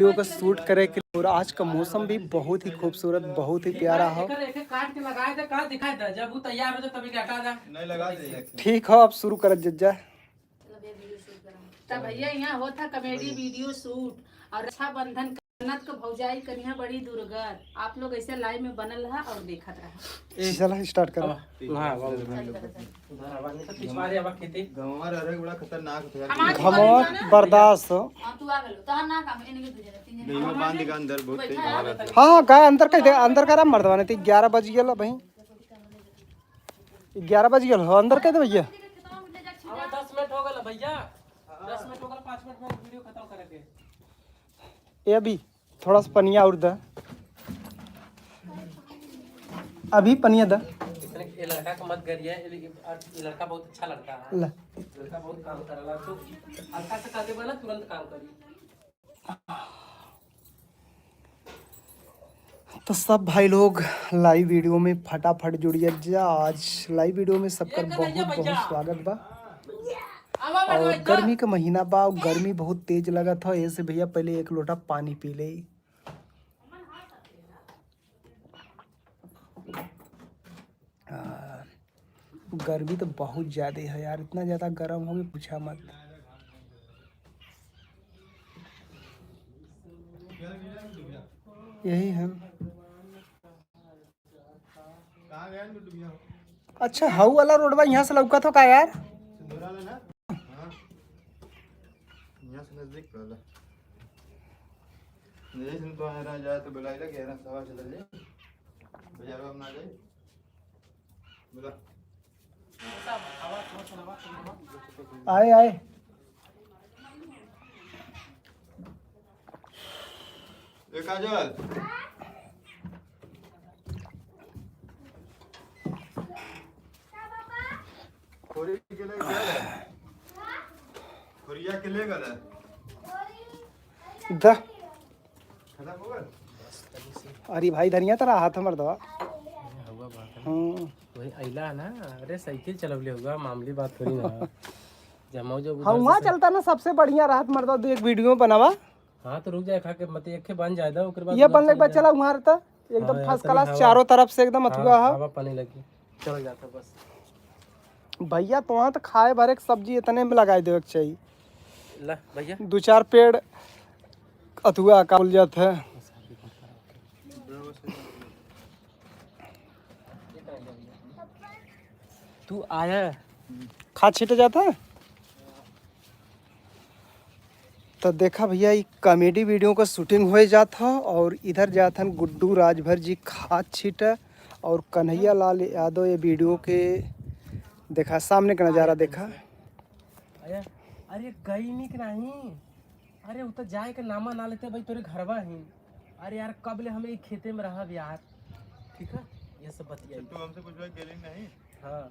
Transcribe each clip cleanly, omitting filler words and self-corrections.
Video का shoot करे के और आज का मौसम भी बहुत ही खूबसूरत, बहुत ही प्यारा हो। एकर एके काट के लगाए दे, का दिखाई दे, जब वो तैयार हो जाए तभी के हटा दे। नहीं लगा दे। ठीक हो, अब शुरू कर जज्जा। तब भैया यहाँ होता कॉमेडी वीडियो शूट और रक्षाबंधन कन्नत को भौजाई कन्या बड़ी दुर्गत। आप लोग ऐसे लाइव में बनल रहा और देखत रहा। चला स्टार्ट करो। हां उधर आवा नहीं तो पिछवाड़े आवा खेती। गंवा रह बड़ा खतरनाक होता है। हमार घमौर बर्दाश्त हो। हाँ, तू आ गेलो तहन ना काम एने के 2 जना 3 जना। नहीं बांध के अंदर बहुत तेज हवा रहता है। हाँ हाँ, गाय अंदर कर दे, अंदर करा मर्दवा नहीं। 11 बज गया भाई, 11 बज गया हो, अंदर कर दे भैया। आवा 10 मिनट हो गल भैया, 10 मिनट हो गल, 5 मिनट में वीडियो खत्म करे के। ये अभी थोड़ा सा पनिया और द, अभी पनिया द। इतने ये लड़का को मत करिए, ये लड़का बहुत अच्छा लड़का है। ल। लड़का बहुत काम करला, तो हल्का से कर देबा ना तुरंत काम करी। तो सब भाई लोग लाइव वीडियो में फटाफट जुड़िए जा। आज लाइव वीडियो में सबका बहुत बहुत स्वागत बा। आवा। और गर्मी का महीना बा और गर्मी बहुत तेज लगा था, ऐसे भैया पहले एक लोटा पानी पी ले। गर्मी तो बहुत ज़्यादा है यार, इतना ज़्यादा गर्म हो गया पूछा मत। यही है। कहाँ गया गुड्डू भैया? अच्छा, हाउ वाला रोडवा यहाँ से लौका तो का यार? सिंदूरा लेना। हाँ, यहाँ से नजदीक पड़ला। जैसे तो आया जाए तो बुलाई लगे 11:15 चला जाए बाजार में ना जाए बोला। आए आए। ए काजल, खोरी के ले गया है, खोरिया के ले गया है। द। खत्म हो गया। अरे भाई, धनिया तेरा हाथ हमर दवा। हुआ बात है। हम्म। वही अइला ना, अरे साइकिल चलवले हुआ, मामूली बात थोड़ी ना जमाओ जब हाँ, उधर वहाँ से। चलता ना, सबसे बढ़िया राहत मर्दा दू एक वीडियो बनावा। हाँ तो रुक जाए, खा के मत एक बन जाए दा, ओकर बाद ये उधर बनने के बाद चल चला वहाँ रहता हाँ, एकदम यार, फर्स्ट तनी क्लास हवा- चारों तरफ से एकदम जाए। अथुआ हाँ, है। हवा पानी लगी चल जाता बस। भैया तो वहाँ तो खाए भरे के सब्जी इतने में लगाए देवे के चाहिए। ला भैया। दो चार पेड़ अथुआ का बोल जाता है। तू आया। खाद छीटे जाता है। तो देखा भैया, ये कॉमेडी वीडियो का शूटिंग हो जात हो और इधर जात हन गुड्डू राजभर जी खाद छीटे और कन्हैया लाल यादव ये वीडियो के देखा, सामने का नज़ारा देखा। आया, अरे गई नहीं कि नहीं, अरे वो तो जाए के नामा ना लेते भाई तोरे घरवा ही। अरे यार, कब ले हम एक खेते में रहा यार। ठीक है, ये सब बतिया। तू हमसे पूछवा गेली नहीं? हाँ।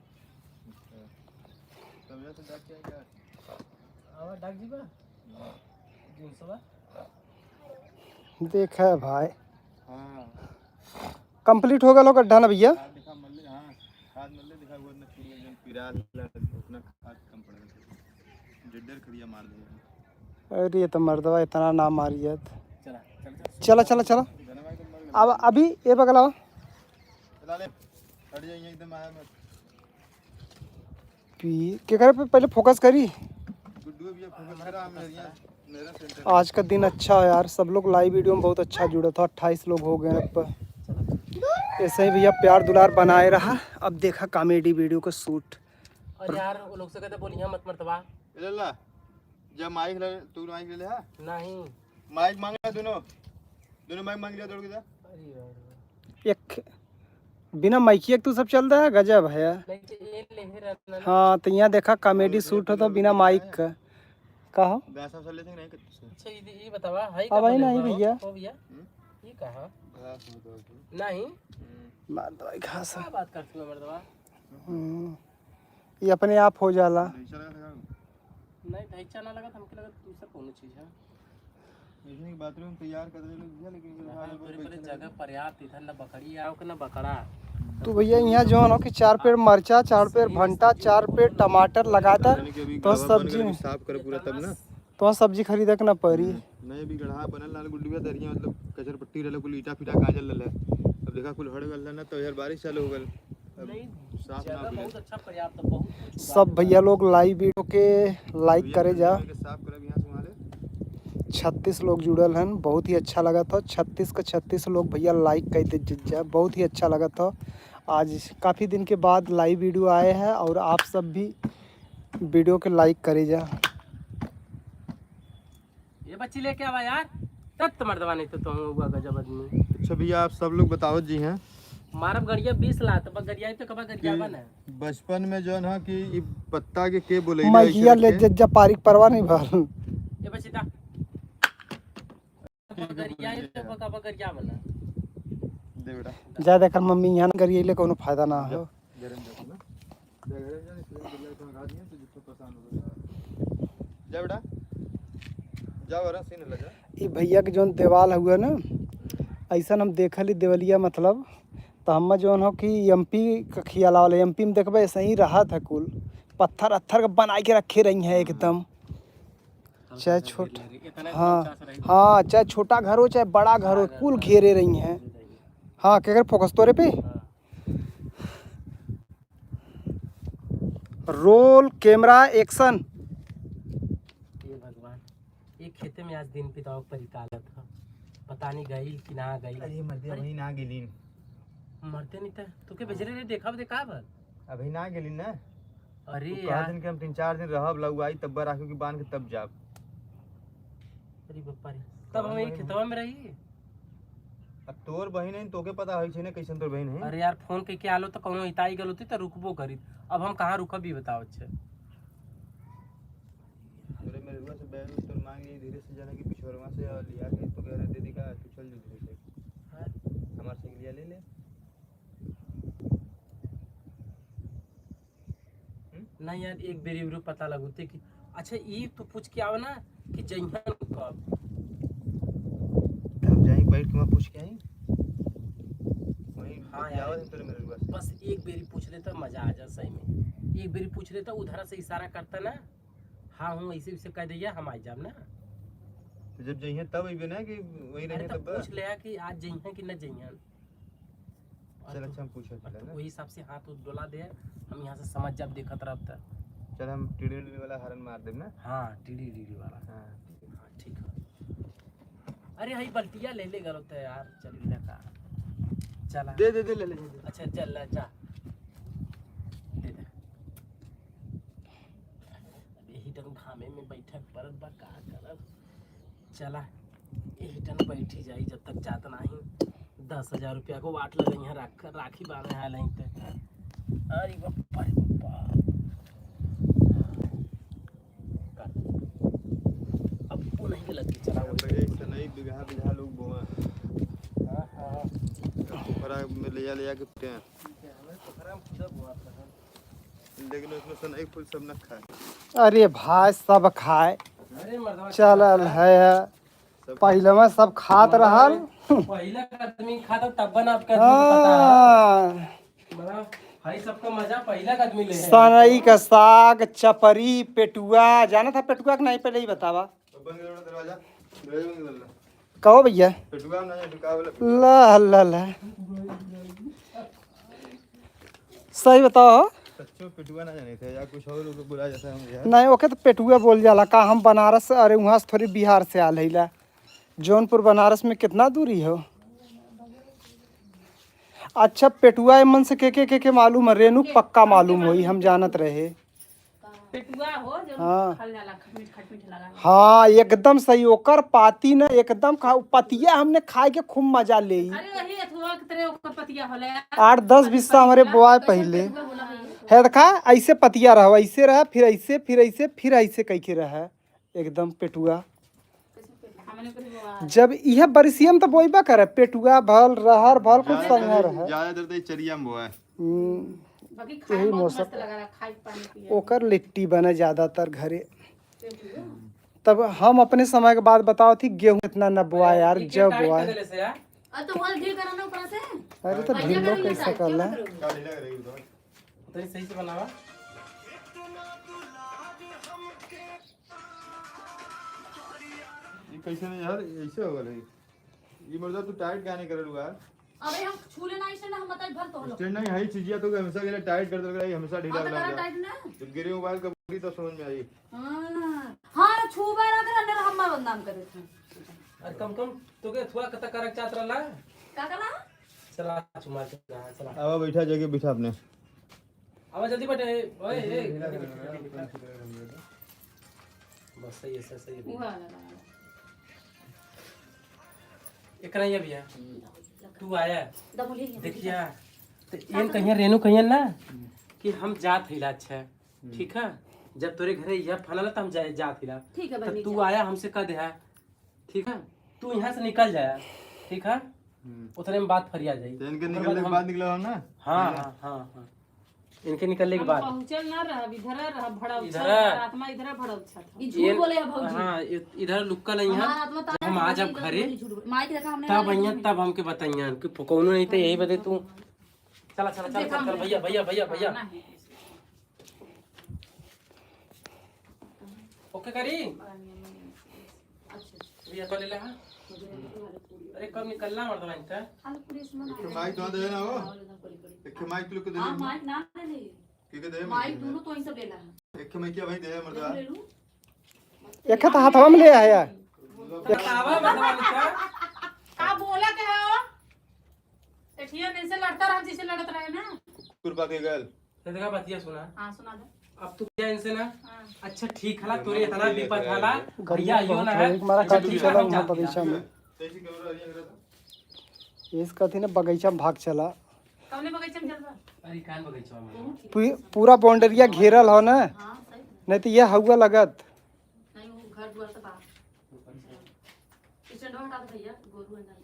तब से जाके क्या? आवा डाक जी बा जींसवा। देखा भाई। हाँ। कंप्लीट हो गया लो गड्ढा ना भैया? खाद दिखा मल्ले, हाँ खाद मल्ले दिखा, वो ना पूरी एकदम पिरा उतना खाद कम पड़ गया, डेढ़ डेढ़ खड़िया मार दे। अरे ये तो मर्दवा इतना ना मारियत। चला चल चल। चला चला चला। धन्यवाद भाई, तुम मर गए। अब अभी ये बगल आओ। चला ले, हट जाइए एकदम, आया मत। पी के करे पे पहले फोकस करी। गुड्डू भैया फोकस करा, मेरे मेरा सेंटर। आज का दिन अच्छा है यार, सब लोग लाइव वीडियो में बहुत अच्छा जुड़ा था, 28 लोग हो गए अब। ऐसे ही भैया प्यार दुलार बनाए रहा। अब देखा कॉमेडी वीडियो का शूट। और यार वो लोग से कहते बोलिया मत मरतबा। ले ला, जब माइक ले, तू माइक ले ले। हाँ। नहीं। माइक मांग लिया, दोनों दोनों माइक मांग लिया, दौड़ के जा। अरे यार। एक बिना माइकिया के तू सब चल रहा है, गजब है यार। नहीं तो ये ले रहना ना। हाँ तो यहाँ देखा कॉमेडी शूट हो तो बिना माइक का कहो। भैंस सब ले नहीं कितने से? अच्छा, ये बतावा हाई। अब आई नहीं भैया। हो भैया, ये कहा? घास में दौड़ के। नहीं। मर्दवा घास है। क्या बात करती हो मर्दवा? ये अपने आप हो जाला। ढैचा लगा था। नहीं, ढैचा ना लगा था, हमके लगा दूसरा कोनो चीज है। इसमें बाथरूम तैयार कर दे लोग भैया, लेकिन हाँ, तोरे पहले जगह पर्याप्त, इधर ना बकरी आओ के ना बकरा। तो भैया यहाँ जो है ना कि 4 पेड़ मरचा, 4 पेड़ भंटा, 4 पेड़ टमाटर लगाता अभी तो सब्जी साफ कर पूरा तब ना। तो सब्जी खरीदे के ना पड़ी। नहीं अभी गढ़ा बनल लाल गुड्डू दरिया मतलब कचर पट्टी रहल कुल ईटा फीटा काजल रहल। अब देखा कुल हड़ गल ना तो यार बारिश चालू हो गल। अब नहीं, साफ ना जगह मिले। बहुत अच्छा पर्याप्त है, बहुत कुछ उगा सब भैया लोग लाइव वीडियो के लाइक करे जा। के साफ करब यहाँ से वहाँ ले। 36 लोग जुड़ल हन, बहुत ही अच्छा लगा था। 36 का 36 लोग भैया लाइक कर दे जा, बहुत ही अच्छा लगा था। आज काफ़ी दिन के बाद लाइव वीडियो आए हैं और आप सब भी वीडियो के लाइक करे जा। ये बच्ची लेके आवा यार, तब मर्दवा नहीं तो तुम हुआ गजब आदमी। अच्छा भैया आप सब लोग बताओ जी हैं मारब गड़िया 20 लाख तब गरिया तो कबा गरिया बन है। बचपन में जौन है कि ई पत्ता के बोलैले मैया ले जा पारिक परवा नहीं भल। ये बच्ची दा गरिया तो कबा गरिया बन है। दे बेटा। जा देखल मम्मी यहाँ करिए ले कोनो फायदा ना हो। घर में जा ना, जा घर में जा, इसलिए बिल्ला तो रात में तो जितना परेशान हो गया। जा बेटा जा वरा सीन लगा। ई भैया के जौन देवाल हुआ ना, ऐसा हम देखल ही देवलिया मतलब तो हम जौन हो कि एमपी का खियाल आवल। एमपी में देखबे ऐसे ही रहा था, कुल पत्थर अत्थर के बनाई के रखे रही हैं एकदम, चाहे छोट हाँ हाँ, चाहे छोटा घर हो चाहे बड़ा घर हो, कुल घेरे रही हैं। हाँ केकर फोकस तोरे पे। Role camera action. ये भगवान, ये खेते में आज दिन पिताओ परिकालत था, पता नहीं गई कि ना गई। अरे मर्दे अभी ना गेलिन। मरते नहीं था तू के बेजरे रे देखा देखा भर अभी ना गेलिन ना। अरे तू कहा यार दिन के हम 3-4 दिन रहब लऊ आई तब राखी की बांध के तब जाब। अरे बप्पा रे, तब हम यही खेतवा में रही। अब तोर बहिन है तोके पता होई छै ना कैसन तोर बहिन है। अरे यार फोन के के आलो तो कोनो इताई गल होती तो रुकबो करी, अब हम कहाँ रुकब भी बताओ। अच्छा तोरे मेरे हुआ से बैग तोर मांग ली धीरे से जाना कि पिछोरवा से और लिया के तो कह रहे दीदी का तू चल जो धीरे से हमार साइकिलिया ले ले। नहीं यार एक बेरी उरी पता लगोते कि अच्छा ई तू पूछ के आओ ना कि जइहन कब। हम जाई बैठ के वहाँ पूछ के आई वहीं। हाँ हाँ यार। यार तोरे मेरे हुआ से बस एक बेरी पूछ लेता मजा आ जा सही में। एक बेरी पूछ लेता उधर से इशारा करता ना, हाँ हूँ ऐसे वैसे कह दिया हम आ जाब ना। तो जब जइहे तब अइबे ना कि वहीं अरे रहे तब तब पूछ लिया कि आज जइहन कि न जइहन। और चल तू- अच्छा हम पूछे और चल तू ना। वही हिसाब से हाथ उथ डोला दे, हम यहाँ से समझ जब देखत रहब त। चल हम टीडी टीडी वाला हरन मार देब ना। हाँ टीडी टीडी वाला। हां हाँ ठीक है। अरे हई बल्टिया ले ले गलो त यार, चल इला का चला दे दे दे ले ले दे। अच्छा चल ला जा दे दे। अब यही टन घामे में बैठक परत बा का करब, चला यही टन बैठी जाई जब तक जात नाही। 10,000 रुपया को वाट लग यहाँ राख राखी बांधे आयल हई ते। अरे बापा रे बापा, कर। अब वो नहीं के लग के चला वो। पहले सनई बिगहा बिगहा लोग बोआ हाँ हाँ पोखरा में ले जा के पिटे हैं। ठीक है, हमारे पोखरा में खुदा बोआ था। लेकिन उसमें सनई फूल सब न खाए। अरे भाई सब खाए अरे मर्दवा चलल है, पहले में सब खात रहल। पहला का आदमी खाता तब बना आपका आदमी को पता है। हाँ, मतलब भाई सबका मजा पहला का आदमी ले है। सनई का साग चपरी पेटुआ जाना था पेटुआ के नहीं पहले ही बतावा। तो बंद कर दो दरवाजा, दरवाजा बंद कर दो। कहो भैया। पेटुआ ना ढुका वाला। ला ला ला सही बताओ। सच्चो पेटुआ ना जाने थे या कुछ और लोग बुला जैसा हम यार। नहीं ओके तो पेटुआ बोल जाला का हम बनारस, अरे वहाँ से थोड़ी बिहार से आल हैला। जौनपुर बनारस में कितना दूरी हो। अच्छा पेटुआ मन से के मालूम है, रेनू पक्का मालूम होई, हम जानत रहे। पेटुआ हो जो हाँ। खल जाला मीठ खट मीठ लगा। हाँ एकदम सही, ओकर पाती न एकदम खा पतिया हमने खाए के खूब मजा ले। अरे वही अथुआ के तरह ओकर पतिया होला। 8-10 बिस्सा हमारे बोआए पहले पेटुआ होला है। है देखा, ऐसे पतिया रहो, ऐसे रहा, फिर ऐसे, फिर ऐसे, फिर ऐसे कई के रहा एकदम पेटुआ। हमने कभी बोआ जब यह बरसिया में तो बोइबा करे पेटुआ भल रहर भल कुछ संगे रहे। ज्यादातर तो चरिया में बोआ है। बाकी खाए यही बहुत मौसम। मस्त लगा खाए पानी पिए। ओकर लिट्टी बने ज्यादातर घरे। तब हम अपने समय के बाद बताओ थी गेहूं इतना न बोआ यार, जब बोआ। कर से यार अरे तो वहाँ ढील करा ना ऊपर से। अरे तो ढीलो कैसे कर ला। का ढीला करेगी बताओ। तो सही से बनावा। ये कैसे नहीं यार, ऐसे हो गए। ई मर्दा तू टाइट गाने करल हुआ। अबे हम छू लेना ऐसे ना, हम बताई भर तो लो। स्टैंड नहीं है चीजिया तो हमेशा के लिए टाइट कर दे, हमेशा ढीला हाँ तो वाला करा हो टाइट ना। जब गिरे मोबाइल का पूरी तो समझ में आई। हाँ हाँ, छू बार अगर अंदर हम बदनाम करे थे। अरे कम कम तो के थोड़ा कता करक चाहत रहला। का करा? चला चुमा चला चला। अब बैठा जगह बैठा अपने। आवा जल्दी बैठे। ओए ए बस सही है, सही है। उहा लगा। एकरा ये भैया तू आया। दबोली। देखिया तो एन कहिया रेनू कहिया ना कि हम जात हिला। अच्छा ठीक है, जब तोरे घरे यह फनल त हम जाए जात हिला। ठीक है तो बहनी। तू आया हमसे कह दे है, ठीक है, तू यहाँ से निकल जाया, ठीक है, उतने में बात फरिया जाई। तो इनके ओकर निकलने के हम- बाद निकला हम ना। हाँ हाँ हाँ हाँ, इनके निकलने के हम बाद पहुंचल ना रह, इधर रह भड़ा इधर। आत्मा इधर भड़ा था। ई झूठ बोले है भौजी। हाँ इधर लुक्का नहीं है। हमार आत्मा जब हम आ जब घरे माइक देखा हमने। तब अइया तब हमके बताइया कि कौनो नहीं तो यही बदे तू चला चला चला चल चल भैया भैया भैया भैया। नहीं। ओके करी। अच्छा। भैया तो ले ले। हाँ अरे कब निकलना मर्दवा इनका? आलू पूरी इसमें ना। एक माइक तो दे ना वो। एक माइक लोग के दे। हां माइक ना ले ले। के के दे। माइक दोनों तो ही सब लेला है। एक माइक क्या भाई दे मर्दा। ले लूं। एक तो हाथवा में ले आया। आवा मर्दवा इनका। का बोला के हो एठिया नहीं से लड़ता रह जैसे लड़त रहे ना। कुरबा के गल। तो देखा बतिया सुना। हां सुना दे। अब तू क्या इनसे ना। हाँ। अच्छा ठीक हला तोरे इतना विपद हला गर्मी भैया आइयो बहुत ना है, है। एक मारा अच्छा, काटी ठीक है, चला हम वहाँ जाते हैं। बगीचा में। तैसी कैमरा रिया करा था। इस कथी ना बगीचा में भाग चला। कौने बगीचे में चलबा? अरे कान बगीचा में। पूरा बाउंड्रिया घेरल हो ना। हां सही। नहीं तो यह हवा लगत। नहीं वो घर द्वार से बाहर स्टैंड हटा दे भैया, गोरू अंदर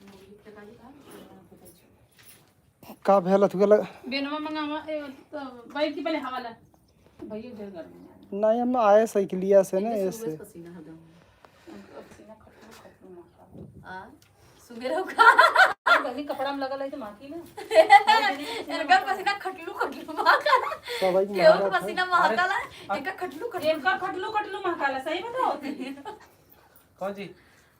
मुर्गी टका जी का। का भेल अथुआ लग। बेनवा मंगावा ए, तो बैठ के पहले हवा ला भैया, ढेर गर्मी है। नहीं हम आए साइकिलिया से ना ऐसे। पसीना हदम। पसीना खटलू खटलू माखा। आ सुबेरे का। गर्मी कपड़ा में लगल है तो माखी ना। इनका पसीना खटलू खटलू महकाला। सबाई केहू के महारत है। पसीना महकाला, इनका खटलू खटलू। इनका खटलू खटलू महकाला, सही बताओ। कौन जी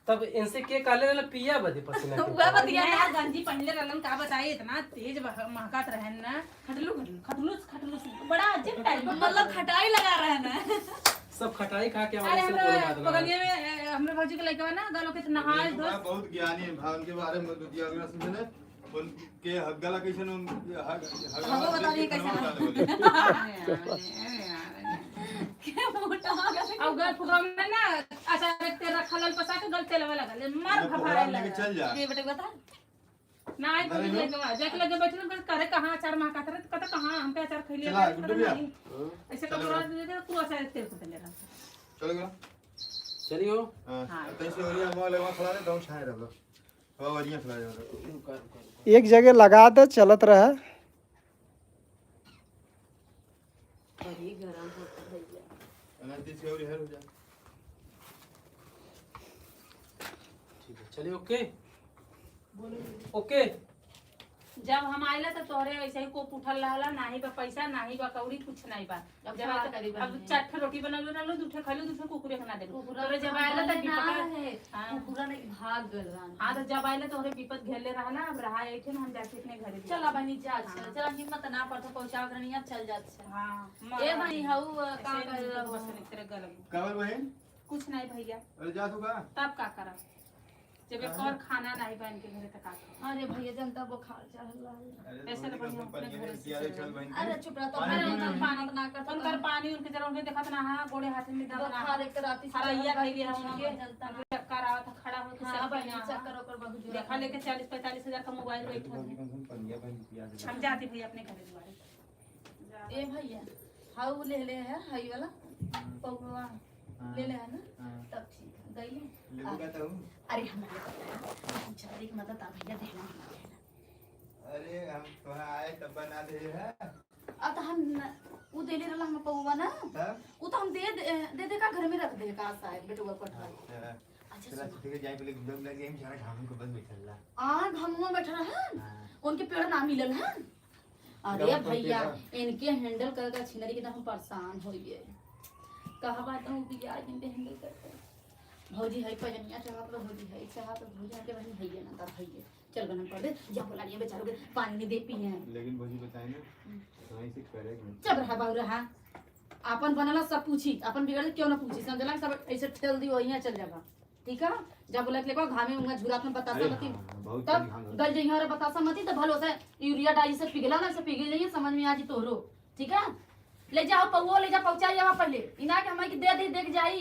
तब इनसे के काले वाला पिया बदे पसीना के। हुआ बतिया। नया गंजी पहनले रहलन, का बताई इतना तेज महकात रहन ना। खटलू खटलू खटलू खटलू बड़ा अजीब टाइप का। मतलब खटाई लगा रहे हैं ना। सब खटाई खा के अरे हमारे से हमरा बोले बात ना। बगलिया में हमरे भौजी के लड़का ना गलो के नहाए धो। बहुत ज्ञानी है भाव उनके बारे में दिया अगला समझे ना उनके हगला कैसे न हग हगो बता दिए कैसे के मोटा हो गया। और गल फुकरा में ना अचार तेल रखल पसा के गल तेलवा लगल मार पोखरा भभाए में लेके लगल। चल जा। के बेटे बता। ना आई भौजी के लड़का जाके लगे बैठल कर करे कहां अचार महकात रहे, तो कहता कहां हम पे अचार खइले। चला गुड्डू भैया। ऐसे कपड़ा दे दे पूरा अचार तेल को देले रहा। चलो गया। चलियो। हां तैसे ओरिया मोबाइल वहां खड़ा रहे तो छाए रहो हवा बढ़िया खड़ा रहो। रुका रुका रुका। एक जगह लगा दे चलत रहे। बड़ी गरम होता भैया। अना तैसे ओरिया हो जा। ठीक है चलिए ओके ओके। जब हम आइला तो तोहरे ऐसे ही कोप उठल रहला, नाही बा पैसा नाही बा कौड़ी कुछ नहीं बा। अब जब का आइला करी अब बहिनी? चार ठे रोटी बनवले रहलो, दू ठे खइलो, दू ठे कुकुरे खना देलु। कुकुरा तोरे जब आइला त ना विपत है। हाँ। कुकुरा नहीं भाग गल रान। हां तो जब आइला तोहरे विपत घेरले रहला, अब रहा ऐठे हम जाके अपने घरे। चला बहनी जा चल चला, हिम्मत ना पड़तो पहुंचाव करनी, अब चल जात छे। हां ए भाई हाउ का कर बस नहीं तेरे गलम। कावल बहन। कुछ नहीं भैया। अरे जा तू का। तब का करब जब एक और खाना नहीं बन के घरे तक आता। अरे भैया जनता बुखार चढ़ल रहा। ऐसे तो बढ़िया अपने घरे से चल चल बहन। अरे चुप रह तो। पानी अरे पी उनका ले। पानी ना कर। उनकर पानी उनके जरा उनके देखत ना, हां गोड़े हाथ में दम ना। बुखार एक राती से हरैया चढ़ल खइले हम उनके। जनता ना। चक्कर आवत था, खड़ा हो के हां सब बहनी पीना। चक्कर ओकर बहुत जोर। देखा लेके 40-45 हजार का मोबाइल बैठल है। कम से कम पनिया बहन पिया दे। हम जाते भैया अपने घरे दुआरे। ए भैया हाउ ले ले है हाई वाला पौवा ले ले है ना, तब ठीक है गई। ले का तो। अरे हमारे पता पूछा देख मदद आ भैया देना देना। अरे हम तो आए तब बना दे है। अब तो हम उ देले रहला हम पौवा ना। तब उ तो हम दे दे दे का घर में रख दे का साहब बेटुआ कोठा। अच्छा। अच्छा चला सुनो। छुट्टी के जाए पहले घूम लगे हम सारा घाम को बस बैठल ला। आ घमुआ बैठल है उनके पेड़ ना मिलल है। अरे गाँव पर भैया पेड़ इनके हैंडल कर का छिनरी के तो हम परेशान हो गए। कहा बात हूँ बिया इनके हैंडल करते। भौजी है पजनिया चाहत बा, भौजी है चाहत बा, भौजी के बहन है ना तब है चल बन कर दे जा बोला नहीं बेचारों के पानी नहीं दे पिए हैं। लेकिन भौजी बताए ना कहीं से करेगा चल रहा बाबू रहा अपन बनला सब पूछी, अपन बिगड़ल क्यों ना पूछी, समझला कि सब ऐसे ठेल दी वहीं चल जाबा। ठीक है जा बोला के लेको घामे उंगा झुरात में बतासा अरे मती हाँ, बहुत तब घाम लगता गल जइहा और बतासा मती तो भलो से यूरिया डाई से पिघला ना से पिघल जाइए, समझ में आ जी तोहरो। ठीक है ले जाओ पौओ ले जा पहुंचाई जावा पहले इना के हमारे के दे दे देख जाई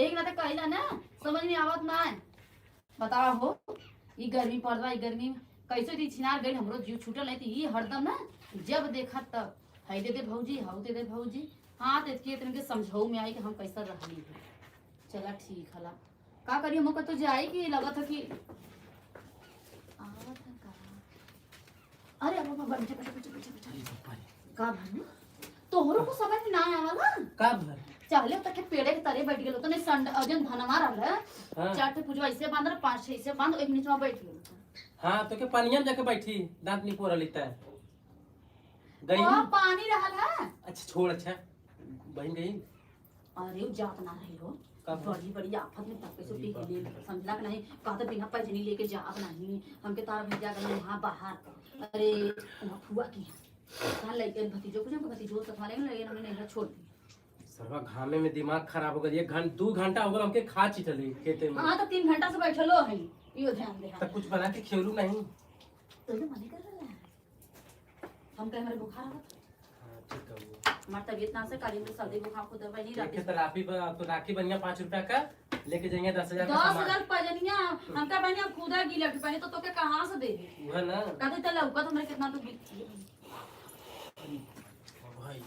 एक ना तो कहिला ना समझ में आवत ना है। बताओ हो ई गर्मी पड़वा ई गर्मी में कैसे दी छिनार गई हमरो जीव छूटल नहीं ई हरदम ना जब देखा तब हई दे दे भौजी हऊ दे दे भौजी। हाँ तो इतके इतने के समझाऊ में आई कि हम कैसा रहली है। चला ठीक हला का करी हमको तो जाए कि लगत है कि आवत है का। अरे अब अब बैठे बैठे बैठे बैठे बैठे का भानु तोहरो को समझ में ना आवाला का भर चाहले तक के पेड़े के तरे बैठ गेलो तने संड अजन धनमा रहल हाँ। चार ठे पूजवा ऐसे बांध रहा, पांच छह ऐसे बांध एक नीचवा बैठ गेलो। हाँ तो के पानिया में जाके बैठी दांत निपोर लेता है गई ओ पानी रहल है। अच्छा छोड़ अच्छा बहन गई। अरे उ जात ना रही हो का बड़ी बड़ी आफत में तक पैसो पी के ले समझला कि नहीं कहते बिना पैजनी लेके जात नहीं हमके तार भेजा गए वहां बाहर। अरे वहाँ फुआ की है कहाँ लइकन भतीजो को हमके भतीजो सखा लेंगे लेकिन हमने नहीं छोड़ दी। सरवा घामे में दिमाग खराब हो गया, एक घंटा 2 घंटा हो गया हमके खा चिटली खेते में। हाँ तो 3 घंटा से बैठलो है यो ध्यान दे। तब कुछ बना के खेलू नहीं तो ये मने कर रहा है हम कहे हमारे बुखार आवत हाँ, ठीक है वो। हमार तबीयत ना से काली में सर्दी बुखार को दवाई नहीं एक रात तो राखी तो राखी बढ़िया 5 रुपया का लेके जाएंगे 10,000 का दस सामान। हजार पजनिया हमका बहनी हम खुदा गिला के पहले तो तोके कहाँ से दे वह ना कहते त लौका तो हमरे कितना तो भाई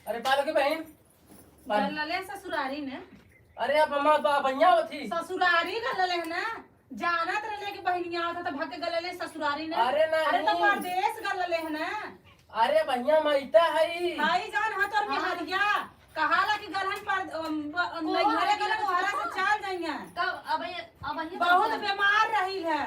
अरे पालो के बहन गलले ससुरारी ने अरे अब अम्मा बा बढ़िया होती ससुरारी गलले है ना जानत रहले कि बहनिया आवत त भाग के गलले ससुरारी ने। अरे ना अरे तो नहीं। परदेश गलले है ना। अरे बढ़िया माइता है आई जान हाथ और बिहारिया कहाला कि गलहन पर नैहरे गलन ओहरा से चल जाइए। कब अब अब बहुत बीमार रही है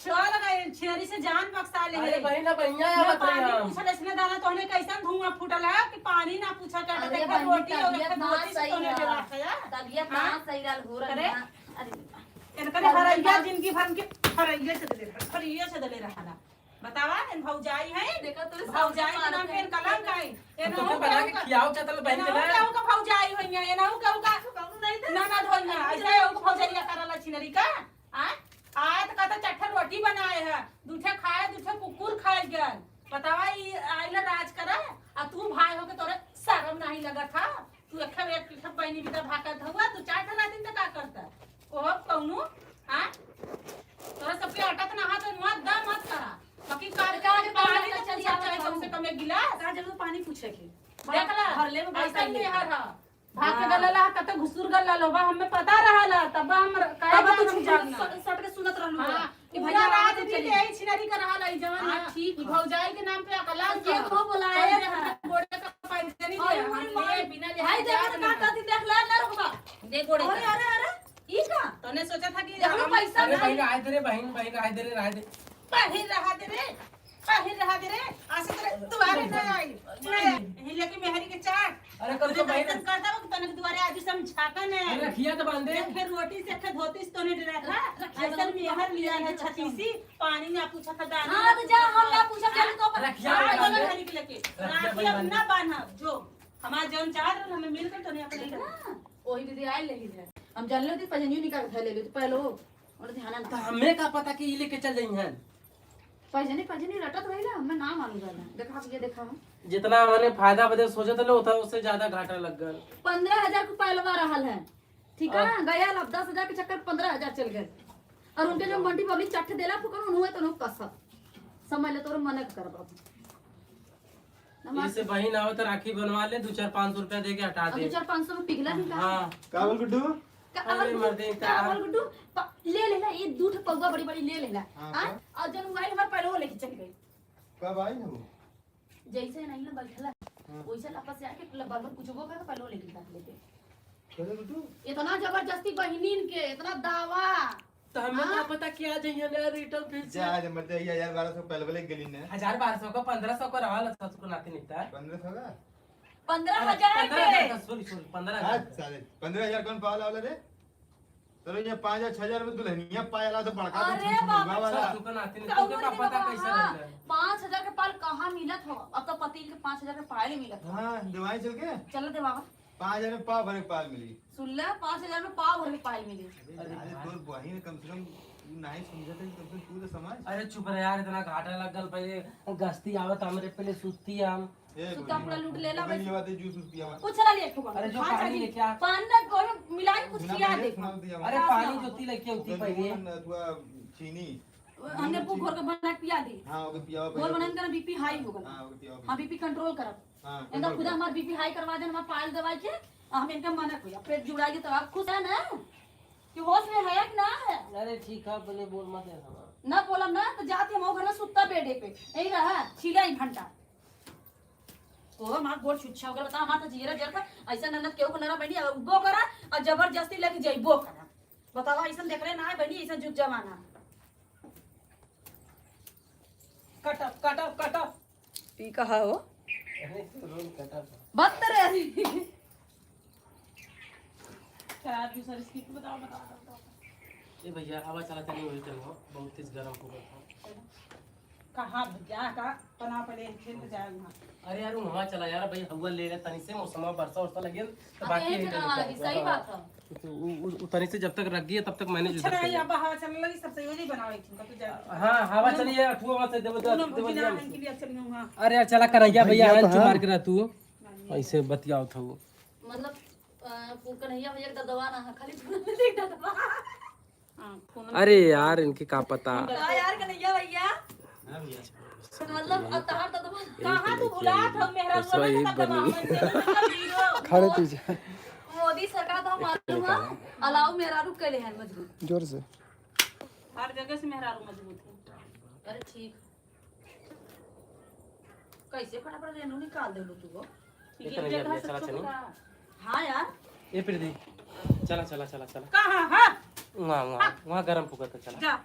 चल गए छेरी से जान बख्शा ले अरे गई। बहन बढ़िया ना आवत पानी रही हम। पूछल इसने दाना तोहने कैसन धुआं फूटल है कि पानी ना पूछा कर अरे देखा बहनी, रोटी और तबीयत देखा ना धोती से सही तोहने है। डरा है। तबीयत ना हाँ? सही रहल हो रहा अरे? है। अरे इनकरे हरैया जिंदगी भर के हरैया से दले हरैया से दले रहा बतावा इन भौजाई है देखा तो भौजाई के नाम पे कलंक आई तो के बना के खियाओ चाहता बहन के एनाहु ना केहू का भौजाई होइया एनाहु केहू का ननद होइया ऐसा एहू के भौजाइया करला छिनरी का आ आय त कहता चट्ठा रोटी बनाए है दूठे खाए दूठे कुकुर खाए गल बतावा ई आइला राज करे आ तू भाई हो के तोरे शर्म नहीं लगत था तू एक एक पीछे बहनी भीतर भागत हुआ तू चार ठे दिन तक का करता ओहो कौनो आ तोरा सबके अटक ना हाथ मत दा मत करा बाकी कार का के पानी तो चल चल चाहे कम से कम एक गिलास का जरूर पानी पूछे के देख ला भरले में ऐसा ही पैसा हर हा भाग के गलला कत घुसुर गलला लोबा हमें पता रहला तब हम काहे तब तू तू जागना सट के सुनत रहलू हां कि कि भैया भैया रात चली भी यही छिनरी कर रहला ई जवान हाँ, हा। ठीक ई है। भौजाई के नाम पे अकला के को बुलाए है। गोड़े का पैसे नहीं अरे दे हम मोरी ले माई। बिना ले भाई देख का कहती देख ले ना रुकबा दे गोड़े अरे का। अरे अरे ई का तूने सोचा था कि देखो हम पैसा अरे नहीं बहन आए तेरे बहन बहन आए तेरे राय दे पहिर रहा दे रे पहिर रहा दे रे आसे तेरे दुआरे ना आई नहीं हिले के मेहरी के चाट अरे कल तो बहन ऐसा करता हूँ तनक दुआरे आज समझाकन है अरे रखिया तो बांध दे देखे रोटी से के धोती से तोने डरा था रखिया ऐसा मेहर लिया है छतीसी पानी ना पूछा था दाना हां तो जा हम ना पूछब चल तो पर रखिया हाँ, बांध दोनों दे। घड़ी के लेके रखिया राखी बांध अब दे। ना बांधब जो हमार जौन चाह रहल हमें मिल कर तोने अपने ना, ओही दीदी आयल रही है हम जानले होती पजनियो निकाल के ले ली पहलो और ध्यान तो ना हमें का पता कि ई लेके चल जाई हैं पजनी पजनी रटत रहिला हमें ना मालूम रहला देखा ये देखा हम जितना मैंने फायदा बदे सोचे थे उतना उससे ज्यादा घाटा लग गया। 15,000 को पहलवा रहल है ठीक है गया अब 10,000 के चक्कर 15,000 चल गए और उनके जो मंडी पब्लिक चट्ट देला फुकन उन्होंने तो कसब समझ ले तोर मना कर बाबू इससे बहन आओ तो राखी बनवा ले 2-4-500 रुपया दे के हटा दे। 2-4-500 में पिघला नहीं का हाँ का बोल गुड्डू अरे मर्दे, का- अवल गुड्डू ले लेला ये दू ठे पौवा बड़ी बड़ी ले लेला हाँ, हां और जन मोबाइल हमार पहले वो लेके चल गई कब आई हम जैसे नहीं ना बैठला वैसे लापस से आके बार बार कुछ वो कर पहले वो लेके रख लेते चलो गुड्डू इतना जबरदस्ती बहिनीन के इतना दावा तो हमें क्या पता क्या जाइए ना रिटर्न फिर से जा आज मरते 1200 पहले वाले गली ने 1200 का 1500 का रहा ससुर को नाते निकता है 1500 का 15,000 15,000 के का, सॉरी सॉरी, 15,000 हाँ, का। साले 15,000 कौन पावला वाला रे? चलो ये 5,000 6,000 में दुल्हनिया पायल तो बड़का तो अरे बाप रे। वाला। सब दुकान आती नहीं, तुमके का पता कैसे रहला? 5,000 के पाल कहाँ मिलत हो? अब तो पतिल के 5,000 के पायल ही मिलत हो। हाँ, दवाई चल के चलो दे बाबा। 5,000 में पाव भर के पाल मिली। सुन ले, 5,000 में पाव भर के पायल मिली। अरे तोर बहिन कम से कम तू नहीं समझत है, कम से कम तू तो समझ। अरे चुप रह यार, इतना घाटा लग गल, पहले गस्ती आवत हमरे पहले सुती हम। ए, सुता पूरा लूट लेला बस। ये बात है, जूस उस पिया। कुछ ना लिए ठोका। अरे जो पानी लेके आ। पान ना कोई मिला के कुछ खिला दे। अरे पानी जोती लेके उती पहले। अथवा चीनी। हमने पू घोर के बना के पिया दी। हाँ, ओके पिया। घोर बनाने का बीपी हाई हो गया। हाँ, ओके पिया। हाँ, बीपी कंट्रोल करब। हाँ, इनका खुदा हमार बीपी हाई करवा दे, हमार पायल दवाई के आ हम इनका मना कोई पेट जुड़ाएगी तो आप खुश है ना कि होश में है कि ना है? अरे ठीक है, बोले बोल मत ऐसा। ना बोलम ना तो जाती हम घर में सुत्ता बेडे पे यही रहा छीला ही घंटा तो हमार गोड़ छुच्छा हो गया। बता हमार तो जीरा जर का ऐसा ननद केहू को नरा बनी उगो करा और जबरदस्ती लेके जइबो करा। बतावा ऐसा देख रहे ना है बनी ऐसा जुग जमाना। Cut up cut up cut up. ई कहा हो अरे रोल कट अप। बत्तर है। खराब दूसरा स्किप बताओ बताओ बताओ। ए भैया हवा चला नहीं वही चलो, बहुत तेज गरम हो गया था। कहाँ भैया का बना पड़े खेत जाए वहाँ। अरे यार हवा चला यार भाई, हवा ले ले तनी से मौसम वर्षा वर्षा लगे तो अब बाकी यही चलने लगी, सही बात है। तो तनी से जब तक रख गई तब तक मैंने कुछ नहीं, अब हवा चलने लगी सबसे वही बनावे थी तो जा। हां हवा चली है अठुआ वहां से देव पूनम देव भौजी ना के लिए चली वहाँ। अरे यार चला करैया भैया भैया तो हंच हाँ। मार के रह तू ऐसे बतियाओ था वो। मतलब कन्हैया भैया का दवा ना है, खाली पूनम ने देख दवा। हां पूनम। अरे यार इनके का पता। का यार कन्हैया भैया, हाँ भैया। मतलब अब तहार तो दवा कहाँ तू भुला था मेहरा पैसवा यही बनी। खड़े तुझे मोदी सरकार तो हम मालूम है अलाउ मेरा रुक के ले हैं मजबूत। जोर से। हर जगह से मेहरारू मजबूत है। अरे ठीक कैसे फटाफट रेनू निकाल दे लो तू वो। ये कन्हैया भैया चला चली। हाँ यार ए प्रीति चला चला चला चला। कहाँ हाँ वहाँ वहाँ वहाँ गरम फूका कर चला। जा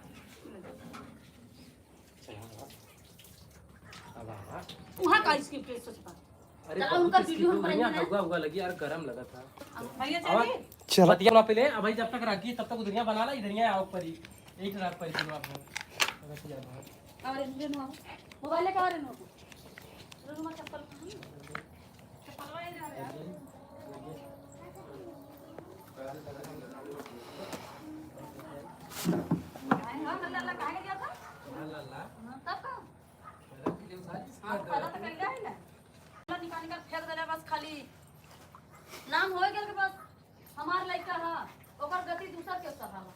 चला अब आ। वहाँ का स्किप सोच पा। अरे चला, बहुत उनका इसकी वीडियो हम बढ़िया बनाएंगे ना। हुआ हुआ लगी यार, गरम लगा था। भैया चली। चला बतिया ना पहले अब भाई जब तक रखी तब तक उधरिया बना ला, इधरिया आओ परी एक रात परी सुनो आप रखिया बाहर। और रेनू आओ मोबाइल लेके आओ रेनू को। रेनू मां चप्पल कहाँ है? काहे हाँ अल्लाह अल्लाह काहे गया था? हाँ, तब का हाँ, तो पहला तो करी है ना निकाल निकाल फेंक देले बस खाली नाम हो गेल के बस हमार लड़का हा ओकर गति दूसर के सहारा।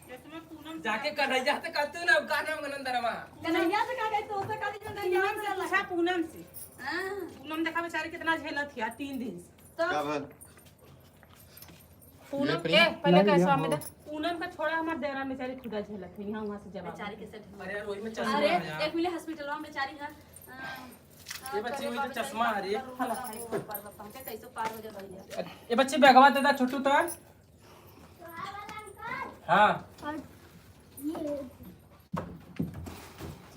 जैसे पूनम जाके कन्हैया से कहते ना गाना अंदर कन्हैया से का गई तो उसे का दी कन्हैया पूनम से पूछा पूनम से। हां पूनम देखा बेचारी कितना झेलत थी 3 दिन से। तो क्या भल पूनम ए पहले नहीं, कैसा हाँ। में देख पूनम का छोड़ा हमार देवरा बेचारी खुदा झेलत थी यहाँ वहाँ से जवाब। बेचारी के सेठ अरे यार वही में चश्मा अरे है यार। एक मिले हॉस्पिटलवा में बेचारी है ये बच्ची वही जो चश्मा है रे। कैसे पार हो जा भैया। ए बच्ची बैगवा दे दा छोटू तो। हाँ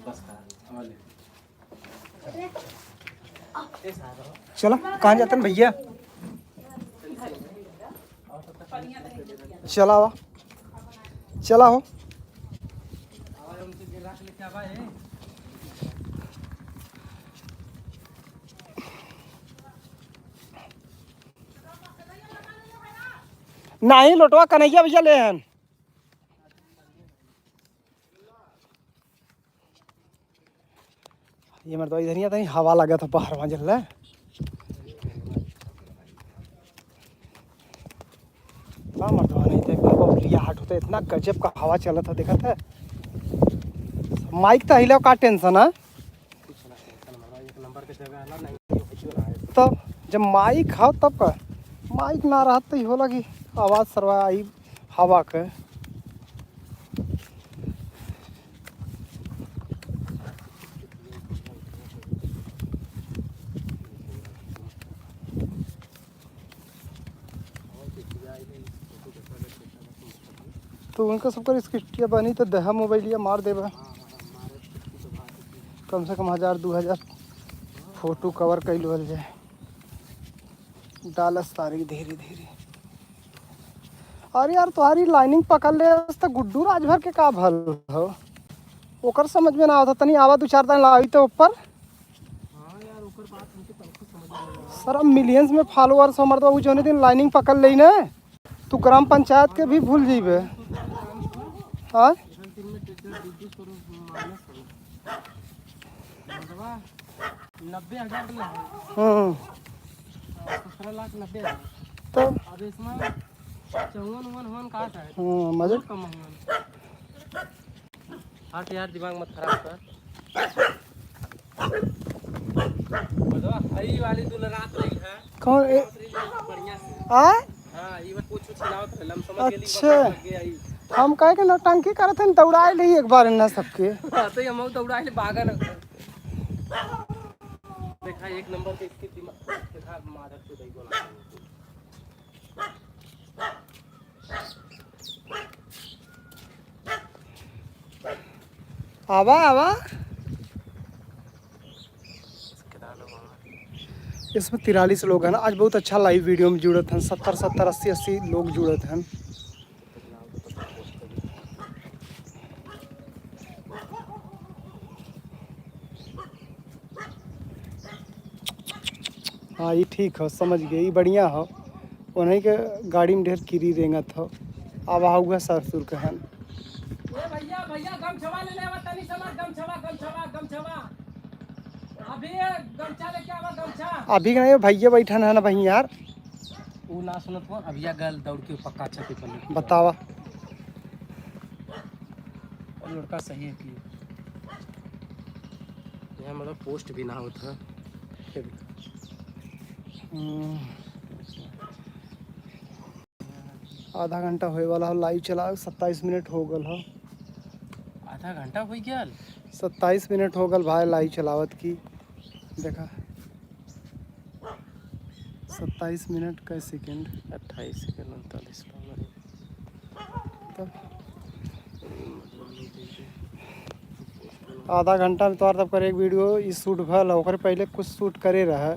बस कर हमारे ए साहब चला कहाँ जातन भैया? चला वा चला हो। आवाज हमसे गिरा के लेके आवा है। नहीं लोटवा कन्हैया भैया ले हन। ये मर्दवा इधर ही आता हवा लगा था बाहर वहाँ जल रहा है। हाँ मर्दवा नहीं तो एकदम बबलिया हाट होता, इतना गजब का हवा चला था देखा था। माइक तो हिला का टेंशन है। कुछ ना टेंशन मारा, एक नंबर के जगह आला नहीं हो रहा है। तब जब माइक हो तब का माइक ना रहा तो होला कि आवाज़ सरवा आई हवा के। तो उनका सबका स्क्रिप्टिया बनी तो दहा मोबाइलिया मार देबा, कम से कम 1000-2000 फोटो कवर कैल जाए। डालस तारी धीरे धीरे। अरे यार तुम्हारी लाइनिंग पकड़ ले तो गुड्डू राजभर के का भल हो, ओकर समझ में ना आवता। तनी आवा दू चार दिन लाई तो ऊपर। सर अब मिलियंस में फॉलोअर्स हमर, तो उ जौने दिन लाइनिंग पकड़ ली ना तू ग्राम पंचायत के भी भूल जइबे। हाँ 90,000 के हम्म 17,90,000। तो अब इसमें 54 वन वन का है। मजे कम हुआ। हट यार, दिमाग मत खराब कर। हरी वाली दुलरात रही है। कौन बढ़िया से। आ हाँ, ये बात कुछ छिलावत रहल, हम समझ गेली। अच्छा। लग गई आई। हम कहे के नौटंकी करत हन, दौड़ाए ली एक बार इन्ना सबके। हाँ, तो ये हम दौड़ा ले बागन। देखा एक नंबर पे इसकी दिमाग देखा माधव से दई बोला। आवा आवा। इसमें 43 लोग हैं। आज बहुत अच्छा लाइव वीडियो में जुड़त हैं, 70 70 80 80 लोग जुड़त हैं। हाँ ये ठीक हो, समझ गए, ये बढ़िया हो। उन्हीं के गाड़ी में ढेर कीरी रेंगत हो। अब हुआ सरसुर के हन। ए भैया भैया, गमछवा ले ले आवा तनी समर, गमछवा गमछवा गमछवा, अभी ये गमछा लेके आवा गमछा। अभी के नहीं भैया बैठन है ना भैया यार। ऊ ना सुनत हो, अभिया गल दौड़ के पक्का छते पर ले। बतावा। और लड़का सही है कि यहाँ मतलब पोस्ट भी ना होता। आधा घंटा होए वाला हो लाइव चला, 27 मिनट हो गल हो। आधा घंटा हो गया। 27 मिनट हो गल भाई लाइव चलावत की। देखा 27 मिनट का सेकंड, 28 सेकंड 39। तब आधा घंटा में तोहर तब कर एक वीडियो ई शूट भल, ओकरे पहले कुछ शूट करे रहे।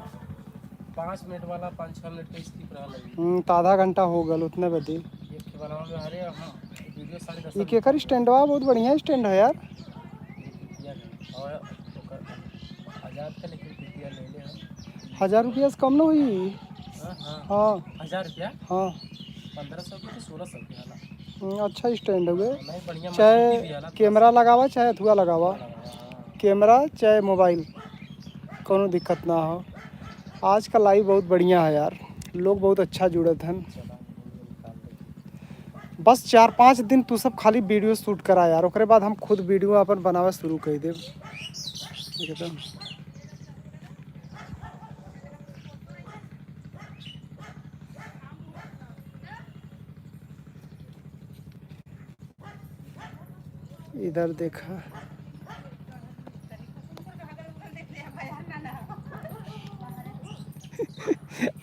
5 मिनट वाला 5-6 मिनट का स्किप रहा लगी। तो आधा घंटा हो गल उतने बदे। एक के बनावा में अरे हाँ वीडियो 10:30। ई केकर स्टैंडवा बहुत बढ़िया स्टैंड है यार। और ओकर आजाद का लेकिन रुपया ले ले हम। 1000 रुपया से कम ना हुई। हाँ हाँ। हाँ 1000 रुपया। हाँ 1500 के 1600 के हाला। अच्छा स्टैंड हो गए। नहीं बढ़िया मजबूती भी चाहे हाला। कैमरा लगावा चाहे अथुआ लगावा, हाँ। कैमरा चाहे मोबाइल, कोनो दिक्कत ना हो। आज का लाइव बहुत बढ़िया है यार, लोग बहुत अच्छा जुड़त हैं। चला निकाल दे। बस 4-5 दिन तू सब खाली वीडियो शूट करा यार, ओकरे बाद हम खुद वीडियो अपन बनावे शुरू कर देब। ठीक है तो इधर देखा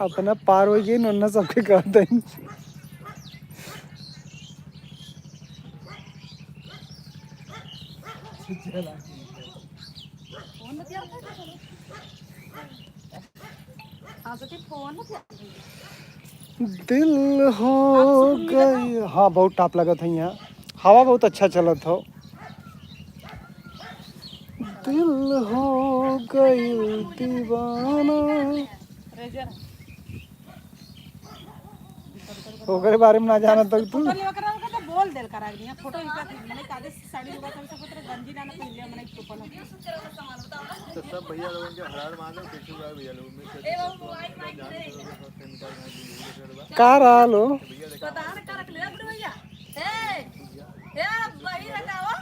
अपना पार हो गई नन्ना सबके कर दें। दिल हो गई। हाँ बहुत टाप लगत है यहाँ, हवा बहुत अच्छा चलत हो। दिल हो गई दीवाना, ओकरे बारे में ना जाना तक तू। फोटो लेवा करा तो बोल देल करा दिया फोटो इनका मने कादे साड़ी लुगा सब सब तरह गंजी ना पहन मने टोपल। तो सब भैया लोगन के हरार मानो कैसे हुआ भैया लोग में से का रहा लो। भैया देखा पता ना का रख ले अपने भैया। ए ए वही रखावा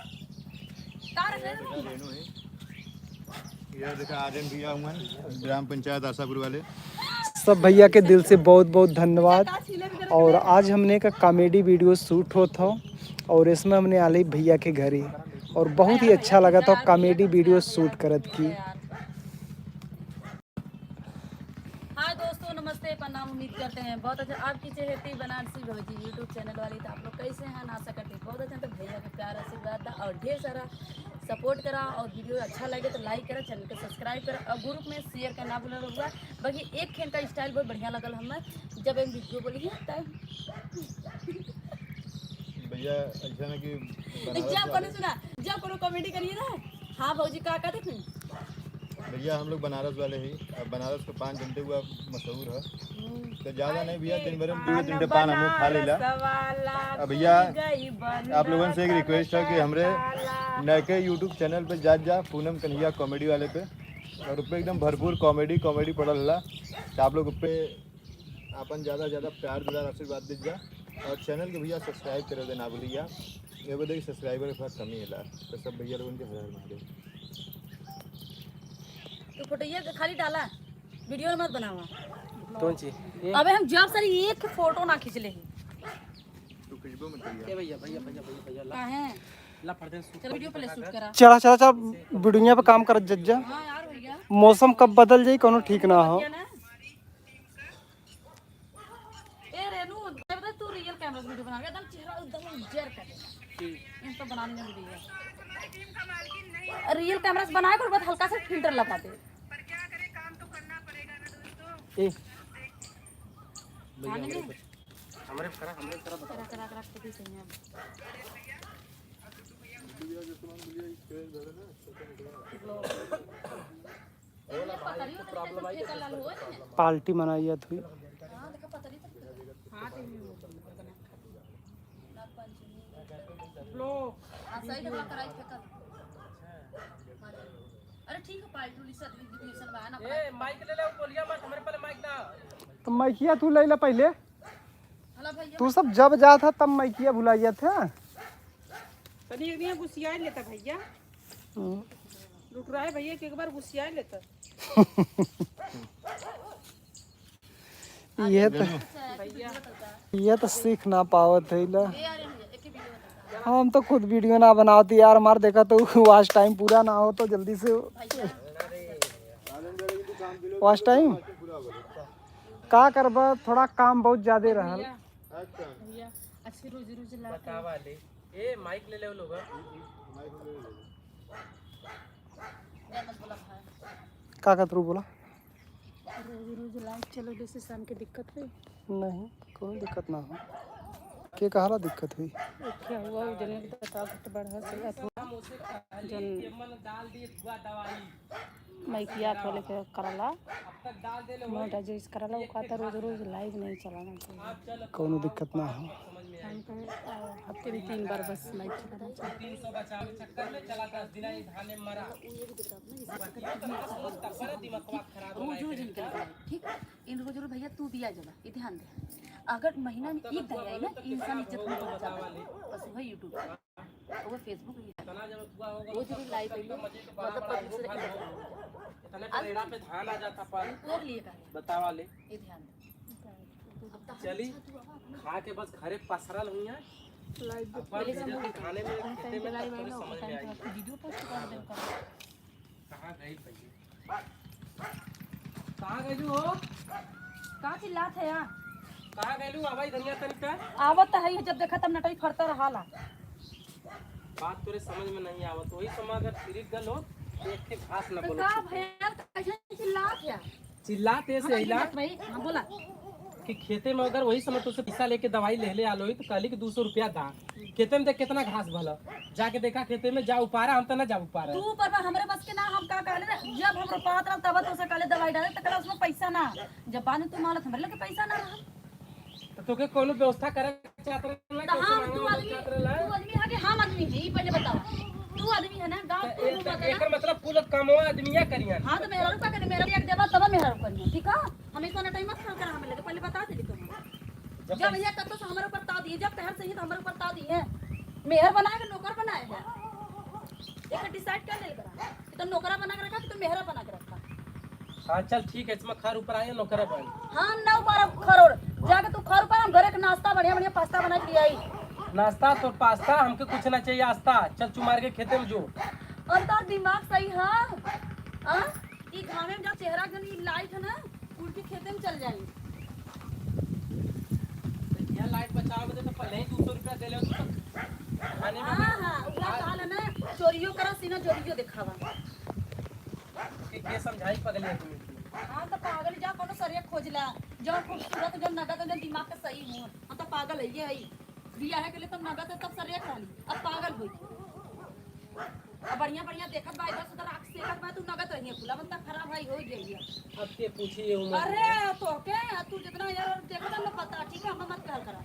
का रख ले। रेणु है यार, देखा आर्यन भैया हुआ ग्राम पंचायत आशापुर वाले। सब भैया के दिल से बहुत बहुत धन्यवाद। और आज हमने का कॉमेडी वीडियो शूट होता हो और इसमें हमने आले भैया के घर ही, और बहुत ही अच्छा लगा था कॉमेडी वीडियो शूट करत की। हाय दोस्तों, नमस्ते, प्रणाम। उम्मीद करते हैं बहुत अच्छा आपकी चहेती बनारसी भौजी यूट्यूब चैनल वाली। तो आप लोग कैसे हैं? आशा करते हैं बहुत अच्छा। तो भैया का प्यार आशीर्वाद था और ढेर सारा सपोर्ट करा और वीडियो अच्छा लगे तो लाइक करा, चैनल के सब्सक्राइब करा और ग्रुप में शेयर करना भूल हुआ। बाकी एक खेल का स्टाइल बहुत बढ़िया लगल हमें जब हम वीडियो बोली तब भैया ऐसा ना कि बनारस जब कोनो वाले- सुना जब कोनो कॉमेडी करिए ना। हाँ भौजी का कहते थे भैया हम लोग बनारस वाले ही। अब बनारस को पान जनते हुआ मशहूर है, तो ज़्यादा नहीं भैया, दिन भर में दो तीन पान हम लोग खा लेला। अब भैया आप लोगों से एक रिक्वेस्ट है कि हमरे नए यूट्यूब चैनल पे जा जा पूनम कन्हैया कॉमेडी वाले पे, और उस पे एकदम भरपूर कॉमेडी कॉमेडी पड़ल हला। तो आप लोग उस पे अपन ज़्यादा से ज़्यादा प्यार दुलार आशीर्वाद दीजिए जा, और चैनल के भैया सब्सक्राइब कर देना भैया। ये बताइए सब्सक्राइबर के थोड़ा कमी है, तो सब भैया लोगन के हर हर महादेव। तो फोटो ये खाली डाला, वीडियो मत बनावा। कौन चीज? अबे हम जब सारी एक फोटो ना खींच ले। तू खिंचबो मत भैया। ए भैया भैया भैया भैया भैया ला काहे ला फट दे सूट। चल वीडियो पहले शूट करा। चला चला चला, वीडियो पे काम करत जज्जा। हाँ यार भैया, मौसम कब बदल जाई कोनो ठीक ना हो। क्या ना ए रेनू मैं बता तू रियल कैमरा से वीडियो बना के एकदम चेहरा एकदम उज्जर कर देना। इन सब बनाने में वीडियो रियल कैमरा से बनाए और बस हल्का सा फिल्टर लगा दे। ए भैया हमरे करा, हमरे करा बता। करा करा करा के सही है। पार्टी मनाई जात हुई। हाँ सही करवा कराई फेकल। अरे ठीक है पार्टी लिसन लिसन बा ना। ए माइक ले ले, बोलिया मत हमरे पहले माइक ना। तो मैकिया तू ले ला पहले। हला भैया। तू सब जब जात था तब मैकिया भुला जात है। तनी एक दिन गुस्सिया लेता भैया, लुटराए भैया के एक बार गुस्सिया लेता। ये तो ये तो सीख ना पावत है ला। ए अरे भैया एक ही वीडियो बता। हम तो खुद वीडियो ना बनाती यार, हमार देखा तो वॉच टाइम पूरा ना हो तो जल्दी से वॉच टाइम का करबा, थोड़ा काम बहुत ज्यादा रहल। भैया अच्छी रोज रोज ला। बतावा ले, ए माइक ले ले लोग। का कतरू बोला? रोज रोज लाइट चलो जैसे शाम के दिक्कत हुई। नहीं, कोई दिक्कत ना हो। के कहाला दिक्कत हुई? क्या हुआ वो जने के ताकत बढ़ा से अथवा जन डाल दिए हुआ दवाई। मैकिया खोले के करला तक डाल दे। मोटा जो इस करला वो कहता रोज रोज लाइव नहीं चलाना चाहिए। कोनो दिक्कत ना हो। हम कहे हफ्ते में 3 बार बस लाइव चलाना चाहिए। 300 बचाव के चक्कर में चला 10 दिन ये धाने में मरा। रोज रोज इनके लगे ठीक इन रोज रोज भैया तू भी आ जाबा, ये ध्यान दे। अगर महीना में एक दही आई ना इंसान इज्जत में पहुंच जाता है। बस वही यूट्यूब और वो फेसबुक ही है। रोज रोज लाइव आई मतलब पब्लिक से इज्जत इतने परेड़ा पे धान आ जाता पर और लिए कहे। बतावा ले। ये ध्यान दे। चली खा के बस घरे पसरल हुई है खाने में खेते में तब थोड़ी समझ में आई। वीडियो पोस्ट कर दे। कहाँ गई भैया, कहाँ गई हो? का चिल्लात है यार? कहाँ गई आवाज धनिया तनिक आवत है जब देखा तब नटई फरता रहाला। बात तोरे समझ में नहीं आवत, वही समय अगर फिर गल हो तो एक के घास न तो बोलो। का भैया कैसे चिल्लात है? चिल्लाते से हिला भाई हां बोला। कि खेते में अगर वही समय तुझसे पैसा लेके दवाई ले ले आलो तो कहली कि 200 रुपया दा, खेते में देख कितना घास भला, जाके देखा खेते में जा उपारा, हम तो ना जा उपारा। तू पर हमरे बस के ना हम का कहले ना, जब हम रोपात रह तब तो उसे कहले दवाई डाले त कहला उसमें पैसा ना, जब बाद में तू मालत हमरे लगे पैसा ना रहा। तो तोके कोनो व्यवस्था करे के चाहत रहला तो कि हम तू मांगे आदमी चाहत रहला? तू आदमी है कि हम आदमी है, ई पहले बताओ। तू आदमी है ना गांव तू घूमत है ना। एकर मतलब कुल कमवा आदमिया करियन। हां तो मेहरा रुपा करे मेहरा एक देबा तब मेहरा रुपा करियन, ठीक है? हमेशा ना टाइम मत खर्च कर हमें लगे पहले बता देली तुम। जब भैया कतो से हमारे ऊपर ता दिए, जब तहर सही तो हमारे ऊपर ता दिए, मेहर बनाए के नौकर बनाए है, एक डिसाइड कर ले करा कि तुम नौकरा बना के रखा कि तुम मेहरा बना के रखा। हाँ चल ठीक है, इसमें खर ऊपर आए नौकरा बन। हम ना ऊपर खरोड़ जाके तू खर ऊपर, हम घरे के नाश्ता बढ़िया बढ़िया पास्ता बना के ले आई। नाश्ता तो पास्ता हमके कुछ ना चाहिए आस्ता, चल चुमार के खेते में जो। और तार दिमाग सही है हां? ई घामे में जब चेहरा के ई लाइट है ना उड़ के खेते में चल जाई। यह लाइट बचाव बदे तो पहले ही 200 रुपया दे ले तो खाने में। हां हां उगला काल है ना चोरियो करा। तीनों जोड़ियो देखावा। के समझाई पगलिया तुम्हें। हाँ तो पागल जा कोनो सरिया खोजला जो खूबसूरत जो नगद जो दिमाग के सही हो। हम तो पागल है ये है बियाह के लिए तुम नगद है तब सरिया खा ली अब पागल होई। अब बढ़िया बढ़िया देखत बा इधर से उधर आँख सेकत बा तू नगद रही खुला बंदा खराब भाई हो गई है। अब के पूछी ये उम्र। अरे तो के तू जितना यार देखत हम पता ठीक है हम मत कहल करा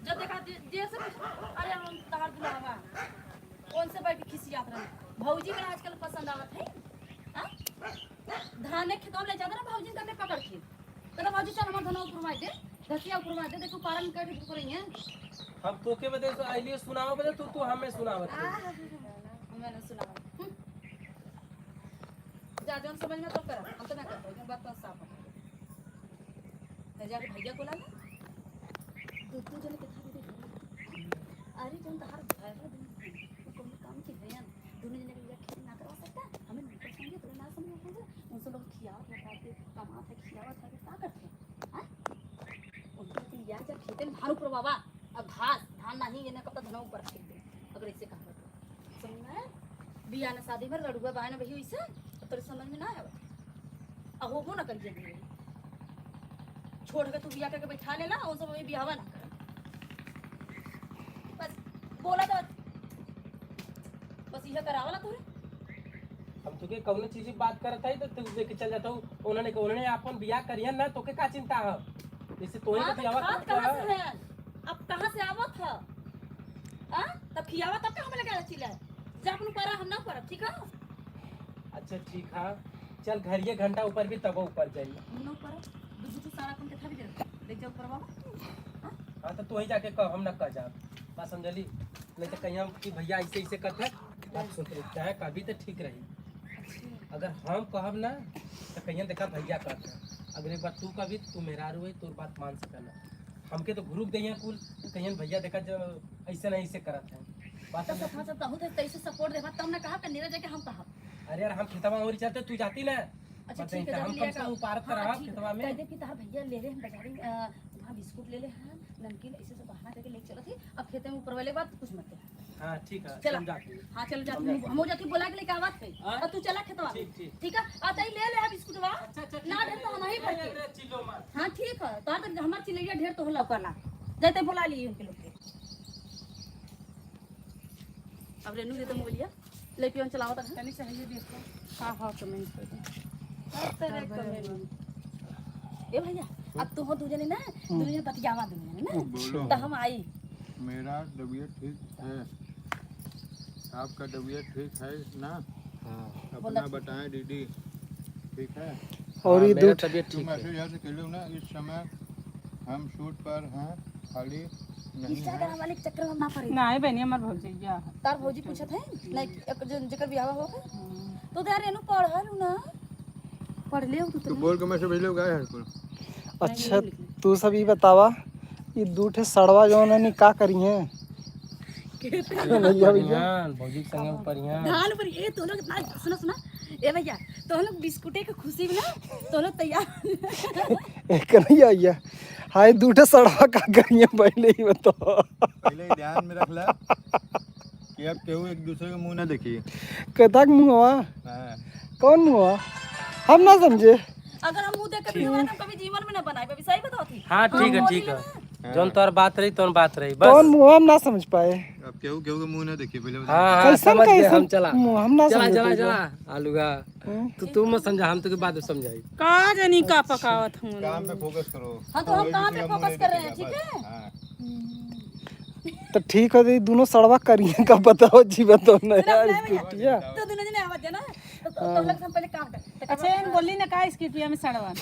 जब देखा जैसे अरे हम तहार दुलावा कौन से बैठ के खिसियात रहे भौजी मेरा आजकल पसंद आवत है। हाँ? धान के खेतवा में ले जाता ना भौजी ने पकड़ के तो भौजी चल हमार धनवा उपरवा दे धसिया उपरवा दे देखो पारन कर रही है। हम तोके बदे तो आइलिए सुनाओ बदे तू तू हमें सुनावत है। मैंने सुनावा जा जौन समझ में तो करा हम तो ना करते जो बात तो साफ है। जाके भैया को ला ना दू दू जने के थाली दे। अरे जौन तहार भाई है वो कौन काम के है दोनों जने के लिए खेती ना करवा सकता हमें नहीं समझे तो ना समझे उनसे लोग खियावत लगाते कमात है खियावत है का करते हैं उनको तो या जा खेते में धान ऊपर बाबा अब घास धान नहीं ये ना कब तक धन ऊपर फेंक दे अगर ऐसे कहा तो समझ में आया? बियाह ना शादी में लड़ुआ बहन भई वैसे तो तोरे समझ में ना आया अब होबो ना करिए छोड़ के तू बियाह करके बैठा लेना उन सब अभी बियाहवा ना कर बस बोला तो बस यह करावला तोरे। हम तोके कौनो चीज की बात करत है तो तू लेके चल जाता हूँ उन्होंने उन्होंने अपन बियाह करियन ना तोके का चिंता है जैसे तोहे हाँ, के तो बियाह खात कहाँ से है अब कहाँ से आवत है आ तब खियावा तब कहाँ लगा चिल्ला जा अपन पर हम ना पर ठीक है। अच्छा ठीक है चल घरिए घंटा ऊपर भी तब ऊपर जाइए हम ना पर दूध तो सारा कम के खा भी दे देख जा ऊपर बाबा। हाँ तो तू ही जाके कह हम ना कह जा बात समझली नहीं तो कहीं हम कि भैया ऐसे ऐसे करते बात सुनते रहते हैं कभी तो ठीक रही अगर हम कहब ना तो कहीं देखा भैया कहते हैं अगर एक बार तू कभी तू मेरा रुए तोर बात मान सकना हमके तो ग्रुप दे कुल कहीं भैया देखा जब ऐसे नहीं ऐसे करत है बात तब समझ? सफा सब बहुत है तैसे सपोर्ट देबा तब ना कहा कि नीरज जाके हम कहा। अरे यार हम खेतवा और चलते तू जाती ना अच्छा बताई ठीक है तो हम जब लिया कम से कम उपार हाँ, रहा ठीक है। खेतवा में। कह दे कि तार भैया ले ले हम बाजार में वहाँ बिस्कुट ले ले हैं नमकीन ऐसे सब बहाना करके लेके चलत थी अब खेते में ऊपर वाले के बाद कुछ मत कह। हाँ ठीक है चला। हम जाती हैं। हाँ चलो जाती हूँ हम जाती बोला के लेके आवत है हाँ? और तू चला खेतवा में। ठीक, ठीक। ठीक है आ तई ले ले बिस्कुटवा अच्छा अच्छा ठीक ना है, ढेर तो हम ही भर के। अरे, चिल्लो मत। हाँ ठीक है तोहर तो हमार चिलैया ढेर तो होला करना जाते बुला लिए उनके लोग के। अब रेनू दे तो मोबाइलिया ले पियोन चलावत है तनी चाहिए देखो का हो कमेंट कर दे। कमेंट ए भैया अब तू हो दू जने ना दू जने बतियावा दू जने ना बोलो। तो हम आई। मेरा तबीयत ठीक है आपका तबीयत ठीक है ना? अपना बताएं दीदी ठीक है? और ये मेरा दू तबीयत तू ठीक है। मैसेज यहाँ से खेलो ना इस समय हम शूट पर हैं खाली नहीं है। इंस्टाग्राम वाले के चक्कर में ना पड़े। नहीं बहनी हमार भौजैया है। तार भौजी पूछत है नहीं एक जेकर बियाह हो गए तो यार एनु पढ़ल ना पढ़ ले तू तू तो बोल के मैसेज भेज लो गाय हर को। अच्छा तू सब ये बतावा ये दू ठे सड़वा जौन है नी का करी है भैया भैया भौजी के संगे ऊपर यहाँ धान पर ये तो लोग ना सुना सुना ए भैया तो लोग बिस्कुटे के खुशी में ना तो लोग तैयार एक नहीं आइया हाय दू ठे सड़वा का करी है पहले ही बताओ। पहले ही ध्यान में रख ला कि अब केहू एक दूसरे के मुंह ना देखिए। कतक मुँहवा हाँ कौन मुँहवा हम ना समझे। अगर हम मुंह देख के वीडियो बनाए तो हम कभी जीवन में ना बनाए कभी सही बताओ थी। हाँ ठीक है ठीक है जौन तोहर बात रही तौन बात रही बस। कौन मुँहवा हम ना समझ पाए। अब केहू केहू के मुंह ना देखिए पहले बता। हाँ हाँ कैसन समझ गए हम कैसन चला मुँह हम ना चला समझे चला पहिले। चला आलूगा तू तू मत समझा हम तुके बाद में समझाई। का जानी का पकावत हूँ। काम पे फोकस करो। हाँ, तो हम एक काम दूसरे पे का मुंह फोकस नहीं कर रहे हैं, देखेगा, ठीक बस। है? हाँ। तो ठीक है दोनों सड़वा करिए का बताओ जी बताओ ना यार स्कूटिया तो दोनों जने आवत है ना तो लोग हम पहले काम कर अच्छा इन बोली ना का स्किटिया में सड़वा तो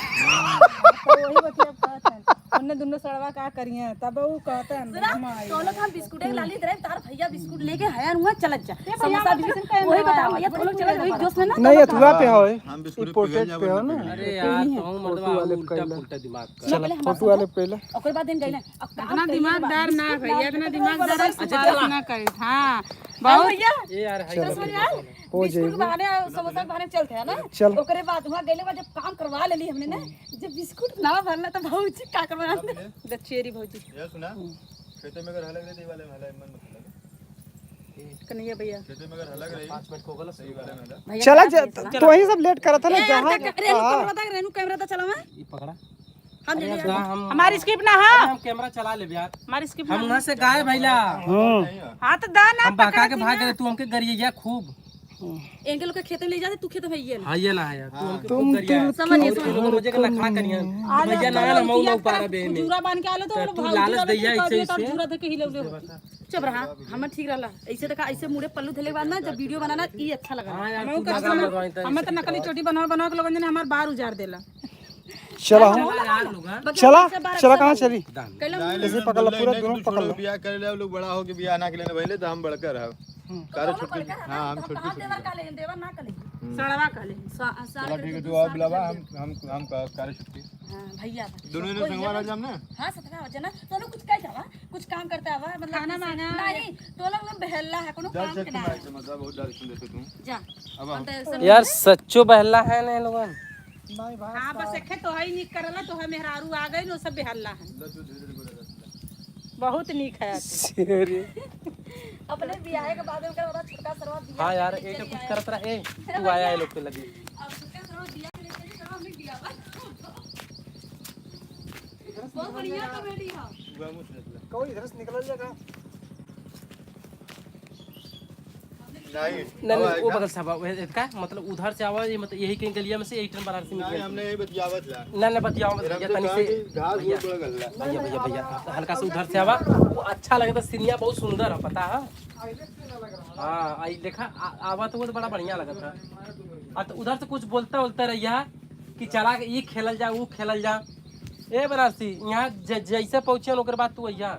वही बतिया कहत हन उन्ने दोनों सड़वा का करिए तब वो कहत हन हम आई। तो लोग हम बिस्कुट के लाली दे तार भैया बिस्कुट लेके हया हुआ चलत जा भैया समोसा हम बिस्कुट कैसन कहे वही ना बताओ भैया तो लोग चलत वही जोश में ना नहीं अथुआ पे हो हम बिस्कुट पोर्ट्रेट पिघल पे हो जाबे ना। ना। अरे यार तू फोटो वाले मतलब उल्टा कैला। पुल्टा दिमाग का। चला फोटो वाले पहले ओकर बाद दिन गइला अब काम इतना कइले दिमागदार बा, ना बिस्कुट भैया इतना लाल दिमागदार है अच्छा, ना करे। हाँ बहुत बहुत भैया ए यार हाय समझ में आयल? हो बिस्कुट के जाएगी। बहाने और समोसा के बहाने चलते है ना। चल। ओकरे बाद वहाँ गइले बाद जब काम करवा लेली हमने ना जब बिस्कुट ना भरला तो भौजी का करवा दक्षेरी भौजी यार सुना खेते में अगर हले दे वाले हले मन मत लगे। कन्हैया भैया। खेते में अगर हलग रही 5 मिनट को गलत सही वाले में हला। चला तो वही सब लेट करत है ना जहाँ रेनू कैमरा दा, रेनू कैमरा दा चलावा। ई पकड़ा। हम अरे ले हम हमारी स्किप ना है, हम कैमरा चला ले यार। हमारी स्किप हम वहां से गायब भइला। हां तो दा ना हम बका के भाग गए, तू हमके गरिया खूब। इनके लोग के खेत में ले जाते, तू खेत में ये हाँ ये ना है यार, तू हमके तुम खूब गरिया। समझ और ये लोग मुझे के नखरा करिया भैया ना ना मऊ ना उपारा बे में। जूरा बांध के आलो तो तू लालच दैया ऐसे ऐसे। जूरा धके हिलौले चुप रहा, हमर ठीक रहला। ऐसे देखा ऐसे मुड़े पल्लू धले के बाद ना जब वीडियो बनाना ई अच्छा लगा। हाँ यार, तू नखरा मरवाई त हमें तो नकली चोटी बनाओ बनाओ के लोगन ने हमार बार उजार देला। चला हम यार लोग हाँ। चला चला कहाँ चली? ऐसे पकड़ लो, पूरा दोनों पकड़ लो। बियाह करे ले लोग बड़ा हो के बियाह ना के लेने भइले तो हम बड़कर रहब। कारे छोटकी, हां हम छोटकी। देवर ना कले सड़वा कले। चला ठीक है, तू और बुलावा, हम कारे छोटकी। हाँ, भैया दोनों ने संगवा रह जाम ना। हाँ सतरा जना तो लोग कुछ कह जावा, कुछ काम करता हवा मतलब खाना मांगा। नहीं तो लोग एकदम बहल्ला है, कोनो चल काम चल के तुम ना। आए, मतलब बहुत डायरेक्शन देते तुम। जा अब हम हम तो यार सच्चो बहला है ना ये लोगन। हां बस एखे तो है निक करला तो है मेहरारू आ गई नो सब बेहल्ला है। बहुत निक है। अपने बियाह के बाद में ओकर बाद छोटका सरवा बियाह। हाँ यार एक कुछ करत रहा ए तू आया ये लोग के लगी। अब छोटका सरवा बियाह के चली सरवा हमने बियाह बहुत बढ़िया कॉमेडी है। कहो इधर से निकल जाएगा। नहीं नहीं नहीं वो बगल से आवा, का मतलब उधर से आवा ये मतलब यही कहीं गलिया में से यही टर्न बनारसी नहीं निकल। हमने यही बतियावत ला। ना ना बतियाओ मत भैया तनी से घास बहुत बड़ा गल्ला। भैया भैया भैया हल्का से उधर से आवा, वो अच्छा लगता सीनिया बहुत सुंदर है पता है। हाँ आई देखा आवा तो वो तो बड़ा बढ़िया लगा था। आ तो उधर से कुछ बोलता बोलता रहिया कि चला के ई खेलल जा वो खेलल जा। ए बनारसी यहाँ जैसे पहुँचे ओकर बाद तू अइहा।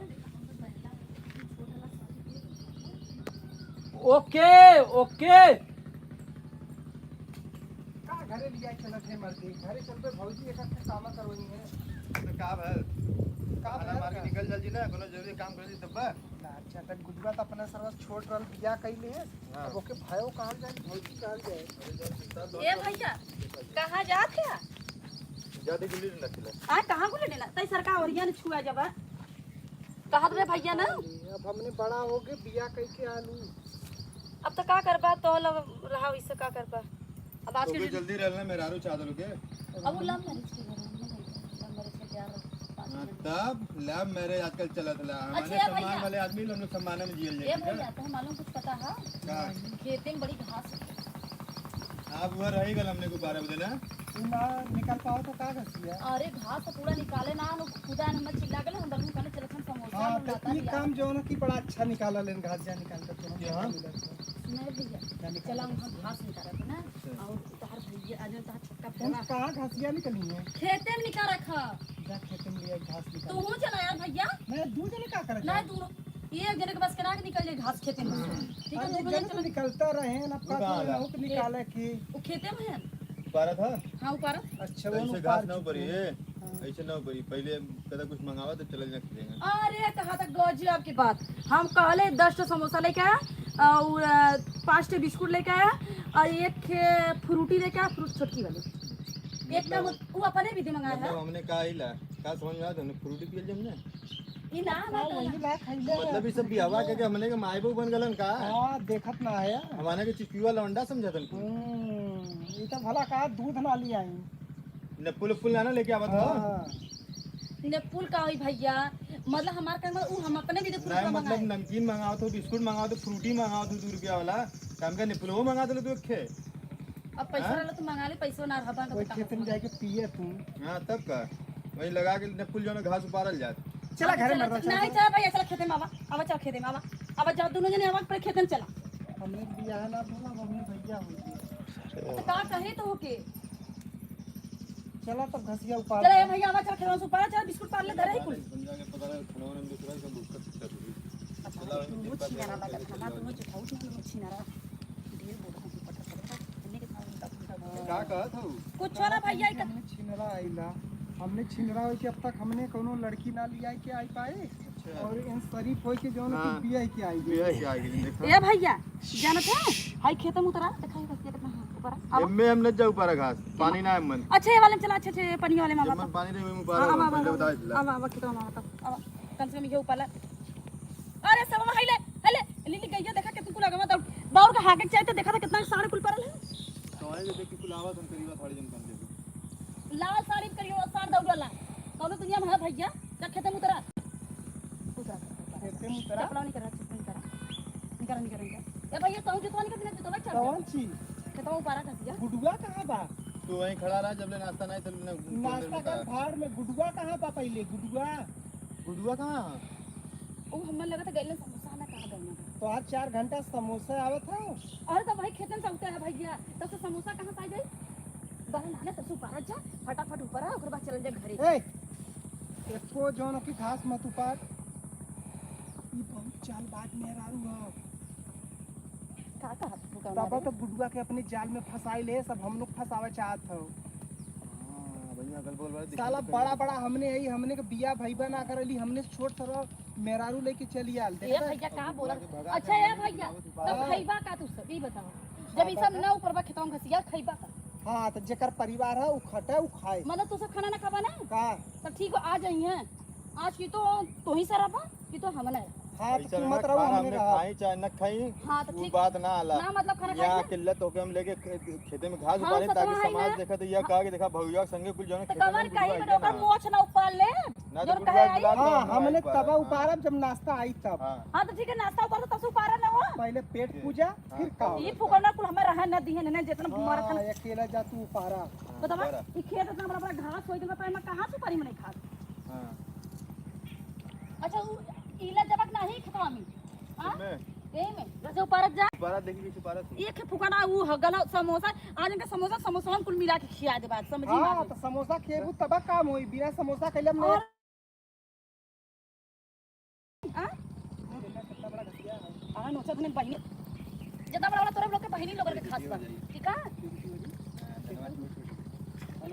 ओके ओके का घरे लिया चलत है मर्दी, घरे चल पे भौजी एक हफ्ते काम करवनी है। तो का भल का खाना मार के निकल चल जी ना, कोनो जरूरी काम कर दी तब बा। ना अच्छा तक गुजरा त अपना सरवा छोड़ रहल बिया कइले है। अब ओके भयो कहल जाए भौजी कहल जाए। ए भैया कहाँ जात है? ज्यादा गुल्ली डंडा खेला। आ कहाँ गुले लेला तई सरका ओरिया ने छुआ जाबा कहत रे भैया ना। अब हमने बड़ा हो गए बिया कई के आलू। अब तो का करबा तो लोग रहा इससे का करबा अब आज तो के जल्दी रहना मेहरारू चादर के। अब वो लव मैरिज के घर में लव मैरिज के प्यार। हाँ, तब लव मैरिज आजकल चलत ला। हमारे अच्छा, ये सम्मान भैया। वाले आदमी हम लोग सम्मान में जियल ए जाए। भैया तो मालूम कुछ पता है का खेते में बड़ी घास है। आप वह रही गल हमने को 12 बजे ना ना निकल पाओ तो का घसिया। अरे घास तो पूरा निकाले ना हम खुदा न हमर चिल्ला गेल हम बलू कहने चलत हम समोसा हाँ हम तो लाता ई काम जो है कि बड़ा अच्छा निकाला लेन घास जा निकाल कर तो यहाँ? नहीं भैया चला हम घास निकालत ना और तोहर भैया आज तोहर छोटका तुम भैया कहाँ घासिया निकली है? खेते में निकाल रखा। जा खेत में लिया घास निकाल। तू हूं चला यार भैया। मैं दू जने का करे? नहीं दोनों एक जने के बस करा के निकल जाए घास खेते में। ठीक है अरे दो जने जने तो निकलता रहे ना वो कहाँ का ला? तो निकाले की वो खेते में है। पारा था। हां ऊपर। अच्छा वो ऐसे घास ना ऊपर ये ऐसे ना ऊपर पहले कदा कुछ मंगावा तो चलल जा खेलेंगे। अरे कहा तक गजब की बात। हम कहले 10 ठो समोसा लेके आया और 5 ठो बिस्कुट लेके आया और एक फ्रूटी लेके आया, फ्रूट छोटकी वाली। एक का वो अपने भी मंगाया है। मतलब हमने का ही ला का समझ में आया हमने फ्रूटी पियल हमने ई ना ना वही ला खइले। मतलब ये सब बियावा के के हमने के माई बहू बन गलन का। हां देखत ना आया। हमारे के चिपिवा लौंडा समझतन को। ई तो भला का दूध ना लिया आई। नप्पुल फुल ना लेके आवत हो। हाँ। नेपुल का होई भैया मतलब हमार का उ हम अपने भी फ्रूट नहीं मतलब मंगाए। नमकीन मंगाओ तो बिस्कुट मंगाओ तो फ्रूटी मंगाओ तो 2 रुपया वाला काम का निपुल वो मंगा दो तू खे। अब पैसा रहला तो मंगा ले, पैसो ना रहबा वही खेत में जाके पिए तू। हां तब का वही लगा के निपुल जो घास उपारल जात। चला घरे मरदा चला। नहीं चला भैया चला खेते में आवा आवा चल खेते में आवा आवा जाओ दोनों जने आवा पर खेते में चला। हमने बियाह ना भला हमने भैया हो गए। तो का कहे तो होके चला तब घसिया उपार। चला ए भैया आवा चल खेते में उपारा चल बिस्कुट पार ले धरे ही कुल। समझा के पता नहीं खनौन में दूसरा का भूख सकता तू। चला वो छिनारा लगा था ना दोनों चुठाऊ में छिनारा ढेर बोल हम पटर पटर इन्हें के उनका उनका का कहत हो? कुछ ना भैया का हमने छिनरा आइला, हमने छिनरा होई कि अब तक हमने कोनो लड़की ना लिया के आई पाए और इन शरीफ होई के जौन हाँ। की बिया के आई गई। बिया के आ गेली देखो। ए भैया जानत है हाय खेत में उतरा देखा बस कितना है ऊपर आवा। एमे हम न जाऊ पारा घास पानी ना है मन। अच्छा ये वाले में चला, अच्छा अच्छा ये पनिया वाले में आवा जब मन पानी रहे में आवा उपारा आवा पहले बता दिला। आवा आवा खेत में आवा तब आवा कम से कम ये ऊपर ला। अरे सब हाय ले हाय ले लिली गईया देखा कितन को लगवा हाके चाहे तो देखा था कितना साड़ी कुल परल है। तो वहीं देख के कुल आवत हम करीबा साड़ी जन पहन के। लाल साड़ी करियो साड़ दौड़ला कौनो दुनिया में है भैया का खेते में उतरा उतरा खेते में उतरा चपला नहीं करा, चप्पल नहीं करा, निकरा निकरा निकरा। ए भैया तू जुतवा नहीं कर जुतवा चल कौन चीज खेतवा उपारा कर दिया। गुडुआ कहाँ बा? तू वहीं खड़ा रहा जब ले नाश्ता नहीं तब ले नाश्ता कर भाड़ में। गुडुआ कहाँ बा पहले? गुडुआ गुडुआ कहाँ? ओ हमन लगा था गइलन समोसा ना कहाँ गइलन। तो आज 4 घंटा समोसा आवत है। अरे तो भाई खेतन से उतर है भैया, तब से समोसा कहाँ से आ जाई? बहन आने तब से उपारा जा, फटाफट ऊपर आ, ओकर बाद चल जा घरे। ए एको जौन की घास मत उपार, ई बहुत चाल बात मेहरारू हो। का का फुका बाबा तो गुडुआ के अपने जाल में फंसाई ले, सब हम लोग फंसावे चाहत हो। हां भैया अगल बगल वाले साला बड़ा बड़ा हमने है, हमने के बिया भईबा ना करली, हमने छोट सरो मेहरारू लेके चली आल। ए देखता भैया का बोला? अच्छा ए भैया तब खइबा का तू सब ई बताओ, जब ई सब ना ऊपर बा खेतवा में घसिया खइबा का? हाँ तो जेकर परिवार है उ खटे उ खाए। मतलब तू सब खाना ना खाबा ना? का तब ठीक हो आ जाइए आज की तो तो ही सराबा की तो हमने। हाँ तो तू मत रहो हमने रहा। खाई चाहे न खाई हाँ तो वो ठीक बात ना आला ना मतलब खाना यहाँ खाई ना? किल्लत होके हम लेके खेते में घास हाँ, उपारे सतवा ताकि है समाज ना। देखा तो यह कहा कि देखा भौया संगे कुल जने तो खेते में कवर गुडुआ कहीं आइया में ओकर ना। मोछ ना उपार ले ना तो जोन गुडुआ कहे आई। गुलाब हाँ जामुन हमने आई तबा हाँ। उपारब जब नाश्ता आई तब। हाँ हाँ तो ठीक है नाश्ता उपार तब से उपारा ना हो, पहले पेट पूजा फिर खाओ। ई फुकना कुल हमें रह ना दिहे ना जितना मरत हाँ, अकेला जा तू उपारा। बतावा उपारा। ई खेत इतना बड़ा बड़ा घास होई गेल बा एमे कहां से उपारी में नहीं खास। हाँ अच्छा उ इला जबक नहीं खेतवा में हां में एही में जैसे उपारत जा उपारा देखी कि उपारा से एक फुकना उ हगल समोसा आज इनका समोसा समोसा कुल मिला के खिया दे बात समझी हाँ बात तो समोसा खेबू तब काम होई, बिना समोसा खइले हम और आ आ नोचा तने बहिनी जितना बड़ा बड़ा तोरे लोग के बहिनी लोगन के खास बा ठीक है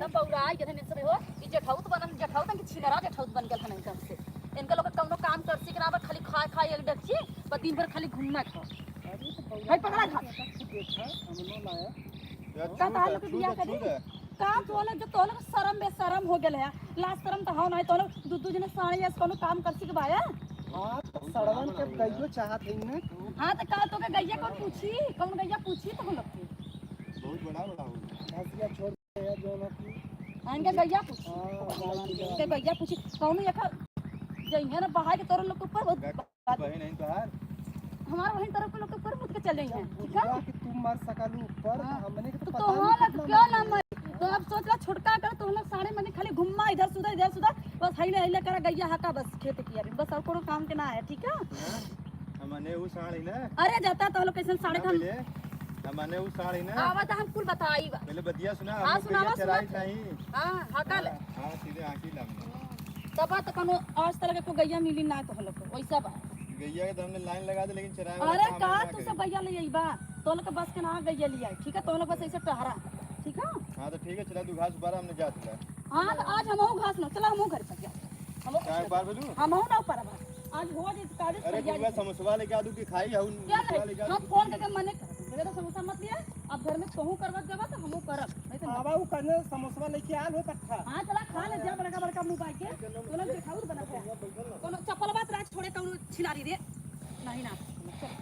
तब बौराई के धन सब हो ई जठौत बनन जठौत के छिनरा जठौत बन गेल हन इनका से। इनका लोग के कौनो काम कर सीख ना बा, खाली खाए खाए एक डकची पर दिन भर खाली घूमना खाओ। भाई पकड़ा खा देखा हमनो लाया का तार लोग के बियाह करी का तोला जो तोला के शरम बेशरम हो गेल है लास्ट शरम तो हो नहीं तोला दू दू जने साड़ी या कोनो काम कर सीख भाया। हाँ तो सड़वन के गइयो चाहत है ना। हां तो का तो के गैया कौन पूछी, कौन गैया पूछी तो हम लोग के बहुत बड़ा बड़ा हो गया। घसिया छोड़ दे जौन की। इनके गैया पूछी, हाँ इनके गैया पूछी कौन एक जइहे ना बहा के तोरे लोग के ऊपर बहुत बात- बहन नहीं तोहार हमार बहन तरफ के लोग के ऊपर मुद के चले हैं ठीक है कि तू मर सकलू ऊपर हाँ। हमने के तो तो पता तोहरा नहीं लग कितना क्यों ना मर तो अब सोच ला छोटका कर तो लोग साढ़े महीने खाली घुम्मा इधर से उधर बस हईले हईले करा गैया हका बस खेत किया बस और कोनो काम के ना है ठीक है। हमने उ साड़ी ना अरे जाता तो लोग कैसे साढ़े ना हम पहले हमने उ साड़ी ना आवा तो हम कुल बताई बा। पहले बतिया सुना हाँ, हम सुनावा, चराई सुना। नहीं। हां हका ले हां सीधे आंखी लाम तब तो कोनो आज तरह के को गैया मिली ना तो लोग को वैसा बा। गैया के तो हमने लाइन लगा दे लेकिन चराए वाला अरे काम का ना तू करे। सब गैया ले आईबा तो लोग के बस के ना गैया लिया ठीक है तो लोग बस ऐसे टहरा ठीक है। हां तो ठीक है चला तू घास उपारा हमने जात ला। हां तो आज हमहू घास ना चला हमहू घर पर जा हमहू चाय उपार भेलू हमहू ना ऊपर बा आज हो जे काजे अरे गुरुआ समोसवा लेके आदू की खाई हऊ क्या समोसवा लेके हम आदू फोन करके मने कर मेरे तो समोसा मत लिया अब घर में कहूँ करवत जबा तो हमहू करब नहीं तो ना। आवा उ करने समोसवा लेके आल हो तट्ठा। हां चला खा ले जा बड़का बड़का मुंह बाई के कोनो देखाउर बना है कोनो चप्पल बात राज छोड़े कोनो छिनारी रे नहीं ना चल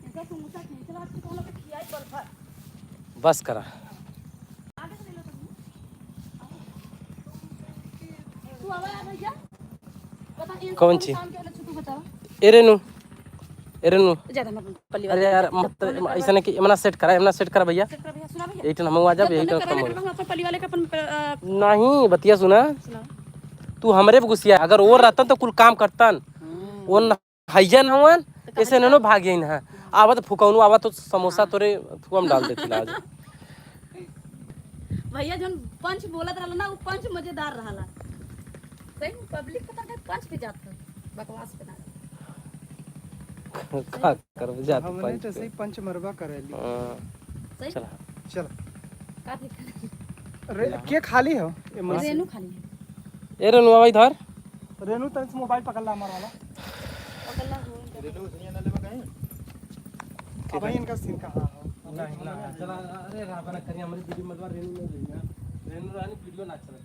इनका समोसा खिला चला आज कोनो के खियाई बल भर बस करा आगे से ले लो तुम तू आवा यार भैया बता इन कौन चीज? काम के वाला छुटू बताओ ए रेनू ए रेनू ज्यादा मत पल्ली अरे यार मत ऐसा नहीं कि एमना सेट करा, एमना सेट करा भैया। सेट कर भैया सुना भैया यही टन हम आ जाब, यही जब टन तूने कम कराना हो हम अपन पल्ली वाले के अपन नहीं बतिया सुना सुना तू हमरे पे गुस्सिया अगर और रहतन तो कुल काम करतन वो हइजन हवन ऐसे ननो भाग गइन है आवत फुकौनु आवत तो समोसा तोरे थुअम डाल देती आज। भैया जन पंच बोलत रहला ना वो पंच मजेदार रहला सही पब्लिक पता नहीं पंच पे जात रहे, बकवास पे ना। का करब जात हमने पंच तो पे। सही पंच मरबा करेली। हाँ, सही चला चल का दिक्कत रे के खाली हो ए मस रेनू खाली है ए रेनू आवा इधर। रेनू तन से मोबाइल पकड़ ला हमार वाला। पकड़ला हो रेनू सुनिए ना लेबा कहीं अब इनका सीन कहां हो? नहीं ना चला अरे रावण करी हमारी वीडियो मतवा रेनू नहीं रही ना रेनू रानी वीडियो ना चला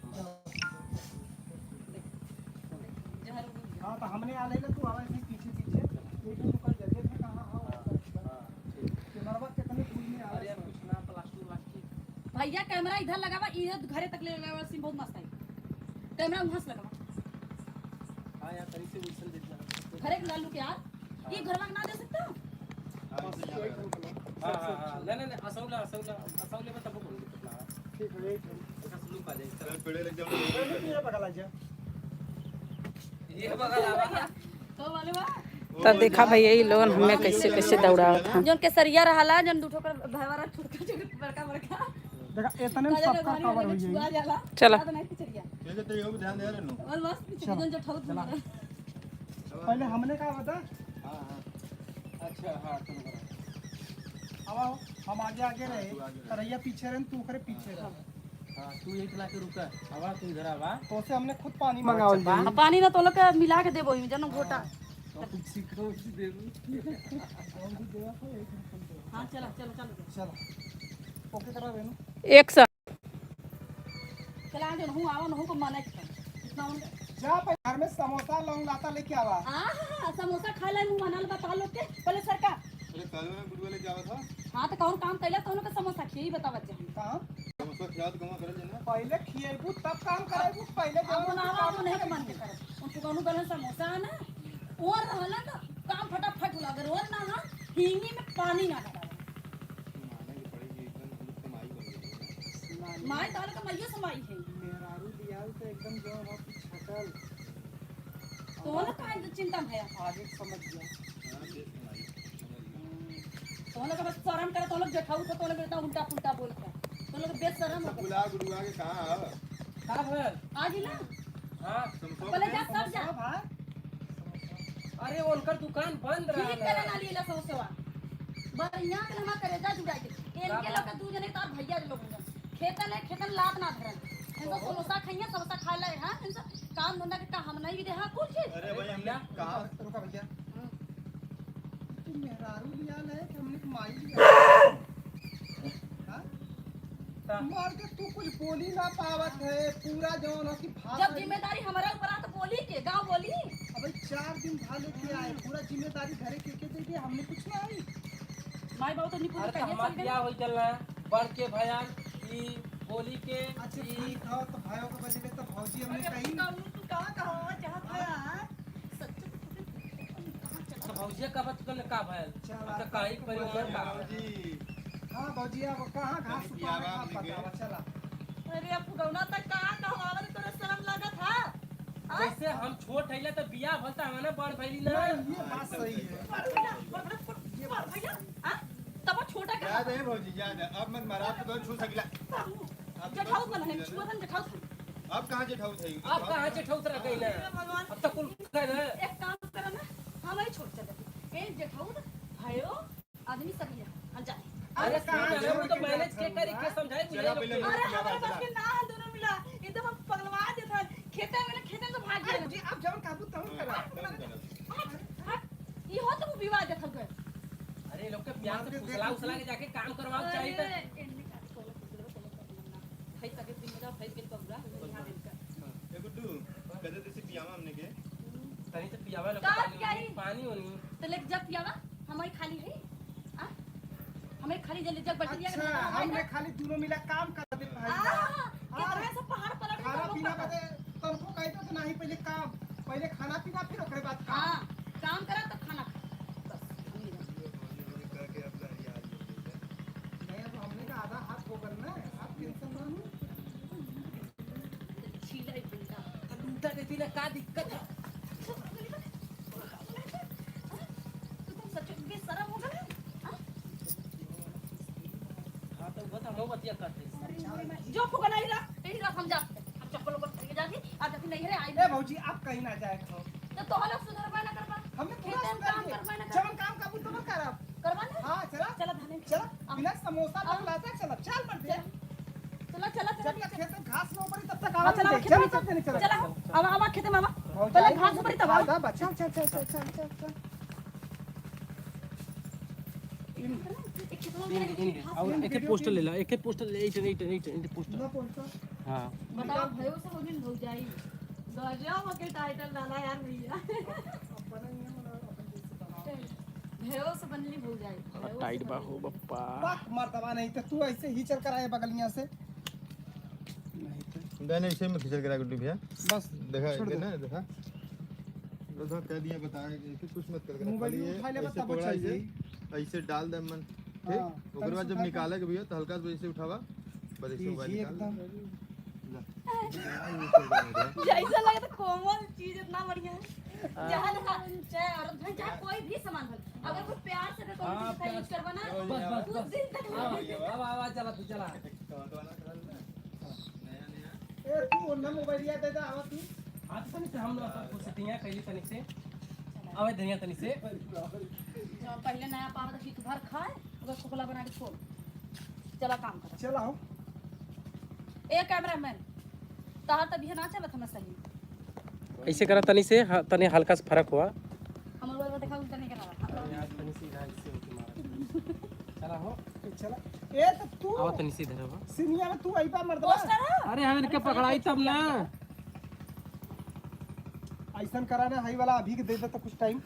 हां तो हमने आ लेला तू आवा ऐसे पीछे पीछे एक रुकल जगह थे कहां हो? कैमरा भैया कैमरा इधर लगावा, इधर घरे तक ले लगावा, सीन बहुत मस्त है। कैमरा वहां से लगावा। हां यार तनी से उसन देख ला। घरे के लालू के यार, ये घर ना दे सकता हूं। हाँ, इसे यहाँ लगा। हां हां हां, नहीं नहीं असौला असौला असौले में तब बोल दिक्कत ना। ठीक है, यही ठीक। एका सुलू पा जाए। चल, पेड़े लग जाओ। ये बगल आ जा। ये बगल आवा। तो वाले बा तो देखा भैया ये लोगन हमें कैसे कैसे दौड़ावत हन। जोन केसरिया रहला, जोन दूठो कर भैवारा छोटका छोटका बड़का बड़का देखा इतने में सबका कवर हो जाई। छुआ जाला। चलो। तो नहीं पिचरिया। ठीक है, तो यो भी ध्यान दे रहे नु। और मस्त पिचरिया जोन जो ठौत पहले हमने कहा बता। हां हां। अच्छा हां तुम करो। अब आओ, हम आगे आगे रहे, तरैया पीछे रहे, तू करे पीछे रहे। हां तू यही ला के रुका, आवा तू इधर आवा। तो से हमने खुद पानी मंगावल जी। पानी ना तो लोग के मिला के देबो जनो घोटा। तो सीखो उसी देबू। हां चला चलो चलो। चलो ओके करा रेनू। एक सौ चला जोन हूं आवन हूं को मना के इतना उन जा पे घर में समोसा लौंग लाता लेके आवा। हां हां समोसा खा ले मुंह मनल बता लोग के पहले सरका। अरे कल में गुड़ुआ लेके आवा था। हां तो कौन काम कैला तो उनके समोसा खियाई बतावत जा। काम समोसा खिला तो कमा करल ना। पहले खिएबू तब काम कराबू, पहले अब बनावा अब नहीं के मन के करब उनको कौनो गलन समोसा है ना और रहला ना काम फटाफट होला, अगर और ना हां हिंगी में पानी ना डाला। माने की पड़ेगी एकदम, हम लोग कमाई बन गई। माई ताल का मैया समाई है। मेहरारू दियाल तो एकदम जो है कि छटल। तो ना काहे चिंता में है? आगे समझ गया। हां देश कमाई समझ गया। तो लोग बस शर्म करे, तो लोग जठाऊ तो लोग इतना उल्टा पुल्टा बोलता, तो लोग बेशरम हो सब बुला गुड़ुआ के कहां आवा? का भल? आज ही ना। हां समोसा पहले जा सब जा। भाई अरे उनकर दुकान बंद रहा। ठीक करे ना लीला समोसवा बढ़िया के हम करेजा जुड़ा के इनके लोग के दू जने तार भैया लोग होंगे। खेतन है खेतन लात ना धरन, इनसे समोसा खइया समोसा खा ले। हां इनसे काम धंधा के का हम नहीं दे। हां कुछ अरे भाई हमने कहा रुका भैया, तू मेहरारू लियाल है कि हमने माई लिया? हां मार के तू कुछ बोली ना पावत है, पूरा जौन है कि भाग। जब जिम्मेदारी हमारा ऊपर आ तो बोली के गांव बोली। अबे 4 दिन भा लेके आए, पूरा जिम्मेदारी घरे के के दे दे, हमने कुछ ना आई। माई बाबू तो निपुण अरे तो कहिए हमार चल गए। बियाह होई चलना बढ़ के भयान ई बोली के अच्छा ई ठीक हो तो भाइयों के बदले तो भौजी हमने कही। तू कहां कहां चाहत है सच तो भौजिया का बात करने का भयल? चला। अब तो काई परिवार का जी। हां भौजी अब कहां घास उपाड़े का बतावा चला। अरे अब फुगौना तक कहां कहवावत तोरे शर्म लागत है? जैसे हम छोट हइला तो बियाह भल त हमारे बड़ भइली ना। ये बात सही है। पर भैया हां तब छोटा का याद है भौजी, याद है। अब मत मारा, अब तो छू सकला। जठाऊ बन है छुआ थन जठाऊ। अब कहां जेठाऊ थई? अब कहां से ठौस रह गई ना, अब तो कुल गए ना। एक काम करो ना, हम ही छोड़ चले ए जठाऊ भाइयो आदमी सही है हम जा। अरे कहाँ कहां छोड़ तो के मैनेज के जात करे के हूँ, समझाए बुझाए चला लोग पहले के। अरे हमारे पास के ना है दोनों मिला एकदम हम पगलवा देत हन खेते में खेते तो भाग अरे गए। जी आप जवन काबू तवन करा। हट हट ई हो तो विवाह देत हन। अरे लोग के प्यार से फुसला उसला के जाके काम करवाओ चाहिए अरे त। इनने का कोलो कोलो कोलो भाई तक दिन मेरा भाई के कबरा यहाँ दिन का ए गुड्डू कदे तैसे पियावा हमने के। तनी से पियावा लोग का के पानी पियाई? ओनी, पानी ओनी। तो लेके जब पियावा हमारी खाली है आ हमें खाली जल्दी जब बैठ लिया अच्छा हमने खाली दोनों मिला काम कर दे भाई। कितना सब पहाड़ पलट खाना पीना बदे तनको कही तो नहीं, पहले काम, पहले खाना पीना फिर ओकरे बाद काम। हां काम करा तो खाना खा बस हम नहीं जानते। के अब याद नहीं अब हमने का आधा हाथ हो गल ना, आप टेंशन ना लो। छीला ही बिंदा तो लूटा देती ना का दिक्कत है? तो तुम सच में बेशरम हो गए हां? हां तो वो तो हम बतिया करते। जो फुकना ही रख यही रख हम जाते हम चप्पल उप्पल खरीद जाती आ जाती नहीं रे आई। ए भौजी आप कहीं ना जाए खाओ। तो तोहर लोग सुधरबा ना करबा। हमने पूरा खेते में सुधर काम दिए। करबा ना जवन काम काबू तवन करब। करबा ना। हां चला चला धाने में। चला बिना समोसा लौंग लाता चला चल मर दे। चला चला जब चला तक खेत में घास न ऊपरी तब तक हाँ, आवा चला नहीं खेत चल में चल नहीं चला। चला आवा आवा खेत में आवा पहले घास ऊपरी तब आवा। चल चल चल चल चल चल चल। एक खेत में और एक पोस्टर ले ला, एक पोस्टर ले, एक एक एक एक पोस्टर। ना पहुंचा। हां बताओ भयो से हो दिन हो जाई गजब के टाइटल डाला यार भैया। अपन नियम और अपन जैसे बनाओ। भेओ से बनली भूल जाए। बड़ा टाइट बा हो बप्पा। बाक मर्दवा, नहीं तो तू ऐसे ही चल कर आए बगलिया से। नहीं तो नहीं, ऐसे में खिंचल करा गुड्डू भैया। बस देखा छोड़ दे। ना, देखा देखा, कह दिया बताया कि कुछ मत कर। मोबाइल खाली ये उठा ले, ऐसे बता पकड़ा चल ऐसे जाई। ऐसे डाल दे मन। हाँ, ठीक, ओकर बाद तब जब उठा के- निकाले के भैया तो हल्का से ऐसे उठावा बस, ऐसे मोबाइल इजी निकाल। एकदम। ला। जैसा लगे तो कोमल चीज इतना बढ़िया है। जहाँ देखा चाहे औरत हो चाहे कोई भी सामान हो, अगर कोई प्यार से अगर कोई चीज का यूज करवा ना, बस बस कुछ बस। दिन तक अब आवाज चला, तू चला। ए तू ना मोबाइल दे दे, आवा तू। हाथ तनी से हम ना सब कुछ दिया कैली तनी से आवे धनिया तनी से। जब पहले नया पावा तो हित भर खाए, ओकर खोखला बना के छोड़, चला काम कर। चल आओ। ए कैमरामैन, तहार तभी ना चलत हमें सही। ऐसे करा तनी से, हाँ, तनी हल्का सा फर्क हुआ। हमर मोबाइल देखा, उल्टा नहीं करा। यार तनी से इधर ऐसे होके मारा, चला हो। ए, चला ए तो तू आवा तनी से इधर हो। सिनिया में तू आईबा मर्दवा। पोस्टर है। अरे हम इनके पकड़ाई तब ना। ऐसन करा ना, हाई वाला अभी के दे दे तो कुछ टाइम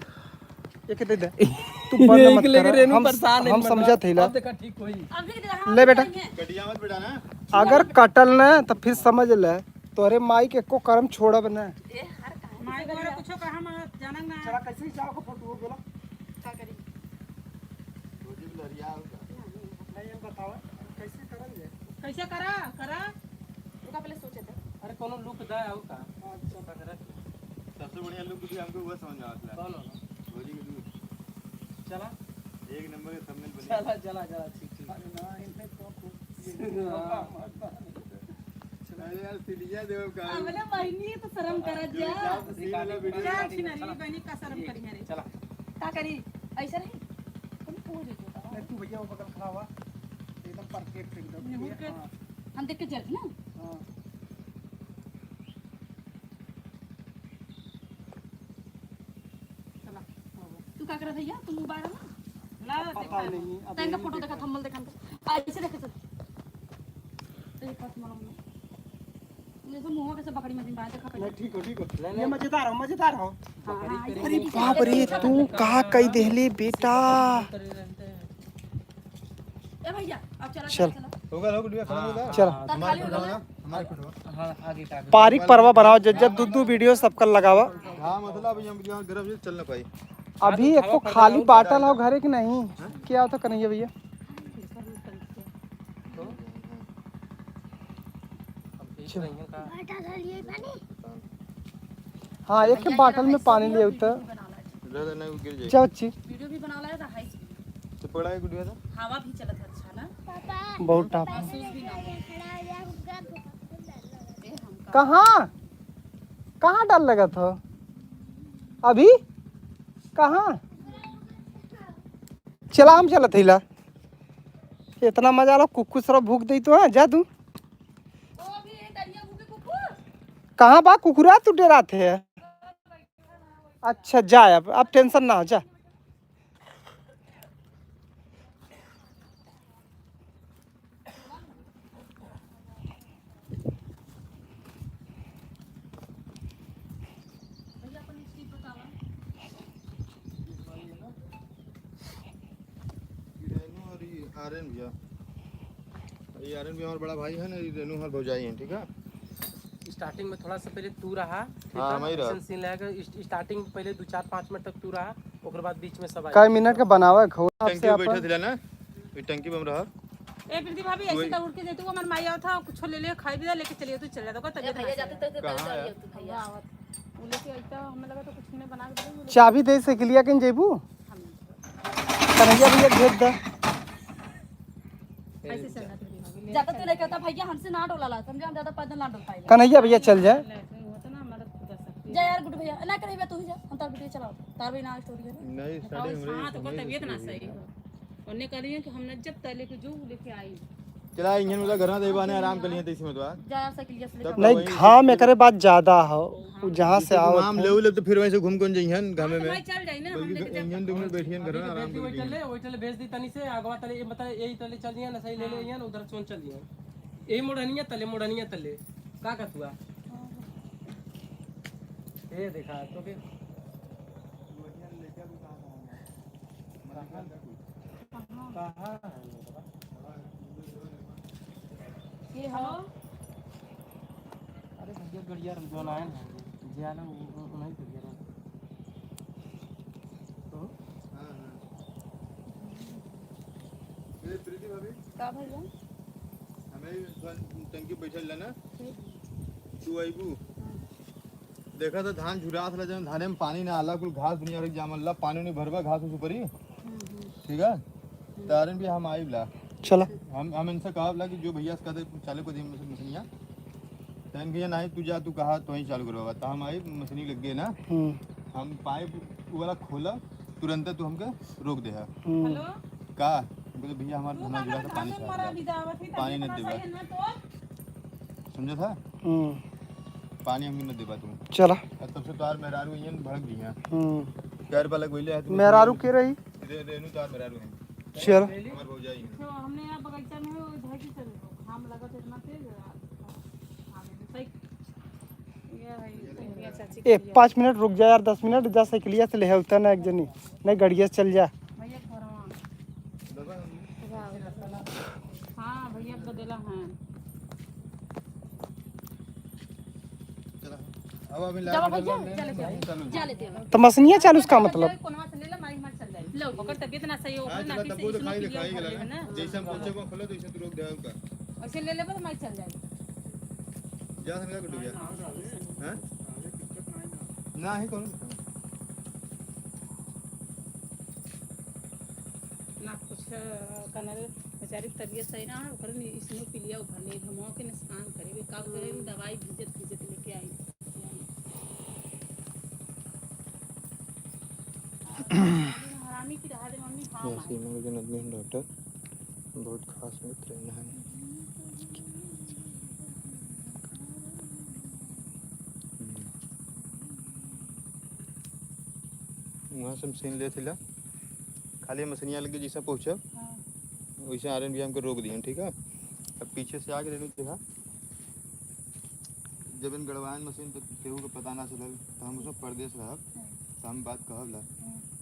एक दे दे तू, बंद मत एक लेके कर। रेनू हम परेशान है हम समझत हिला। अब देखा ठीक होई। अभी देखा। ले बेटा। कटिया मत बेटा ना। अगर कटल ना तो फिर समझ ले तोरे माई के एको कर्म छोड़ब ना। ए हर कहां माई द्वारा कुछो कहा हम जानंग ना। चला कैसे जाओ को फोटो बोला। का करी? रोजी भी लहरिया होगा। नहीं, हम बताओ कैसे करल जाए? कैसे करा करा? रुका, पहले सोचे थे। अरे कोनो लुक दा आउ का। अच्छा। पकड़ा। सबसे बढ़िया लुक भी हमको वो समझ में आता है। कौन वाला? रोजी के दूध। चला। एक नंबर के थंबनेल बनी। चला चला चला, ठीक ठीक। अरे ना, इनमें तो खूब अरे यार सीढ़ियां देव का अबले बहनी तो शर्म करत जा। सीन वाला वीडियो। जा छिनरी बहनी का शर्म करी है रे। चला। का करी ऐसा नहीं तुम पूछ दो। नहीं, तू भैया वो बगल खड़ा हुआ एकदम परफेक्ट एकदम। निहुर के। हाँ, हम देख के चलते ना। हाँ। चला। तू का करत भैया? तू मोबाइल ना ला। पता देखा। नहीं अब तंगा यही फोटो देखा, थंबनेल देखा, ऐसे देखे चल। एक बात मालूम नहीं, जैसे मुंह कैसे बकरी मशीन बाहर देखा पहले। नहीं, ठीक हो, ठीक हो, ये मजेदार हो, मजेदार हो। हाँ, हाँ, ऐसे अरे बाप रे, तू कहा कही देहली बेटा। ए भैया अब चला। चल। चला चला। होगा हो गुडिया, खत्म होगा। चल। तार खाली हो गया। हमारे फोटो। हाँ, आगे का आगे। पारिक परवा बनाओ, जब दू दू वीडियो सबका लगावा। हाँ, मतलब अभी हम यहाँ गर्म से चल ना पाई। अभी एको खाली बाटल हो घरे कि नहीं? क्या होता कन्हैया भैया? तो अब देख रही हैं का। हाँ, एक बाटल में पानी ले उतर। इधर नहीं गिर जाएगी। चल अच्छी। वीडियो भी बना लाया था हाई तो पकड़ा है गुडिया था। हवा भी चलत अच्छा ना। बहुत टफ। महसूस भी ना हो। ए हम का कहाँ कहाँ डर लगा था अभी? कहाँ चला, हम चलत हिला। इतना मजा आला, कुकुर सर भूख दई तो। हाँ, जा तू। ओ भी दरिया भूखे कुकुर। कहाँ बा कुकुरा? तू डराते है। अच्छा जा, अब टेंशन ना हो, जा। भैया अपन चीज बतावा। ये रेनू और ये आर्यन भैया, ये आर्यन भी हमारा बड़ा भाई है ना, ये रेनू हमारे भौजाई हैं, ठीक है। स्टार्टिंग में थोड़ा सा पहले तू रहा, ठीक हाँ, है? हम ही रहा। ऐसन सीन लगाकर स्टार्टिंग में पहले 2-4-5 मिनट तक तू रहा, ओकर बाद बीच में सब आए। कई मिनट का बनावा खो टंकी आपसे पे बैठा अपन थिला ना, ये टंकी पे हम रहा। ए प्रीति भाभी, ऐसे तो उड़ के जैतू, हमार माई आवत था, कुछ ले ले खाई भी दा लेके चलिए, तू चल जाता ए तबीयत भैया जाते तो कहाँ है? तू भैया आवत उ लेके आइता, हमें लगा तो कुछ ने बना के दे। चाबी दे सकिलिया कहीं जेबू? कन्हैया भैया भेज दे। ऐसे चलना प्रीति भाभी। ज्यादा तू लेके आता भैया, हमसे ना डोला ला समझे, हम ज्यादा पैदल ना डोल पाएंगे। कन्हैया भैया चल जाए। होता ना हमारा खुदा सकती। जा यार गुड भैया ना करे भैया, तू ही जा, हम तार वीडियो चलाओ, तार भी ना स्टोरी है ना। नहीं, स्टार्टिंग हो रही। हां, तो तबीयत ना सही हो, उन्हें कह रही है कि हमने जब तले के जो लेके आई। चला इंजन मतलब घर में देवाने आराम कर लिए तैसे में तो जा यार साइकिल से लेके। नहीं, घाम एकरे बाद ज्यादा हो, उ जहाँ से आओ। हम ले ले तो फिर वहीं से घूम कौन जइहन घामे में। भाई चल जाई ना हम बल्कि इंजन 2 मिनट बैठियन घर में आराम कर वही लिहन। चले, वही चले, भेज दी तनी से अगवा तले, ये मतलब यही तले चल दिया ना, सही ले ले ना, उधर चोन चल दिया। यही मोड़निया तले, मोड़निया तले का का हुआ ये देखा तो फिर। कहाँ है मेरा? ये हो अरे भैया गड़िया जो आए ना जे आना नहीं गड़िया तो हाँ हाँ ये प्रीति भाभी का भैया हमें टंकी बैठल रहा ना तू आईबू देखा तो धान झुरात रहा जब धाने में पानी ना आला कुल घास दुनिया भर के जामल ला पानी नहीं भरवा घास उस ऊपर ही ठीक है तारन भी हम आइब ला चला हम इनसे कहा ला कि जो भैया से कहते चालू कर दी मशीनिया तहन भैया नहीं तू जा तू कहा तो ही चालू करवा तो हम आई मशीनी लग गए ना हम्म हम पाइप वो वाला खोला तुरंत तू हमके रोक दे है हम्म। हेलो का बोले भैया हमारा तू धना का जुड़ा था पानी धान मरा छा बिदावत ही पानी न देवा। सही है ना तो समझा था हम्म पानी हमके न देवा तू चला और तब से तोहार मेहरारू इयन भड़क गई है हम्म पैर पर लग गइले है तो मेहरारू के रही रेनू तोहार मेहरारू है चल हमार भौजाई है तो हमने यहाँ बगीचा में वो इधर की चल घाम लगत इतना तेज आवे सही ये है ये चाची ए 5 मिनट रुक जा यार 10 मिनट जा साइकिलिया से ले उतर ना एक जनी नहीं गड़िया से चल जा भैया घरवा हाँ भैया बदला है चला अब अभी जाओ लाइट भैया, चले चलो जा लेते हैं तो मशीनिया चालू उसका मतलब कोनवा से ले ला मारी मार चल जाई लो। ओकर तबीयत ना सही हो हां ओकर चला नाकी तब से वो तो इसनो खाई पिलिया खाई भरले गेला है ना ना जैसे हम पहुंचे को खोलो तो ऐसे तू रोक दे हमका ऐसे ले लेबो तो मारी चल जाई जा समझा गुड्डू भैया हां ना ही कौन ना कुछ कनर बेचारी के तबीयत सही ना है ओकर इसनो पिलिया उभरले घमो के स्नान करे का करे दवाई भिजत भिजत लेके आई हरामी की रहा दे मम्मी हाँ माँ। के आदमी हैं डॉक्टर बहुत खास मित्र हैं वहाँ से हम सीन ले थिला खाली मशीनिया लगे जैसा पहुँचे वैसे आर एन बी हमको रोक दिए ठीक है अब पीछे से आके रेनू देखा जब इन गड़वायन मशीन तो केहू के पता ना चलल तो हम उसमें परदेश रहब तो हम बात कहब ला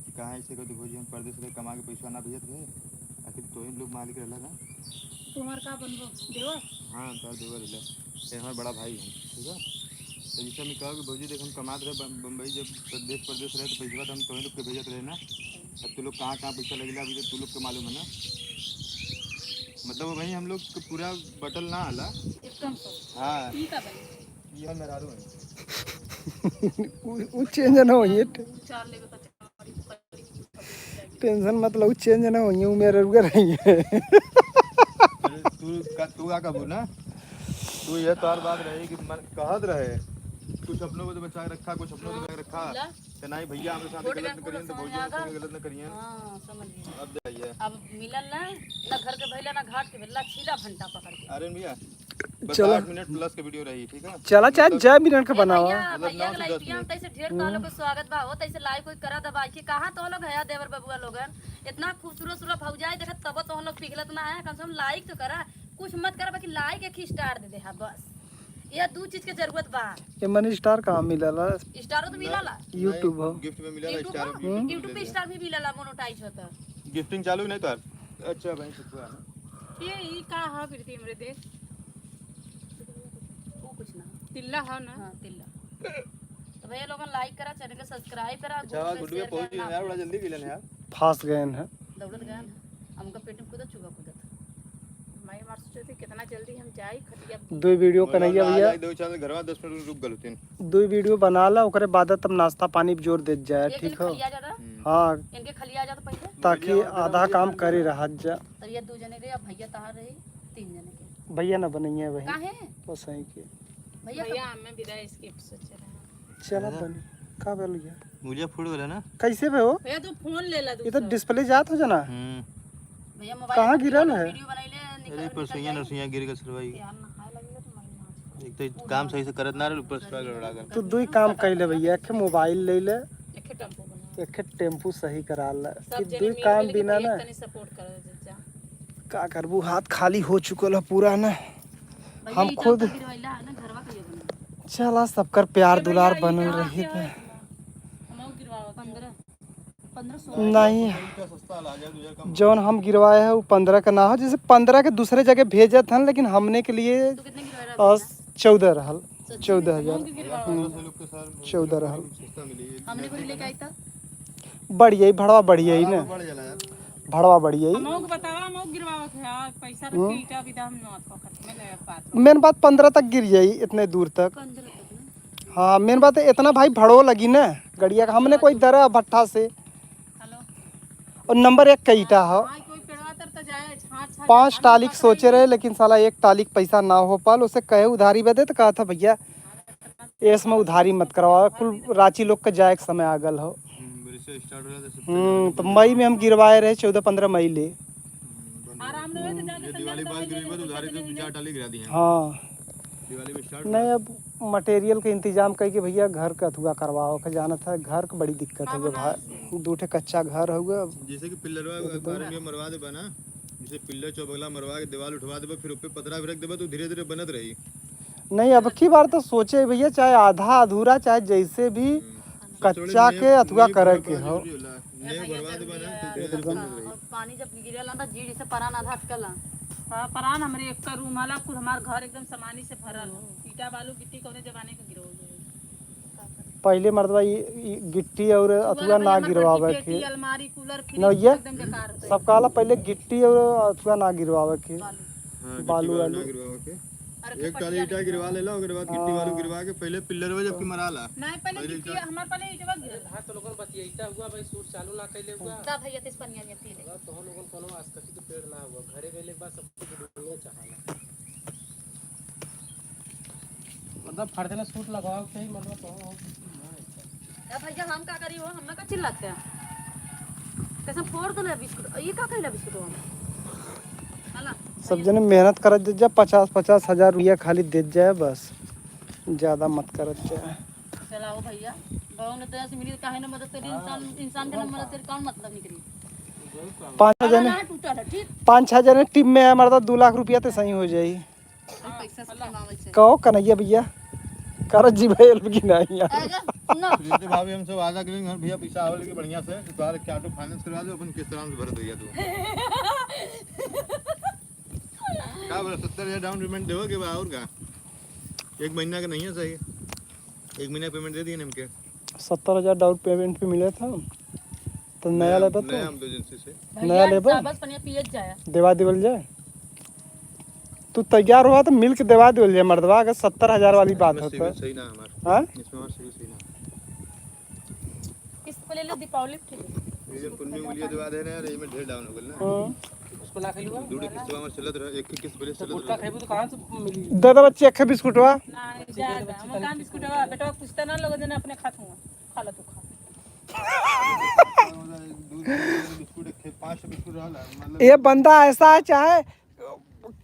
कि कहाँ ऐसे कर भौजी हम परदेश रहे कमा के पैसा ना भेजत रहे आखिर तो ही लोग मालिक रहला ना तुम्हार का बनबो देवा हाँ तोहर देवर रहला ये हमार बड़ा भाई है ठीक है तो जैसे हम कहा कि भौजी देख हम कमात रहे बम्बई जब प्रदेश प्रदेश रहे तो पैसा तो हम तोही लोग के भेजत रहे ना अब तू लोग कहाँ कहाँ पैसा लगेला अभी तो तू लोग के मालूम है ना मतलब वही हम लोग के पूरा बटल ना आला एकदम सही हाँ ई का बनी ये मेहरारू है उ चेंज ना होइए चार लेबे तो चार टेंशन मतलब चेंज ना होइए उ मेरे रुके रहिए अरे तू का तू आ कबू ना तू ये तोहर बात रही कि मन कहत रहे कुछ अपनों को तो बचा के रखा कुछ अपनों को बचा के रखा तो नहीं भैया हमारे साथ गलत न करियन तो भौजी हमारे संगे गलत न करियन हाँ समझ गई अब जाइए अब मिलल ना ना घर के भैला ना घाट के भैला छीला भंटा पकड़ के अरे भैया बस चलो। 8 मिनट प्लस के वीडियो रही ठीक है चला चाहे जय मिनट के बनावा भैया मतलब भैया नौ के से लाइव दस पिया मिनट। तैसे ढेर तो लोग के स्वागत बा हो तैसे लाइव कोई करा दबा के कहां तो लोग हया देवर बबुआ लोगन इतना खूबसूरत सूरत भौजाई देखत तब तो लोग पिघलत ना है कम से कम लाइक तो करा कुछ मत करा बाकी लाइक एक ही स्टार दे दे हा बस ये दू चीज के जरूरत बा ये मनी स्टार कहाँ मिलला स्टारो तो मिलला यूट्यूब हो गिफ्ट में मिला यूट्यूब स्टार यूट्यूब पे स्टार भी मिलला मोनोटाइज होता गिफ्टिंग चालू नहीं तोहर अच्छा भाई सुखवा ना ये ई का ह प्रीति हमरे देख वो कुछ ना तिल्ला ह ना हाँ तिल्ला तो भैया लोगन लाइक करा चैनल के सब्सक्राइब करा अच्छा ग्रुप में गुड्डू भैया शेयर पहुंच गए करना यार बड़ा जल्दी मिलन यार फांस गए हैं दौड़ल गए हमका पेट में कूदत चूहा कूदत मैं मार सोचे थे कितना जल्दी हम जाई खटिया दो वीडियो कन्हैया भैया दो चार घरवा 10 मिनट रुक गल होतिन दो वीडियो बना ला ओकरे बाद तब नाश्ता पानी भी जोर दे जाए एक दिन ठीक हो खलिया जाता हाँ इनके खलिया जाता पहले ताकि आधा काम करे रहा जा तब ये दो जने के अब भैया तहार रही तीन जने के भैया ना बनैया वही काहे बस सही के भैया भैया हमें विदाई स्किप सोचे रहे चला बनी का बोल गया मुझे फूट गया ना कैसे बे हो भैया तू फोन ले ला ये तो डिस्प्ले जात हो जाना हम्म भैया मोबाइल कहाँ गिरल है? वीडियो बनैले निकल अरे पर सुइया नरसुइया गिर गए सर भाई यार नहाए लगले तो महीना एक तो काम सही से करत ना रहे ऊपर से गड़बड़ा गल तो दो ही काम कैले भैया एक मोबाइल ले ले एक टेम्पो बना एक टेम्पू सही करा ले सब कि जने दो मिल काम मिल के बिना भैया ना तनी सपोर्ट कर जा का करबू हाथ खाली हो चुकल है पूरा ना भैया हम ई खुद- टंकी गिरवैला है ना घरवा कहियो बना चला सबकर प्यार दुलार बनल रही हम गिरवावा 15 15-16। नहीं, ईंटा सस्ता ला हजार दो हजार कम। जौन हम गिरवाए है वो 15 का ना हो, जैसे 15 के दूसरे जगह भेजत हन, लेकिन हमने के लिए तू कितने गिरवा रहा? 14 रहल, 14,000। 1500 लोग के साथ 14 रहल। सस्ता मिली। हमने को लेके आई था। बढ़िया ही भड़वा, बढ़िया ही ना। बढ़ जाला यार। भड़वा बढ़िया ही। हमहू के बतावा, हमहू के गिरवावत है और पैसा रख के ईटा विदा हम नौत को खत्म में ले बात। मेन बात 15 तक गिर जाई इतने दूर तक। 15 तक ना। हाँ, मेन बात है इतना भाई भड़ो लगी ना गड़िया का, हमने कोई दरा भट्ठा से। हेलो। और नंबर 1 का ईटा हो। हां, कोई पेड़वा तर त जाए छाछ छाछ। 5 टालिक सोचे रहे, लेकिन साला 1 टालिक पैसा ना हो पाल। उसे कहे उधारी बदे तो कहा था भैया इसमें उधारी मत करवाओ, कुल रांची लोग का जाए के समय आगल हो। बारिश स्टार्ट हो जाता। तो मई में हम गिरवाए रहे, 14-15 मई ले। आराम रहे तो जाके ये दिवाली बाद गिरी तो उधारी तो 2-4 टाली गिरा दी है। हाँ। दिवाली में स्टार्ट। नहीं, अब मटेरियल के इंतजाम कह के भैया घर का अथुआ करवाओ के जाना था। घर के बड़ी दिक्कत हो गई भाई, दो ठे कच्चा घर हो गया। जैसे कि पिल्लरवा बारे में मरवा देबा ना, जैसे पिल्लर चौबगला मरवा के दीवार उठवा देबा, फिर ऊपर पतरा भी रख देबा तो धीरे धीरे बनत रही। नहीं, अब की बार तो सोचे भैया चाहे आधा अधूरा चाहे जैसे भी कच्चा के अथुआ करे के हो। नहीं भरवा देबा ना तो धीरे धीरे बनत रही। और पानी जब गिरला ना जी जैसे परान आधा अटकला। हां, परान हमरे एक का रूम वाला कुल हमार घर एकदम समानी से भरल, ईटा बालू गिट्टी कौने जमाने के गिरो। पहले मर्दबा ये गिट्टी और अथुआ ना गिरवावे के। पेटी अलमारी कूलर फ्रिज न ये एकदम बेकार होता। सब कहला पहले गिट्टी और अथुआ ना गिरवावे के। हाँ, बालू गिट्टी वालू। ना गिरवा के एक टाली ईटा गिरवा लेला, ओकरे बाद गिट्टी बालू गिरवा के पहले पिल्लरवा जबकि मराला। नहीं, पहले गिट्टी हमार पहले ईटवा गिरल। हाँ, तो लोगन बतियाइता हुआ भाई, सूट चालू ना कैले हुआ। ता भैया तेज पनिया नहीं पी ले। तो हम लोगन कोनो आसकती के पेड़ ना हुआ, घरे गइले के बाद सब कुछ ढूंढने चाहला, मतलब फर्दे सूट लगाओ के ही, मतलब तो हो। या भैया हम का करी हो, हमरा का चिल्लाते हैं कैसे फोड़ दो बिस्कुट, ये का कहला बिस्कुट हम हला। सब जने मेहनत करत जा, 50-50 हजार रुपया खाली दे जाए बस, ज्यादा मत करत जाए। चलाओ भैया बहु ने तो मिली काहे ना मदद करी, इंसान इंसान के ना मदद करी कौन मतलब निकली। 5 जने ना टूटल है ठीक। 5-6 जने टीम में है मर्दा, 2 लाख रुपया तो सही हो जाई। पैसा से कमावे से कहो कन्हैया भैया करत जी भाई हेल्प की नहीं यार। अगर सुनो प्रीति भाभी हमसे वादा करेंगे भैया पैसा आवल के बढ़िया से तो तुम्हारे क्या ऑटो फाइनेंस करवा दो, अपन किस तरह से भर दिया तू का बोला 70,000 डाउन पेमेंट देवोगे बा और का एक महीना का नहीं है सही, एक महीना पेमेंट दे दिए हमके। 70,000 डाउन पेमेंट पे मिले था तो नया लेबा नया तो हम तो एजेंसी से नया लेबा बस पनिया पियत जाया। देवा देवल जाए, तू तैयार हुआ तो मिल के देवा देवल जाए मर्दवा, अगर 70,000 वाली बात इसमें हो सिविल तो। सही ना हमारा। हाँ, इसमें हमारा सिविल सही ना। किस्त पे ले लो दीपावली पे ठीक है। ये जब पुण्य मूल्य दिवा दे रहे हैं यार, ये में ढेर डाउन हो गल ना। उसको ना खेलूगा। दूसरी किस्त हमार चलत रहे, एक किस्त पहले चलत गुटखा रहे। खेबू तो कहाँ से मिली? दे दे बच्चे एक बिस्कुटवा। ना ज्यादा हम काम बिस्कुट बेटा पूछता ना लोग जना अपने खात हुआ खा लो तू खा। दूध बिस्कुट एक 5 बिस्कुट रहला मतलब। ये बंदा ऐसा है, चाहे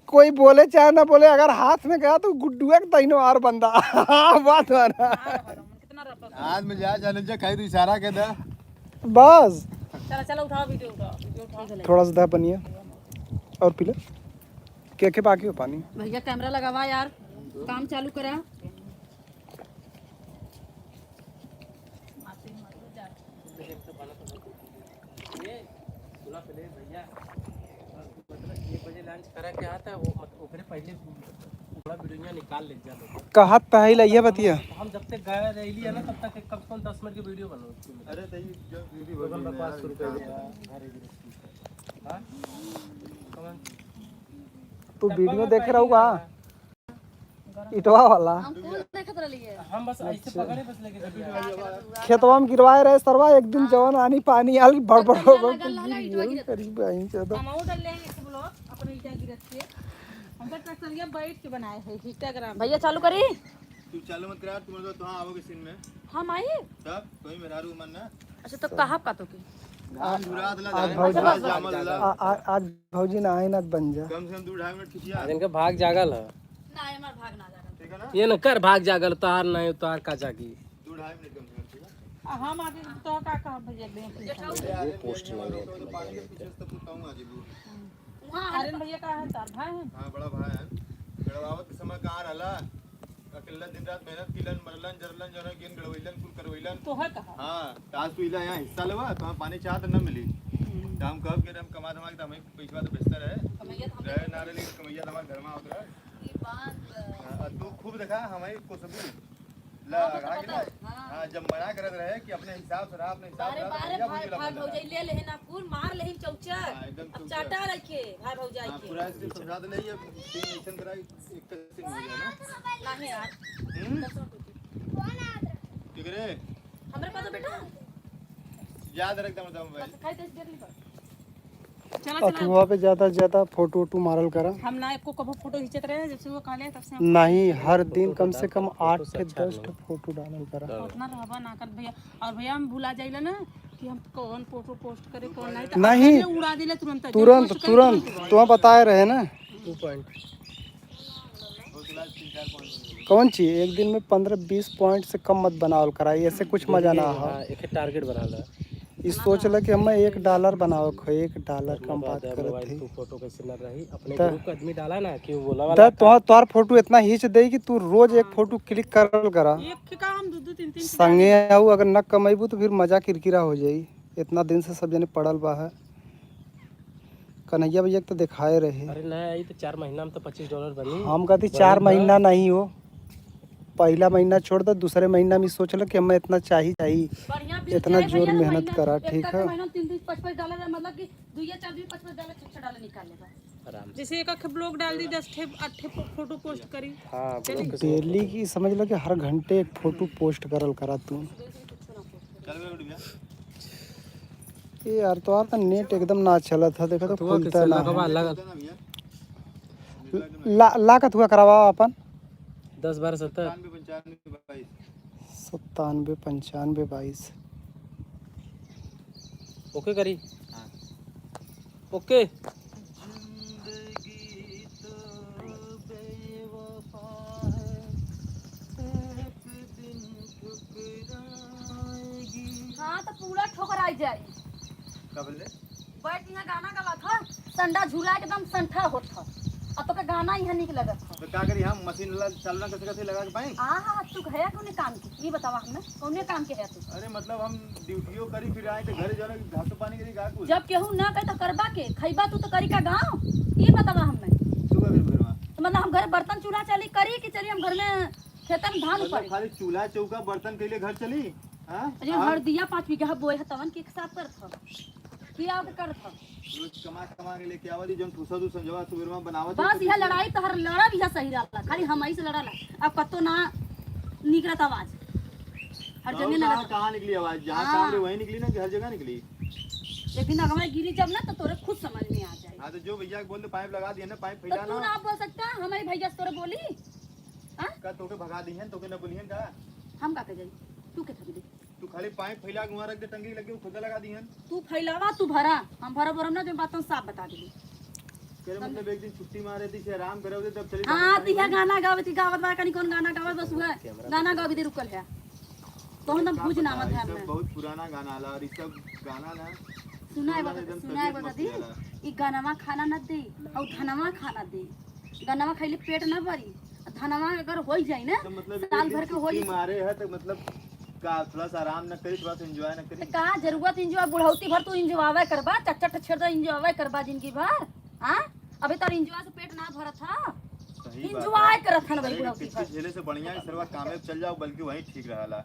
कोई बोले चाहे ना बोले, अगर हाथ में गया तो गुड्डुआ के तैनो are बंदा। हाँ, बात माना। कितना रब्बा। हाथ में जा जाने जा कहीं तो इशारा के दे बस। चलो चलो उठाओ वीडियो, उठाओ वीडियो उठाओ। थोड़ा सा दा बनिए और पी ले, के के बाकी हो पानी। भैया कैमरा लगावा यार, काम चालू करा। ये सुना पहले भैया, मतलब 1 बजे लंच करा के आता है वो, मतलब ओकरे पहले थोड़ा वीडियो निकाल ले जा लोग। कहत पहले ये बतिया। हम जब तक गए रही है ना तब तक कम से कम 10 मिनट की वीडियो बनो। अरे तई जो दीदी लोगन बकवास शुरू कर दिया घरे गिरे। हां कौन तू वीडियो देख रहा होगा इटवा वाला? हम कौन देखत रहली है? हम बस ऐसे पकड़े बस लेके चले आए। खेतवा में गिरवाए रहे सरवा, एक दिन जवन आनी पानी आल बड़बड़ हो गई। लगल रहला इटवा गिरत। करीब आई से तो हम और डल लेंगे एक ब्लॉग अपने ईटा गिरत के, हम तो ट्रैक्टर बैठ के बनाए है इंस्टाग्राम। भैया चालू करी। तू चालू मत करा, तुम तो हां आओगे सीन में। हम आई। तब कोई मेरा रू मन ना। अच्छा तो कहा का तो की धान धुरा दला आज धान भौजी जामल ला। आज भौजी ना आए ना बन जा। कम से कम 2-2.5 मिनट खिचिया। आज इनका भाग जागल है। ना हमार भाग ना जागल। ठीक है ना? ये न कर भाग जागल तार नहीं तार का जागी। 2-2.5 मिनट कम से कम, ठीक है? हम आगे तो का कहा भैया दे। ये पोस्ट नहीं है पानी के पीछे से तू कहूं आज वो। वहां आर्यन भैया का है तार भाई है। हां बड़ा भाई है। गड़वावत के समय कहां रहला? अकेला दिन रात मेहनत किलन मरलन जरलन जरा गेन गड़वैलन कुल करवैलन। तो है कहा। हाँ, तो आज तू इला यहाँ हिस्सा लेवा तो हम पानी चाहत न मिली। तो हम कहब कि हम कमा धमा के तो हमें पैसा तो बेचता रहे। कमैया तो हम रहे ना रहे लेकिन कमैया तो हमारे घर में आवत रहे। ई बात हाँ, और तू खूब देखा हमारी कोसबू ला हाँ, बता, आगा के बता, ना। हाँ। हाँ, जब मना करत रहे कि अपने हिसाब से रहा, अपने हिसाब से बारे रहा, तो बारे भैया भाई भूखे भाई लगल भौजाई ले लेहिन आप कुल मार लेहिन चौचर। हाँ, एकदम अब चौचर। चाटा रखे भाई भौजाई हाँ, के। पूरा इसके समझा दे ये तीन ऐसन करा एक का सीन हो गया ना। नहीं यार। हम्म? ठीक रे। हमरे पास तो बेटा याद रख दम दम भाई। बस खाई तो देख ली पर। चला चला। अथुआ पे ज़्यादा से ज़्यादा फोटो वोटो मारल करा। हम ना एको कभो फोटो खींचत रहे जब से वो कहले तब से हम नहीं, हर दिन कम से कम 8 फोटो से से अच्छा 10 फोटो डालल करा। उतना रहबा ना कर भैया। और भैया हम भुला जाइला ना कि हम कौन फोटो पोस्ट करे कौन नहीं, तो नहीं। अपने उड़ा दिले तुरंत। जब तुरंत पोस्ट करे तुरंत तुम बताए रहे ना। 2 पॉइंट कौन चीज एक दिन में 15-20 पॉइंट से कम मत बनावल करा, ऐसे कुछ मजा ना हाँ आ। एक टारगेट बना ला। ई सोच ल कि हम $1 बनावे के $1 कम बात करत मोबाइल थी। तू फोटो कैसे न रही अपने त- ग्रुप का आदमी डाला ना कि वो बोला वाला त तोहार तोहार फोटो इतना खींच दे कि तू रोज एक फोटो क्लिक करल करा। एक के का हम दो दो तीन तीन संगे आऊ अगर न कमेबू तो फिर मजा किरकिरा हो जाई। इतना दिन से सब जने पड़ल बा है। कन्हैया भैया के तो दिखाए रहे। अरे ना आई तो 4 महीना में तो $25 बनी। हम कहती 4 महीना नहीं हो, पहला महीना छोड़ दो, दूसरे महीना में सोच लो कि हमें इतना चाहिए चाहिए। बढ़िया बिल इतना जाए जोर भैया ना मेहनत महीना। करा, एक ठीक तक है। महीना 3 3 5 5 डॉलर मतलब कि 2 4 2 5 5 डॉलर 6 6 डॉलर निकाल लेगा। आराम से। जैसे एक अख ब्लॉग डाल दी 10 ठे 8 ठे फोटो पोस्ट करी। हाँ ब्लॉग के डेली की समझ लो कि हर घंटे एक फोटो पोस्ट करल करा तू। चल बे भैया। ये यार तो यार तो नेट एकदम ना चलत है, देखो तो खुलता ना है। लगा ना भैया। ला ला का थुआ करवा अपन। 10 12 70 95 22। 97 95 22। ओके करी। हाँ। ओके हाँ तो पूरा ठोकर आई जाए। का बोले? बैठ यहाँ गाना गाला था संडा झूला के एकदम संठा होत था। अब तो के गाना यहाँ निक लगत था। तो का करी हम मशीन वाला चालू कैसे कैसे लगा के पाए? आ हाँ तू है कौने काम के ये बतावा हमें कौने काम के है तू? अरे मतलब हम ड्यूटियों करी फिर आए तो घर जाना घास पानी करी का कुछ। जब केहू ना कहे तो करबा के खैबा तू तो करी का गाँव ये बतावा हमें। तू का घर में? तो मतलब हम घर बर्तन चूल्हा चली करी कि चली हम घर में खेतन में धान मतलब उपाड़ी? खाली चूल्हा चौका बर्तन के लिए घर चली? हाँ? अरे हर दिया 5 बीघा बोए है तवन के साफ करत ह किया के करत ह। रोज कमा कमा के लेके आवत जौन ठूसा तू समझवा सुबह में बनावत। बस यह लड़ाई तो हर लड़ा भी सही रहला खाली हम ही से लड़ाला। अब कतो ना निकलत आवाज हर जगह कहाँ लगत। कहाँ निकली आवाज? जहाँ हाँ। काम रही वहीं निकली ना कि हर जगह निकली? एक दिन अगवा गिरी जब ना तो तोरे खुद समझ में आ जाए। हाँ तो जो भैया के बोल दो पाइप लगा दिए ना पाइप तो फैला तू ना। ना बोल सकता हमारे भैया से तोरे बोली हां का तोके भगा दी है तोके ना बोली है का? हम का के जाई तू के थकी दे। तू खाली पाइप फैला के वहाँ रख दे टंकी लगे वो खुदा लगा दी है। तू फैलावा तू भरा हम भरा भरम ना जो बातों साफ बता दिली। तेरे मतलब एक दिन छुट्टी मारे थी से आराम करे होते तब चली। हाँ तो यह गाना गावे थी गावत बा कनी कौन गाना गावत बस हुआ गाना गावे दे रुकल है तो हम भुज नामत है सब हमें। बहुत पुराना गाना आला और ये सब गाना ना सुनाए सुनला बता एकदम सुनाए तबीयत बता मस्त दी हो जाला। ई गानावा खाना न दे और धनवा खाना दे। गानावा खैले पेट न भरी आ धनवा अगर हो जाई ना तो मतलब एक साल दिन भर के हो छुट्टी मारे है तो मतलब का थोड़ा सा आराम न करी थोड़ा सा एंजॉय न तो करी। का जरूरत इंजॉय बुढ़ौती भर तू इंजॉय करबा चट छेड़ दे इंजॉय करबा जिंदगी भर। हां अभी तार इंजॉय से पेट ना भरत था सही बात है। इंजॉय करत हन भाई अरे बुढ़ौती किचकिच भर। झेले से बढ़िया है सरवा कामे पे चल जाओ बल्कि वहीं ठीक रहला।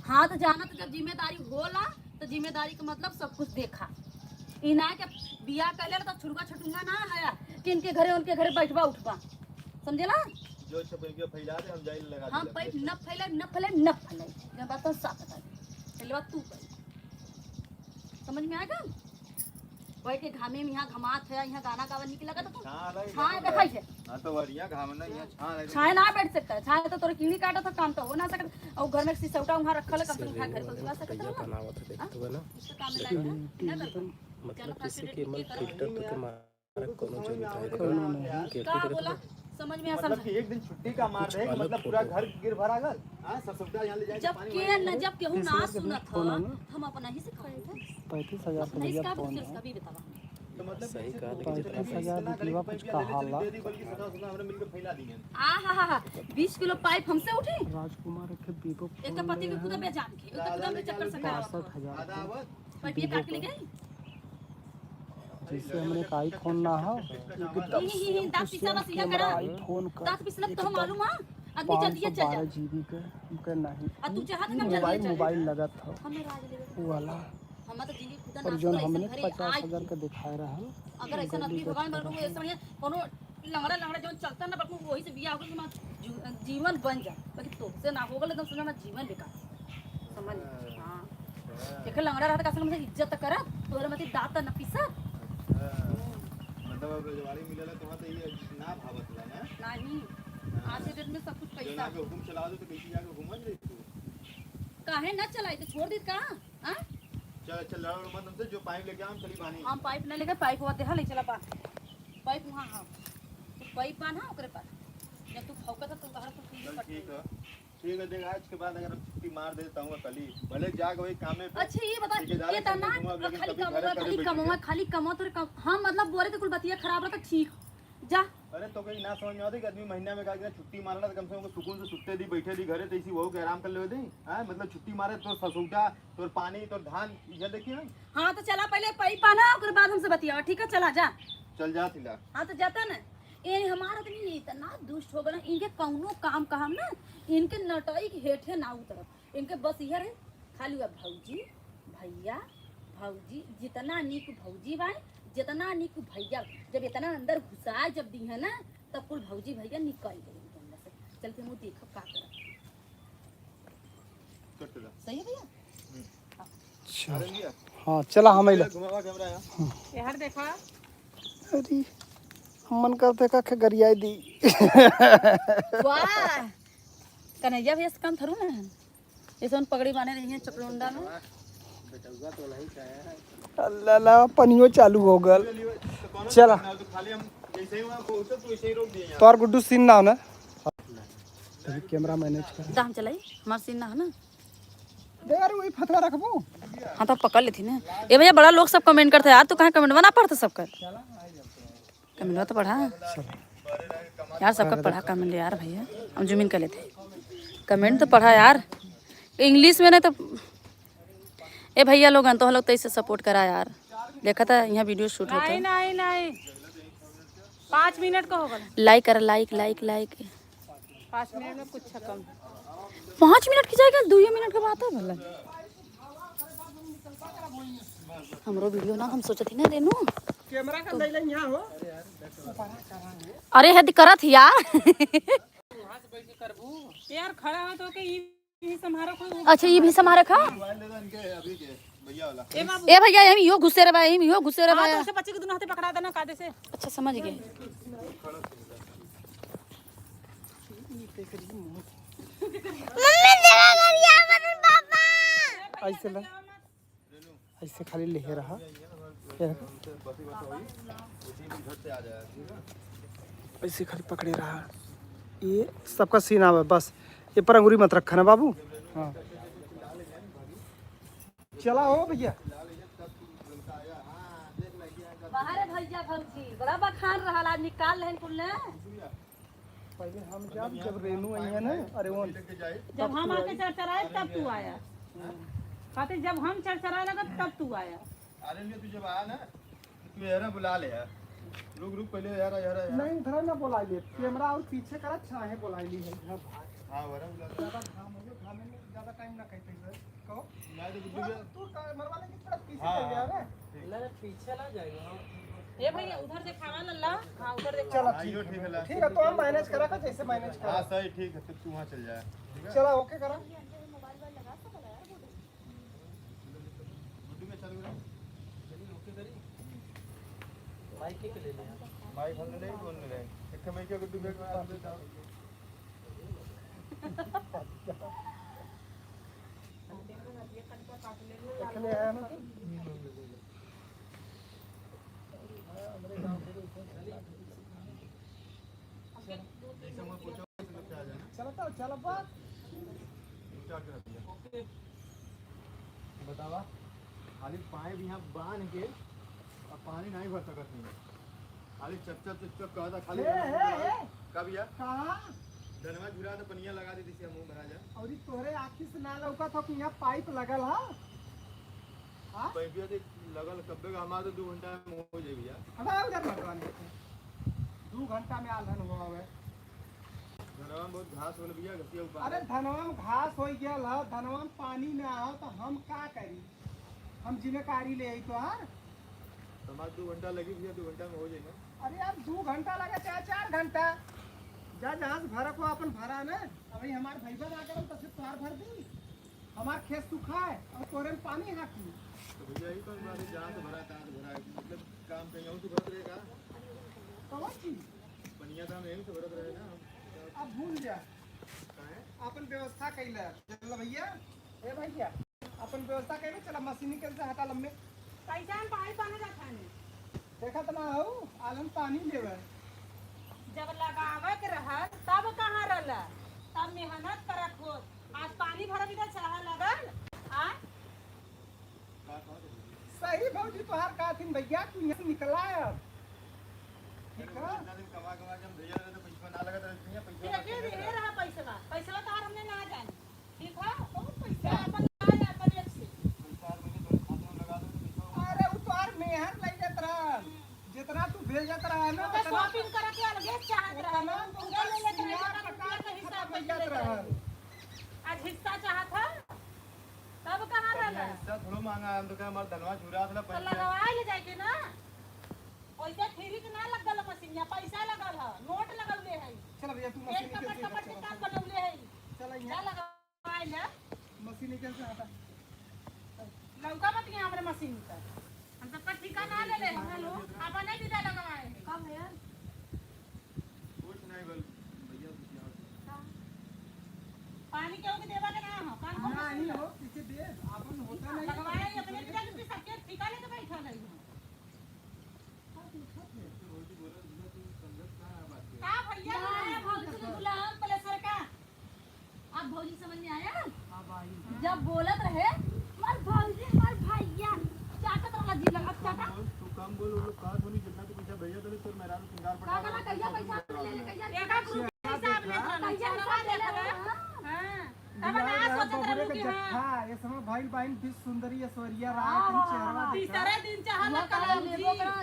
हाँ तो जाना तो जब जिम्मेदारी होला तो जिम्मेदारी का मतलब सब कुछ देखा। ई ना के बियाह कर ले तो छुड़वा छटुंगा ना है कि इनके घरे उनके घरे बैठवा उठवा समझेला? जो छपैया फैला दे हम जाइल लगा हम दे। पैप न फैले न फैले न फैले जब बात तो साफ बता दे फैलवा तू कर समझ में आएगा? बैठ के घामे में यहाँ घमात है यहाँ गाना गावा निक लगा तो तू छां अलग छाया देखै छै। हां तो बढ़िया घाम ना यहाँ छां अलग। छाया ना बैठ सकता है छाया तो तोरे कीड़ी काटत है काम तो हो ना सकत और घर में सिसौटा वहाँ रखल है कम से कम उठा घर पर चला सकत भैया है ना। बनावत है देखत हुआ ना। उसके काम में लाएगा ना करबा। मतलब जैसे कि मन फिल्टर तो के मारा कोनो जरूरत है के का बोला समझ में आ मतलब समझ कि एक दिन छुट्टी का मार रहे अलग मतलब पूरा फोटो। घर गिर भरा गल। हां सब सबका यहाँ ले जाए जब के न जब केहू ना सुनत ह हम अपना ही से कहत है 35,000 अपना ही भैया से का फोन दूसरे है। से कभी बतावा। तो मतलब सही कहा, लेकिन जितना 35,000 रुपया कुछ कहाला। दे दी बल्कि सदा सदा हमरे मिलके फैला दी हैं। आ हा हा हा 20 किलो पाइप हमसे उठी। राजकुमार के वीवो एक तो पति के खुद बेजान के, एक तो खुद हमरे चक्कर से खराब 65,000 आधा आवत पाइप ये काट के ले गई। जैसे हमने का आईफोन ना हो एकदम ही ही ही दांत पिसा बस यहाँ करा। आईफोन का दांत पिसना तो मालूम है आदमी जल्दी पाँच चल सौ जा। बारह जीबी के हमके नहीं आ तू चाहत ना जल्दी मोबाइल चल। मोबाइल लगत हो हमें राज लेवे वो वाला। हम तो जिंदगी खुदा और ना जोन ऐसन हमने घरे पचास आज हजार के दिखाए रहा। अगर ऐसा आदमी भगवान बन ऐसा बढ़िया कोनो लंगड़ा लंगड़ा जो चलता ना बल्कि वही से बियाह हो गइल हमार जीवन बन जा। बाकी तो से ना हो गल एकदम सुना जीवन बेकार समझ। हां देख लंगड़ा रहता का संग इज्जत करत तोरे मत दांत न पिसा। मतलब अब रजवाड़ी मिलेला तो वहाँ तो ये ना भावत ला ना। नहीं आज के डेट में सब कुछ जो पैसा। ना के हुकुम चला दो तो कैसे जाके घुमत रही तू? काहे ना चलाई तो छोड़ दी का? हां चल चल लड़ो मत हमसे, जो पाइप लेके हम चली पानी। हम पाइप ना लेके पाइप हुआ देहा ले चला पा पाइप वहां। हां तो पाइप बांधा ओकरे पास जब तू फौकत तो तोहरा तो चल ठीक है ठीक है। देख आज के बाद अगर हम छुट्टी मार देता हूँ कल ही भले जाके वही काम में। अच्छा ये बता ठेकेदार ये के तना सामने घुमा, लेकिन खाली कभी कमावा घरे खाली कभी कमावा खाली कमावा तो कम हम मतलब बोले तो कुल बतिया खराब रहता ठीक जा। अरे तो कहीं ना समझ में आता कि आदमी महीना में का छुट्टी मारला तो कम से कम सुकून से सुते दी बैठे दी घरे तो इसी वहू के आराम कर ले दी। हां मतलब छुट्टी मारे तो ससुटा तोर पानी तोर धान ये देखिए हम। हाँ तो चला पहले पाइप बांधा ओकरे बाद हमसे बतिया ठीक है चला जा चल जा थिला। हाँ तो जाता ना ए हमारा आदमी इतना दुष्ट हो गया इनके कौनो काम काम ना इनके नटई के हेठे ना उतरब इनके बस इहे रहे खाली हुआ भौजी भैया भौजी जितना निक भौजी बाए जितना निक भैया जब इतना अंदर घुसा जब दी है ना तब कुल भौजी भैया निकल गए इनके अंदर से। चल के मुँह देखो का करब कट जा सही है भैया। चल हाँ चला हम अइला। घुमावा कैमरा यहाँ। यार देखा अरे मन करते का के गरियाई दी। वाह कन्हैया भैया से कम थरू ना जैसे उन पगड़ी बांधे रही है चपलुंडा में। अल्लाह अल्लाह पनियो चालू हो गल। चला। तो खाली हम जैसे ही वहाँ पहुंचे तो वैसे ही रोक दिए यहाँ। तोर गुड्डू सीन ना हो ना तभी कैमरा मैनेज कर दाम चलाई हमार सीन ना है ना दे अरे वही फतवा रखबो। हाँ तो पकड़ लेती ना ए भैया बड़ा लोग सब कमेंट करते हैं यार तू कहाँ कमेंट बना पढ़ता सबका कमेंट तो पढ़ा यार सबका पढ़ा कमेंट यार भैया हम जूम इन कर लेते हैं कमेंट तो पढ़ा यार इंग्लिश में ना तो ए भैया लोग तो हम लोग तो ऐसे सपोर्ट करा यार देखा था यहाँ वीडियो शूट होता नहीं है। नहीं नहीं 5 मिनट का होगा। लाइक कर लाइक लाइक लाइक 5 मिनट में कुछ कम 5 मिनट की जाएगा 2 मिनट के बात है भला हमरो वीडियो ना हम सोचत ही ना रेनू कैमरा का लैला यहाँ हो। अरे हद करत यार यार खड़ा हो तो के ई भी संभारो कोई। अच्छा ये भी संभाल रखा मोबाइल दे दो इनके अभी के भैया वाला। ए बाबू ए भैया हम यो घुसे रे भाई यो घुसे रे हाँ भाई। तो उसे बच्चे के दोनों हाथे पकड़ा देना कादे से। अच्छा समझ गए। ऐसे ला ऐसे खाली लेहे रहा ऐसे खाली पकड़े रहा ये सबका सीन आवे बस ये पर अंगूरी मत रखा ना बाबू। हाँ चला हो भैया। बाहर भैया भौजी बड़ा बखान रहल आज निकाल रहन कुल ने। पहले हम जब जब रेनू आई है ना अरे वो जब हम आके चरचराए तब तू आया कहते जब हम चरचराए लगा तब तू आया। अरे नहीं तू जब आया ना तू यार बुला ले यार रुक रुक पहले यार यार यार। नहीं उधर ना बोला ले कैमरा और पीछे करा छाहे बोला ली है इधर भाग। हां वरा बुला ले। ज्यादा घाम हो गया घामे में ज्यादा टाइम ना कहते सर कहो मैं तो गुड्डू थोड़ा तू मरवा लेंगे थोड़ा पीछे हाँ, चल जा रे। ना पीछे ना जाएगा। ए भैया उधर दिखावा लल्ला। हां उधर देखा। चलो हाँ, यो ठीक है ला। ठीक है तो हम मैनेज करा का जैसे मैनेज करा। हां सही ठीक है तू वहां चल जा ठीक है। चला ओके करा। गुड्डू में चालू करो। माइक के ले ले माइक हम ले कौन ले एक माइक के गुड्डू के रखने आया ना। चलता चल बात बतावा खाली पाए भी यहाँ बांध के और अब पानी नहीं भर सकत नहीं, खाली चप चप चप चप कहता खाली। ए, ए, ए। का भैया? कहाँ? धनवा झुरा तो पनिया लगा दी थी, मुंह भरा जा। और ई तोहरे आँखी से ना लौकत हो कि यहाँ पाइप लगल है? हाँ? पैपिया देख लगल कब्बे का, हमार तो 2 घंटा में हो जाई भैया। हटा उधर भगवान, 2 घंटा में आलहन हुआ है। धनवा में बहुत घास होल भैया, घसिया ऊपर। अरे धनवा में घास हो गया है, धनवा में पानी ना हो तो हम का करी? हम जिम्मेदारी ले आई तो हार। हमार 2 घंटा लगी भैया, 2 घंटा में हो जाई ना। अरे यार 2 घंटा लगे चाहे 4 घंटा, जा जहाँ से भरक हो अपन भरा ना। अभी हमार भैया ना करम तो सिर्फ तोहार भर दी, हमार खेत सूखा है और तोरे में पानी हाकी। तो भैया यही कौन बात है, जहाँ से भरा तहाँ से भरा है, मतलब काम कहीं और से भरत रहेगा। कौन चीज? पनिया तो हम यहीं से भरत रहे ना। अब भूल जा। काहे? अपन व्यवस्था कैला। चल भैया, ए भैया अपन व्यवस्था कैले, चला मशीन निकल से हटा लम्बे। कैसे हम पानी पाने जाता है? देखत ना हो आलम पानी लेवे। जब लगावे के रहा तब कहाँ रहला, तब मेहनत करत हो। आज पानी भरब इधर चाह लगल आ सही भौजी तोहार का थिन भैया, तू यहाँ से निकला है अब। ठीक है? इतना दिन कमा कमा के हम भेजा रहे तो पैसा ना लगत रहे भैया, पैसा देखे रहे रहा पैसा, पैसा तो हमने ना जाने। ठीक है, बहुत पैसा अपन ना जान अपन एक से। पैसा हर महीने थोड़े खाते में लगा दो तो पैसा। अरे वो तोहार मेहर लग जात रहा, जितना तू भेजत रहा ना तो उतना शॉपिंग करे के अलगे चाहत रहा, उतना पूरा ले लेते रहे, सिंगार रुपया पटा के के हिसाब खत्म में हो जात लेते रहा। रहे। आज हिस्सा चाहत है तब कहाँ रहला? हिस्सा थोड़ो मांगा हम तो, क्या हमारा धनवा झुरा था तो पैसा लगवाए ले जाके ना, पैसा फ्री के ना लगल मशीन, या पैसा लगल है, नोट लगल है। चल भैया तू एक मशीन कपड़ निकल से कपड़ के चला। काम बनौले है। चल जा यहाँ लगवाए ले। मशीन निकल से हटा। लौका मत यहाँ हमरे मशीन पर, हम सबका ठिका ना ले ले, हम लोग अपन नहीं बिदा लगवाए हैं। कब है यार? कुछ नहीं बोल भैया, कुछ नहीं। पानी क्यों के देवा के ना हो कान को नहीं हो पीछे दे अपन होता नहीं। लगवाए अपने बिदा के सबके ठिका लेके बैठा नहीं हो। का भैया? ना, भौजी को गुलाम प्लेसर का। अब भौजी समझ में आया? जब बोलत रहे हमार भौजी हमार भैया चाटत रहला जी लग, अब चाटा। तू कम बोल, वो लोग कहा सुनी जितना तू पैसा भेजा तो तोर मेहरारू सिंगार का पटा कला कहिया पैसा ले ले, कहिया एक एक रुपया हिसाब लेत रहल, कहिया चलवा हिसाब ले देत ले। रहे। हाँ। हां, तब ना सोचत बबुरे रहलू के कि हां जत्था ये समय भाई बहन भी सुंदरी ऐश्वर्या राय के चेहरा देखा। तीसरे दिन चाहल हुआ करा करम लेबो जी। करा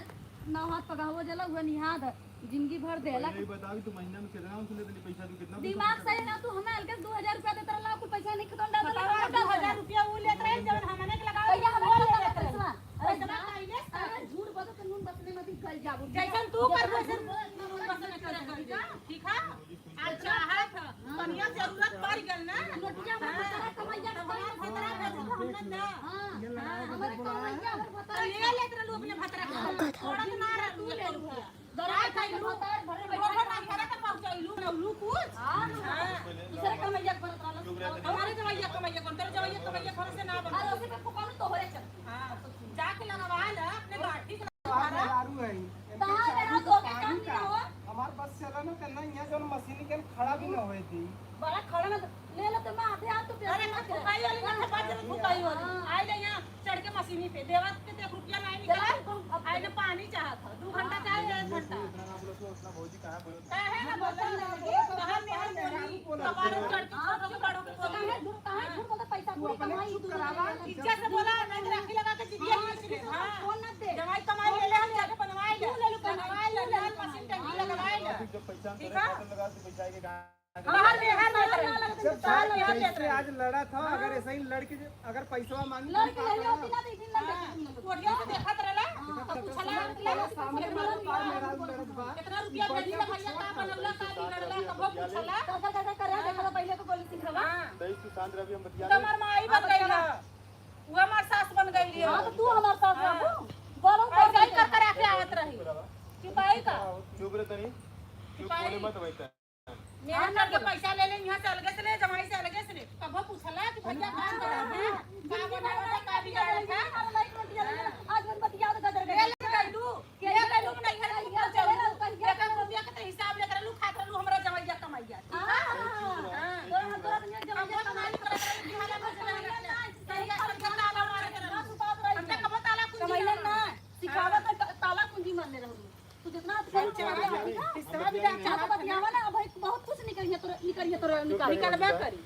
नौ हाथ पगावो जला हुआ निहाद जिंदगी भर देला। नहीं बतावी तू महीना में कितना उनसे लेते पैसा, तू कितना दिमाग सही ना तू हमें हल्के 2000 रुपया देत रहला, कुल पैसा नहीं खत्म डाल बतावा, 2000 रुपया ऊ लेत रहे जवन हमने के लगावे कहिया वो हमें ले खत्म लेत रहे। पैसा। अरे पैसा जा, कइले अरे झूठ बोलो तो नून बसने में भी गल जाबो। जैसन तू कर जितना वैसन झूठ बोलो, इतना नून बसने करे कर जा। ठीक है, आज चाहत पनिया जरूरत पड़ गल ना, नोटिया में भतरा कमैया तो हमार भतरा भेज दो हमने ना। हां, ये लगाए हमारे कमैया हमर तो भतरा ले लेत रहलू अपने भतरा के, थोड़ा तो ना रहलू एक रुपया दरा खाइलू भतार भरे रोड बैठा ना भरा के पहुंचैलू नौलू कुछ। हां, हां, दूसरे कमैया के भरत रहला। हमारे जवैया कमैया कौन तेरे जवैया कमैया थोड़े से ना बन। अरे उसे पे कौन तो होरे चलती। हां, जाके लगवा ले अपने गाठी के तोहार मेहरारू है इनके तहाँ चाबी मेहरारू तो के काम पानी नहीं का। हो। हमार बस चला ना करना यहाँ जो मशीन के खड़ा भी ना होए थी। बड़ा खड़ा ना ले लो तो मैं आधे हाथ तो अरे ना फुकाई वाली ना बात जब फुकाई वाली आई ले यहाँ चढ़ के मशीनी पे देवत के देख रुपया नहीं निकला, आई ने पानी चाहत था 2 घंटा चाहे 1 घंटा। इतना ना बोलो तो उतना भौजी कहां बोलो? काहे ना बोलत कहां मेहर बोली कबाड़ो चढ़ के छोटो के बड़ो के बोली। काहे झूठ, काहे झूठ बोलता? पैसा तू पूरी अपने कमाई चुप तू करावा। इज्जत से बोला नहीं तो राखी लगा के जिबिया खींच ले। हां, फोन ना दे। जमाई कमाई ले ले, हम जाके बनवाई ले, तू ले लू कमाई, बनवाई ले, तू ले लाल लू मशीन टंकी लगवाई ले। जब पैसा हम ठीक तेरे है? खाते में लगा तो पैसा के कहां बाहर मेहर लेत रहे, जब बाहर मेहर लेत जैसे रहे। आज लड़ा था, अगर ऐसे ही लड़के अगर पैसा मांगी तो लड़के ले लो बिना दे दिन लड़के। कोठिया से देखत रहला तो पूछला सामने मारे पार मेहरारू लड़त बा। कितना रुपया भेजी त भैया का बनौला का बिगड़ला कबो पूछला। कर कर कर कर देखा तो पहले को गोली सिखवा। हां, सही तू शांत रही, हम बतिया तो हमार माई बन गई है, वो हमार सास बन गई है। हां, तो तू हमार सास बाबू बोलो। और गई कर कर आके आवत रही चुपाई का। चुप रे तनी, चुप, बोले मत वैसा। मेहनत करके पैसा ले ले यहाँ से अलगे से ले जमाई से अलगे से ले, कबो पूछला कि भैया का करा है का बनावला का बिगाड़ल है? आज मन बतिया तो गदर ले गए। ले गइलू, ले गइलू नहीं घर के पहुंचलू, एक एक रुपया के तो हिसाब लेकर लू खात रहलू हमरा जमाइया कमाइया। ठीक है, हां, तो हम तोरा दुनिया हम जमाइया बहुत माल करत रहलू कि हाला बस रहल सही कर के ताला मारे के रहलू। सुतात रही हम त कबो ताला कुंजी कमाइला ना सिखावत। तू जितना अति करी हिस्सा भी डाल हाँ तो बतियावा ना भाई, बहुत कुछ निकलिए तोरे, निकलिए तोरे, निकाल निकलबे करी।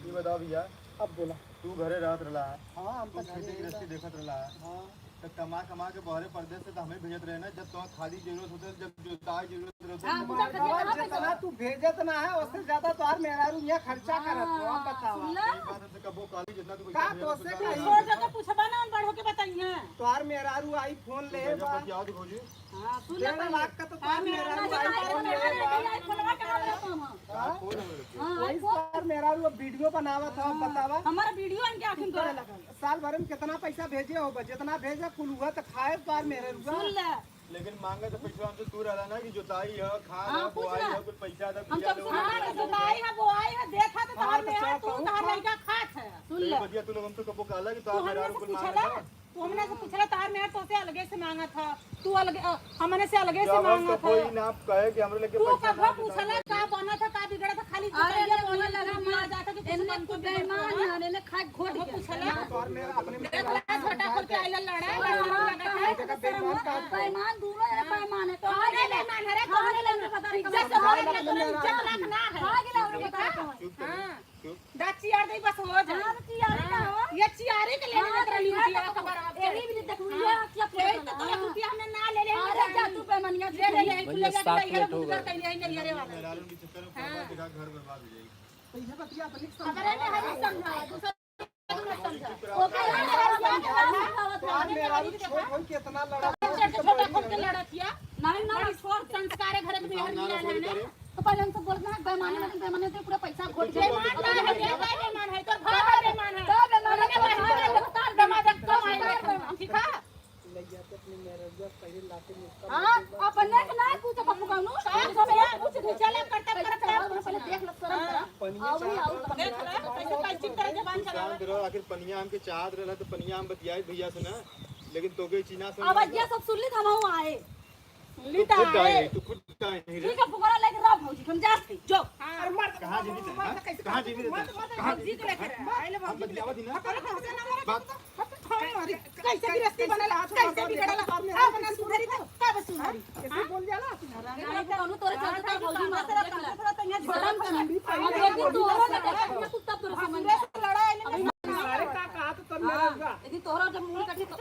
ये बताओ भैया, अब बोला। तू घरे रहत रहला है, हाँ हम तू तो खेती गृहस्थी देखत रहला है, हाँ तो कमा कमा के बहरे परदेश से तो हमें भेजत रहे ना, जब तुम्हें खाली जरूरत होते, जब जोताई जरूरत रहते। हाँ, पूरा खर्चा कहाँ पैसा जितना तू भेजत ना है उससे ज्यादा तोहार मेहरारू यहाँ खर्चा करत हो। अब बतावा सुन ला। एक बात हमसे कबो काली जितना तू का पैसा भेजत तोसे उतना कही? छोड़ जगह पूछबा ना उन बड़ो के बताइए। तोहार मेहरारू आई फोन ले गजब बा। बतियाओ तो भौजी। हाँ, सुन ला 1.5 लाख का तो तोहार मेहरारू आई फोन ले बा। आईफोन कहाँ रहता हम? फोन हमरे रखे। हाँ, वही तोहार मेहरारू अब वीडियो बनावत हो। अब बतावा हमारा वीडियो इनके आंखी में करे लगल। साल भर में कितना पैसा भेजे हो? जितना भेजे कुल हुआ तो खाए तोहार मेहरारू। सुन ले। लेकिन मांगे तो पैसा हमसे तू रहला ना कि जोताई है, खाद हाँ, है, पूछ बोआई ना। है, कुछ पैसा था हम भैया सब लोग। सुना हाँ, तो जोताई है, बोआई है, देखा तो तोहार हाँ, तो मेहर, चार तू पाँव तोहार खा। लड़का खात है। सुन ले। बतिया तू लोग हमसे कबो कहला कि तू तोहार हमने मेहरारू से कुल पूछला, मांगे था? तू हमने से पूछला तोहार मेहर तोसे अलगे से मांगा था, तू अलगे हमने से अलगे से जब हम मांगा था। कोई ना कहे कि हमरे लेके तू पैसा कभी ना पूछला का बना था का बिगड़ा था, खाली अरे जोताई ले बोआई लगा लगा मार जाता कि कुछ एने मन को को बेईमान है, एने खाए घोट कभी के। पूछला तोहार मेहरा अपने देख ला छोटा खोल के आइला लड़ा लड़ा काहे के शर्म हो? बेईमान दूनो जने बेईमान है। तो खा गेले। बेईमान है रे, खा तोहरे गेले हमरे पता नहीं इज्जत से कहाँ। बोले ना, तोहरे इज्जत रखना है। खा गेले हमरे पता नहीं कहाँ। चुप कर, हाँ। चुप। दा चियार दई बस हो जाए। हाँ, तो चियारे का हो। ये चियारे के लेने हाँ, में तेरा तो लिया यहाँ खबर अब एही भी देखू, ये क्या यही तो तोरा रुपया हमने ना ले ले अरे जा तू बेईमानिया ले ले ले भैया, ले जा 7 के मिनट हो गए। कहीं नहीं नहीं अरे वाला मेहरारू के चक्कर में बर्बाद देखा, घर बर्बाद हो जाएगी। तो ये बतिया अपनी खबर है हरी समझा दूसरा मत समझा। ओके तोहार मेहरारू छोट हो कितना लड़ा चढ़ के छोटा खोल के लड़त हिया। नहीं नहीं बड़ी छोर संस्कार है घर में मेहर ना मिला है रसोई ना। करे। तो पहले हमसे बोलना है बेईमानी में, बेईमानी तो पूरा पैसा घोट गया। बेईमान ना है रे भाई, बेईमान है तोर भाई बेईमान है। का बेईमान है? तोरे भाई बेईमान है, दमा दक कम आए ठीक है। ले जाते अपनी मेहरारू पहले लाके मुक्का। हां, अपने के ना पूछ पप्पू कानू सब कुछ चला करता करता पहले देख लो, शर्म करा। पनिया आओ ही आओ। देख ले कैसे कैसे तरह जबान तू चलावे। शांत रहो, आखिर पनिया हमके चाहत रहला तो पनिया हम बतियाई भैया से ना, लेकिन तोके चीना से आवाज ये सब सुन ली हम आए। सुनली तू त खुद काहे आए नहीं, तू खुद काहे नहीं रे? ठीक है, फुकरा लेके रह भौजी, हम जात हई जो। अरे मर कहाँ जीवित है, हाँ? कहाँ जीवित है? कहाँ भौजी के लेके आइले हम भौजी के बतियावत ही ना। बात कैसे भी रस्ती बनल कैसे बिगड़ल अपना सुधरी तो कब सुधरी। ऐसे बोल जाला। नहीं कानू तोरे चलते तो भौजी मार देख ले। शर्म शर्म कर। अब एक दिन तोहरो ना देख तू, तब तोरे समझ में से लड़ाई ले सारे का कहा तो तब मेहरारू यदि तोहरो जब मुंह कटी तो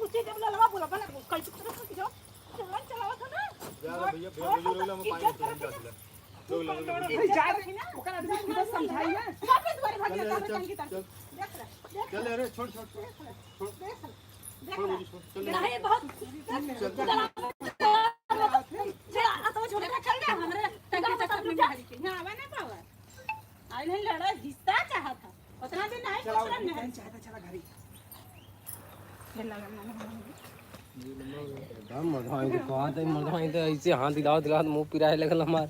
उसी जब ललवा बोला बना कैसे कैसे जो चलन चलावत है ना। जा रे भैया, भैया भौजी रोला में पानी तुरंत डाल दे। लोग लोग लोग। भाई जा रही ना ओकर आदमी खुद समझाइए। वापस द्वारे भाग चल जाता रे, है चल, टंकी तक चल। देख ले देख चल अरे छोड़ छोड़ छोड़ छोड़ देख ले छोड़ भौजी, छोड़ चल रे। नहीं बहुत चल तो छोड़ चल जा हमरे टंकी तक अपनी भारी के यहां आवे ना पावा आई नहीं लड़ा हिस्सा चाहत था उतना भी नहीं चलाओ कुछ नहीं। चाहता चला घरी। मर्दवा के कहा था मर्दवा तो ऐसे हाथ दिलाओ दिलाओ मुंह पिराए लगल हमार।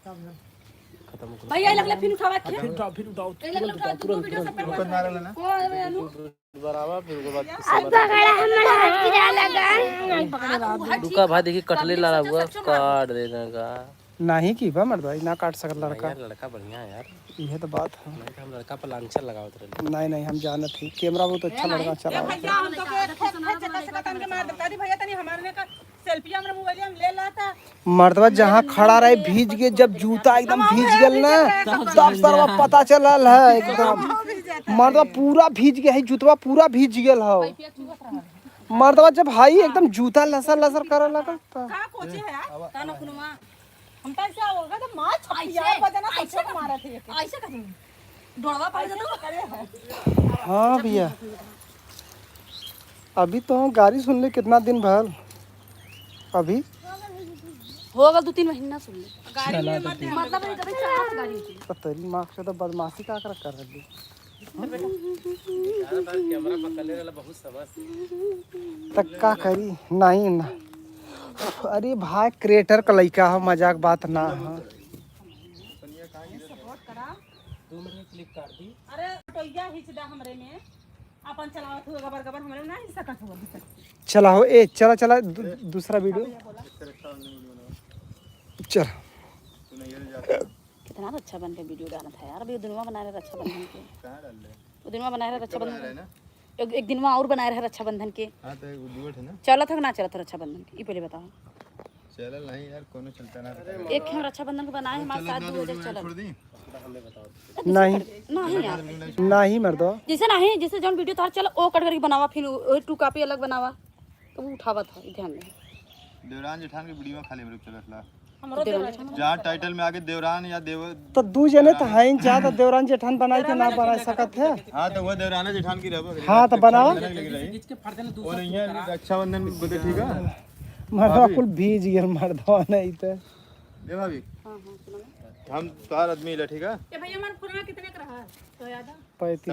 खत्म करो। भैया लगले फिर उठावा के फिर उठाओ, फिर उठाओ, ए लगले तुरंत उठावा उठाओ, दो तुरंत वीडियो सब तुरंत पे ओकर ना रहला ना। को अनु बराबर फिर उसके बाद रुका भाई, देखिए कटले लड़ा हुआ काट देने का नहीं की बा मर्द भाई ना काट सकत लड़का। यार लड़का बढ़िया है यार। यह तो बात है। नहीं तो हम लड़का पर लांछन लगावत रहे। नहीं नहीं हम जानत ही कैमरा बहुत अच्छा लड़का चला। भैया हम तो के खेत खेत जता से तन के मार देता भैया तनी हमारे ने का सेल्फी हमरा मोबाइल में ले लाता। मर्दवा जहाँ खड़ा रहे भीज के, जब जूता एकदम भीज गल ना तब सरवा पता चलल है एकदम। मर्दवा पूरा भीज गया है, जूतवा पूरा भीज गेल हो। मर्दवा जब हाई एकदम जूता लसर लसर करे लगल त का कोचे है यार कानो खुनवा हम तो ऐसा होगा तो मार छपिया बजना ऐसे सबको मारा थे ऐसे कर दौड़वा पड़ जाता। करे है। हाँ भैया अभी तो हम गाड़ी सुन ले कितना दिन भर अभी हो गल 2-3 महीना सुन ले। गाड़ी में मत मतलब नहीं जब चाहत गाड़ी की तो तेरी माँ से तो बदमाशी का कर कर रही। कैमरा पकड़ ले बहुत समझ तक का करी नहीं ना। अरे भाई क्रिएटर का लड़का हो, मजाक बात ना हो। सपोर्ट करा 2 मिनट में क्लिक कर दी। अरे टोइया हिच दा हमरे में अपन चलावत हुआ गबर गबर हमरे में ना हिच सकत हुआ। चला हो ए चला चला दूसरा वीडियो चल। तू नहीं रे जाता। कितना तो अच्छा बन के वीडियो डाला था यार। अभी वो दिनवा बना रहे रक्षाबंधन के, कहाँ डाल ले? वो दिनवा बना रहे बना रक्षाबंधन रहे ना। एक दिन वहाँ और बनाए रहे रक्षाबंधन के। हां तो एगो दुगो है ना। चलत हो कि ना चलत हो रक्षाबंधन के, ई पहले बताओ। चलल नहीं यार, कोनो चलता ना। एक हम रक्षाबंधन के बनाए हमारे साथ 2000 चलल। छोड़ दी। नहीं नहीं यार, नहीं मर्दो। जैसे नहीं, जैसे जौन वीडियो तोहार चल ओ कट करके बनावा, फिर ओ टू कॉपी अलग बनावा, तो वो उठावत है ध्यान में। देवरान जेठान के वीडियो में खाली हम लोग चलत ला। हमरो देवरान जहाँ टाइटल में आगे देवरान या देव तो दू जने तो हैं जा, तो देवरान जेठान बनाई के ना बना सकत है। हाँ तो वह देवराना जेठान की रहबो। हाँ तो बनावा। खींच के फाड़ देना वो दूसरा। नहीं है रक्षाबंधन बदे, ठीक है। मर्दवा कुल भीज गेल मर्दवा, नहीं तो दे भाभी। हां हां सुनो। हम तोहार आदमी ला, ठीक है। ए भैया मन फोनवा कितने का रहा तो याद है? 35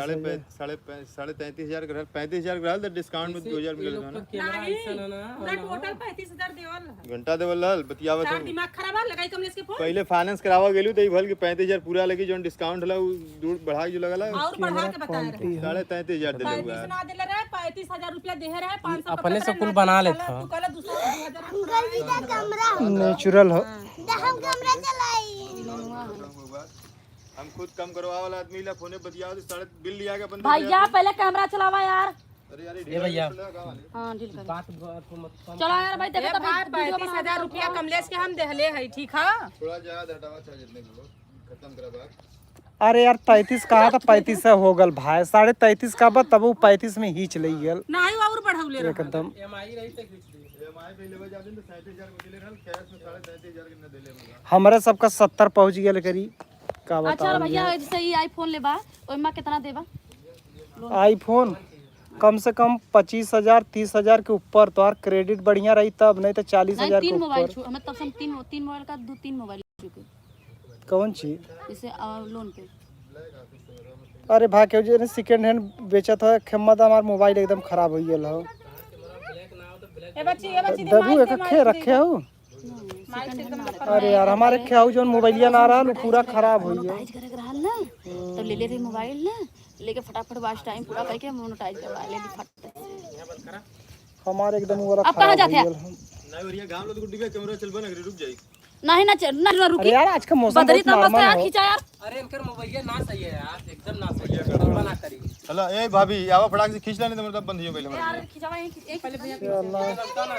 35,500 का रहल, 35,000 का रहल तो डिस्काउंट में 2,000 मिलल ना। कैमरा ऐसा ना ना पूरा टोटल 35,000 देवल रहा। घंटा देवल रहल बतियावत तार हम। दिमाग खराब है लगाई कमलेश के फोन। पहले फाइनेंस करावा गेलू तो ई भल के 35,000 पूरा लगी, जोन डिस्काउंट हला उ दूर बढ़ा के जो लगला और बढ़ा के बता रहे। 35,500 देले हुआ। 35 ना देले रहे, 35,000 रुपया देहे रहे, 500 अपने से कुल बना लेत हं। तू कहला दूसरा 2,000 नेचुरल हो। हम खुद कम करवा वाला आदमी ला फोने बतियावत साढ़े बिल लिया के अपन। भैया पहले कैमरा चलावा यार। अरे यार ए भैया हां ढील कर। बात मत कम। चलो यार भाई देखो ए तो भाई 35,000 रुपया कमलेश के हम देहले है, ठीक है। थोड़ा ज्यादा हटावा चाहे जितने को खत्म करा बात। अरे यार 33 कहा था, 35 हो गल भाई, 33.5 का बा तब वो 35 में ही चली गल नहीं और बढ़ौले रहा। एकदम। एमआई रही तो खींच ली। एमआई पे लेवे जाते तो 37,000 को देले रहल, कैश में 35,500 के न देले हमरा। हमारे सबका 70 पहुंच गया करी का अच्छा बताओ। भैया जैसे ये आईफोन लेबा ओइमा कितना देबा? आईफोन कम से कम 25,000 30,000 के ऊपर, तो क्रेडिट बढ़िया रही तब, नहीं तो चालीस नहीं हजार के तीन मोबाइल ऊपर। छू हमें तब से हम तीन तीन मोबाइल का दो तीन मोबाइल चुके। कौन चीज? जैसे लोन पे। अरे भाई क्यों जो सेकेंड हैंड बेचत है खेमत, हमार मोबाइल एकदम खराब हो गेल हो। ए बच्ची, ए बच्ची, दे दबू माइक एक दे, खे माइक रखे हो। माइक से एकदम। अरे यार हमारे खे हो जोन मोबाइलिया ना रहा वो पूरा खराब हो गया। मोनोटाइज करे के रहल ना तो ले ले रही मोबाइल ना लेके फटाफट वाच टाइम पूरा करके मोनोटाइज करवा ले फट से। हमारे एकदम वो वाला अब कहाँ खराब हो जाते हैं? गेल हो। नहीं भैया गांव लोग गुड्डी पे कैमरा चलबा ना रुक जाई। नहीं ना चल ना ना अरे रुकी। यार आज का मौसम बदरी बहुत तो मस्त नॉर्मल यार हो। खींचा यार। अरे इनकर मोबाइल ना सही है यार, एकदम ना सही है, गड़बड़ ना करी। हेलो ए भाभी आवा फटाक से खींच लेने तो मतलब बंद हो गइल हमरा। यार खिंचावा एक एक लगता ना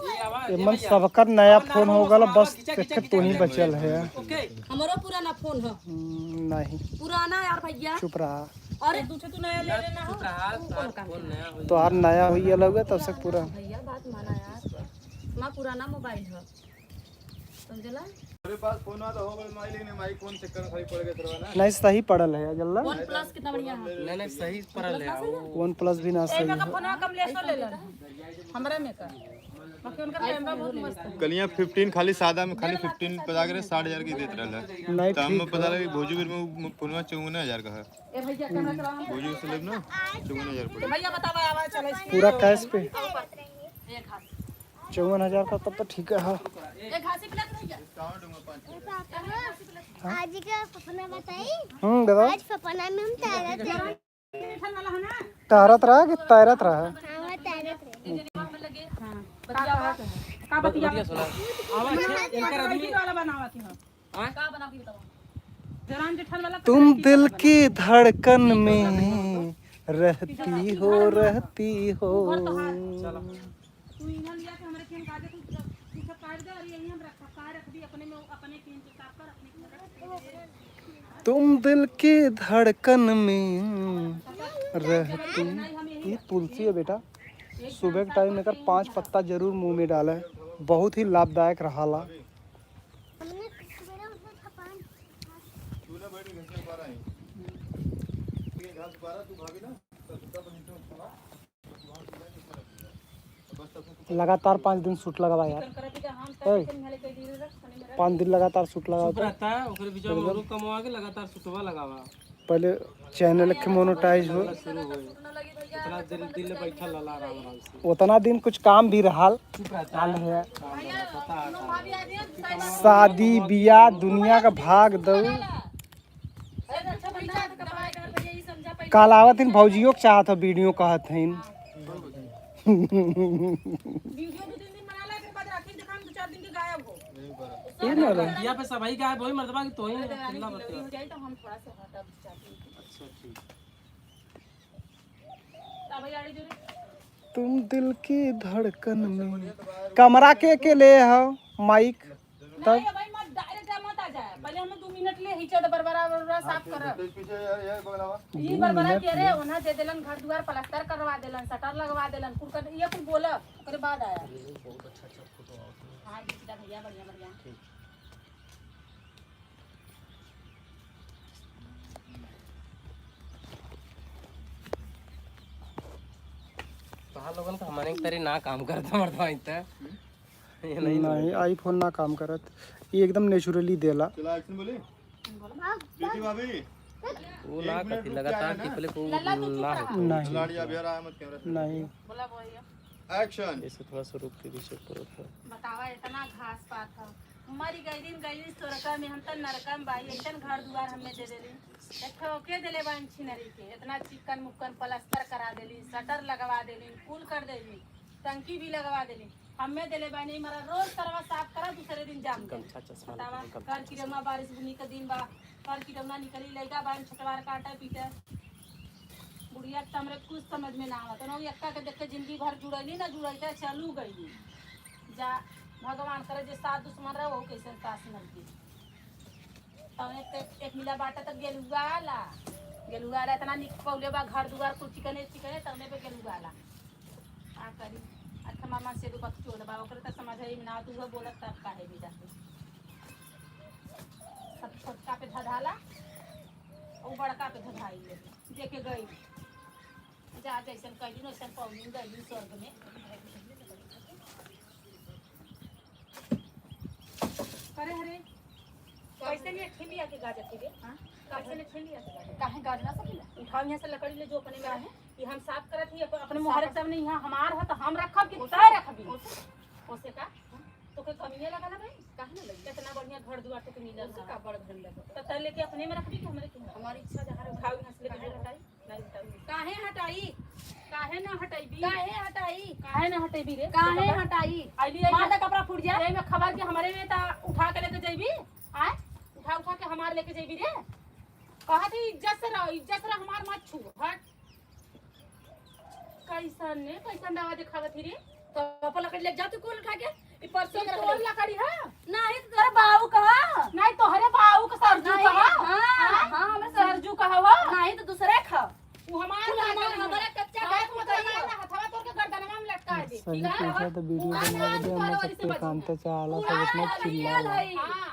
ये आवाज। एमन सबकर नया फोन हो गल, बस एक तू ही बचल है। ओके हमरो पुराना फोन है। नहीं पुराना यार भैया। चुप रहा। अरे दूसरे तू नया ले लेना हो। चुप रहा, तार फोन नया हो। तो यार नया हो गया होगा तब से पूरा। भैया बात माना यार, मां पुराना मोबाइल है समझला। मेरे पास फोन आ तो हो गइल माई, लेकिन माई फोन चक्कर में खाली पड़ गए थोड़ा ना। नहीं सही पड़ल है जल्ला। वन प्लस कितना बढ़िया है। नहीं नहीं सही पड़ल है वो। वन प्लस भी ना ए सही में का है। फोनवा कमलेश ले ले हमरा में का, बाकी उनका कैमरा बहुत मस्त है। कलियां 15 खाली सादा में खाली 15 पता करे 60,000 की देत रहल है। नहीं तो हम ठीक पता लगे भोजपुर में फोनवा 54,000 का है। ए भैया कैमरा चलावा। भोजपुर से लेब ना 54,000 पड़े। भैया बतावा आवाज चले इसकी। पूरा कैश पे एक घास 54,000 का तब तो ठीक है। हाँ एक घासी पिला दे भैया। आज का सपना बताई। दादा आज सपना में हम तैरत रहे। तैरत रहा कि तैरत रहा? हाँ तैरत रहे। का बतिया बढ़िया सुना आवाज है इनकर आदमी वाला बनावा थी हम। का बना के बताओ। जरान जेठान वाला। तुम दिल की धड़कन में रहती हो, रहती हो। तू इहाँ लिया के हमरे खेन काजे तू तू सब काट दे और यही हम रख का रख दी अपने में, अपने खेन के साफ कर अपने खेन रख। तुम दिल की धड़कन में रहती। ये तुलसी है बेटा, सुबह के टाइम एकर 5 पत्ता जरूर मुंह में डाले, बहुत ही लाभदायक रहाला। हमने सवेरे उठना था पान। तू ना बैठ के घसने पा रहा है ये घास पारा तू भाभी ना तब तब नीचे उठवा। लगातार 5 दिन सूट लगावा यार। ओए, 5 दिन लगातार सूट लगाओ चुप तो रहता है ओकरे बीच में मोरू कमवा के लगातार सुटवा लगावा। पहले चैनल के मोनोटाइज हो। शुरू होए इतना दिल दिल बैठल लला आराम आराम से। उतना दिन कुछ काम भी रहा चुप रहता है है। काम रहला, पता है। शादी बियाह दुनिया का भाग दो। कल आवत हन भौजियो के चाहत हो वीडियो कहत हन। वीडियो 2-3 दिन बना ला के बाद राखी दिखा 2-4 दिन के गायब हो। ये ना रहे। बिया पे सब ही गायब होई मर्दबा की तो ही अकेला बतिया। जाई तो हम थोड़ा सा हटब चाहती। अच्छा ठीक। भाई आड़ी जोरे। तुम दिल की धड़कन में कमरा के ले हो माइक तब नहीं भाई मत डायरेक्ट मत आ जाए, पहले हमें 2 मिनट ले हिचड़ बरबरा बरबरा साफ कर। तो पीछे ये बगलावा ई बरबरा के रे ओना दे देलन, घर दुआर प्लास्टर करवा देलन, शटर लगवा देलन, कुल कर ये कुल बोला ओकरे बाद आया। बहुत अच्छा अच्छा फोटो आवत है। हां जीता भैया बढ़िया बढ़िया। कहा लोगन का हमारे के तरह ना काम करता मर्द इतना ये नहीं। नहीं आईफोन ना काम करत, ये एकदम नेचुरली देला। चला एक्शन बोली प्रीति भाभी। वो ना कथी लगातार टिपले को ना होता। नहीं लाड़ी अभी रहा मत कैमरा से। नहीं बोला भैया। एक्शन। ऐसे थोड़ा सा रुक के भी चेक करो तो। बतावा इतना घास पात हो, मरी गई दिन गई स्वर्ग में, हम त नरक में बाई। ऐसन घर दुआर हमें दे देली, ठोके देले बान छिनरी के, इतना चिकन मुक्कन प्लास्टर करा देली, शटर लगवा देली, कुल कर देली, टंकी भी लगवा देली, हमें देले बानी। मारा रोज तरवा साफ करा, दूसरे दिन जाम दे। गमछा चश्मा बतावा लेके, गमछा कर किरमा बारिश बुनी के दिन बा, कर किरमा निकली लइका बान छोटवार काटा पीटे बुढ़िया के हमरे कुछ समझ में ना आवत ना। एक्का के देख के जिंदगी भर जुड़ैली ना जुड़ैते चलू गई। जा भगवान करे जे साथ दुश्मन रहे वो कैसे सास मिलती। तब एक एक मिला बाटा तक गेलुआ आला, गेलुआ आला इतना निक पौले बा घर दुआर कुल चिकने चिकने तवने पे गेलुआ आला। का करी अच्छा मामा से दो बकचोद बा ओकरे त समझ ही में ना तू बोलत तब काहे भी जाके सब छोटका पे धधाला और बड़का पे धधाई ले देखे गई। जा जैसन कैली वैसन पौनी गई स्वर्ग में। अरे अरे कैसे नहीं ठेली आके गाजर के रे? हां कैसे नहीं ठेली आके गाजर? काहे गाज ना सकीला? उठाओ यहाँ से लकड़ी ले जो अपने में है, ये हम साफ करत ही अपने मोहरे सब नहीं यहाँ हमार है तो हम रखब कि तय रखबी ओसे का तो के कमी लगल है भाई? काहे ना लगी? कितना बढ़िया घर दुआर तो के मिलल ओसे का बड़ घर लगो। तो तय लेके अपने में रखबी कि हमरे के? हमारी इच्छा जहाँ रहो। उठाओ यहाँ से लेके जो हटाई नहीं हटाई। काहे हटाई? काहे ना हटाईबी? काहे हटाई? काहे ना हटाईबी रे? काहे हटाई? आइली आई मार कपड़ा फूट जाए। में खबर के हमारे में ता उठा के लेके जइबी, आय उठा उठा के हमार लेके जइबी रे। कहा थी इज्जत से रहो, इज्जत से रहो, हमार मत छू हट। कैसन ने कैसन दवा दिखावत ही रे? तो अपन लकड़ी ले जा तू कुल उठा के ई परसों के तोर रख ले। लकड़ी है नहीं तो तोरा बाबू कहा। नहीं तोहरे बाबू के सरजू नहीं, कहा। हाँ, हाँ, हमरे सरजू कहा हो। नहीं तो दूसरे खा। उ हमार कुल हमार हमारा कच्चा हाथ घर मत कही लगा हो। ना, हथवा तोड़ के गर्दनवा में लटका दे। सही पूछा तो वीडियो बना दे हम सबके कांता चाला सब इतना चिल्ला।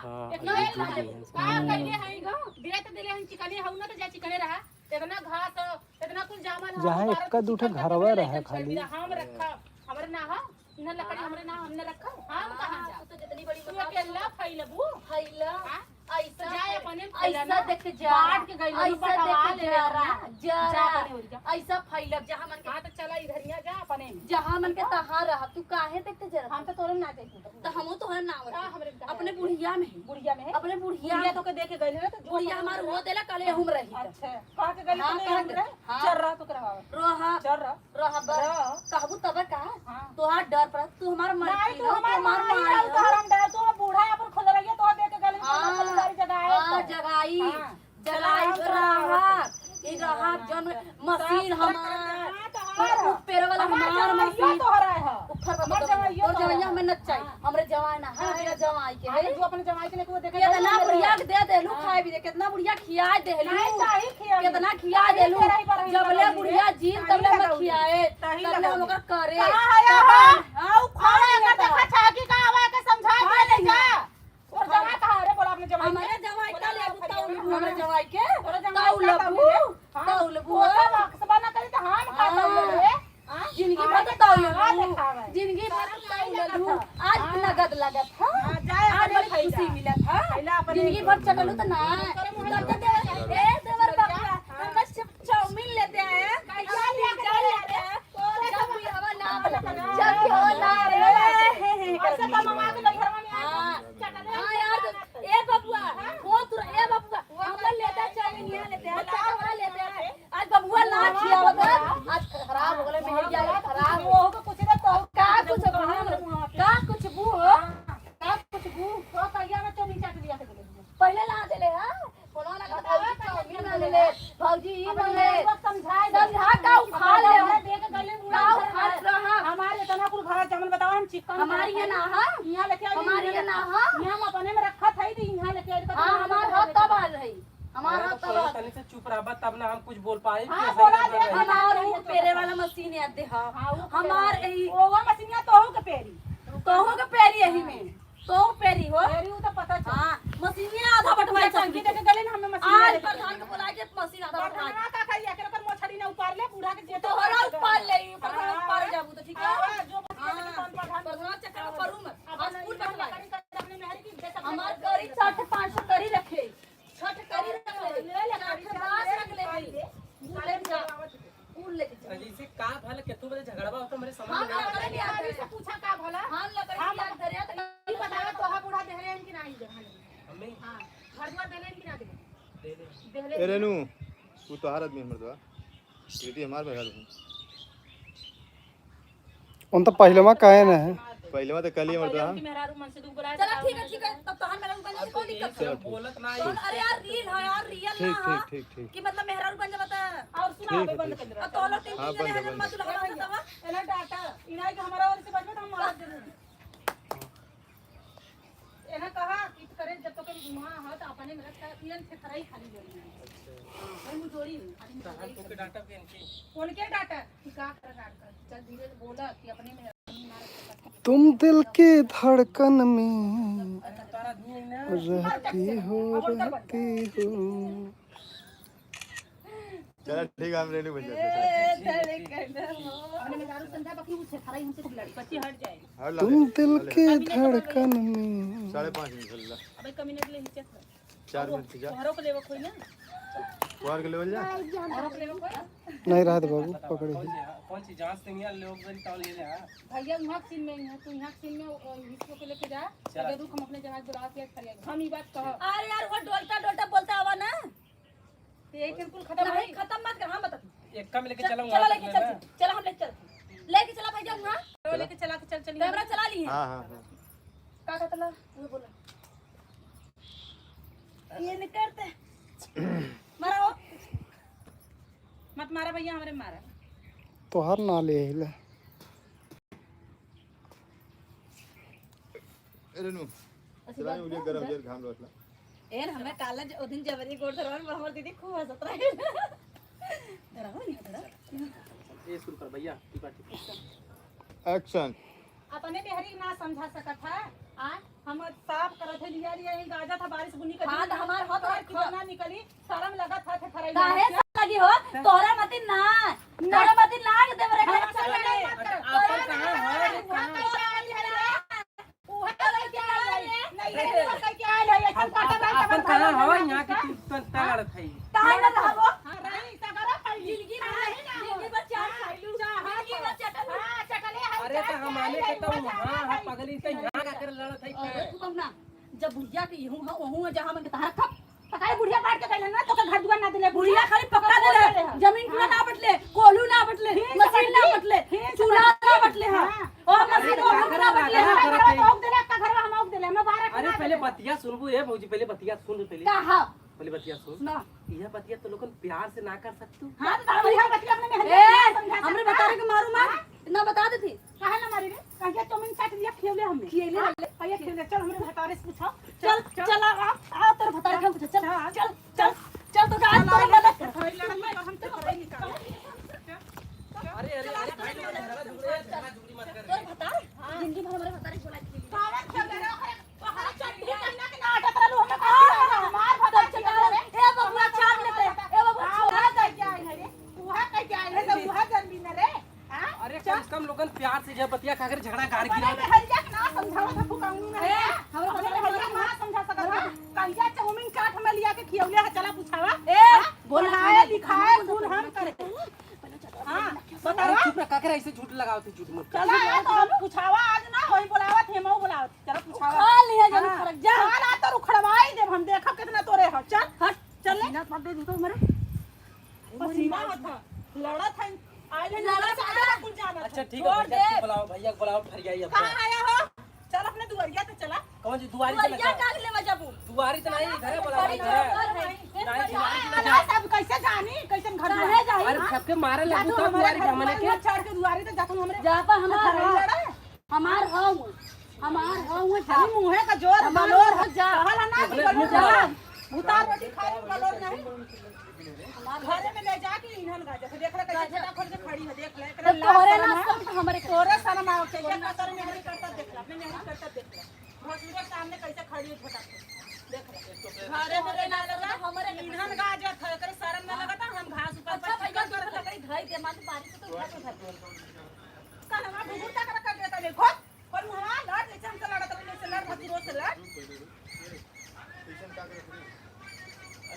हाँ, इतना ये जुड़ गई है। का कइले हई गो दिले त दिले हई चिकने हउ ना त जा चिकने रहा। इतना घास हो, इतना कुल जामल हो, जहाँ बारह इक्का दूठे चिकन घरवा करके रहे लेके खाली। चल हम रखा हमरे ना हो इना लकड़ी हमरे ना हमने रखा हम कहां जा तू तो जितनी बड़ी तू अकेला फैलबू। फैला हां ऐसा जाए अपने फैला ऐसा ना। देख जा बांट के गइल ऐसा बटवा देख ले जरा ना। जरा जा अपने ओरी जा। ऐसा फैलब जहाँ मन के हां तो चला इधरिया जा अपने में। जहाँ मन के तहाँ रह। तू काहे देखते जरा? हम तो तोरे ना जाई तो हमहू तोहरे ना का हमरे आवत अपने बुढ़िया में है। बुढ़िया में है। अपने बुढ़िया बुढ़िया तो के देखे गइल ना तो जो बुढ़िया हमार वो देला कले हम रही त। अच्छा कह के गइल हाँ, तो कह हम के- रहे हाँ। चल रहा तो करवावा रहा चल रहा रहा बस। रह। कहबू तब का हाँ। तोहार डर पर तू हमार नहीं मर्जी तू हो, हमार हमार माई माई हौ, हो। तोहर हम डर तू बूढ़ा अपन खोल रही तो देख के गइल हाँ। सारी जगह आए हाँ, जगाई हाँ। जगाई रहा ई रहा जन मशीन हमार हाँ, पेड़ वाला हमार मशीन तोहरा है उखर हमार जवाइयो और तोहरा जवाइया है। हमें न चाहिए हमरे जवाई ना है बिना जवाई के अरे जो अपने जमाई के लेके वो देखे कितना बुढ़िया के दे देलू खाए भी दे कितना बुढ़िया खिया देलू नहीं, ताही खियाई। कितना खिया देलू ताही तेरा ही जबले बरही बुढ़िया जील ताही तबले हम लगौली। खियाए ताही तबले हम लगौली। ओकर करे कहाँ आया हो? हाँ, उ खड़ा एकर देखा छाकी का आवा के समझा के ले जा। तोर जमाई कहाँ रे? बोला अपने जमाई के। हमारे जवाई बोला का ले अपने तौल जमाई हमरे जवाई के तोरा जमाई तौल का बू तौल रे? हाँ। तौल बू ओसा बक्सबा ना करी त हम का तौल रे? हाँ? जिंदगी हाँ, भर तो तौल हाँ, देखावे। जिंदगी भर शरम तो नहीं तौल लगत आज नगद लगत हा हाँ, जाए आज अपने बड़ी फैला। खुशी मिलत हा फैला अपने। जिंदगी भर चटलू तो ना तब तो देवर ए देवर बाबा हम चाउमीन लेते आए हैं कैसा लिया के पिज्जा लेते आए जब भी हवा ना जब भी हवा ना ऐसे कमावा के नैहरवा में आके हाँ। चटले हाँ यार तो ए बबुआ वो तू ए बबुआ हम लेते हैं चाउमीन यहाँ लेते हैं चावल लेते हैं आज बबुआ ना खियावत है आज खराब हो गए मेहरिया खराब हो ओहो के कुछ ना तो का कुछ बू का कुछ बू हो का कुछ बू तो कहिया में चाउमीन चाट लिया के देले। पहले ला देले हां फोनवा लगा हां यहाँ लेके आई हमार ये ना हा। यहाँ हम अपने में रखा था ही तो यहाँ लेके आई हां हमार हो तब आ रही, हमार हो तब आ। तनी से चुप रहबा तब ना हम कुछ बोल पाए। हाँ, बोला दे। हमार ऊ पेरे वाला मशीन याद दे हा। हमार यही ओवा मशीनिया तोहू के पेरी, तोहू के पेरी यही में तो पेरी हो। पेरी उ तो पता चल। हां मशीनिया आधा बटवाई टंकी देके गले ना हमें मशीन आज प्रधान के बुला के मशीन आधा बटवाई। प्रधानवा का करिया के ओकर मोछड़ी ना उपार ले बूढ़ा के जे तोहरा उपार ले, प्रधान उपार जाबू तो ठीक है। हां जो बतिया के कौन प्रधान प्रधान चक्कर में परू मत, आज कुल बटवाई। अपने मेहरी की इज्जत हमार करी 6 500 करी रखे, 6 करी रख ले, 8 बांस रख ले, ले जा कुल लेके जा। जैसे का भला केतु बजे झगड़वा होता मेरे समझ हम में ना लकड़ी के मेहरी से पूछा का भला, हम लकड़ी के आग धरे ई बतावा तोहा बूढ़ा देहले कि नहीं देहले? हमें हां घर द्वार देले कि ना देले? दे दे। देहले। ए रेनू, तू तोहार आदमी हमर दवा प्रीति हमार भैया हूँ। उन तो पहले में कहे न है। पहले में तो कल ही हमर दवा। उनकी मेहरारू मन से दुख बुलाए। चला ठीक है ठीक है, तब तो हम मेहरारू बन जाए, कोई दिक्कत नहीं। बोलत ना। कौन? अरे यार रील है यार, रियल ना। ठीक हां ठीक ठीक ठीक कि मतलब मेहरारू बन जाता और सुना अबे बंद कर दे। और तो लोग तीन हाँ, तीन जने बंद है, हैं बंद मत लगा तवा एना डाटा इनाई के हमारा ओर से बचबे तो हम मार जरूर। एना कहा कि करे जब तो के मां ह तो अपने में रखता इनन से खराई खाली जोड़ी है। हां मुंह जोड़ी खाली मुँह हम तो के डांटा के इनकी कौन के डाटा कि का कर डाटा चल धीरे से बोला कि अपने में ना रख। तुम दिल की धड़कन में तारा आदमी है ना। रहती हो, रहती हो। चल ठीक है, हम रेनू भैया अपने में दारू संध्या बाकी उसे खराई हमसे खूब लड़ी बच्ची हट जाए। हर ला तुम दिल की धड़कन में। 5.5 मिनट चल ला। अबे कमी ने ले हिचक 4 मिनट जा। तोहरो के लेवो कोई ना, कुआर के लेवल जा। तोहरो के लेवो कोई नहीं रहत बाबू पकड़े। कौन सी कौन सी जांच से नहीं लोग बन तो ले ले। हां भैया वहाँ के सीन में ही है, तू यहाँ के सीन में हिस्सों के लेके जा। अगर रुक हम अपने जहाज बुला के खड़िया हम ई बात कह। अरे यार वो डोलता डोलता बोलता आवा ना ते एक बिल्कुल खत्म नहीं भाई खत्म मत कर, हम बता एक कम लेके चलूंगा। चला लेके चल, चला हम लेके चल, लेके चला भैया वहां लेके चला के चल चल कैमरा चला ली है। हां हां हां का कहतला वो बोला ये नहीं करते मारा वो मत मारा भैया हमरे मारा तोहर ना ले हिले। ए रेनू चला उलिया गरम जेर घाम रोटला। एन हमें काला ओ दिन जबरी गोड़ धरवन हमर दीदी खूब हंसत रहे। धराओ नहीं धरा। ये शुरू कर भैया ठीक है ठीक। एक्शन। अपने मेहरी ना समझा सकत है आ हम साफ करत है लिया लिया ही गाजा था बारिश बुनी का हाँ, तो हमार हो तो कितना निकली शर्म लगा था थे खराई काहे से लगी हो तोरा मती ना, तोरा मती ना के देवरे के चल मत कर। अपन कहां है कहां? उहा कह के आयल है नहीं रे कह के आयल है ऐसा काटा रहा अपन कहां है यहां के तू तन लड़त है? काहे ना रहबो हां रानी सगरा खाई जिंदगी में जिंदगी भर चाट खाइलू, जिंदगी भर चटल। हां चटले है। अरे तो हमारे के तो वहां है पगली तो यहां का कर लड़त है। अरे तू कहना जब बुढ़िया के यहूं हां वहूं जहां मन के तहार खप पकाए बुढ़िया बांट के गइल ना तो घर दुआर ना दिले। बुढ़िया खाली पक्का दे रहे, जमीन पूरा ना बटले, कोलू ना बटले, मशीन ना बटले, चूल्हा ना बटले। हां और मशीन और ना बटले। अरे घरवा तो औक देले का घरवा हम औक देले हम बाहर। अरे पहले बतिया सुनबू ए भौजी, पहले बतिया सुन पहले। का हां पहले बतिया सुन सुना। यह बतिया तो लोगन प्यार से ना कर सकतू। हां तो बुढ़िया बतिया अपने मेहरी ए समझा हमरे बता रहे के मारू मार इतना बता देती। काहे ना मारी रे? कहिया चौमिन चाट लिया खियौले हमने खियैले रहले। कहिया खियौले चल हमरे भतारे से पूछो। चल चल आ आ तोर भतारे के पूछ। चल चल चल चल तो आज तोर मदद हम तो खराई निकाल। अरे अरे अरे भाई झगड़ा झगड़ी झगड़ी मत कर। तोर भतार जिंदगी भर हमारे भतारे बोला के कावन खियौले रे ओकरे ओकरे चट्टी कहिना के ना अटक रहलू हमें का हमार भतार चल ए बबुआ चाट लेते ए बबुआ उहा कह के आइल है रे, उहा कह के आइल है तो उहा जनबी न रे। हां अरे कम से कम लोगन प्यार से जब बतिया खाकर झगड़ा गार गिरा। अपने हरिया के ना समझावत है फुकाउनी ना है हमरे अपने हरिया के ना समझा सकत है। कहिया चाउमीन चाट हमें लिया के खियौले है चला पूछावा। ए बोलाए लिखाए कुल हम करे। हां अरे चुप रह काकर ऐसे झूठ लगाओ थे झूठ मूठ। चला आ तो हम पूछावा आज ना होई बोलावत हेमऊ बोलावत चला पूछावा। खा लिया जन फरक जा। चल आ तो उखड़वाई देब हम देखब कितना तोरे हो। चल हट चल ले। ना मत दे तू हमारे पसीना होत है लड़त है आइल है लड़त है कुल जाना। अच्छा ठीक है भैया को बुलाओ, भैया को बुलाओ फरियाई अब। कहां आया हो? चल अपने दुआरिया पे चला। कौन जी दुआरी पे दुआरिया का ले मजाबू दुआरी तो नहीं घरे बुलाओ घरे नहीं अला सब कैसे जानी कैसे घर काहे जाई? अरे सबके मारे लगू तब दुआरी के हमने के छोड़ के दुआरी तो जातू हमरे जा पर हमार लड़े हमार हौ। हमार हूँ खाली मुंहे का जोर बलोर है जा। कहला ना कि बलोर जा उतार रोटी खा ले बलोर नहीं घरे में ले जाके इन्हन गा देख देख ले कैसे छोटा खोल के खड़ी है देख ले एकरा तो लाज तोहरे शरम ना है। सब हमारे तोरे शरम आओ के क्या कर मेहरी करता देख ले अपने मेहरी करता देख ले भसुरे के सामने कैसे खड़ी है छोटा खोल देख ले घरे में ले जा हमारे इन्हन गा जा करे शरम ना लगता हम घास ऊपर अच्छा भैया तोरे लकड़ी धई दे मान बारिश से तो उठा के धर कल हम घुघुर का कर देता देखो खोल मुहवा लड़ जैसे हमसे लड़त रहे जैसे लड़ भसुरो से लड़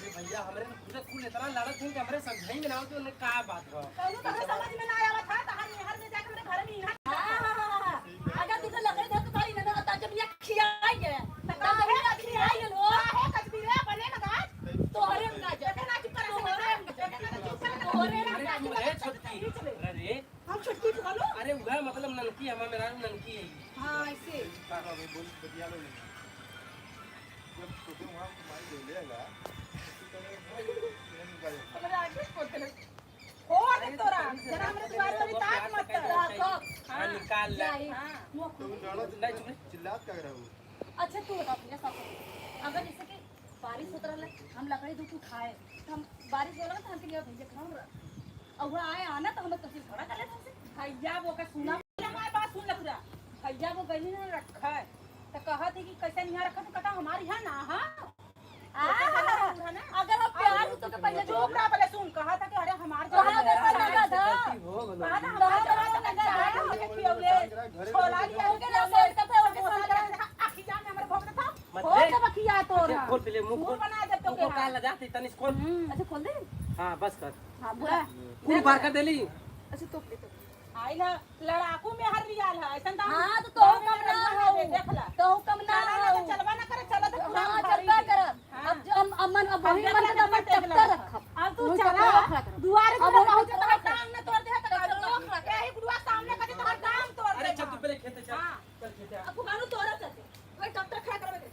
अरे भैया हमरे पूरा कुल इतना लड़त है कि हमरे समझाई में ना आवत उन्हें का बात बा। कौनो तोहरे समझ में ना आवत था तहार मेहर में जाके मेरे घर में इन्हन अगर दूसरे लकड़ी धर तो तारी ना ता जब ये खियाई है तब जब ये खियाई है हो काहे कचबीरे बने ना गाज तोहरे में गाजर देखे ना चुप कर तोहरे में देखे ना चुप कर तोहरे में अरे गाजर तू है छोटकी। अरे हम छुटकी बोलो अरे वह मतलब ननकी हमारा मेरा ननकी है। हां ऐसे भाई बोल बतिया लो जब छोटे वहाँ मार दे लेगा हमरे आगे बोलते ले हो दे तोरा जरा हमरे द्वार पर ताक मत कर हाँ निकाल ले। हां नहीं चुप रहे। चिल्लात का रहा हूँ अच्छा तू बता भैया साफ अगर जैसे कि बारिश होत रहले हम लकड़ी दूध उठाए तो हम बारिश होला तो हमके लिए भैया खड़ा रहा और वह आए आना तो हमें तस्वीर खड़ा कर लेते हमसे भैया वो का सुना हमारी बात सुन ले पूरा भैया वो गई ना रखा है तो कहत है कि कैसे नहीं रखा तो कहता हमारी यहाँ ना हां अगर हम प्यार हो तो के पहले चुप रहा पहले सुन कहा था कि अरे हमार तो अगर लगा था गलती हो गलो। कहा था हमार जरा तो चाय हमके खियौले छोला लिया ओके ना सर सब ओके समोसा सर लिया आखी जाम में हमरे भोग था मत हो दे। तब खिया तोरा खोल पहले मुंह मुंह खोल। बना दे तो मुंह के खोल का लजा तनी खोल। अच्छा खोल दे हाँ बस कर। हां बुरा कुल बार कर देली। अच्छा तो ले तो आइल है लड़ाकू में हर रियाल है ऐसा दाम हां तो तो कम ना हो देख ला तो कम ना चला हो ना तो चलवा ना करे चला तो पूरा हां भारी चलता है। कर हाँ। अब जो हम अमन अब हम वही देख मन ला तो अमन देख ला। टक्कर रखब अब तू वही चला टक्कर खड़ा करब। दुआरे अब पे वही पहुंचे तो टक्कर टांग न तोड़ दे तो गाड़ी यही गुड़ुआ सामने करे तो टांग तोड़ अरे दे चल तू पहले खेते चल। हाँ। चल खेते आ। अब पुकारू तोरा चलते वही ट्रैक्टर खड़ा करवे दे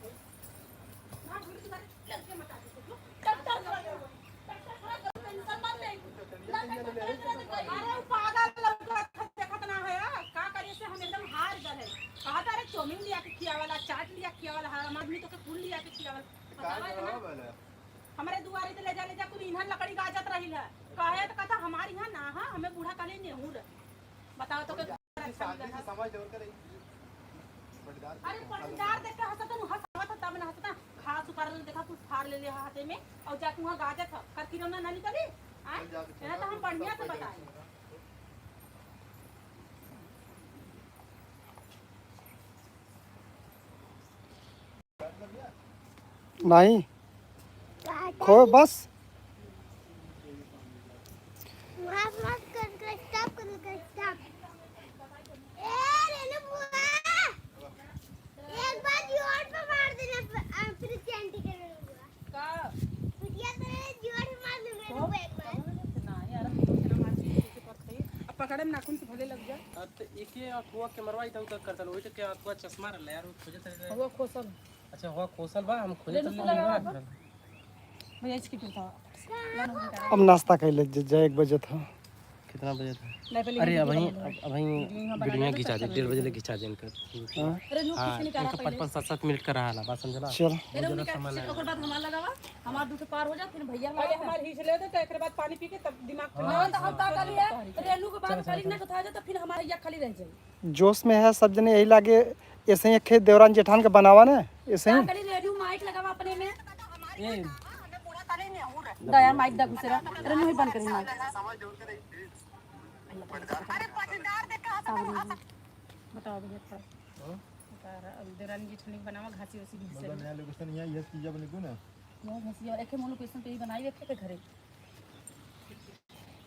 हां गुरु तुम्हारे लड़के मत आ दे टक्कर खड़ा करो टक्कर खड़ा करो टेंशन मत ले ना टक्कर खड़ा करो अरे वो पागल लड़का देखत ना है का करे से हम एकदम हार गए कहा था अरे चौमिन लिया के खियावाला चाट लिया खियावाला हम आदमी तो के कुल लिया के खियावाला बतावा इतना हमारे दुआरे ते ले जा कुल इन्हन लकड़ी गाजत रही है कहे तो कहता हमारी यहाँ ना हा हमें बूढ़ा कहले नेहू रहे बताओ तो के शांति से समझ दौड़ कर पटदार अरे पटदार देख के हंसत न हंसत तब ना हंसता घास उपार ले देखा कुछ फाड़ ले ले हाथे में और जाके वहां गाजत ह कर किरौना ना निकली आए ना तो हम बढ़िया से बताए नहीं खो बस वहाँ मत कर कर स्टॉप कर कर स्टॉप ए रेनू बुआ एक बार जोर पे मार देना प्रीति आंटी के रेनू बुआ का प्रीति तेरे जोर पे मार देना रेनू बुआ एक बार ना यार हम मार के पर खाई अब पकड़े में नाखून से भले लग जा अब तो एके अथुआ के मरवाई था उतर करता वही तो के अथुआ चश्मा रहला यार वो खोजत रहे। हुआ खोसल अच्छा हुआ खोसल बा हम खोजत रहे। भैया इसकी पिलता अब नाश्ता कर ले जा 1 बजे था कितना बजे था? नहीं पहले अरे अब अभी वीडियो घिंचा दे 1:30 बजे ले घिंचा दे इनकर। हाँ रेनू हाँ खींच के निकाला इनका 55 7-7 मिनट का रहा बात समझला। चल रेनू निकाल ओकर बाद हमार लगावा हमार दूध पार हो जा फिर भैया पहले हमार हिच ले दे तो एकरे बाद पानी पी के तब दिमाग ठंडा हां तो हम का करिए रेनू के बाद खाली ना कथा जा तो फिर हमार भैया खाली रह जाई जोश में है सब जने यही लागे ऐसे ही खेत देवरान जेठान के बनावा ना ऐसे का ही करी रेनू माइक लगावा अपने में ए दया माइक दा घुसेरा रेनू ही बंद करी माइक बताओ भैया थोड़ा बता रहा देवरानी जेठनी बनावा घासी उसी घिसे मतलब नया लोकेशन यहाँ यह चीज़ बनी को ना मुंह घसिया एके मोनो क्वेश्चन पे ही बनाई एके के घरे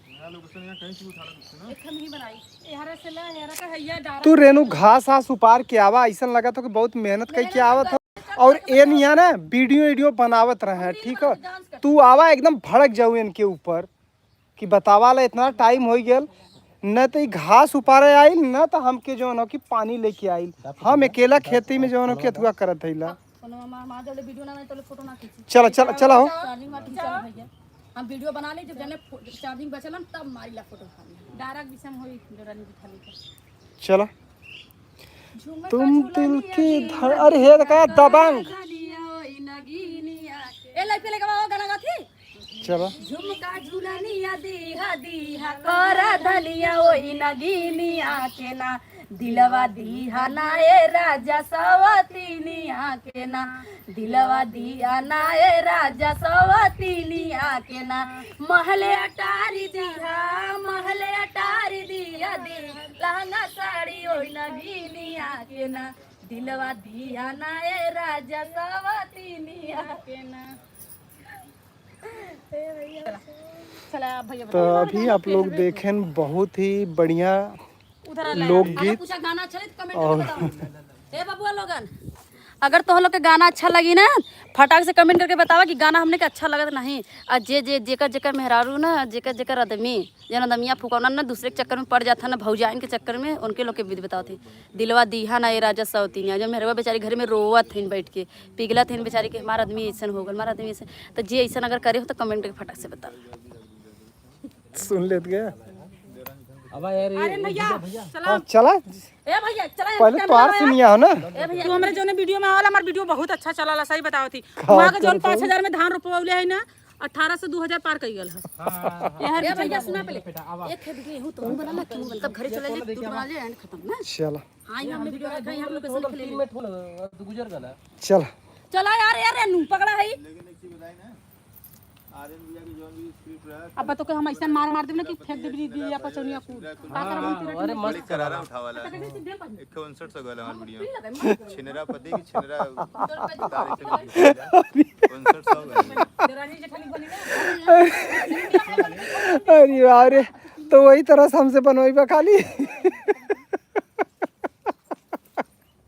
नया लोकेशन यहाँ कहीं से उठा लो ना एके में ही बनाई एहरा से ला एहरा का हैया डारा तू रेनू घास आस उपार के आवा ऐसा लगा तो कि बहुत मेहनत कई के आवत हो और ए निया ना वीडियो वीडियो बनावत रहे ठीक है तू आवा एकदम भड़क जाऊ इनके ऊपर कि बतावा ला इतना टाइम हो गेल न तो ई घास उपारे आइल न तो हमके जो हो कि पानी लेके आइल हम अकेला खेती में जो हो कि अथुआ करत हईला कोनो मां मां जब वीडियो ना बनाई तो फोटो ना खींची चलो चलो चलो हो चार्जिंग मार खींचा भैया हम वीडियो बना ली जब जाने चार्जिंग बचल हम तब मारी ला फोटो खाली डारा विषम होई देवरानी जेठानी का चलो। तुम दिल की धड़, अरे हे का दबंग। ए लाइफ पे लेके आओ गाना गाथी। चलो। झुमका झुलनिया दीहा दीहा कर धनिया ओई नगीनिया के ना, दिलवा दीहा ना ए राजा सवतीनिया के ना, दिलवा दिया ना ए राजा सवतीनिया के ना, महले अटारी दीहा, महले अटारी दिया दी लहंगा साड़ी ओई नगीनिया के ना, दिलवा दिया ना ए राजा सवतीनिया के ना। चला भैया। तो अभी आप लोग देखें बहुत ही बढ़िया उधर लोकगीत। पूछा गाना अच्छा लगे तो कमेंट करके बताओ। ए बबुआ लोगन, अगर तो लोग के गाना अच्छा लगी ना, फटाक से कमेंट करके बतावा कि गाना हमने के अच्छा लगत नहीं। आ जे जे जेकर जेकर मेहरारू ना, जेकर जेकर आदमी जन आदमिया फुकौना ना दूसरे के चक्कर में पड़ जाता ना, भौजाइन के चक्कर में, उनके लोग के विध बताओ थी दिलवा दीहा ना ये राजा सौतीनिया। जब मेहरवा बेचारी घर में रोवत थी बैठ के, पिघला थी बेचारी के हमारा आदमी ऐसा हो गल, हमारा आदमी ऐसा। तो जे ऐसा अगर करे हो तो कमेंट करके फटाक से बताओ। सुन लेत गया। अब यार अरे भैया चला। हाँ, चला। ए भैया चला। पहले तोहार सुनिया हो ना। ए भैया तू हमरे जोने वीडियो में आवला, हमार वीडियो बहुत अच्छा चलला, सही बताओ थी। वहां के जोन 5000 में धान रोपवले है ना, 18 से 2000 पार कई गल है। ए भैया सुना पहले एक है वीडियो यहू तो हम बना ला क्यों बना तब घरे चले ले तू बना ले एंड खत्म ना। चला। हां यहाँ हमने वीडियो रखा, यहाँ लोकेशन खेले। 3 मिनट हो तो गुजर गला। चला चला यार, यार रेनू पकड़ा है। लेकिन एक चीज बताई ना, आर्यन भैया की जोन भी स्क्रिप्ट रहा अब तो के हम ऐसा मार मार देब ना कि फेंक देब दी या पचौनिया को का करब हम तेरा। अरे मस्त करारा उठावाला 159 सौ गला हमार वीडियो छिनरा पति की छिनरा तारे से 59 सौ गला। देरानी जेठानी बनी ना। अरे अरे तो वही तरह से हमसे बनवाई खाली।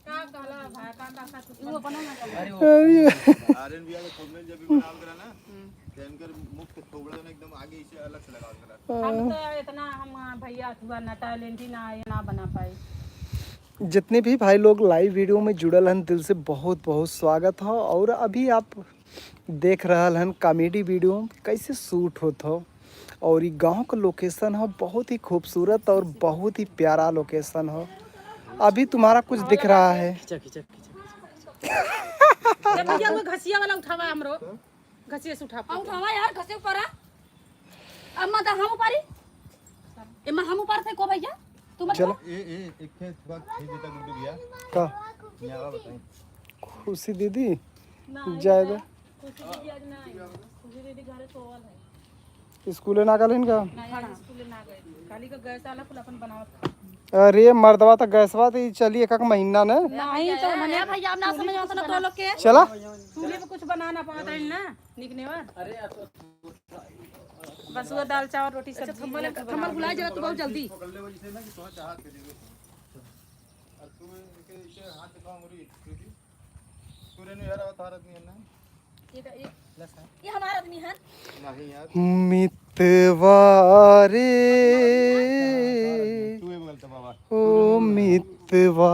का कहला भाई, का का का अरे आर्यन भैया के थंबनेल जब भी बनावल करा ना, तो इनकर मुख के थोबड़ा ना एकदम आगे इसे अलग से लगावल करा। हम तो इतना हम भैया अथवा ना टैलेंट ही ना ये ना बना पाए। जितने भी भाई लोग लाइव वीडियो में जुड़ल हन, दिल से बहुत बहुत स्वागत हो। और अभी आप देख रहल हन कॉमेडी वीडियो कैसे शूट होत हो। और ये गांव का लोकेशन हो, बहुत ही खूबसूरत और बहुत ही प्यारा लोकेशन हो। अभी तुम्हारा कुछ दिख रहा है। खींचा खींचा खींचा। ए भैया वो घसिया वाला उठावा, हमरो घसिया से उठा। हम उठावा यार, घसे ऊपर आ। अब मत हम उपारी, एमा हम ऊपर थे को भैया तू मत। चलो। ए ए एक थे थोड़ा खींच देता गुड्डू भैया। का? यहाँ बताई। खुशी दीदी जाएगा। खुशी दीदी आज ना आई, खुशी दीदी घरे सोवल है। स्कूले ना गल इनका? ना आज स्कूल ना गए, काली का गैस आला कुल अपन बनावत। अरे मर्दवा तो गैसवा तो ई चली एक एक महीना ने। नहीं तो मने भैया अब ना समझ आता ना तो लोग के। चला। चूल्हे पे कुछ बना ना पाता है ना निकने वाला। अरे बस वो दाल चावल रोटी सब्जी थम्बल बुला जरा तू बहुत जल्दी। पकड़ ले वजह से ना कि तुम्हारा चाहत के देवे और तू के इसे हाथ दिखाओ मुरी कृति तू रेनू यार अब तुम्हारा आदमी है ना। ये हमारा आदमी है। नहीं यार। मितवा रे। तू ये बोलता बाबा। ओ मितवा,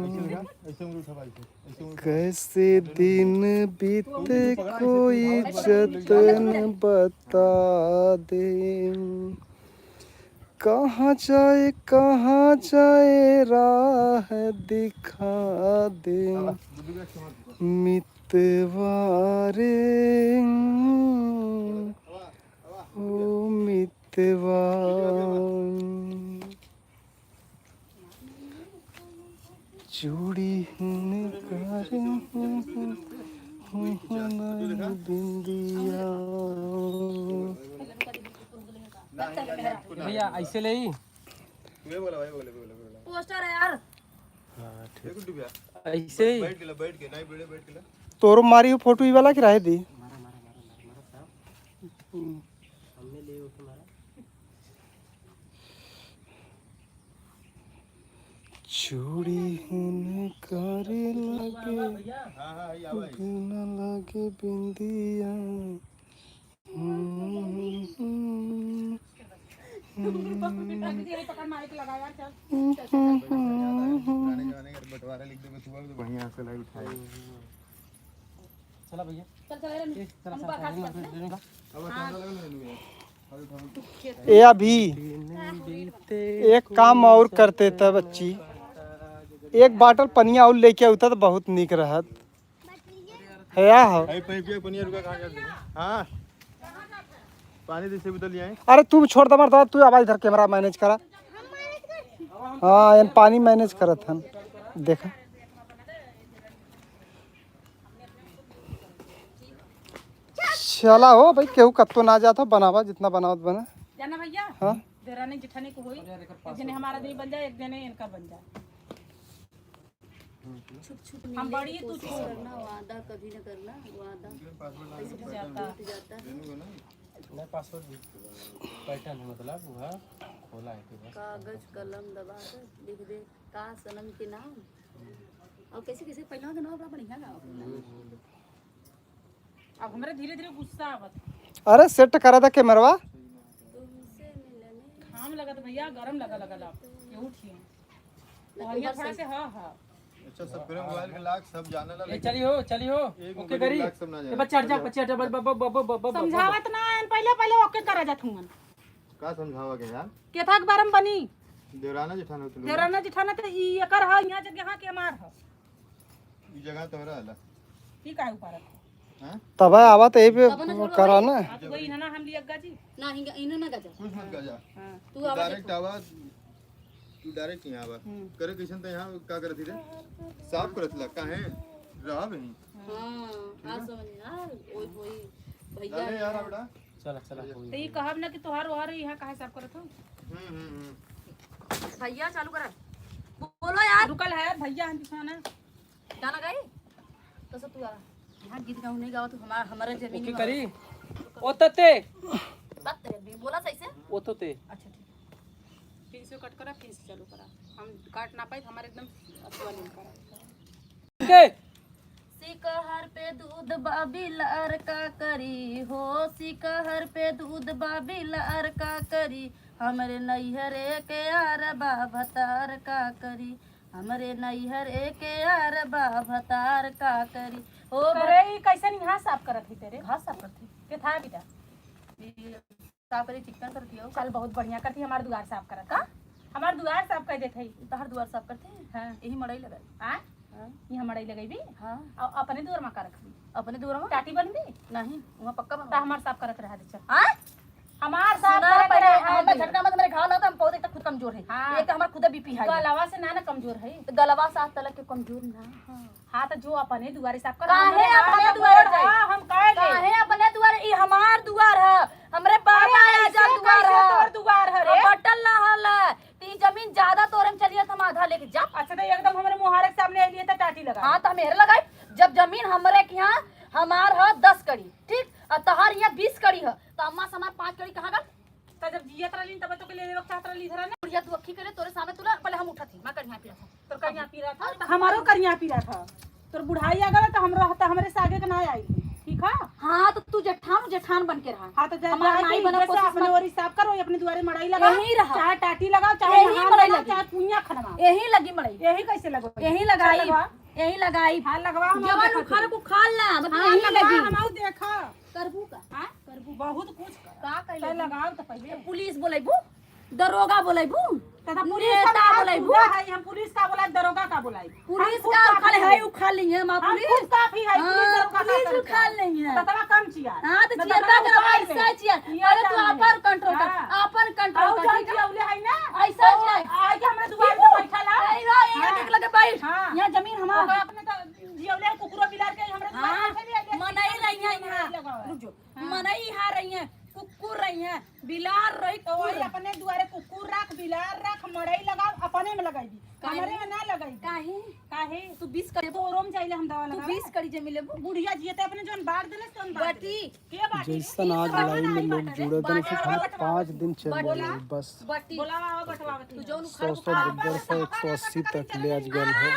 ऐसे लगा, ऐसे उंगली उठा भाई, ऐसे उंगली। कैसे दिन बीते कोई जतन बता दे, कहाँ जाए कहाँ जाए राह दिखा दे, मितवा रे, ओ मितवा। चूड़ी कर बिंदिया। भैया ऐसे ले ही। तू ये बोला भाई, बोले बोले बोले। पोस्टर है यार। हां ठीक। देखो गुड्डू भैया। ऐसे ही। बैठ गेला, बैठ के नहीं बैठे, बैठ गेला। तोरो मारी हो फोटो ई वाला कि रहे दी? मारा मारा मारा मारा मारा साहब, हमने ले वो तुम्हारा। चूड़ी करे लगे हां हां ये आवा। बिना लगे बिंदिया। पकड़ माइक लगा यार, चल। पुराने जमाने का बंटवारा लिख दे तू तो बढ़िया से लाइव उठाए। चला भैया। चल चल रे। ए, चला चला चला। अब कैमरा लगा ना रेनू भैया। ए अभी एक काम और करते थे बच्ची। एक बाटल पनिया और लेके आवता तो बहुत निक रहत। है या हो। अरे पानी पनिया रुका, कहाँ जाते? हाँ, पानी जैसे बोतल आए। अरे तू छोड़ दे मर्दवा, तू आवाज इधर कैमरा मैनेज करा। हाँ, यान पानी मैनेज करत हन। देखा चला हो भाई, केहू कत्तो ना जाता, बनावा जितना बनावत बना। जाना भैया। हाँ। देरानी जेठानी को होई, एक जने हमारा आदमी बन जाए, एक जने इनका बन जाए। छुप छुप हम मिलने बड़ी की तू कोशिश छोड़। करना, वादा कभी न करना, वादा जाता टूट जाता है। नहीं, पासवर्ड भी पैटर्न है, मतलब वह खोला है कि बस। कागज कलम दबा कर लिख दे का सनम के नाम और कैसे कैसे पहला के नाम बड़ा बढ़िया गाओ। अब हमरे धीरे धीरे गुस्सा आवत। अरे सेट करा था कैमरवा। तुमसे मिलने घाम लगत भैया, गरम लगा लगल अब ये उठिए और थोड़ा से। हाँ हाँ। अच्छा, सब करे मोबाइल के लाख सब जाने ला। ए चली हो, चली हो। एक ओके मोबाइल करी। लाख सब ना ए जाने। बच्चा हट जा, बच्चा हट जा, बस बस बस बस बस। समझावत ना आयन, पहले पहले ओके करा जात हुन। का समझावा के यार? केथा के बारे में बनी? देवराना जेठाना होत लोग। देवराना जेठाना तो ई एकर ह, यहाँ जगह के हमार ह। ई जगह तोहरा हला। ई काहे ऊपर हां। तब आवत यही पे करा ना। हां तो वही ना हम लिया जी। ना हिंगा इनो ना गजा। कुछ मत कर जा। हां। तू आवा। डायरेक्ट आवा, तू डायरेक्ट यहाँ आवा। करे कैसन त यहाँ का करत रे? साफ करत ला काहे रहा नहीं। हां, आ समझ आ ओई ओई भैया। अरे यार बेटा। चला चला हो। तो ई कहब ना कि तोहार ओहार यहाँ काहे साफ करत हो? हम्म हम्म हम्म। भैया चालू करा, बोलो यार। रुकल है भैया, हम पिछाना। गाना गाई तो सब तू आ यहाँ गीत गाऊं नहीं गाओ तो हमारा हमारा जमीन ओके में करी ओ तते। बात करे भी बोला सही से। ओ तते। अच्छा ठीक, फिर से कट करा, फिर से चालू करा। हम काट ना पाई, हमारे एकदम अथवा नहीं करा। ओके। सिकहर पे दूध बाबिलार का करी हो, सिकहर पे दूध बाबिलार का करी, हमरे नैहरे के यार बा भतार का करी, हमरे नैहरे के यार बा भतार का करी हो। करे ई कैसन यहाँ साफ करत है तेरे? घास साफ करती। के था बेटा? साफ करी, चिकन करती हो। चल, बहुत बढ़िया करती। हमार दुआर साफ करत का, हमार दुआर साफ कर देत है। तहर दुआर साफ करते हैं? हां। यही मड़ई लगाई। आ हाँ। यहाँ मड़ई लगेबी? हाँ। और अपने दुआर में का रखबी? अपने दुआर में। टाटी बनबी? नहीं, वहाँ पक्का ता बनवा। हमार साफ करत रहा दे चल। हाँ। हमार साफ सुना करत पहले रहा हमें दे। झटका मत, मेरे घाव लगता, हम पौधे तक खुद कमजोर है। हाँ। एक तो हमारा खुद बीपी हाई है। गलवा से ना ना कमजोर है। तो गलवा साथ तलक के कमजोर ना। हाँ तो जो अपने दुआरे साफ कर। काहे हमरे अपने हाथ दुआरे गोड़ जाई? हाँ, हम काहे ले? काहे अपने दुआर? ई हमार दुआर है, हमरे बाबा अरे आजा ऐसे दुआर कैसे है। तोर दुआर है रे? बटल ना हल ती जमीन ज्यादा तोरे में चलिए तो हम आधा लेके जा। अच्छा तो एकदम हमरे मुहारे के सामने आइलिए तो टाटी लगा। हाँ तो हम हेर लगाई जब जमीन हमरे के यहाँ हमार है 10 कड़ी ठीक, और तहार यहाँ 20 कड़ी है, तो अम्मा से हमार 5 कड़ी कहाँ गल? तो जब जियत रहली तब तो के ले लेवक चाहत रहली इधर ना। बुढ़िया तू अखी करे तोरे सामने तुला पहले हम उठा थी मैं करिया पी रहा। तोर करिया पी रहा था, हमारो करिया पी रहा था। तोर बुढ़ाई आ गल तो हमरा हता हमरे से आगे के ना आई, ठीक है? हाँ तो तू जेठान जेठान बन के रहा। हाँ तो जा हमार माई बना कोशिश अपने मत। ओरी साफ करो, अपने दुआरे मड़ाई लगा, यहीं रहा। चाहे टाटी लगाओ, चाहे यहीं नहान मड़ई लगाओ, लगी। चाहे कुइयां खनवाओ। यही लगी मड़ई। यही कैसे लगो? यही लगाई। लगवा। यही लगाई। हाँ लगवा, हम जवन देखत उखाड़ हई। उखाड़ ला मतलब हाँ यही लगवा, लगी। हम देखा। करबू का? हाँ करबू, बहुत कुछ कर। का पहले कहले? लगाओ तो पहले। पुलिस बोलेबू, दरोगा बोलेबू, तथा पुलिस का नेता बोला बोलेबू। है, हम पुलिस का बोला, दरोगा का बोलाई। पुलिस हम खुद का काफी उखाड़ है, है। उखाड़ ली है मां हम पुलिस। खुद काफी है, पुलिस हाँ, दरोगा का पुलिस करके। उखाड़ ली है। ततवा कम चिया। हाँ तो न चियर ततवा का करब, उखाड़ ले। ऐसा चियर। नियर पहले तू जान ले। अपन कंट्रोल कर, हाँ। अपन कंट्रोल आउ कर, जान ठीक है? जियौले है ना, ऐसा तो चियर। आइ के हमरा दुआर पे बैठल है। नहीं रहा, यहाँ हाँ। देख लगे बैठ। हाँ। यहाँ जमीन हमार। ओकरा अपने तो जियौले है, कुकुरो बिलार के हमरा दुआर हाँ, पे बैठल है। मनई रही है यहाँ। लगाओ। रुक जो। मनई यहाँ रही है, कुकुर रही है, बिलार रही, तो वही कुकुर। अपने दुआरे कुकुर रख, बिलार रख, मड़ई लगाओ, अपने में लगाई काहे? हमरे में ना लगाई। काहे? काहे? तू 20 कड़ी तो ओरोम जाइले हम दवा तू लगा। 20 कड़ी जमीन लेबू। बुढ़िया जियते अपने जोन बाढ़ देले तोन बाढ़ बटी। देले। के बाटी? जैसन आज लाइव में लोग जुड़े थे सिर्फ हम 5 दिन चल गए बस। बटी। बोलावा आओ बटवावत। तू जौन उखाड़ 100 100 150 180 तक ले आज गए है।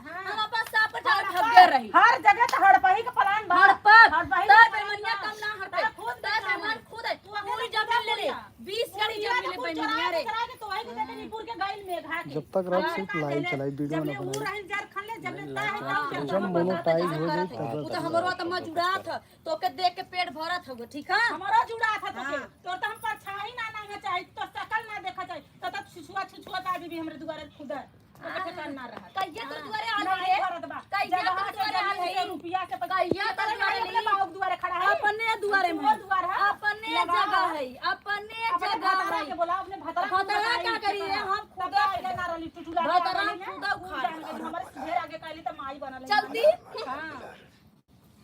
हम अपन साफ पर झाड़ ठग रही। हर जगह तो हड़पही के प्लान बा। हड़पक। हड़पही तार के प्लान बेमनिया बा। कम ना हड़पे। तार खुद तार बेईमान। सामान खुद है। तू अकेले पूरी जमीन ले ले। खुद 20 कड़ी पूरा जमीन ले तो बेमनिया रे। चुरा के तो आई के देते निपुर के गाइल में घा के। जब तक रब सिर्फ लाइव चलाई, वीडियो जब ना ले ऊ बनाई। रहिल जार खन ले, जब ले ता है ताऊ जब मोनोटाइज हो जाए उ तब तो हमरो त मजुरात ह, तोके देख के पेट भरत हउए, ठीक है? हमारा जुड़ा था तोके। तोर तो हम परछाई ना ना चाही, तो शकल ना देखा चाही। तो तब छुछुआ छुछुआ ता भी हमरे दुआरे खुद है। के ठिकाना ना रहा। कहिया तोर दुआरे आल नहीं है? भरत बा। कहिया जगह तोर से दुआरे आल जमीन है? से रुपया से पैसा। कहिया तोर तोरे दुआरे अपने ली? बाप के दुआरे खड़ा है। अपने दुआरे में वो दुआर है। अपने लगा जगह है। है, अपने अपने जगह भतरा है। के बोला, अपने भतरा के भतरा बताई का करी है? हम तब खुदा आइले ना रहली, टुटुला के भतरा आ गइली ना। खुदा उ उखाड़ जान गइली, हमारे ढेर आगे काली त माई बनल है। चलती हाँ।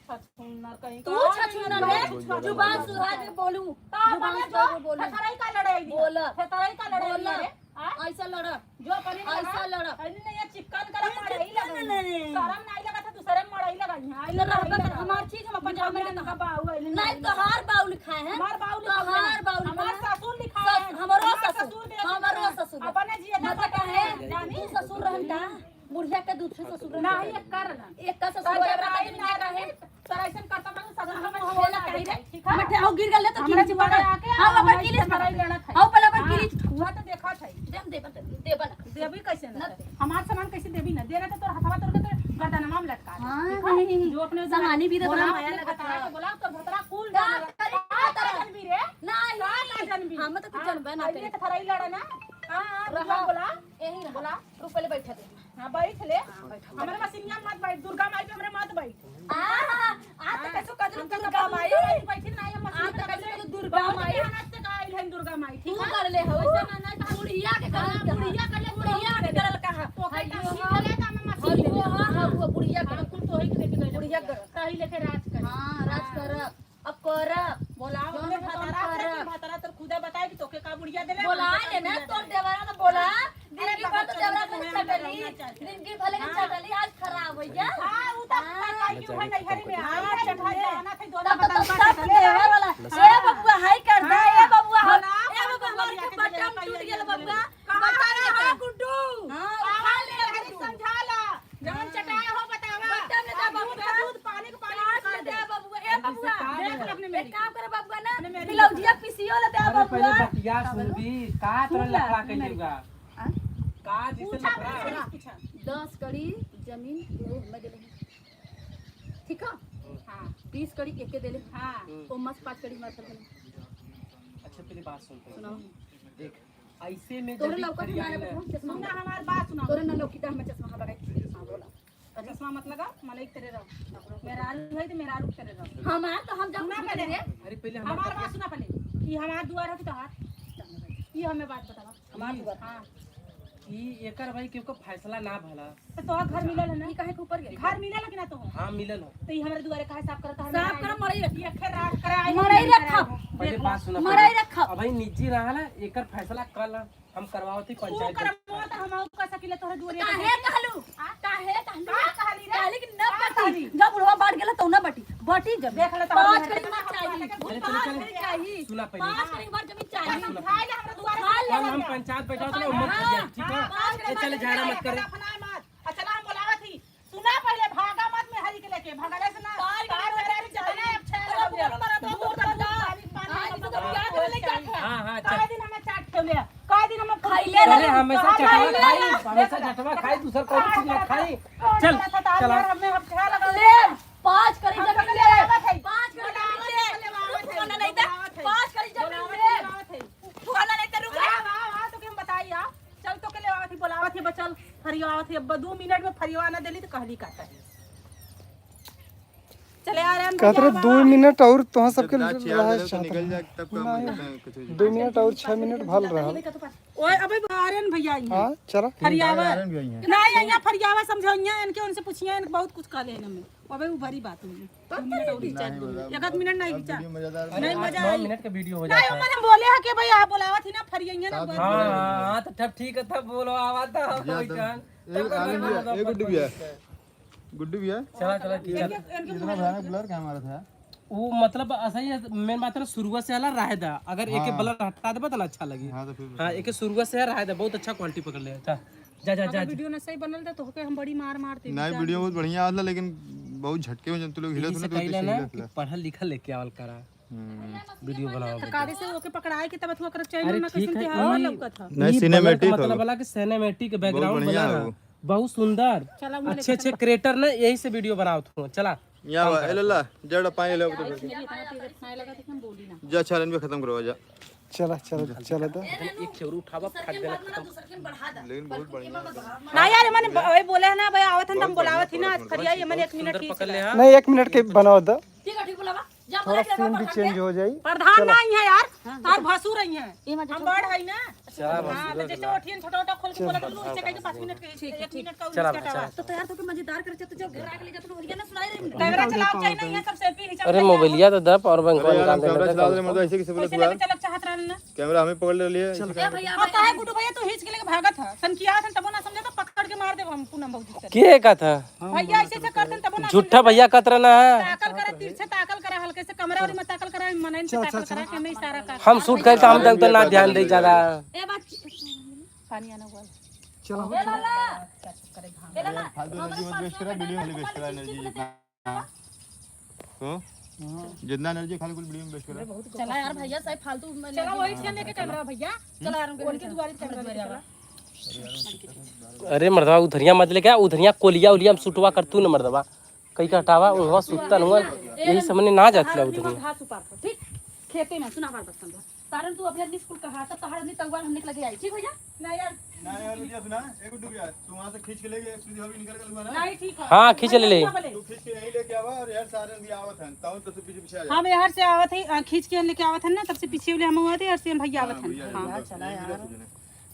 छछूनर कहीं तू का। छछूनर है, जुबान सुधार के बोलू, तो जुबान अपने सुधार के जो बोलू। थेथराई का लड़ाई दी। बोला। थेथराई का लड़ाई बोला। दी रे। हाँ? ऐसा लड़, जो अपने ने ऐसा कहा, लड़। अरे नहीं, ये चिकन करा मड़ई लगाई। शरम नहीं लगा था, दूसरे में मड़ई लगाई। हाँ, न रहबे मड़ई कर, हमार चीज हम अपन लगाई। जगह में कहा बाऊ आइले नहीं तोहार बाऊ लिखाए हैं, हमार बाऊ लिखाए तोहार हैं। बाऊ लिखाए हमार हैं। ससुर लिखाए हैं। हमरो हमार ससुर, ससुर मेरे हमरो लिखाए हैं। ससुर। अपने जिए मतलब का है, जानी? तू ससुर रहन का बुढ़िया के दूध से ससुर रहन। नहीं, एक कर ना। एक का ससुर तोर है, जब बराबर आई जमीन ना का रहे, है। तोर ऐसन करता बड़ा ससुर हमें हम खेला होला काहे काहे रे? रे? ठीक है? हमें ठेहु गिर गल तो हमरा किलिच दुआरे पकड़। आके हाँ, अपन हमरा किलिच मराई पकड़। लड़त है। हाँ, पहले अपन हाँ, किलिच। हुआ तो देखा था। देम देबन, देबन। देबी कैसे ना? न। हमार सामान कैसे देबी ना? देना तो तोर हथवा तोर के तोर गर्दनवा में लटका दे। हाँ, ठीक है? जो अपने सामानी भी तो बोला थोड़ा माया अपने लगत भतरा है। के बोला तोर भतरा कुल का जाने करी? का का जानबी रे? नहीं, का जानबी? हम तो कुछ जानबे ना पहले करी। तो थराई लड़ा ना। हां हां, रहा। बोला बोला। यही रहा। बोला। रुक पहले बैठा दे। हां बैठ ले। हमरे मशीनिया में मत बैठ, दुर्गा माई पे हमरे मत बैठ। आ आ तो कैसो कदर हम तो दुर्गा माई। बैठी ना हम आ मशीन तो कैसो कदर दुर्गा माई। मेहनत से आइल है दुर्गा माई, तू ठीक है? कर ले हो। बुढ़िया के करल कहा। बुढ़िया कर ले, बुढ़िया के करल कहा। ओकर हइयो टंकी हा, चले त हम मशीन हइयो हा, हइयो बुढ़िया हम कर। कुल तोही के लेके गइल। बुढ़िया कर। ताही लेके राज कर। हां, राज कर। अब कर। बोलाओ जौन अपने हो तौन भतरा से कर। कि भतरा तोर खुदा बताए कि तोके का बुढ़िया देले। बोला ले ना तोर देवरा तो बोला। दिन की भर तो देवरा चल, से चल, चटली, चल, चल। दिन की भले के चटली आज खराब हो गया। हां उ त काई की है नैहरी में हां चढ़ा जाना थे दोनों तब तो बता सब देवर वाला। ए बबुआ हाय कर दे, ए बबुआ हाय। ए बबुआ हमार के बटन टूट गेल बबुआ। बटन है गुड्डू। हां, उठा ले अरे समझा ला जवन चटाया हो बतावा। बटन ले जा दूध बबुआ। का दूध पानी का पानी काट निकाल ले दे। दे बबुआ। ए बबुआ देख ले अपने मेरी एक काम करे बबुआ ना, अपने मेरी बिलौजिया पिसियो ले दे अरे पहले बबुआ। बतिया सुन भी का तोरा लफड़ा कइलगा का जिसे पूछा लफड़ा पूछा। 10 कड़ी जमीन वो मैं देले हैं। ठीक है, हां 20 कड़ी एक के देले, हां ओ मस्त 5 कड़ी हमारे तरफ देले। अच्छा पहले बात सुन पहले। सुनाओ। देख ऐसे में तोरे जब लौका भी हमारे फरियाद है- पर चश्मा सुना हमार बात सुना। तोरे ना लौकी हमें चश्मा लगाई। हां बोला। चश्मा मत लगा मलई तेरे रहो। मेरा आलू है तो मेरा आलू तेरे रहो। हमार तो हम जब सुना पहले। अरे पहले हमार हमार बात सुना पहले। ये हमार दुआर है कि तोहार? ये हमें बात बतावा। हमार दुआर। हां ई एकर भाई केहू का फैसला ना भला। तो तोहार घर मिलल है ना? ई काहे के ऊपर गेल? घर मिलल है कि ना तोहर? हाँ मिलल हो। तो ये हमारे दुआरे काहे साफ करता है? साफ कर मरई रख। ये खेर रात करे आई। मरई रखा। पहले बात सुना मरई रखा। अब भाई निजी रहा ना एकर फैसला कल हम करवावती तू पंचायत कर मत हम आऊ का सकिले तोहरे दुआरे। काहे कहलू? काहे कहलू? का कहली रे? कहली कि न का बटी। कहली? जब बुढ़वा बांट गेला तो न बटी। बटी जब देख ले तो 5 हम कड़ी मार चाहिए। अरे 5 चले, कड़ी चाहिए। सुना पहले। 5 कड़ी मार जमीन चाहिए। समझाई ले हमरा दुआरे। खा ले। कल हम पंचायत बैठा तो मत फरियाद, ठीक है? ए चले झाड़ा मत करे। फनाए मत। अच्छा हम बोलावत ही सुना पहले भागा मत में हरी के लेके भगाले से ना पार तार करे मेरे जतना अब छह तोरा लग गया। बुढ़वा मारा तो दूध दूध का पानी, पानी हाँ, पानी जिसे तो प्यार करे ले जात है। हाँ हाँ काय चल। दिन हमें चाट खेले काय दिन हमें खइले अरे रहे। हमेशा चटवा खाई, हमेशा चटवा खाई, दूसर कौन चीज ना खाई। चल चला। हमें अब छह लगा ले 5 कड़ी हम जमीन तो ले। लेवावत है। 5 कड़ी जमीन ले। लेवावत है। रुक नहीं ता। लेवावत है। 5 कड़ी जमीन ले। लेवावत है। फुगाना नहीं ता रुक। आ आ आ तो के हम बताई आ चल तो के लेवावत ही बोलावत ही बचल फरियावत ही अब 2 मिनट में फरियावा ना देली तो कहली काटा है। चले आ रहे हम कहत रहे भैया, 2 मिनट और तुहा सबके जब रात छियार रहा बजे तो चाहत निकल जा तब का कुछ हो 2 मिनट और 6 मिनट भल रहा। ओए अबे आ रहे न भैया यहाँ। हाँ चला। फरियावा आयरन भी आई है। नहीं यहाँ फरियावा समझो यहाँ इनके उनसे पूछिए इनके बहुत कुछ कह लेने में अबे वो भरी बात हुई। 2 मिनट और खींचा नहीं बोला। एक आध मिनट नहीं खींचा। वीडियो मजेदार नहीं मजा 9 आई। मिनट का वीडियो हो नहीं जाता है। उमर हम बोले है कि भाई आप बोलावत ही ना फरियाइए ना। हाँ हाँ तो तब ठीक है तब बोलो आवाज था एक आयरन भी है, एक गुड्डू भी है, गुड्डू भी है। चला चला ठीक है। इतना भयानक ब्लर क्या हमारा था। वो मतलब असही है, मेन बात है शुरुआत से हला राय दा अगर एक ब्लर हटा देबा तो ना अच्छा लगी। हाँ तो फिर हाँ एक शुरुआत से राय दा बहुत अच्छा क्वालिटी पकड़ ले। जा जा जा जा। वीडियो ना सही बनल था तो होके हम बड़ी मार मारते। नहीं वीडियो बहुत बढ़िया आला लेकिन बहुत झटके में जब तू लोग हिलत इसे ना तो कहिला ना हिलत कि पढ़ल लिखल लेके आवल करा वीडियो बनाओ। कारे से ओके पकड़ाए के तब अथवा करक चाहिए अरे ना ठीक कैसन है, के हवा ई- लौकत था। नहीं ई सिनेमैटिक बलर का हो। मतलब वाला कि सिनेमैटिक बैकग्राउंड बढ़िया बना है वो। बहुत सुंदर चला मुँह अच्छे अच्छे क्रिएटर ने यही से वीडियो बनावत हो। चला यहाँ बा, ए लल्ला जड़ पानी ले तो इतना तेज खाने लगा था कि हम बोली ना। जा चैलेंज भी खत्म करवा जा। चला चला चला तो एक खेवरू उठावा फट देना खत्म। लेकिन बहुत बढ़िया है। ना यार मैंने वही बोले है ना भाई आवत हन हम बोलावत ही ना आज फरिया ये मैंने एक मिनट सुंदर ही पकड़ ले। हाँ नहीं 1 मिनट के बनाओ दो, ठीक है, ठीक बोलावा जा थोड़ा बोला सीन भी चेंज हो जाई। प्रधान ना आई है यार, तार भसुर आई है, हम बड़ है ना। हां तो जैसे उठियन छोटा छोटा खोल के बोला तो उससे कहे कि 5 मिनट के 1 मिनट का चला उसका चला। तो तैयार तो के मजेदार करे तो जब घर आके ले जाते तो ना सुनाई रही। कैमरा चलाओ चाहिए ना यहाँ सब सेल्फी खिंचा। अरे मोबाइलिया तो दे पावर बैंक अरे यार, निकाल हम कैमरा देना चला रहे मतलब ऐसे कैसे बोले पैसे तू यार? लेके चलक चाहत रहन ना। कैमरा हमें पकड़ ले लिया। ए भैया अब काहे गुड्डू भैया तू हिच के लेके भागत है सनकिया हन तबो ना समझा तो पकड़ के मार देब हम पूनम भौजी से। के का था भैया ऐसे ऐसे करतन तबो ना। झूठा भैया कतरना है। ताकल करा तिरछे ताकल करा हल्के से कमरा और मत ताकल करा मनइन से ताकल करा के हमें इशारा कर। हम शूट करे तो हम तक तो ना ध्यान दे ज्यादा। ए बात पानी आना हुआ। चलो ए लाला, ए लाला, फालतू एनर्जी मत वेस्ट करा, वीडियो में वेस्ट करा एनर्जी जितना। तो जितना एनर्जी खाली कुल वीडियो में वेस्ट करा। चला यार भैया साहब फालतू में चला वही से लेके कैमरा भैया चला यार उनके दुआरे पे कैमरा लेके चला। अरे मर्दवा उधरिया मत लेके आ, उधरिया कोलिया उलिया में सुटवा कर तू न मर्दवा कहीं का हटावा उहवा सुतन हुआ यही समझने ना जाती उधरिया। घास उपाड़ ठीक खेते में सुना हमार बात समझो तारन तू अपने आदमी स्कूल कहा तब तोहार आदमी तंगवाल हमने के लगे आई ठीक भैया। ना यार ना यार भैया सुना एक गुड्डू भैया तू वहां से खींच के ले गया सीधी अभी निकल के ना। नहीं ठीक है। हाँ खींच ले ले। तू खींच के यहीं लेके आवा और यार सारे भी आवत हन ताऊ तो पीछे पीछे आ जा। हम यहाँ से आवत है खींच के लेके आवत है ना तब से पीछे वाले हम आवत है और से भैया आवत है। हां चला यार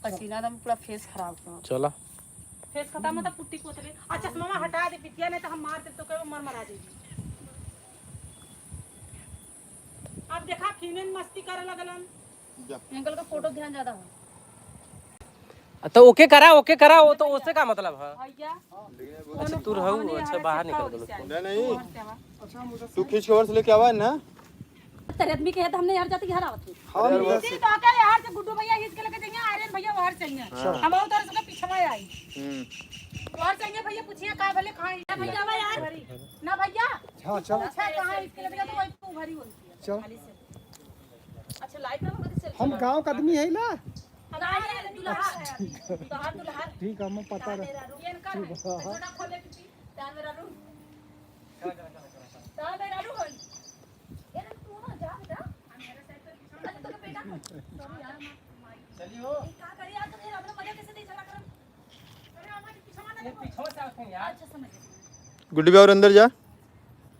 पसीना दम पूरा फेस खराब हो चला फेस खत्म होता पुट्टी कोतले आ चश्मा हटा दे पिटिया नहीं तो हम मार दे तो कहो मर मरा देगी। अब देखा फीमेल मस्ती करे लगलन। जा अंकल का फोटो ध्यान ज्यादा हो तो ओके करा ओके करा वो तो उससे का मतलब है। भैया अच्छा तू रहू अच्छा बाहर निकल गलो। नहीं नहीं तू खींच के और से लेके आवा ना। तेरे आदमी के है तो हमने यार जाते घर आवत थी। हम इधर तो क्या यार से गुड्डू भैया खींच के लेके जाएंगे आर्यन भैया बाहर चाहिए हम और तरह से पीछे में आई और चाहिए भैया पूछिए का भले कहां है भैया आवा यार ना भैया। हां चल अच्छा कहां इसके लेके तो वही तू भरी होती है चल। अच्छा लाइट ना होगा तो हम गांव का आदमी है ना। चल दुल्हा दुल्हा ठीक है हम पता रहे। ये इनका है छोटा खोले किसी तान मेरा रू तान मेरा रू हन ए रे तू ना जा बेटा अच्छा तो बेटा सॉरी यार चली हो का करी यार तुम अपना मजा कैसे दे चला कर। पीछे से आते हैं यार। अच्छा समझ गए। गुड्डू भैया और अंदर जा,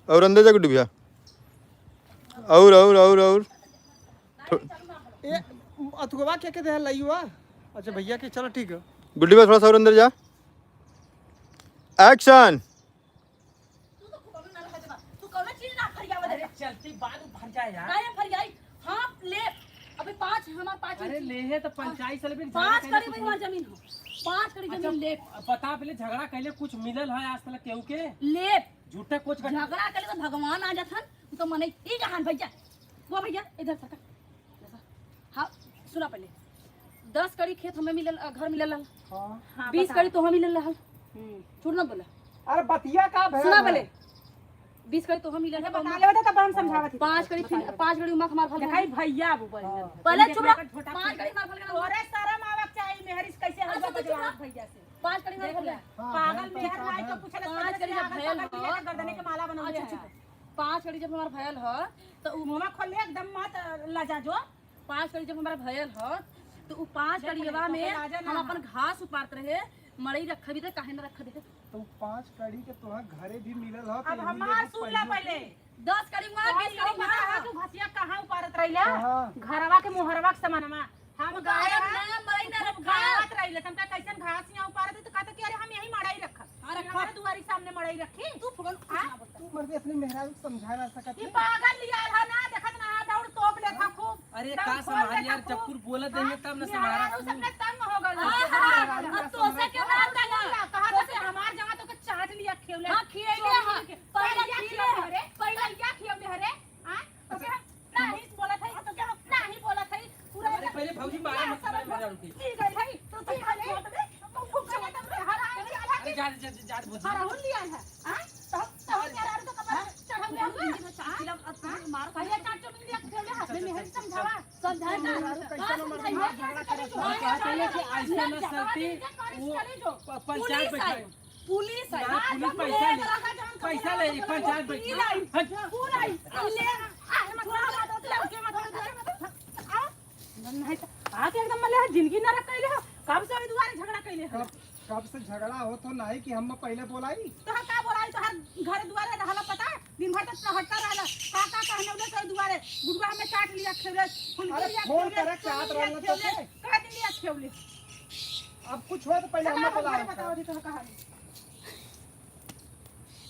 और अंदर जा गुड्डू भैया, और और और और ए अथुवा क्या कहते हैं लईवा। अच्छा भैया के चलो ठीक है। गुड्डू भैया थोड़ा सा और अंदर जा। एक्शन। तू तो खूब ना रहा जबा तू कौन चीज ना फरियावा दे अरे चलती बाद भर जाए यार। ना ये फरियाई हां ले अबे पांच हमार पांच अरे ले है तो पंचायत से भी 5 कड़ी भाई हमार जमीन हो 5 कड़ी जमीन ले। पता पहले झगड़ा कैले कुछ मिलल है आज तक केहू के ले झूठे कोच का झगड़ा करे तो भगवान आ जाथन तो मने ई जहान भैया वो भैया इधर सरका हाँ सुना पहले 10 कड़ी खेत हमें मिलल घर मिलल रहल। हां 20 कड़ी तो हमें मिलल रहल। छोड़ ना बोला। अरे बतिया का भैया सुना पहले 20 कड़ी तो हमें मिलल बता ले बता तब हम समझावत ही। 5 कड़ी फिर 5 कड़ी उमा हमार फल देखाई भैया वो बोल पहले चुप रह 5 कड़ी मार फल तोरे शरम आवक चाहिए मेहरिस कैसे अच्छा, हलवा तो चुप बजवावत रह। भैया से 5 कड़ी मार फल पागल मेहर लाई तो पूछले पाँच कड़ी जब भयल हो। गर्दने के माला बनावले अच्छा चुप 5 कड़ी जब हमार भयल हो तो उ मुंह खोल ले एकदम मत लजा जो 5 कड़ी जब हमारा भयल हो तो उ 5 कड़ीवा में हम अपन घास उपारत रहे मड़ई रखबी त काहे न रख दे। तो 5 कड़ी के तोहा घरे भी मिलल हो। अब हमार सुन ला पहले 10 कड़ी वहाँ 20 कड़ी पता है वहाँ तू घसिया कहां उपारत रहिला हाँ। घरवा के मोहरवा के समानमा हम गाय गायब ना मड़ई ना रखा। घास रहिला तुमका कैसन घास यहाँ उपारत तो कहता कि अरे हम यही मड़ई रखब हाँ, रखब। हमारे दुआरी सामने मड़ई रखी तू फुगन कुछ ना बोलता। तू मर्द अपने मेहरारू को समझा ना सकत ई पागल लिया रहा ना देखत ना दौड़ तोप लेखा खूब अरे दौड़ का खोल संभाल लेखा यार खूब। जब कुल बोलत देंगे तब ना संभारा मेहरारू सबने तंग हो गल। हाँ, अब तो से क्यों ना तंग? कहा था कि हमार जगह तो के चाट लिया खेवले। हाँ, खियैले हाँ। पहला पहला खियैले हरे पहला क्या खियौले हरे हां तो क्या नहीं बोलत है तो क्या नहीं बोलत है पूरा अरे पहले भौजी मारे मत मारे रुकी। की गई है तो तू खा ले मुंह चला तब हर अरे जा जा जा भौजी हराहुल लिया है हां तो तो मेहरारू तो कमर चढ़ौले हुआ मार भैया चाट चुन लिया खेवले हाथ में मेहर समझावा समझाए ना कैसे न मर्द झगड़ा करे कहते हैं कि ऐसे न सरती वो पंचायत पुलिस आई बैठा पुलिस आई ना, पुलिस पैसा ले पैसा ले पंचायत बैठी हट। पूरा आई ले नहीं तो आके एकदम मले जिंदगी नरक कैले हो। कब से ओई दुआरे झगड़ा कैले हो? कब कब से झगड़ा हो तो नहीं कि हम पहले बोलाई। तोहर का बोलाई? तोहर घर दुआरे रहला पता दिन भर तक हटता रहला। का का कहने उले तोर दुआरे गुड़वा हमें काट लिया खेवले फुलकी अरे लिया फोन खेवले, करे के आत लिया रहला तो खेवले, के। का दिन लिया खेवले। अब कुछ हो तो पहले हम बोला। बताओ दी तोहर कहानी।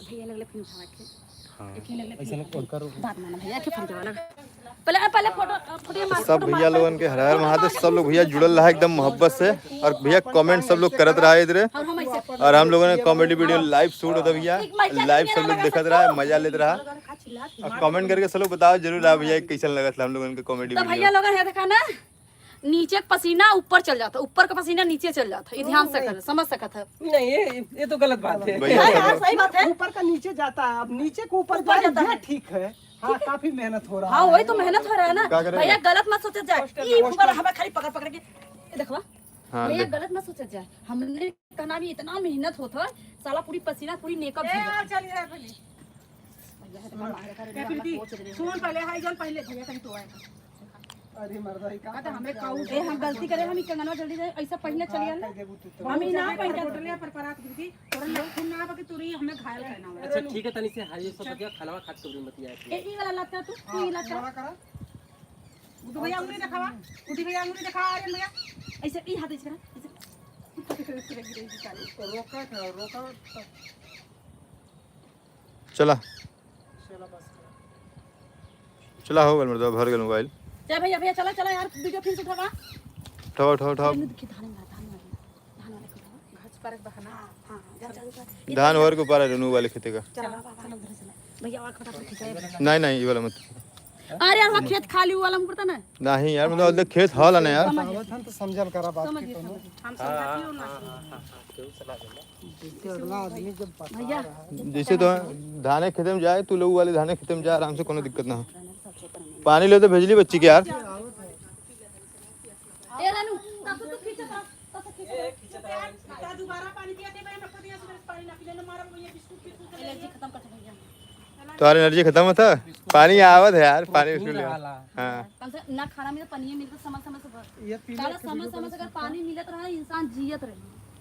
भैया लगले फिर उठावा के। हाँ एक ही लगले ऐसे ना कॉल करो। बात माना भैया के फोन जवाना। पहले पहले फोटो फोटो मार। सब भैया लोगन के हर हर महादेव। सब लोग भैया जुड़ल रहा एकदम मोहब्बत से और भैया कमेंट सब लोग करत रहा इधर। और हम ऐसे और हम लोगों ने कॉमेडी वीडियो लाइव शूट होता भैया, लाइव सब लोग देखत रहा, मजा लेत रहा। और कमेंट करके सब लोग बताओ जरूर रहा भैया कैसन लगत हम लोगन के कॉमेडी तो भैया वीडियो। लोगन है देखा ना, नीचे का पसीना ऊपर चल जाता, ऊपर का पसीना नीचे चल जाता। ये ध्यान से कर समझ सकत है। नहीं ये तो गलत बात है। भैया सब लोग सही बात है। ऊपर का नीचे जाता है, अब नीचे को ऊपर ऊपर जाए जाता ये है। ठीक है। हाँ काफी मेहनत हो रहा हाँ है। वही तो मेहनत हो रहा है ना का करेगा? भैया। गलत मत सोचा जाए। ई ऊपर हमें खाली पकड़ पकड़ के ये देखवा। हाँ भैया देख। गलत मत सोचा जाए। हमने कहना भी इतना मेहनत होता है साला पूरी पसीना पूरी मेकअप ए भीग और चल इधर पहले। जाता। ए प्रीति सुन पहले हाई जन पहले भैया कहीं तो आए। अरे मर्दा ही का तो हमें काऊ ए हम गलती करे हम ई कंगनवा जल्दी जाए ऐसा पहले चली आना। कर देबू तू तो। हम ई ना पहनते। होटलिया पर परात गिरती तोरा नाखून ना बके तोरी हमें घायल करना है। अच्छा ठीक है तनी से हाई सब बतिया खाना खात कबरी मत यार। ए ई वाला लाता तू तू ई लाता। बड़ा करा। उठ भैया अंगुरी दिखावा, उठी भैया अंगुरी दिखा अरे भैया। ऐसे ई हाथ ऐसे करा ऐसे। रोका था रोका। चला चला बस। चला हो गल मर्दवा भर गल मोबाइल। चल भैया भैया चला चला यार वीडियो फिर से उठावा। उठाओ उठाओ उठाओ। देखिए धान वाला धान वाला धान वाला के उठावा। घास पर बहाना। हां जा जा जा। धान भर के ऊपर है रेनू वाले खेते का। चला चला उधर चला भैया और फटाफट खिंचाए। नहीं नहीं ये वाला मत। अरे यार वहाँ खेत खाली हुआ वाला पड़ता ना। नहीं यार मतलब देख खेत हल है ना यार। आवत हन तो समझल करा बात समझ के गए कोनो। समझ गए। हम समझाती हो ना। हां क्यों चला देना। जैसे अगला आदमी जब बता भैया रहा है। जैसे तो धाने खेते में जाए तू लोग वाले धाने खेते में जा आराम से कोनो दिक्कत ना हो। पानी ले तो भेजली बच्ची के यार। ए रानू तब तो तू खींच तब तो खींच। ता दोबारा पानी पिया दे भाई मत दिया सुबह पानी ना पी लेना मारा भैया बिस्कुट बिस्कुट एनर्जी खत्म कर दे भैया। तुम्हारी एनर्जी खत्म होता पानी आवत है यार पानी उसमें ले। वाला हाँ कम से ना खाना मिले पनिये मिलता समझ समझ से भर। ये पीले साला समझ समझ से अगर पानी मिलत रहा इंसान जियत रहे।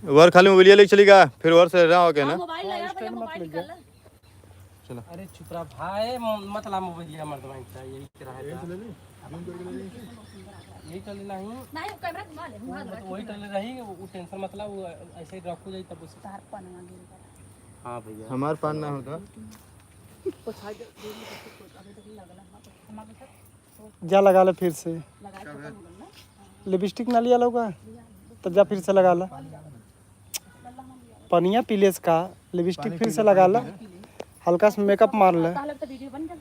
वर खाली मोबाइल लेके चली गा फिर वर से रहा हो के ना। हाँ मोबाइल लगा भैया मोबाइल निकाल ले। अरे चुप रहा भाई मत ला मोबाइल लिया मर्दवा यही करा है यही चल नहीं नहीं वो कैमरा घुमा ले घुमा ले। वही चल रही वो टेंशन मतलब वो ऐसे ही रखो जाई तब उसे। तार पनवा गिर गया। हां भैया हमार पान ना होता। जा लगा ले फिर से। लगाए खत्म हो गल ना। लिपस्टिक ना लिया लोगा तब जा फिर से लगा ला। पनिया पीले से का लिपस्टिक फिर से लगा ला। हल्का सा मेकअप मार ले। ताहले तो वीडियो बन गया।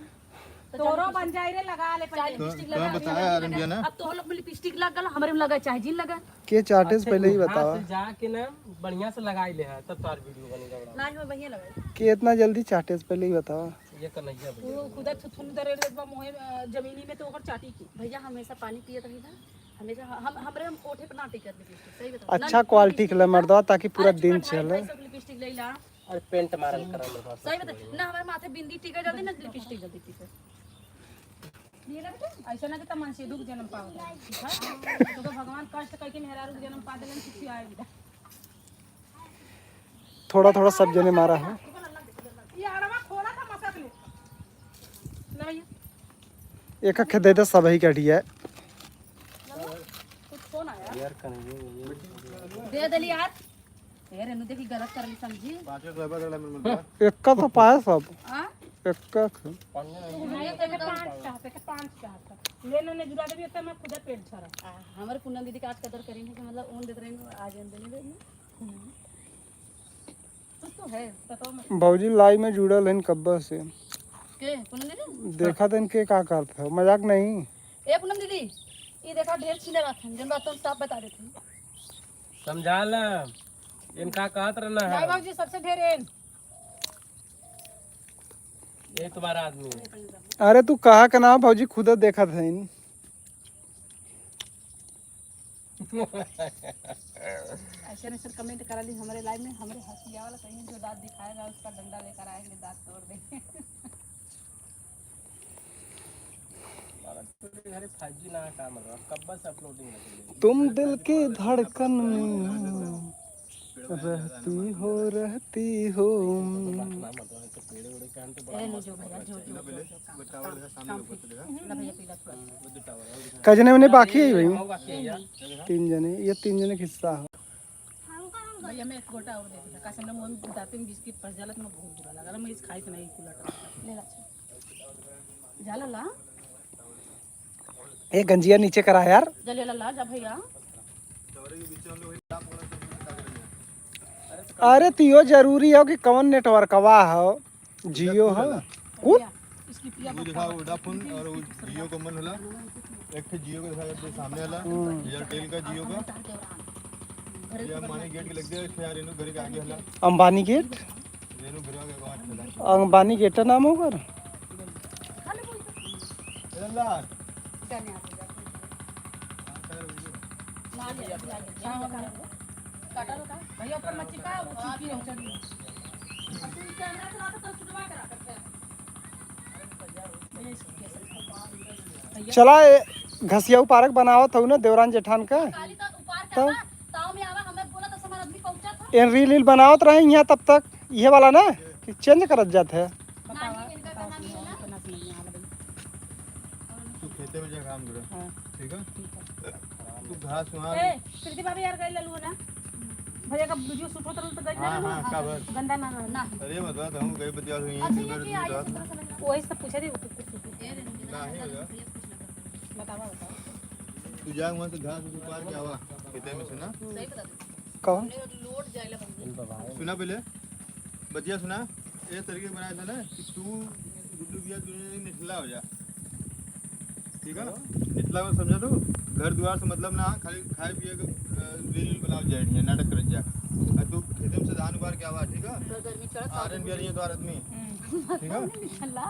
तोरो बन जाई रे लगा ले पहले। लिपस्टिक तो लगा बताया आरएम भैया ना। अब तो लोग में लिपस्टिक लग गल हमरे में लगा चाहे जिन लगा। के चाटे से पहले ही बतावा से जाके ना बढ़िया से लगाई ले है तब तार वीडियो बनेगा बड़ा। नहीं हो बढ़िया लगा। के इतना जल्दी चाटे से पहले ही बतावा। ये कन्हैया भैया वो खुदा थुथुन दरे रे बा मोहे जमीनी में तो ओकर चाटी की। भैया हमेशा पानी पियत रही ना हमेशा हम हमरे हम ओठे पर ना टिकत लिपस्टिक। सही बताओ। अच्छा क्वालिटी के ले मर्दवा ताकि पूरा दिन चले। लिपस्टिक ले ला। अरे पेंट मारल करा मेरे पास। सही बता ना हमारे माथे बिंदी टिके जल्दी ना लिपस्टिक जल्दी टिके। ये ना बेटा ऐसा ना कि तमन से दुख जन्म पाओ ठीक है तो भगवान कष्ट करके मेहरारू के जन्म पा देलन किसी आए विदा। थोड़ा थोड़ा सब जने मारा है। ये अड़वा खोला था मसक ले ले भैया एक अख दे दे सब ही कटिया। कुछ फोन आया यार कन्हैया भैया दे देली यार। ए रेनू देखी गलत कर ली समझी। एक का तो पाया सब। हां एक का पांच चाहते के पांच चाहता ले ने जुड़ा देबी त मैं खुदा पेट झरा। हमारे पूनम दीदी का आज कदर करेंगे कि मतलब ऊन देते रहेंगे आज हम देने देंगे। कुछ तो है बताओ मत। भौजी लाई में जुड़ल हन कब्बा से। के पूनम दीदी देखा तो इनके का करते हो मजाक नहीं। ए पूनम दीदी ये देखा ढेर छीने रखन जन बात तुम साफ बता देते। समझा ला इनका कहत रहना भाई है। बाबूजी सबसे ढेर एन ये तुम्हारा आदमी है। अरे तू कहा का ना भौजी खुद देखा था इन। ऐसे ऐसे कमेंट करा ली हमारे लाइव में हमारे हंसिया वाला कहीं जो दांत दिखाएगा उसका डंडा लेकर आएंगे दांत तोड़ देंगे। अरे 5G ना काम रहा कब से अपलोडिंग लगी। तुम दिल की धड़कन में रहती हो रहती हो। ना मतलब तो पेड़े उड़े कान तो बड़ा मस्त टावर देखा सामने लोग देखा। कजने में बाकी है भाई। हो बाकी है यार। तीन जने, ये तीन जने का हिस्सा है। भैया मैं एक गोटा और दे देता कासे ना मुंह में दांत में बिस्किट फंस जाला तो मैं बहुत बुरा लगा मैं इस खाई तो नहीं कुला ले ला जा ला ला। ए गंजिया नीचे करा यार। जा ले ला ला जा भैया। टावर के पीछे हम लोग वही लाभ पकड़ा तो क्या करेंगे? अरे तो यो जरूरी हो कि कौन नेटवर्क वा हो, जियो हो कुल। वो देखा वोडाफोन और वो जियो का मन होला। एक ठे जियो का देखा जाते सामने वाला एयरटेल का जियो का ये अंबानी गेट के लग गया। एक ठे यार रेनू घर के आगे होला। अंबानी गेट। रेनू घर के आगे होला। अंबानी गेट का नाम होगा। चल ला। भैया ऊपर मत चिपका वो चिपकी रहो चली। तू कैमरा चला तो छुटवा करा करते। चला ए, घसियाऊ पार्क बनावत हूँ ना देवरान जेठान का। काली तो उपार करना ताव में आवा हमें बोला तो हमारा आदमी पहुंचा था। एन रील रील बनावत रहे यहाँ तब तक ये वाला ना कि चेंज करत जात है। नहीं इनका का नाम है ना। तू खेते में जा काम कर, ठीक है? तू घास वहाँ ए प्रीति भाभी यार गई ललू ना भैया का वीडियो शूट होता तो गई ना। हाँ हाँ का भर गंदा ना ना। अरे मत बात हम गई बतिया हुई अच्छा ये कि आई तरह समझ वही सब पूछे थे वो कुछ कुछ नहीं हो जा। बतावा बतावा। तू जा वहाँ से घास उपार के आवा खेते में से ना। सही बता दे। कौन लोड जाइला भैया। सुना पहले बतिया सुना। ये तरीके बनाया था ना कि तू गुड्डू भैया तुझे निठला हो जा, ठीक है ना? निठला को समझा तू घर द्वार से मतलब ना खाली खाए पिए के रील बनाओ जाए नहीं नाटक कर जा और तू खेते में से धान उबार के आवा, ठीक है? गर्मी चढ़त। आरन भी है तो आदमी, ठीक है? अल्लाह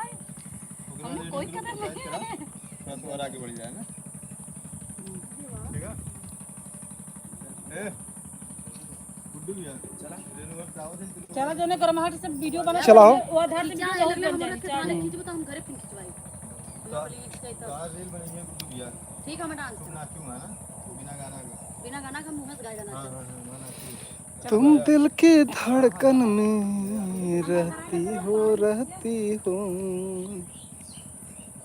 हमें कोई कदर नहीं है। थोड़ा सा और आगे बढ़ जाए ना, ठीक है? ए गुड्डू भैया चला रेणु घर से आओ थे। चला जो ने गर्माहट से वीडियो बना चलाओ। वो आधार से जा वीडियो बहुत ले बन हमरा के जाए। थाने खींचबो तो हम घरे फिर खिंचवाई। चार रील बनी है गुड्डू भैया। ठीक है हम डांस तुम नाचू है ना बिना गाना के। बिना गाना का मुंह से गाय गाना। हाँ हाँ हाँ मैं नाचू। तुम दिल की धड़कन में रहती हो रहती हो।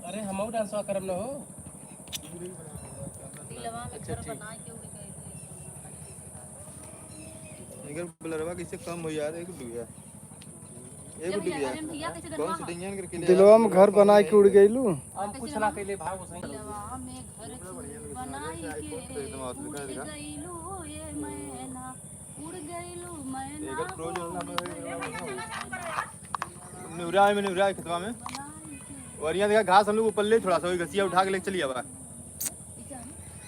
अरे हम और डांस करब ना हो। दिलवा में घर बना के उड़ गई। अगर बलरवा कैसे कम हो यार एक गुड्डू भैया, एक गुड्डू भैया भैया कैसे कौन गनवा शूटिंग करके ले दिलवा में घर बना के उड़ गईलू। हम कुछ ना कइले भाग सही। दिलवा में घर बनाई के एकदम आवाज उड़ दिखा दिखा। गईलू ये मैना उड़ गईलू मैना। एकर प्रो जो ना निवरा में निवरा खेतवा में और यहाँ देखा घास हम लोग ऊपर ले थोड़ा सा वही घसिया उठा के ले चली आवा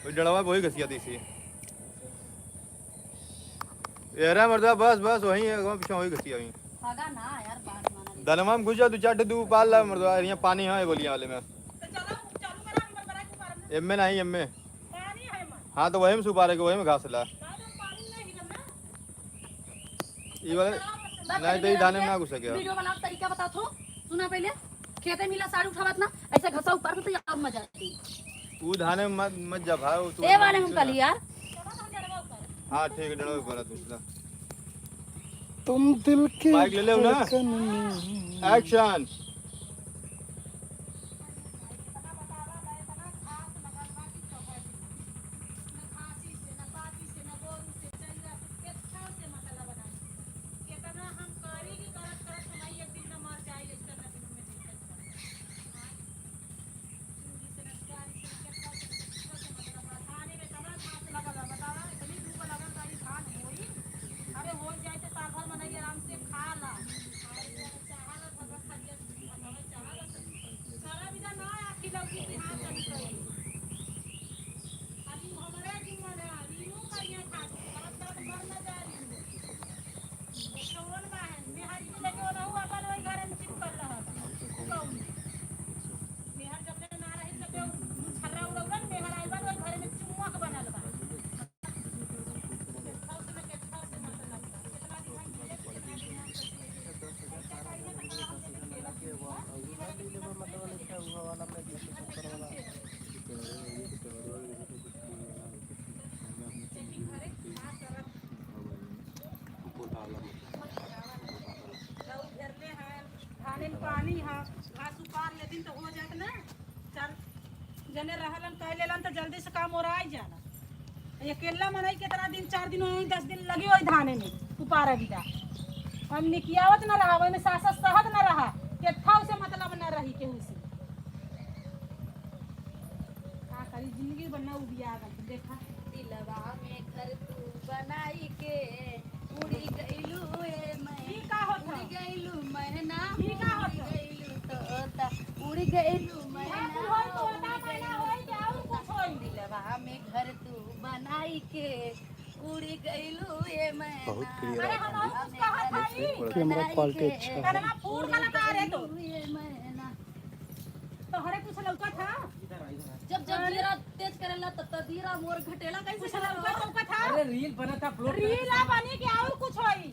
वही डड़वा वही घसिया देसी एरा मर्दा बस बस वही है वहाँ पीछे वही घसिया वही भागा ना यार बाट माना। दलमा में घुस जा दो चार ठे दू पाल ला मर्दा यहाँ पानी है बोलिया वाले में। तो चलो चालू करा हम बरा के पार एम में नहीं एम में पानी है मां हाँ तो वही में सुपारे के वही में घास ला ना तो पानी नहीं ना। ये वाले नहीं तो ये दाने में ना घुस सके। वीडियो बनाओ तरीका बता थो सुना पहले खेते मिला साड़ी उठावत ना ऐसे घसा ऊपर में तो और मजा आती। तू धाने में मत मत जा भाई वो तू ए वाले हम कल यार। हाँ ठीक है डड़वा पर दूसरा तुम दिल की माइक ले ले ना। धड़कन में एक्शन। कितना हम करी की करत करत हमारी एक दिन ना मर जाए इस तरह दिन में दिक्कत अरे हो जाए तो साल भर मनई आराम से खा ला। पानी है, घास उपार लेतिन तो हो जात ना। चार जने रहलन कह लेलन तो जल्दी से काम ओराई जाला। अकेला मनई कितना दिन, 4 दिन होई, 10 दिन लगी होई धाने में उपार बिदा। हम निकियावत न रहा, ओमे सासत सहत न रहा, केथा उसे मतलब न रही केहू से। का करी जिंदगी बना उबिया गल देखा। दिलवा में घर तू बनाई के उड़ी गइलू ए मैं, ई का होत उड़ी गइलू मैना, ई का होत? उड़ी गइलू तोता, उड़ी गइलू मैना, कुल होई तोता मैना होई के और कुछ होई। दिलवा में घर तू बनाई के उड़ी गइलू ए मैना। बहुत क्लियर अरे हम और कुछ कहत हई। कैमरा क्वालिटी अच्छा है। कनमा फूल का लगा रे तो ए मैना। तोहरे कुछ लौकत हा? इधर आ, इधर आ। जब जब जीरा तेज करेला तब तब जीरा मोर घटेला कैसे कुछ लौकत लौकत हा? अरे रील बना था अपलोड रीला बनी के और कुछ होई।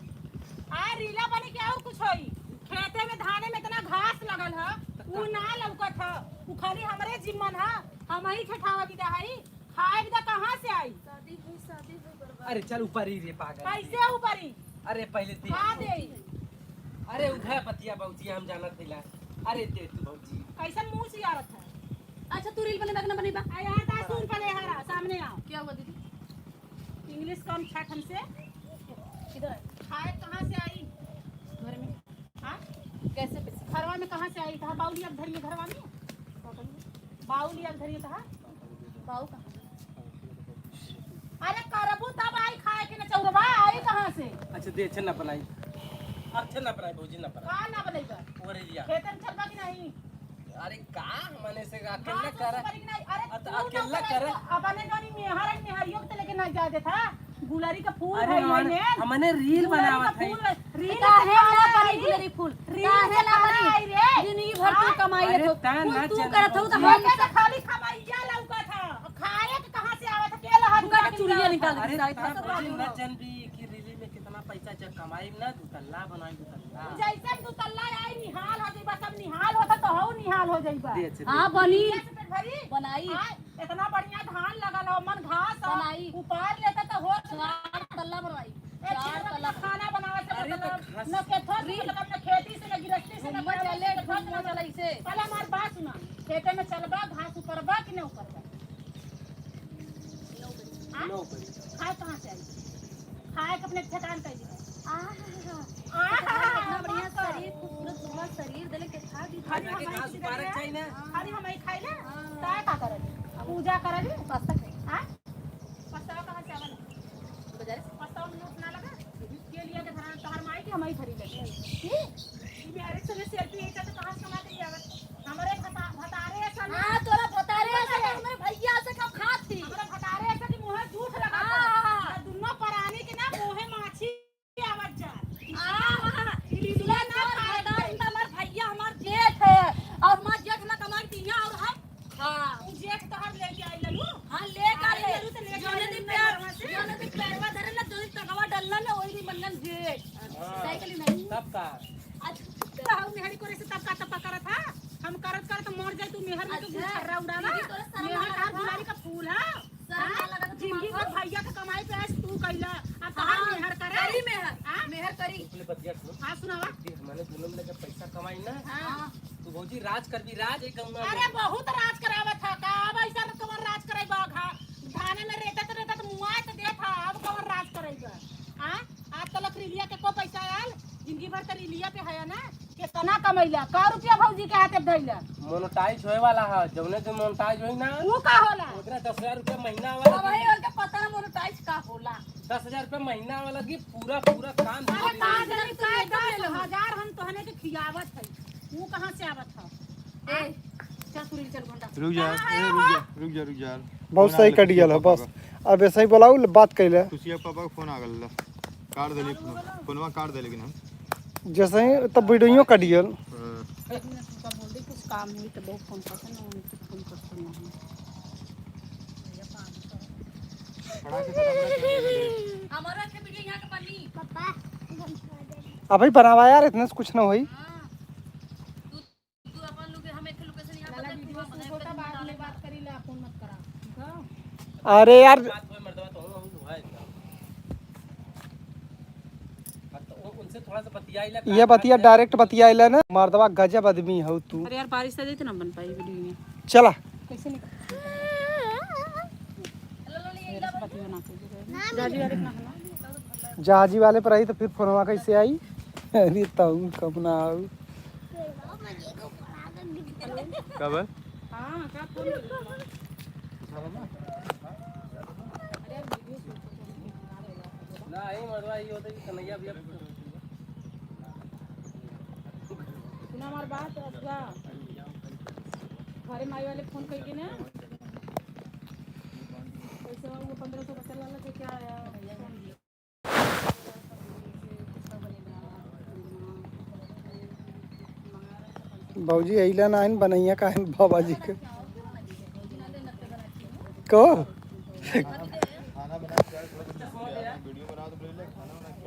आ रीला बनी के और कुछ होई। खेते में धाने में इतना घास लगल ह, उ ना लौकत ह। उ खाली हमरे जिम्मन ह, हम ही ठठावा बिदा हई। खाए बिदा कहाँ से आई? शादी हुई, शादी हुई बर्बाद। अरे चल ऊपर ही रे पागल। कैसे ऊपरी? अरे पहले दे। खा दे। अरे उठा पतिया भौजी, हम जानत हिला। अरे दे तू भौजी। कैसन मुंह से आवत है? अच्छा तू रील बनेबा कि ना बनेबा? आ यहाँ ता सुन पले हरा सामने आओ। क्या हुआ दीदी? इंग्लिश कम छठ हमसे। किधर है? खाए कहाँ से आई? घर में। हाँ? कैसे पैसे? घरवा में कहाँ से आई? कहाँ बाउली अब धरिए घरवा में? बाउली अब धरिए कहाँ? बाऊ कहाँ? अरे करबू तब आई खाए के न चौरवा आई कहाँ से? अच्छा दे, अच्छा ना बनाई, अच्छा ना बनाई भौजी, ना बनाई। का ना बनेगा? और रिया खेतन चलबा कि नहीं? अरे का मने से अकेला घास कर उस पर कि नहीं? अरे अत तू ना अकेला करे कर। तो अपने जोनी मेहर मेहरियों के तो लेके ना जा देता। गुलारी का फूल अरे है हमने ये। हमने रील गुलारी का बनावत है। फूल रील काहे से ना खाना बनी आई। गुलरी फूल? रील काहे से ना खाना बनी? आई रे। जिंदगी भर तू कमाई अरे लेत हो। ता कुल ना तू चल करत हो तो हम हम तो खाली खमैया लौका था। खाए के कहाँ से आवत के लहर उनका के चूड़िया निकाल अरे दे सारी ता फसल भौजी ना जनबी कि रील में कितना पैसा जब कमाई ना, दू तल्ला बनाई, दू तल्ला। जैसे दू तल्ला आई निहाल हो जाइबा, सब निहाल होता तो हौ निहाल हो जाइबा। दे अच्छे दे। हां बनी कैसे पेट भरी बनाई। आय, इतना बढ़िया धान लगल हो, मन घास हो, बनाई। उपार लेता तो हो चार तल्ला बनवाई, एक चार तल्ला। खाना बनावे से अरे तो मतलब घास- न खेतो से मतलब न खेती से न गृहस्थी से न घुम्मा करवा चले, से, न घुम्मा चले इसे। पहले हमार बात सुना, खेते में चलबा घास उपरबा कि न उपरबा? हाँ? नो बड़ी। खाए कहाँ से आई? खाए के अपने ठेकान कर दी। आहा, आहा, इतना बढ़िया शरीर, खूबसूरत तुम्हारा शरीर देले के खा दी। खाली के हम घास उपारक चाहिए ना। खाली हम ही खाई ले ताय का करली? पूजा करली? पास्ता खाई हाँ? पस्तावा कहाँ से आवला? बाजार से। पस्तावा में नोट ना लगा के लिया के धरा तोहर माई के हम ही खरीद ले की ई मेरे संगे सेल्फी है तो कहाँ से कमा के आवत? हमरे भतारे ऐसा ना। हां तोरा भतारे ऐसा कि हमरे भैया से कब खात थी। हमरे भतारे ऐसा कि मुंह झूठ लगा हाँ। दुनो परानी के ना मुंहे माछी आवत जा। आहा, लीला ना खाए भतार तो हमार भैया हमार जेठ है और हमार जेठ ना कमा के दिया और हम हां उ जेठ तोहर लेके आई ललू। हां ले का आई ले ललू तो लेके जोने आई दिन ललू प्यार वहाँ से। जोने दिन पैरवा धरे ना, जोने तगवा डलना ना, ओही दिन बनन जेठ। साइकिल नहीं। तब का अच्छा हाउ मेहरी करे से तब का तब करत हा। हम करत करत मर जाए तू मेहर में के अच्छा, गुच्छर्रा उड़ावा। दीदी तोरा शर्म मेहर ना का लगा? गुलारी का फूल हा। शर्म ना लगा तो जिंदगी भर भैया के कमाई पे आज तू कैला, अब तोहार हाँ, मेहर करे। करी मेहर। हाँ? मेहर करी। अपने बतिया सुन। हाँ सुनावा। फिर हमारे दोनों में जब पैसा कमाई ना, हाँ। तो भौजी राज कर भी राज एक गंगा में। अरे बहुत राज करावत था का अब ऐसा कमर राज करेबा? घा धाने में रेतत रेतत मुआत देत था, अब कमर राज करेबा? हां आज तलक रिलिया के को पैसा आयल? जिंदगी भर त रिलिया पे है ना के तना कमैला का रुपया भौजी के हाथे धइला। मोनेटाइज होए वाला है, जौने दिन मोनेटाइज होई ना ऊ का होला? ओकरा 10,000 रुपया महीना अब वाला। भाई उनका पता ना मोनेटाइज का होला। 10,000 रुपया महीना वाला की पूरा पूरा काम अरे धीरे का धीरे। जानी का 10,000 हम तोहने के खियावत है, ऊ कहां से आवत है? ए चल तू रील चल घंटा। रुक जा, ए, रुक जा, रुक जा, रुक जा। बहुत सही कटियल है बस। अब ऐसे ही बोलाऊ बात कैले। खुशिया पापा का फोन आ गल, काट देली फोन, फोनवा काट दे लेकिन हम जैसे ही तब वीडियो कटियल। हाँ। बोल दे कुछ काम हुई तो बहुत फोन करते ना, उनसे फोन करते नहीं। पढ़ा के खत्म कर दे। हमारा के वीडियो यहां के बनी। पापा अभी बनावा यार, इतने से कुछ ना होई। हां तू तू अपन लोग हम एक लोकेशन यहां लाला पर वीडियो तू छोटा बाद में बात करी ला, फोन मत करा। ठीक है? अरे यार बात होए मर्दवा तो हम है। हाँ, तो उनसे थोड़ा थोड़ा सा बतियाइला। ये बतिया डायरेक्ट बतियाइला ना मर्दवा, गजब आदमी हौ तू। अरे यार, बारिश आ जाई तो ना बन पाई वीडियो में। चला। कैसे निकल जाजी वाले ना हला। जहाजी वाले पर आई तो फिर फोनवा कैसे आई? अरे तऊ कब ना आऊ। कब है? हां, का फोन? ना आई मर्दवा, ये होता कि कन्हैया भैया। सुना हमार बात असगा, घरे माई वाले फोन करके ना पैसे वो 1500 बचल वाला तो क्या आया फोन दिया। बाबूजी अइला ना आइन बनैया का बाबा जी के को। खाना बना के थोड़ा वीडियो बना तो बोले खाना बना के।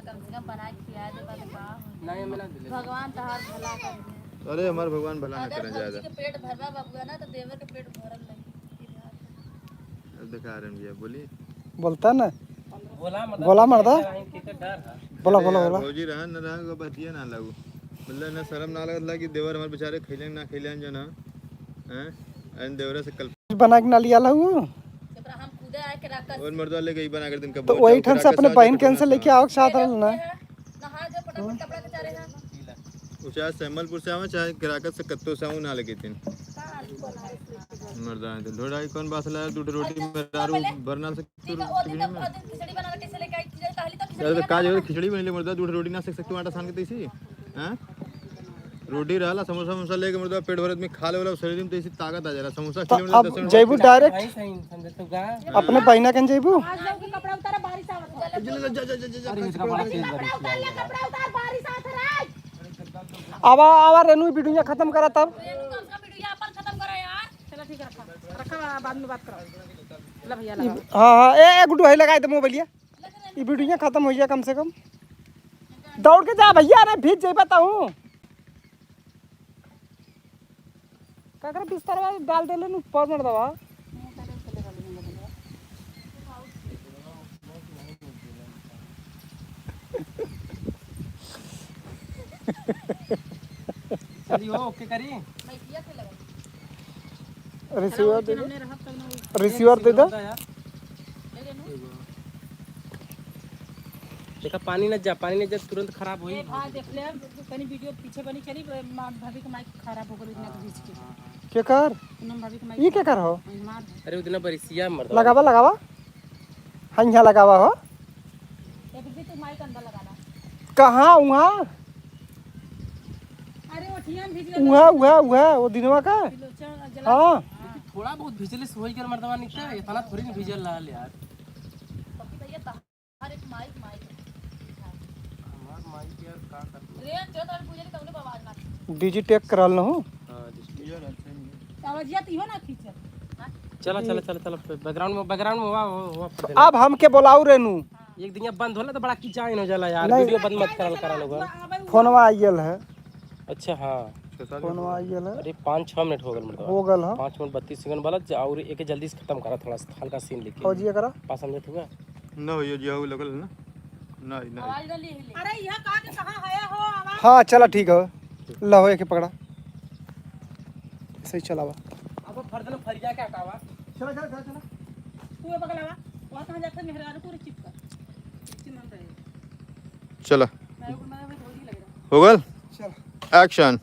कम से कम बना के खिया दे बा का। नहीं, हमें ना दिले। भगवान तहार भला कर। अरे हमारे भगवान भला ना अगर करें ज्यादा। भौजी के पेट भरवा बबुआ ना तो देवर के पेट भरल नहीं। अब दिखा रहे हैं भैया, बोलिए। बोलता ना। बोला मर्दा। बोला मर्दा। के डर है। बोला बोला बोला। भौजी रहन न रहन को बतिया ना लागू, मतलब ना शर्म ना लगत ला कि देवर हमारे बेचारे खइले ना खइले जो ना हैं एन देवरा से कल बना के ना लिया लहू। जबरा हम खुदे आए के रखा। और मर्दा ले गई बना कर दिन का। तो वही ठन से अपने बहन के से लेके आओ साथ रहल ना। नहा जो फटाफट, कपड़ा के चारे हैं। वो चाहे सहमलपुर से आवे चाहे कराकत से कत्तो से आऊं ना लगे तीन मर्दा है तो ढोड़ा कौन बास लाया दूध रोटी में दारू भरना से। ठीक है, ओ दिन तो ओ दिन खिचड़ी बना के कैसे लेके आई? खिचड़ी कहली तो खिचड़ी। अरे तो का जो खिचड़ी बनले मर्दा, दूध रोटी ना सीख सकते आटा सान के तैसी हैं रोटी रहला समोसा समोसा लेके मर्दा पेट भरत में खा ले वाला शरीर में तैसी ताकत आ जाला समोसा तो खिले मर्दा अब 10 मिनट। जैबू डायरेक्ट वही सही समझे तू का। अपने बहना के जैबू। आज जाओ के कपड़ा उतारा, बारिश आवत है। जा जा जा जा जा। अरे इतना बड़ा तेज बारिश। कपड़ा उतार ले, कपड़ा उतार, बारिश आवत है राज। आवा आवा रेनू, वीडियो खत्म करा तब। रेनू, कम से कम वीडियो अपन खत्म करो यार। चलो ठीक है, रखा रखा, बाद में बात करो। ला भैया, लगा। हाँ हाँ, ए ए गुड्डू है लगाए दे मोबाइलिया, ई वीडियो खत्म हो गया कम से कम। दौड़ के जा भैया, अरे भीज जाई बताऊं काकरा बिस्तरवा डाल देले नु ऊपर मर्दवा। चलिए हो, ओके करी। रिसीवर दे दे, रिसीवर दे दे। यार देखा, पानी न जा, पानी न जा, तुरंत खराब होई। ए भाई, देख ले तनी वीडियो पीछे बनी चली। भाभी के माइक खराब हो गई इतना के बीच के। के कर? पूनम भाभी के माइक। ई के कर हो? मार। अरे उतना बरिसिया मर्दा। लगावा लगावा, हाँ यहाँ लगावा हो। एक भी तू माइक अंदर लगाना। कहाँ उहाँ? अरे वो ठियन भीज गई। उहाँ उहाँ उहाँ वो दिनवा का। जला। हाँ। लेकिन थोड़ा बहुत भिजले से होई गल मर्दवा, निकता इतना थोड़ी न भिजल रहल यार। पप्पी भैया, हर एक माइक माइक। हमार माइक यार का कर। रेन जो तार पूजा के कौनो आवाज ना। डिजिटेक करल न हो। हां। आवाजिया तो इहो ना खींचे। चला चला चला चला, बैकग्राउंड में हुआ हुआ। अब हमके बोलाऊ रेनू। एक दिन बंद होला तो बड़ा किचाइन हो जाला यार। नहीं। वीडियो बंद मत करल करा लोगन। फोनवा आइल है। अच्छा हाँ। फोनवा आइल है। अरे 5-6 मिनट हो गल मर्दवा। हो गल है। 5 मिनट 32 सेकंड वाला और एक जल्दी से खत्म करा, थोड़ा सा हल्का सीन लेके। फौजी करा। पास समझत हुआ। ना हो ये हो लगल ना नहीं नहीं। आवाज ना ली हिले। अरे यह कहा के कहां है हो आवाज? हाँ चला ठीक है, लहो एक पकड़ा सही चलावा। अब फर्दन फरिया के हटावा। चला चला चला चला। तू ये बगलावा वहां कहां जाकर मेहरारू पूरी चिपका चिमन रहे। चला। मैं मैं भौजी लग रहा। हो गल। चल। एक्शन।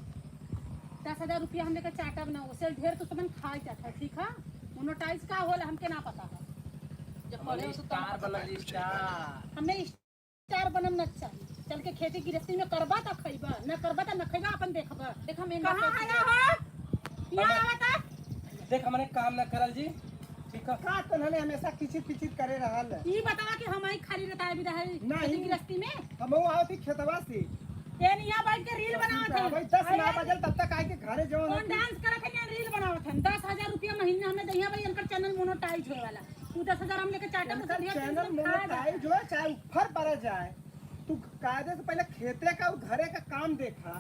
10,000 रुपया हमने का चाटा बनाओ उसे ढेर तो सबन खाए जाता है, ठीक है? मोनोटाइज का होला हमके ना पता है। जब पढ़े हो तो स्टार बनल स्टार। हमने स्टार बनम न चाहिए, चल के खेती गृहस्थी में करबा त खइबा, न करबा त न खइबा, अपन देखबा। देखा मेन कहां आया हो? यहाँ आवता। देख हमने काम ना करल जी, ठीक है? का तन्हने हमेशा किचिर किचिर करे रहल है। ई बतावा कि हम आई खाली रहता है भी रहे नहीं। खेती गृहस्थी में। हम आवती खेतवा से। एन यहाँ बैठ के रील बनावत है। भाई 10 ना बजल तब तक आके घरे जवन। कौन डांस करत है यहाँ रील बनावत है। 10,000 रुपया महीना हमें दहिया भाई, इनकर चैनल मोनोटाइज होए वाला। तू 10,000 हम लेके चाटा तो ढेर चैनल तुम खा जा। मोनेटाइज हो चाहे ऊपर पर जाए, तू कायदे से पहले खेते का और घरे का काम देखा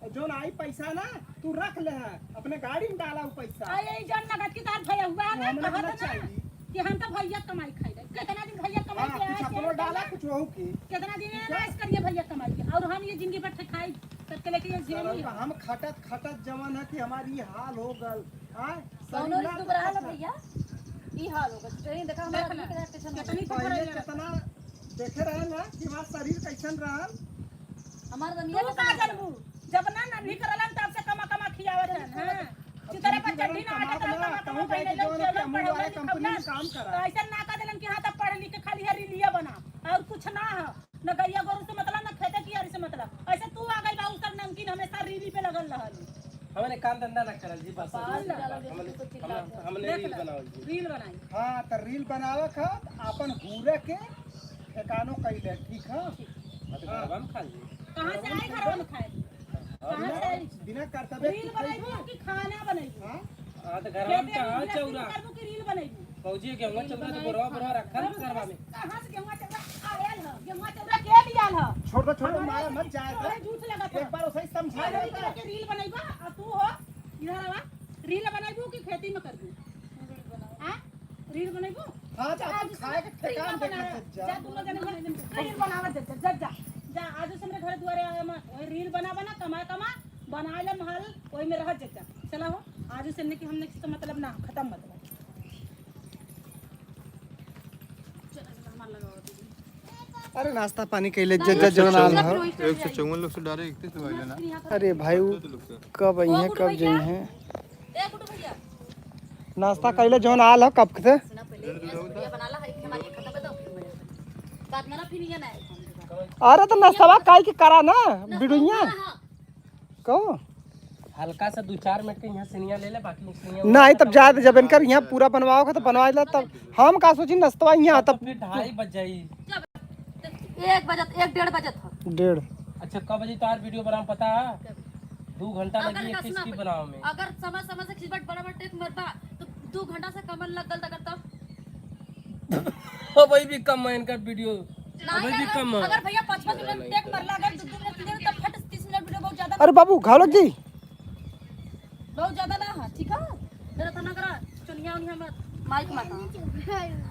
और जोन आई पैसा ना तू रख ले है अपने गाड़ी में डाला वो पैसा। अरे ई जन नगद के साथ भैया हुआ ना हमने कहत ना ना चाहिए। कि हम तो भैया कमाई खाई रहे। कितना दिन भैया कमाई हाँ के कुछ आए अपनो डाला कुछ वहू की। कितना दिन ऐश करिए भैया कमाई के और हम ये जिंदगी भर खाई करके लेके ये झेली सरऊ हम खटत खटत जवन है कि हमारी ये हाल हो गल। हाँ कौनो शरीर ना दुबरा ला भैया ई हाल हो गइल। ट्रेन देखा हमारा आदमी के टेंशन कितनी पहले कितना देखे रहे ना कि हमारा शरीर कैसन रहल। हमारा दमिया तू का जानबू जब ना नन्ही करलन तब से कमा कमा खियावत हन। हां चितरे पर चड्डी ना आटा कमा कमा पहले लोग पढ़ौला कंपनी में काम तो करा। ऐसा ना का देलन कि हां तब पढ़ लिख के खाली हरी लिया बना और कुछ ना हो, न गैया गोरू से मतलब न खेते की से मतलब। ऐसे तू आ गई बाबू सब नमकीन हमेशा रीली पे लगल रहल। हमने काम धंधा ना करल जी, बस हमने रील बनावल जी। रील बनाई। हाँ तो रील बनावे खा अपन हूरे के ठिकानो कैले ठीक है। हाँ, तो घरवा में खा ली। कहां से आई घरवा में खाए? कहां से आई? बिना कर्तव्य रील बनाईबू कि खाना बनाईबू? हाँ हाँ, तो घरवा में खेते कहाँ में चौरा करबू कि रील बनाईबू? फौजी गेहूं चौरा तो बोरवा बोरवा रखल घरवा में। कहां से गेहुआ चौरा आयल ह? गेहुआ चौरा के लियाल ह? छोड़ दो छोड़ दो मारा मत जाए तोरे झूठ लगत एक ह। बार उसे समझा रील दे। के रील बनाईबा और तू हो इधर आवा, रील बनाईबू कि खेती में करबू? हां रील बनाईबू? हाँ तो अपन खाए के ठिकान देखत जा। जा तुम लोग जने रील बनावत जा जा जा जा आज से हमरे घर दुआरे आवे मत। ओए रील बना बना कमा कमा बना ले महल ओई में रह जा जा। चला हो आज से ने कि हमने किसी का मतलब ना खत्म मतलब। अरे नाश्ता पानी कैले जज जवन आल हो। 154 लोग से डारे 31 भाई ना। अरे भाई वो कब आई है कब जई है? ए गुड्डू भैया नाश्ता कैले जवन आल हो कब से? सुना पहले ये बना ला है हमारी खत्म कर दो फिर मजा बात में ना फिर ये ना अरे तो नाश्ता काई के करा ना बिडुइया कहो हल्का सा 2-4 मिनट के यहाँ सिनिया ले ले, बाकी सिनिया नहीं तब जाए जब इनकर यहाँ पूरा बनवाओगे तो बनवा ला तब हम का सोची नाश्ता यहाँ तब तब फिर 2:30 बज जाई। 1 बजत 1 1.5 बजत हो। 1.5। अच्छा कब बजे तार वीडियो बनाऊं पता है? 2 घंटा लगी अगर एक सुना किस्ती बनाओ में। अगर समय समय से खिचबट बराबर टेक मरबा तो 2 घंटा से कमर लग गल अगर तब ओ भाई भी कम है इनका वीडियो। नहीं भी कम है। अगर भैया 55 मिनट टेक मरला अगर 2 मिनट 3 मिनट तब फट 30 मिनट वीडियो बहुत ज्यादा। अरे बाबू घालो जी बहुत ज्यादा ना है ठीक है। मेरा तना करा चुनिया उनिया मत माइक मत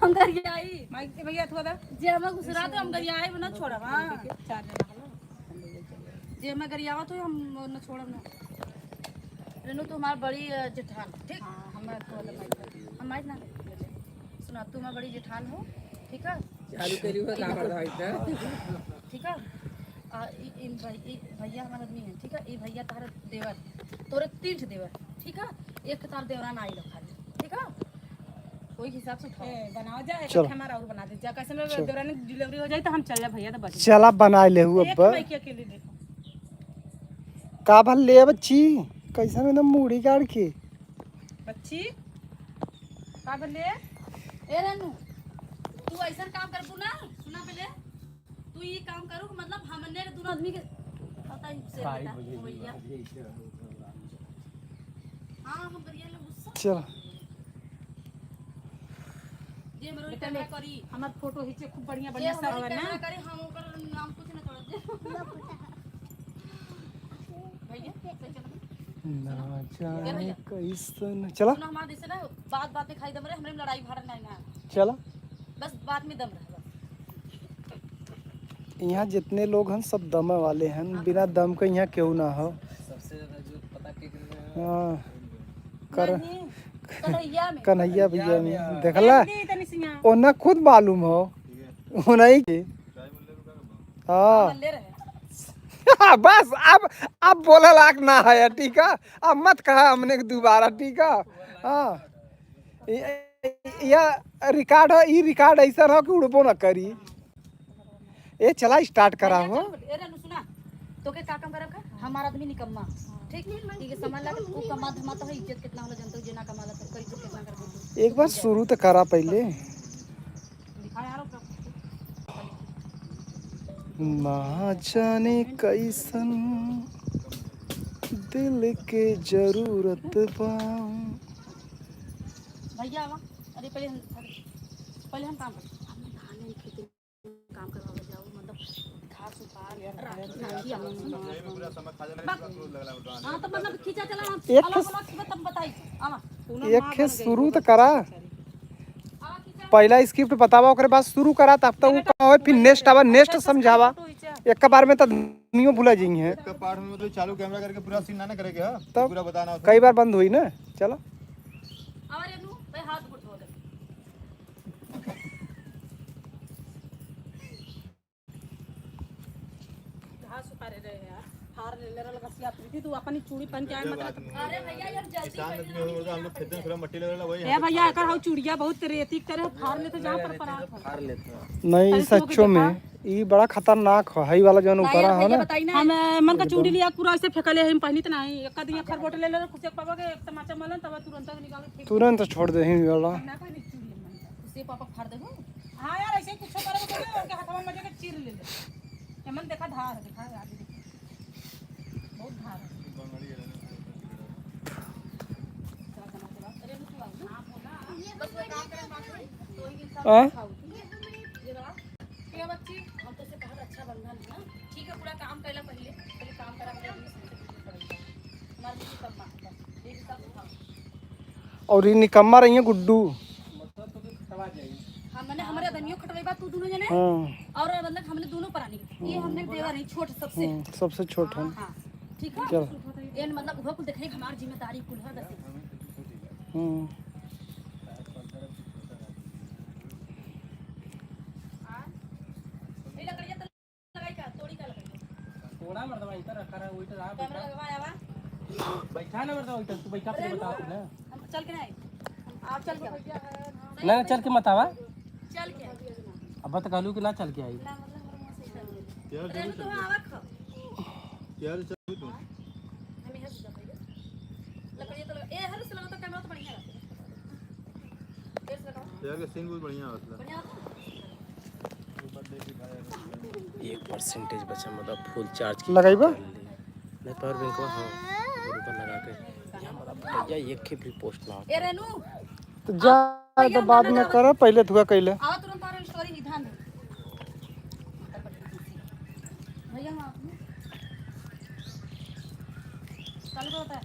हम गरियाई माइक भैया थोड़ा जे हम घुसरा तो हम गरियाई न छोड़ब। हां चार जना हलो जे हम गरियावा तो हम न छोड़ब ना। रेनू तू हमार बड़ी जेठान ठीक। हां हमरा थोड़ा माइक हम माइक ना सुना, तू हमार बड़ी जेठान हो ठीक है। चालू करी हुआ का कर रहा है ठीक है। आ इन भाई भैया हमारा आदमी है ठीक है। ई भैया तार देवर तोरे 3 ठे देवर ठीक है। एक तार देवरान आई लो खाली ठीक है। कोई हिसाब से उठाओ। ए बनाओ जा एक चलो। हमारा और बना दे जा। कैसे में देवरानी डिलीवरी हो जाए तो हम चल जा भैया तो बच चला बना ले हूँ एक अब माइक अकेले देखो का भल ले बच्ची कैसा एकदम मुड़ी गाड़ के बच्ची का बोले? ए रेनू तू ऐसा काम करबू ना सुना पहले तू ये काम करू मतलब हमने के दोनों आदमी के पता ही से बेटा भैया। हां हम करिए ले गुस्सा चल जे हमरो कैमरा करी हमार फोटो खींचे खूब बढ़िया जे बढ़िया सब हमरो हवे ना। कैमरा करी हम ओकर नाम कुछ ना तोड़ दे भैया सही चला। ना जाने कैसन चला सुना हमारे जैसे ना बात बात में खाई दम रहे हमरे में लड़ाई भाड़ नहीं ना चला। बस बात में दम रहे बस। यहाँ जितने लोग हैं सब दम वाले हैं, बिना दम के यहाँ क्यों ना हो। सबसे ज्यादा जो पता के हाँ कर कन्हैया में कन्हैया भैया में देखला दे तनी सिंहा ओना खुद मालूम हो ओना ही के हाँ ले रहे बस अब बोला लायक ना है ठीक है। अब मत कहा हमने दोबारा ठीक है। हाँ यह रिकॉर्ड है, ई रिकॉर्ड ऐसा रहो कि उड़बो ना करी। ए चला स्टार्ट करा हो। ए रेनू सुना तोके का काम करब का हमारा आदमी निकम्मा ठीक ठीक है समझ ला उ कमा धमा तो है इज्जत कितना होला जनता जे ना कमाला तो ओकर इज्जत कितना करबो तू। एक बार शुरू तो करा पहले। दिखा यार ओकरा। ना जाने कैसन दिल के जरूरत बा। भैया आवा अरे पहले हम काम कर हमने धान नहीं खेती में काम करवावे जाओ मतलब घास उपार राखी राखी आवा पूरा समय खा जाना क्रोध लगला बा। हां तो मतलब खींचा चला हम एक अलग अलग सुबह तब बताई आवा एक खे शुरू तो करा। आवा खींचा। पहला स्क्रिप्ट बतावा ओकरे बाद शुरू करा तब तक वो का होए, फिर नेक्स्ट आवा नेक्स्ट समझावा। एक बार में तो नियो भूला जी है। एक पार्ट में मतलब चालू कैमरा करके पूरा सीन ना ना करेंगे, हां तब? पूरा बताना होता। कई बार बंद हुई ना। चलो और रेनू भाई हाथ घुट हो गए। घास उखाड़े रहे यार, हार ले ले रहा लगा प्रीति तू अपनी चूड़ी पहन के आए मत। अरे भैया यार जल्दी किसान आदमी हो हम लोग खेत में थोड़ा मट्टी लगा वही। ए भैया एकर हाउ चूड़िया बहुत रेती के तरह फाड़ लेते जहां पर परात हो। फाड़ लेते हैं। नहीं सच्चो में ई बड़ा खतरनाक हो हई वाला जौन ऊपर हो ना। बताई ना। हम मन का चूड़ी लिया पूरा ऐसे फेंकले हम पहनी त नहीं एक दिन खरबोट ले ले खुसे पापा के एक तमाचा मलन तब तुरंत निकाल के फेंक। तुरंत छोड़ दे ही वाला। ना कोई चूड़ी मन का। उसे पापा फाड़ देबो। हां यार ऐसे कुछ करे तो उनके हाथवा में जाके चीर ले ले। एमन देखा धार है, देखा आगे देखा बहुत धार है। आ? ये बच्ची हम तो से कहत अच्छा बंधन है ना, ठीक है पूरा काम कैला पहले पहले काम करा के हमारे दीदी कम बस ये सब उठाओ। और ई निकम्मा रही है गुड्डू। मतलब तो खटवा जाएगी। हम मैंने हमारे अदनियो खटवेबा तू दोनों जने। हाँ। और मतलब हमने दोनों प्राणी ये हमने देवा नहीं छोट सबसे। सबसे छोट है। हां ठीक है। चल। एन मतलब उहो कुल देखे हमार जिम्मेदारी कुल है बस। हम्म। ए लकड़िया तो लगाई का तोड़ी का लकड़िया। थोड़ा मर्दवा इधर रखा रहा वही तो रहा। कैमरा लगवा आवा। बैठा ना मर्दवा इधर तू बैठा फिर बता तू ना। हम चल के ना आए। आप चल के आओ। ना ना चल के मत आवा। चल के अब तो कहलू कि ना चल के आई। ना मतलब हमर मुंह से चल। यार रेनू तो आवा खा। यार चल तू। हम इधर से जाते लकड़िया तो लगा ए हर से लगा तो कैमरा तो बढ़िया रहता। देर से लगाओ। यार का सीन बहुत बढ़िया होता। बढ़िया आता। 1% बचा मतलब फुल चार्ज की लगाइबा? नहीं पावर बैंक में। हाँ ऊपर लगा के यहाँ मतलब भैया एक के भी पोस्ट ना। ए रेनू तो जा तो बाद में कर पहले धुआ कैले। आवा तुरंत और स्टोरी ध्यान दे भैया। हम आप कल को होता है।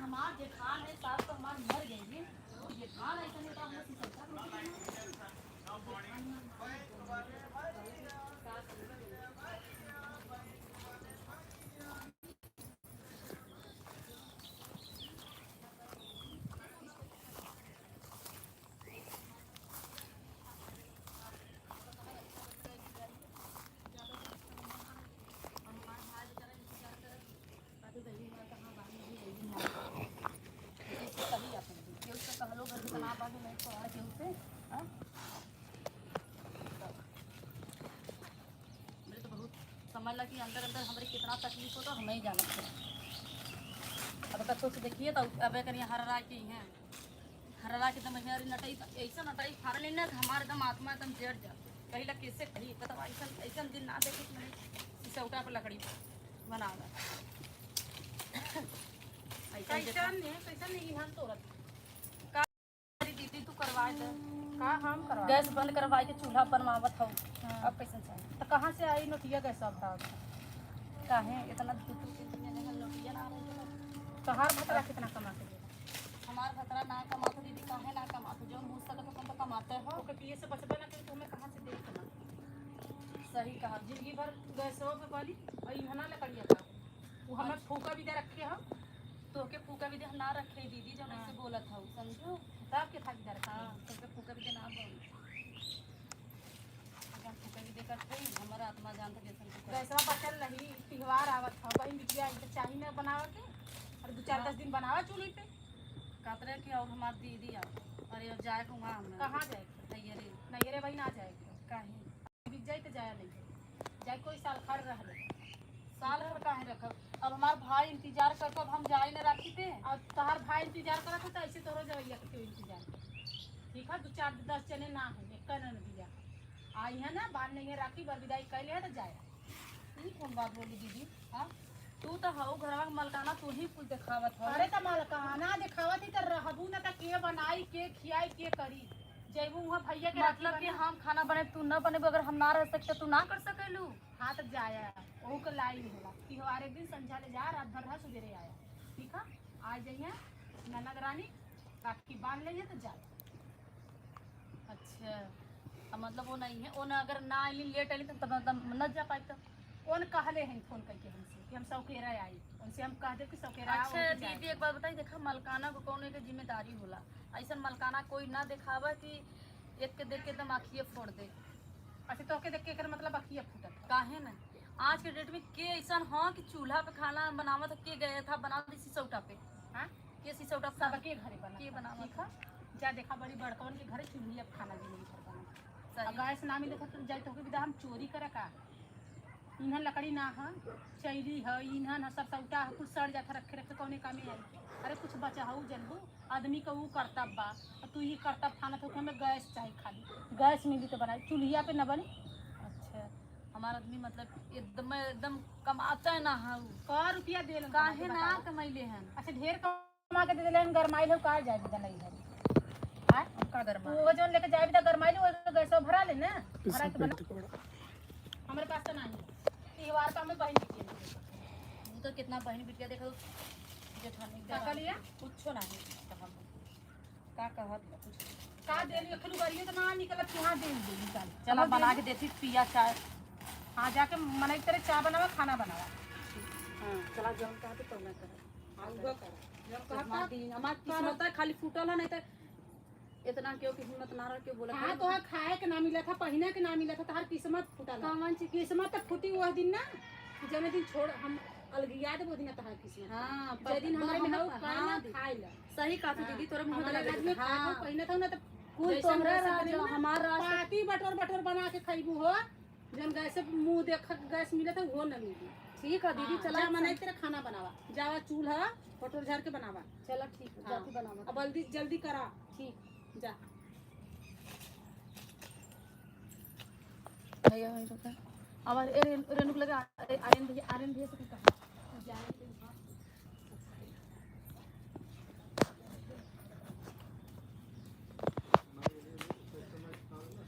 हमार जेठान है सास तो हमार मर गई है जेठान ऐसा नहीं होता हम सिसौता। मेरे तो बहुत समझ ला कि अंदर अंदर हमारे कितना तकलीफ हो तो हमें ही जानत है। अब कथो से देखिए तो अब करिए हर राय के हैं हर राय के एकदम हरी नटाई ऐसा नटाई फाड़ लेना कि हमारे एकदम आत्मा एकदम जड़ जा कहीं ला कैसे कही बताओ। ऐसा ऐसा दिन ना देखे कि मैंने सिसौटा पर लकड़ी बनावा। ऐसा कैसन ने कैसन नहीं हम तोरत। दीदी तू करवा दे का हम करवा गैस बंद करवाई के चूल्हा बनवावत हो। अब कैसे चाहिए तो कहां से आई नोटिया गैस अब था काहे इतना दू दू तीन तीन जने लोटिया ना रही तो। तोहार भतरा कितना कमा के देला? हमार भतरा ना कमात दीदी काहे ना कमात जो मुँह से तो कम तो कमाते हो। ओके पिए से बचबे ना करी तो हमें कहां से दे कमा। सही कहा। जिंदगी भर गैसवा पे बाली और इहना लकड़िया का वो हमें फूका भी दे रखे हम। तोके फूका भी दे ना रखे दीदी जब ऐसे बोलत हो समझो। तब के था दे रखे। हां तोके फूका भी दे ना बोल अगर फूका भी दे करते हमर आत्मा जानत जैसन तू कर। गैसवा बचल नहीं त्योहार आवत था बहन बिटिया तो चाही ना बनावे के और दो चार 10 दिन बनावा चूल्ही पे कातरे के और हमार दीदी आओ अरे अब जाए को वहां हम कहाँ जाए तैयारी नहीं रे भाई ना जाए काहे बीत जाए तो जाया नहीं जाए कोई साल खड़ रह ले। साल भर काहे रखब? अब हमार भाई इंतजार करत, अब हम जाए न राखी पे। और तोहार भाई इंतजार करत है तो ऐसे तोहरो जवैया के इंतजार। ठीक है, दो चार 10 जने ना है, एक न दिया आई है ना, बांध नहीं है राखी, बर विदाई कैले है तो जाए। ई कौन बात बोली दीदी? हां, तू तो हऊ घरवा के मलकाना, तू ही कुछ देखावत हो। अरे त मलकाना देखावत ही त रहबू ना त के बनाई, के खियाई, के करी? जैबू वहाँ भैया के राखी मतलब कि बना। हम खाना बने तू न बनेबू, अगर हम ना रह सकते तू ना कर सकेलू? हाँ तब जाया, ओहू के लाई होला त्योहार एक दिन संझा ले जा, रात भर रहा, सवेरे आया। ठीक है, आ जाइए ननद रानी, राखी बांध लेंगे तो जाए। अच्छा, अब मतलब वो नहीं है, वो ना अगर ना आइली, लेट आइली तो तब तब न जा पाई तो? उन कहले हैं फोन करके हमसे कि हम सौकेरा आई, उनसे हम कह दे कि सौकेरा आओ, अच्छा उनके जाए। दीदी, एक बात बताई, देखा मलकाना को कौन एक जिम्मेदारी होला, ऐसा मलकाना कोई ना देखावा कि एक के देख के एकदम आँखिए फोड़ दे। अच्छा, तो के देख के एकर मतलब अखिया फूटत है? काहे ना, आज के डेट में के ऐसा हाँ कि चूल्हा पे खाना बनावत के गया था बना दी सिसौटा पे? हाँ, के सिसौटा पे सबके घरे बना के बनावत? ठीक है, जा देखा बड़ी बड़कवन के घरे चूल्ही अब खाना जिंदगी भर बना। सही। अब गैस ना मिले तो जाए तो विदा हम चोरी करे का? ईंधन लकड़ी ना है, चैली है, ईंधन है, सब सौटा है, कुछ सड़ जाता रखे रखे कौने कामे आई। अरे कुछ बचा हो जनबू आदमी का वो कर्तव्य बा, और तू ही कर्तव्य ठाना तो हमें गैस चाहिए, खाली गैस मिली तो बनाई, चूल्हिया पे न बनी। अच्छा, हमारा आदमी मतलब एकदम एकदम कमाता है ना है उ। का रुपया दे काहे ना कमैले हैं? अच्छा, ढेर कमा के दे देले हन, गरमाइल हो का जाए बिदा नहीं है। हाँ, का गरमा? वो जोन लेके जाए बिदा गरमाइल, वो गैस भरा ले ना, भरा के बना। हमारे पास तो नहीं है, त्योहार का हमें बहन बिटिया नहीं देता। वो तो कितना बहन बिटिया देखो जेठानी का कहलिए? कुछो नहीं कहब, का कहब कुछ का देली अखन उगरियो तो ना निकलत, कहाँ दे दे निकाल। चला बना के देती पिया चाय। हाँ, जाके मनाई करे, चाय बनावा, खाना बनावा। हां, चला जौन कहते तो ना कर। हाँ, उहा कर जब हमार कहता दिन हमार किस्मत है खाली फूटल है, नहीं तो इतना क्यों कि हिम्मत ना रह के बोला। हाँ, तो खाए के ना मिला था, पहने के ना मिला था, तहार किस्मत फूटल है। कौन चीज? किस्मत तो फूटी वह दिन ना जने दिन छोड़ हम अलगिया दे, वो दिन तहार किस्मत। हां, जे दिन हमारे में हो हाँ, खाना खाए ला। सही कहा तू दीदी, तोरे मुंह हमारे लगा। राज में खाए हां, था, पहने था ना तो कुल जैसन तोहरा वैसन राज बनेलू ना, हमार राज पाती बटोर बटोर बना के खइबू हो, जन गैस से मुंह देख गैस मिले था वो न मिली। ठीक है दीदी, चला चला मनाई तेरा खाना बनावा, जावा चूल्हा बटोर झाड़ के बनावा। चला ठीक है, हाँ। जाती बनावा। अब जल्दी जल्दी करा। ठीक। जा। भैया भाई रुका अब ए रेणुक लगा आर्यन भैया, आर्यन भैया से कहा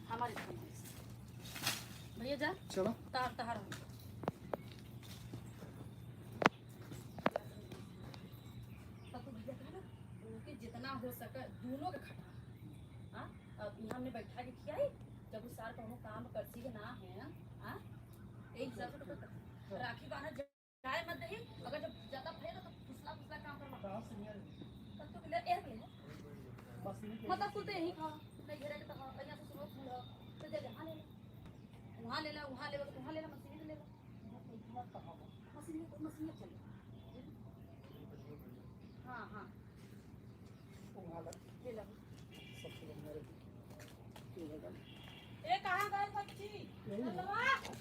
हमारे भैया जा। चलो। तार तार उनके जितना हो सके दोनों के खटा। हाँ, अब यहाँ हमने बैठा के खियाई, जब उस सार कोनो काम करती के ना है। हाँ, एक हिसाब से तो राखी बांधा जाए मत दही, अगर जब ज्यादा फैले तो फुसला फुसला काम करवा तब तो ले एक ले मतलब कुल तो यही खा नहीं घेरे के तो खा, यहाँ से सुनो फूल हो तो जब यहाँ ले ले, वहाँ ले ला, वहाँ ले ला, वहाँ ले ला, मशीन ले ला, मशीन मशीन चले। हाँ हाँ, ले ला। ए कहाँ गए बच्ची?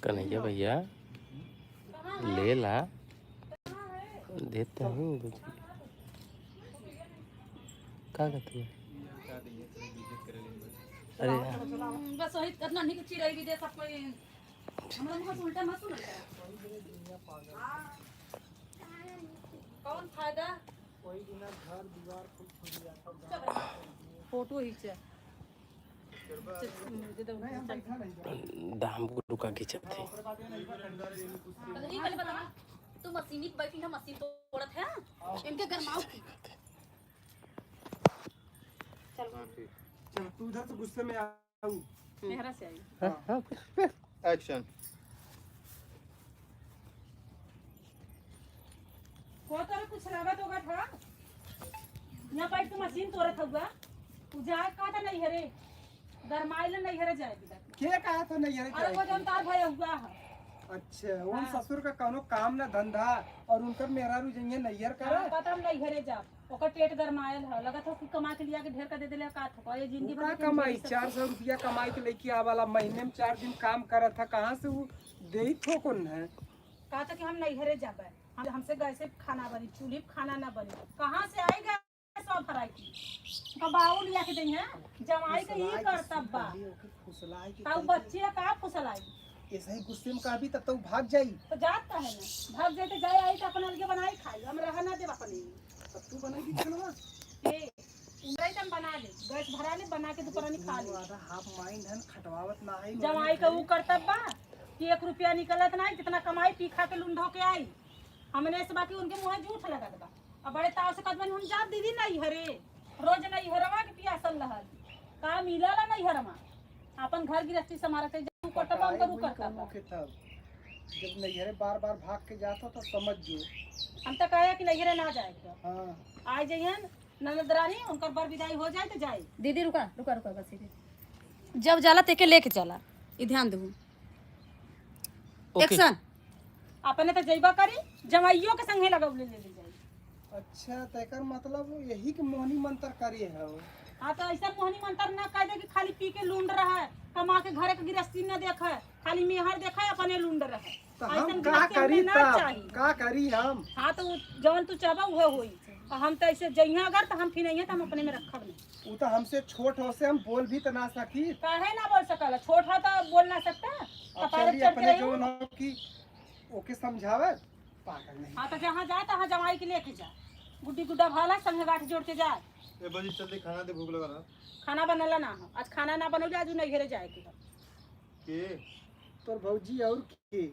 कन्हैया भैया ले ला, देते हैं बुझी का कहती है? अरे यार, बस वही इतना नहीं चिड़ै भी दे सब कोई हमरा मुंह से उल्टा मत सुन। कौन फायदा? फोटो हिचे। दाम को रुका खींचत थे। नहीं पहले बता, तू मशीनी पे बैठी है, मशीन तोड़त है इनके गरमाओ। चल तू उधर से गुस्से में आऊ। मेहरा से आई। एक्शन। को तोरे कुछ रहत होगा था, यहाँ बैठ के मशीन तोड़त हुआ, तू जा का था नहीं हरे गरमाइल नहीं हरे जाए बिदा। के कहा था नहीं अरे? अरे वो जौन तार भैया हुआ है। अच्छा, उन ससुर का कौनो काम ना धंधा और उनकर मेहरारू जइए नैहर करा। हाँ, कहता हम नहीं घरे जा, ओकर पेट गरमायल है, लगत हो कि कमा के लिया के ढेर का दे देले का थको ये जिंदगी का भर के कमाई 400 रुपया कमाई के लेके आवाला, महीने में 4 दिन काम करत था, कहाँ से वो देई थो कौन है? कहा था कि हम नैहरे जाबे, हम हमसे गैसे पे खाना बनी, चूल्हे पे खाना ना बनी। कहाँ से आएगा सब वैरायटी? का बाउल लिया के दई है जमाई के ई करतब बा। फुसलाई के ताऊ बच्चे का फुसलाई? ऐसे ही गुस्से में कहबी तब तो भाग जाई। तो जात का है ना, भाग जाए तो जाए, आई तो अपन अलगे बनाई खाई, हम रह ना देब अपने। तब तू बनाई खाना? ए उमराई तम बना ले, गैस भरा ले, बना के दुपहर खा ले। आधा हाफ माइंड हन, खटवावत ना आई। जमाई का ऊ करतब बा कि एक रुपया निकलत नहीं, जितना कमाई पी खा के लुंढो के आई हमने से, बाकी उनके मुँह झूठ लगत बा। अब बड़े ताव से कहत हम जा दीदी नहीं हरे, रोज नहीं हरवा के पियासल रहल का मिलला नहीं हरमा, अपन घर गृहस्थी समारत है करतब हम करू करतब के तब जब नैहरे बार बार भाग के जाता तो समझ जो। हम तो कहे कि नैहरे ना जाए के। हाँ आए जइहन ननद रानी, उनकर बर विदाई हो जाए तो जाए। दीदी रुका रुका रुका बस इधर। जब जाला तेके लेके चला, ई ध्यान देहू। एक्शन। अपने तो जइबा करी, जमाइयो के संगे लगौले ले ले जाई। अच्छा तो एकर मतलब यही के मोहनी मंत्र करे है। हाँ तो ऐसा मोहनी मंत्र ना कह दे कि खाली पी के लूंड रहा है, कमा के घर के गृहस्थी न देखे, खाली मेहर देखे अपने लूंड रहे। तो हम ऐसन का गृहस्थी करी हमने ना तब चाही। का करी हम? हाँ तो जौन तू चाहबा उहे होई। और हम तो ऐसे जइहा अगर तो हम फिर नहीं है तो हम अपने में रखब नहीं। वो तो हमसे छोट हो से हम बोल भी तो ना सकी। काहे ना बोल सकला? छोट है तो बोल ना सकता। अब कपारे चली चढ़ के अपने रही। जो हो कि ओके समझावे पागल नहीं। हाँ तो जहाँ जाए तहाँ जमाई के लेके जा, गुड्डी गुड्डा भाला संगे गांठ जोड़ के जाए। ए बजी जल्दी खाना दे, भूख लगा ना। खाना बनला ना हो आज, खाना ना बनौले आज नैहरे जाए के हो। के तोर भौजी और के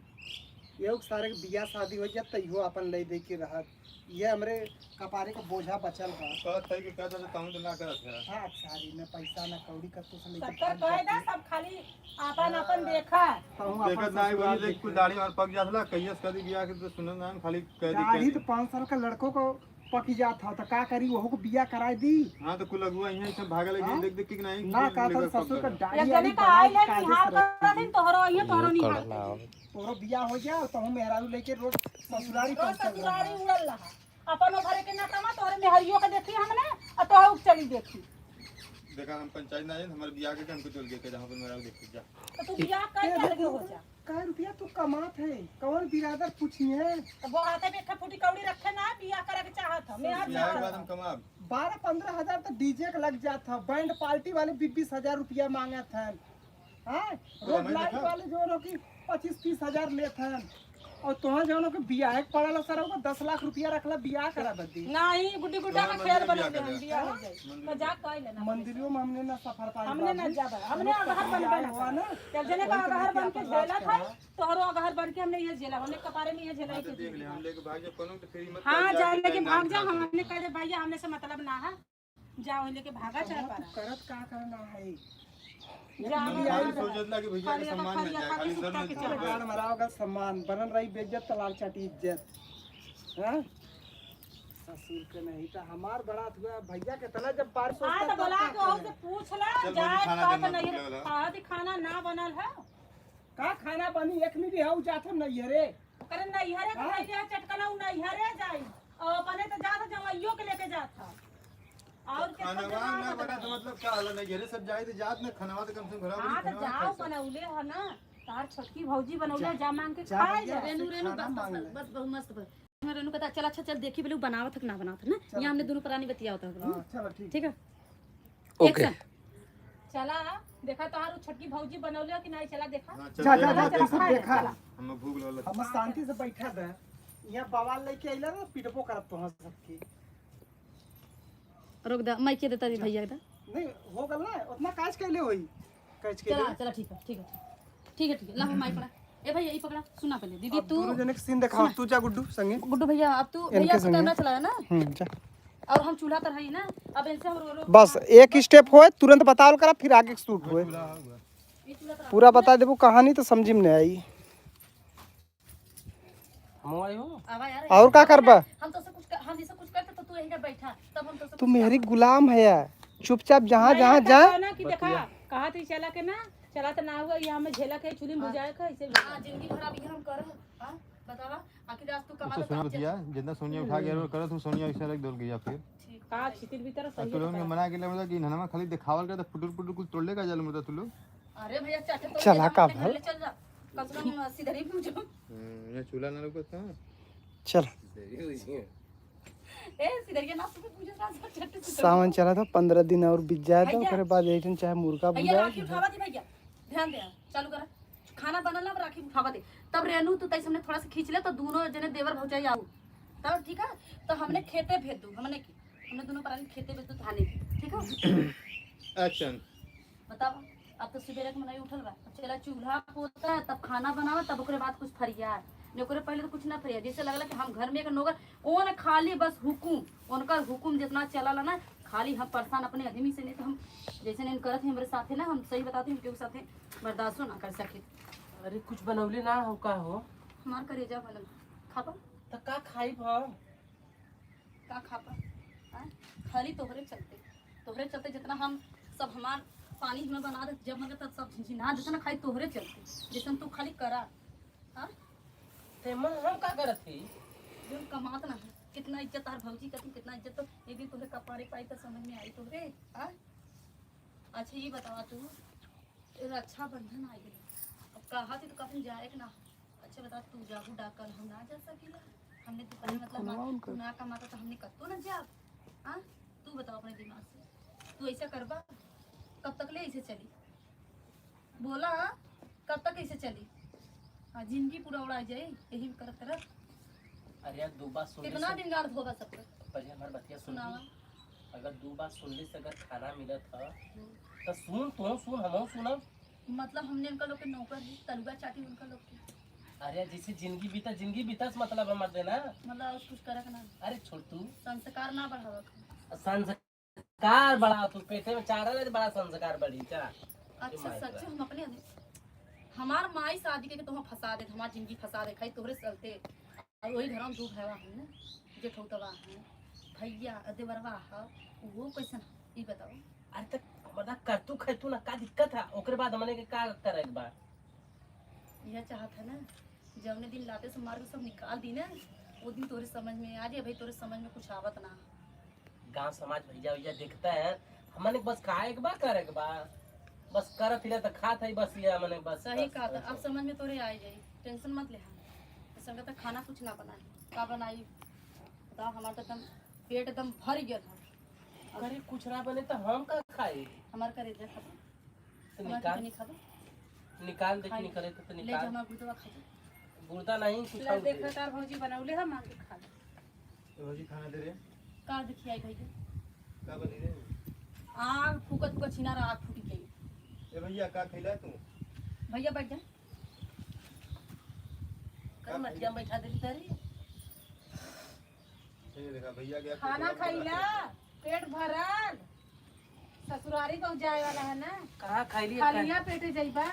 ये सारे के बियाह शादी हो जात तैयो अपन ले दे के रहत, ये हमरे कपारे के बोझा बचल बा। कहत है कि कहत है ताऊ तो ना करत है। हाँ सारी न पैसा न कौड़ी कत्तो से लेके सत्तर कह दा सब खाली आपन अपन देखा। तहु अपन देखत ना ससुराल वही देख देखे। कुल दाढ़ी और पक जात ला कहियस कदी बियाह के तो सुनन ना, खाली कह दी दाढ़ी तो 5 साल का लड़कों को पकी जात था तो का करी ओहो को बियाह कराए दी। हां तो कुल अगुआ यहीं सब भागल है, देख देख के नहीं ना का था ससुर का दाढ़ी एक जने का आइल है निहार करत हन तोहरो आइए तोहरो निहार करत। तोरो बियाह हो जा तहु मेहरारू लेके रोज ससुरारी रोज पहुंचल ससुरारी उड़ल रहा अपन घरे के ना कमा, तोहरे मेहरियो के देखी हमने और तोहरे चली देखी। देखा हम पंचायत ना जाए, हमारे बियाह के हमको चल गए के जहां पर मेरा देख जा। तो तू बियाह कर के अलगे हो जा। का रुपया तू कमात है कौन बिरादर पूछिए? तो वो हाथे में एक फूटी कौड़ी रखे ना, बियाह करे के चाहत हम मेहर बियाह के चाहत बाद हम कमाब। 12-15 हजार तो डीजे के लग जात था, बैंड पार्टी वाले 20-20 हजार रुपया मांगत हन। हाँ रोड हमें लाइट देखा। वाले जो हो कि 25-30 हजार लेत हन और तोहाँ जो हो कि बियाह के पड़ल सर ओकर 10 लाख रुपया रखला बियाह करा बदी। नहीं गुड्डी गुड्डा का तो खेल मंदिर बना बियाह दे, हम कर बियाह हो जाए तो जा कह लेना। मंदिरों में हमने ना सफर पाई हमने ना बाबू। जाबा, हमने अगहर बन बियाह हुआ बना ना, जब जने का वही तो अगहर लेके बन के अपन राज झेला था करा। तोहरो अगहर बन के हमने ये झेला, हमने कपारे में ये झेला हां के तो देख ले हम लेके भाग जा कोनो तो फिर हिम्मत हाँ कर जा के लेके नाम भाग जा, खा हमने कह दे भैया हमने से मतलब ना है, जाओ लेके भागा चल तू पारा करत का करना है? जा खाली सोचत ला कि भैया के सम्मान मिल जाए, खाली सर में चल। गाड़ मराओ का सम्मान बनल रही बेइज्जत तलाल चाटी इज्जत। हाँ ससुर के नहीं तो हमार बड़ा हुआ भैया के तना जब बार हाँ तो बोला के ओहू से पूछ ला चल जाए भौजी, खाना का देना, तो नहीं भूख लगल है। हाँ तो खाना ना बनल है। का खाना बनी एक मिली हऊ जात हम नहीं रे। करे नैहरे के नहीं है चटकना उ नैहरे जाई और अपने तो जात जमाइयो के लेके जात था और के खानवा ना बना तो मतलब का होला नहीं घरे सब जाए तो जात ना खानवा तो कम से कम घरा हाँ तो बनी जाओ बनौले है ना तार छोटकी भौजी बनौले जा मांग के जा खाए भैया। जा। रेनू रेनू खाना बस मांग बस ले। बस बहुत मस्त बस। मैं रेनू कहता चल अच्छा चल देखी बोले बनावत हक ना बनावत हक ना, यहाँ हमने दोनों प्राणी बतियावत हक। हाँ चलो ठीक। ठीक है ओके। एक्शन। चला देखा तोहार उ छोटकी भौजी बनौले है कि नहीं, चला देखा। हां जा चल जा जा देख, तू सब देखा। हम भूख लगल हम शांति से बैठा दे, यहाँ बवाल लेके अइला ना पिटबो करब तोहाँ सबके। रोक दा मैं के देता दी भैया के दा। नहीं हो गल ना उतना काज कैले होई काज के चला चला ठीक है ठीक है ठीक है ठीक है ला माइक पकड़ा। ए भैया ई पकड़ा, सुना पहले दीदी तू दोनों जने के सीन दिखाओ, तू जा गुड्डू संगे। गुड्डू भैया अब तू इनके भैया तू संगे। कैमरा चलाया ना जा। और हम चूल्हा तर है ना, अब इनसे हम रो रो बस एक स्टेप होए तुरंत बतावल करा फिर आगे शूट होए। पूरा बता देबू कहानी तो समझी में नहीं आई। हम आई हो आवा यार और का करबा? हम तो से कुछ हम जैसे कुछ करते तो तू यहीं पे बैठा तब हम तो तू मेरी गुलाम है यार, चुपचाप जहाँ जहाँ जा। ना कि देखा कहा थी चला के ना चला तो ना हुआ यहाँ में झेला के चूल्ही में बुझाए के ऐसे हां जिंदगी भर अभी हम कर हां बतावा आखिर आज तू कमा तो तो सुना भैया जितना सोनिया उठा के करत हूं सोनिया ऐसे रख दोल गया फिर का छितिर भीतर और सही तू लोगन के मना के ले मतलब कि इन्हनमा खाली देखावल कर तो फुटुर फुटुर कुल तोड़ ले का जाल मुर्दा तू लोग। अरे भैया चाटे तो चला का भल। चल जा। कम से कम सीधरी पूछो। यहाँ चूल्हा ना लौकत कहाँ? चल ए सीधरी ना सुबह पूछो ना सब चट्टे से। सावन चला था 15 दिन और बीत जाए तो भैया। ओकरे बाद यही चाहे मुर्गा भैया भुजाए। राखी उठावा दे भैया, ध्यान दे, चालू कर खाना बनल ना, अब राखी उठावा दे। तब रेनू तू तैसे हमने थोड़ा सा खींच ले तो दोनों जने देवर भौजाई आओ तब ठीक है। तो हमने खेते भेज दू, हमने की हमने दोनों प्राणी खेते भेज दू थाने की, ठीक है। एक्शन। बताओ अब तो सुबेरे के मनाई उठल बा, अब चला चूल्हा पोता तब खाना बनावा तब ओकरे बाद कुछ फरिया नहीं, ओकरे पहले तो कुछ ना फरिया। जैसे लगला कि हम घर में एक नौकर ओन खाली बस हुकुम, उनका हुकुम जितना चलला ना खाली हम परेशान अपने आदमी से नहीं तो हम जैसे नहीं करत है हमारे साथे ना, हम सही बताते हैं, साथे बर्दाश्त ना कर सके। अरे कुछ बनौले ना हो का हो? हमार करेजा बनल खापा। त का खाई हम? का खापा आँ? खाली तोहरे चलते, तोहरे चलते जितना हम सब हमार पानी हमें बना दे जब मन तब सब झिझिना जितना खाई तोहरे चलते, जैसे तू खाली करा। हाँ ते मन हम का करत ही? जो कमात ना है कितना इज्जत तार भौजी का, कितना इज्जत तो एक दिन तोहरे कपारे पाई तो समझ में आई तोहरे। हाँ अच्छा ये बतावा तू रक्षा बंधन आ गई अब कहा थी तो कहीं जाए कि ना? अच्छा बता तू जाबू डाकल हम ना जा सकीला, हमने तो पहले मतलब तू ना कमाता तो हमने कत्तो ना जा। हाँ तू बताओ अपने दिमाग से, तू ऐसा करबा कब तक ले ऐसे चली? बोला कब तक ऐसे चली? हाँ जिंदगी पूरा उड़ा जाए यही करत करत। अरे यार दो बात सुन कितना दिन गाड़ होगा सबका? पहले हमार बतिया सुन। सुनावा। अगर दो बात सुनले से अगर खाना मिलत ह त सुन, तू सुन हमहू सुनब। मतलब हमने उनका लोग के नौकर है, तलुआ चाटी उनका लोग के। अरे यार जैसे जिंदगी बीता जिंदगी बीता से मतलब हमार देना, मतलब और कुछ करे के ना। अरे छोड़ तू संस्कार ना बढ़ावा के। संस्कार बढ़ा तू पेटे में चारा ले बड़ा संस्कार बढ़ी जा। अच्छा सच हम अपने हमार माई शादी के तुम फंसा दे, हमार जिंदगी फंसा दे खाई तोहरे चलते। और वही घर में दू भैया है ना, जेठौतवा है भैया देवरवा है, वो कैसन ई बताओ। अरे तक मतलब कर तू खाई तू ना का दिक्कत है? ओकरे बाद हमने के का करे के बा? यह चाहत है ना जौने दिन लाते से मार के सब निकाल दी ना वो दिन तोरे समझ में आ जाए भाई, तोरे समझ में कुछ आवत ना। गांव समाज भैया भैया देखता है हमने बस खाए के बा करे के बा, बस करत हिला त खात है बस ये हमने बस। सही बस, कहा था, बस। अब समझ में तोरे आ जाई, टेंशन मत ले। संग तो खाना कुछ ना बनाई का बनाई बताओ? हमार तो एकदम पेट एकदम भर गया था। अरे कुछ ना बने तो हम का खाई? हमार करेजा खाबो, तो हमार निकाल कितनी खाबो? निकाल देख खाई। निकले तो ले जा निकाल। हमार गुदवा खा जा। गुर्दा नहीं कुछ ले और दे। देख तार भौजी बनौले हम मांग के खा ले। ए भौजी खाना दे रे। का देखी आई भैया? का बनी रे? आग फूकत फूकत छिना रहा, आग फूटी गई। ए भैया का खैला तू? भैया बैठ जा। कर मटिया में बैठा देली तारी। ये देखा भैया गया खाना खैला पेट भरल, ससुरारी को जाए वाला है ना, कहाँ खैली? खालिया पेटे जाइबा।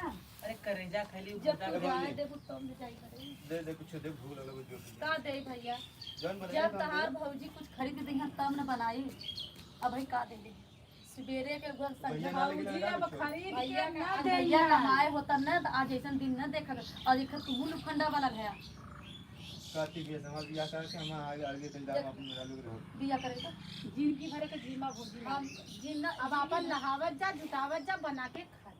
अरे करेजा खैली जब गुर्दा तू खैली। जाए देबू तब ले जाई करे। दे दे कुछ दे, भूख लगल जो। का दे भैया? जौन बने जब तहार भौजी कुछ खरीद के दिहन तब न बनाई। अब भाई का दे दे सुबेरे के घर भैया संझा ना लेके भौजी ना अब कुछो। खरीद भैया के ना आज दे। भैया कमाए होता न तो आज ऐसा दिन न देखा और एक तू लुखंडा वाला भैया काती भी समाज बियाह कर के हम आगे आगे चल जाओ अपन मेरा लोग रहो। बिया करे तो जिंदगी भर के जीमा भौजी हम जिन्ना अब अपन नहावत जा जुटावत जा बना के खा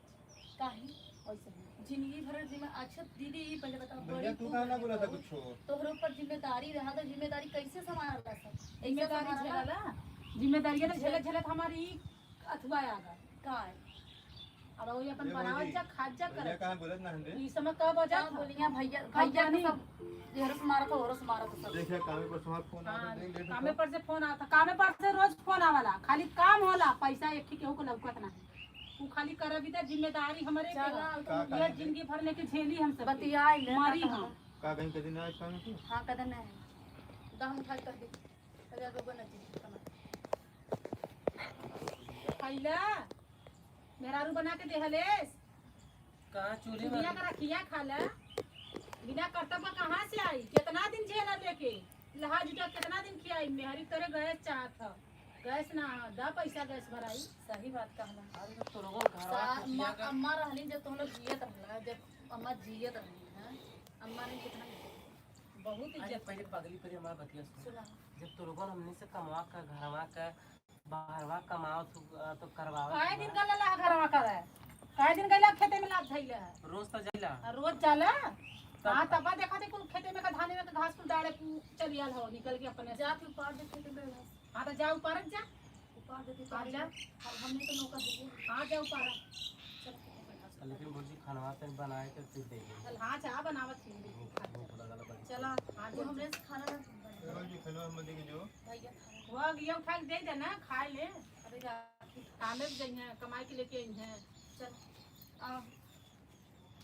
काहे वैसे ही। जिंदगी भर जिम्मा। अच्छा दीदी ई पहले बताओ भैया बड़ी तू का ना बोला था कुछ? तोहरे ऊपर जिम्मेदारी रहा तो जिम्मेदारी कैसे संभालला सब? ऐसे जिम्मेदारी संभालला? झेलला, जिम्मेदारी तो झेलत झेलत हमारी ई अथुआ आ गए। का है? अब वही अपन ये बनावत भौजी, जा खात जा भैया करत। कहाँ बोलत ना हमरे? ई समय कब बजा का बोलिया भैया? भैया के सब जेहरस मारत होरस मारत सब। देखिए कामे पर तुम्हारा फोन आ देख लेट। कामे पर से फोन आता, कामे पर से रोज फोन आवाला, खाली काम होला पैसा एक ही केहू को लौकत ना। ऊ खाली करबी त जिम्मेदारी हमरे के चला, ह। का ये जिंदगी भर लेके झेली हम सब बतियाई ले मारी हम। का कहीं कदी ना कामे पे? हां कदन है दाम उठा कर दे अगर गोबर न चीज कमा खैला मेहरारू बना के देहलेस कहाँ चूल्हे दुनिया में का रखिया खाला बिना कर्तव्य कहाँ से आई? कितना दिन झेला लेके लहा जुटा कितना दिन खियाई मेहरी तोरे गैस चाहत ह गैस ना दा पैसा गैस भराई। सही बात कहला। अरे तो लोगों घरवा अम्मा अम्मा रहली जब तुम लोग जियत रहला, जब अम्मा जियत रहली हां अम्मा ने कितना इज्जत बहुत अरे इज्जत पहले पगली पर हमारा बतिया सुन। सुना। जब तो लोगों हमने से कमवा का घरवा का बाहरवा कमाओ तो करवाओ। काहे दिन गला घरवा करे, काहे दिन गला खेते खेते में लात धइले है। रोज तो जाइला। आ, रोज जाला। हां तबा देखा दे कुल खेते में का धाने में का घास कुल डाले चली आल हो निकल के अपने। जा तू उपाड़ दे खेते में घास। हां तो जा ऊपर जा। उपाड़ देती आ जा। अब हमने तो नौका दिए। हां जा ऊपर। लेकिन भौजी खाना तन बनाए के फिर देंगे। चल हां जा बनावत थी। भूख लगल बड़ी। चला हाँ, वो हमरे से खाना ना बना। जी खाना हम देंगे जो भैया खाना वो गया उठा के दे दे ना खाए ले। अरे राखी कामे पे जइहे कमाई के लेके आई हैं। चल आ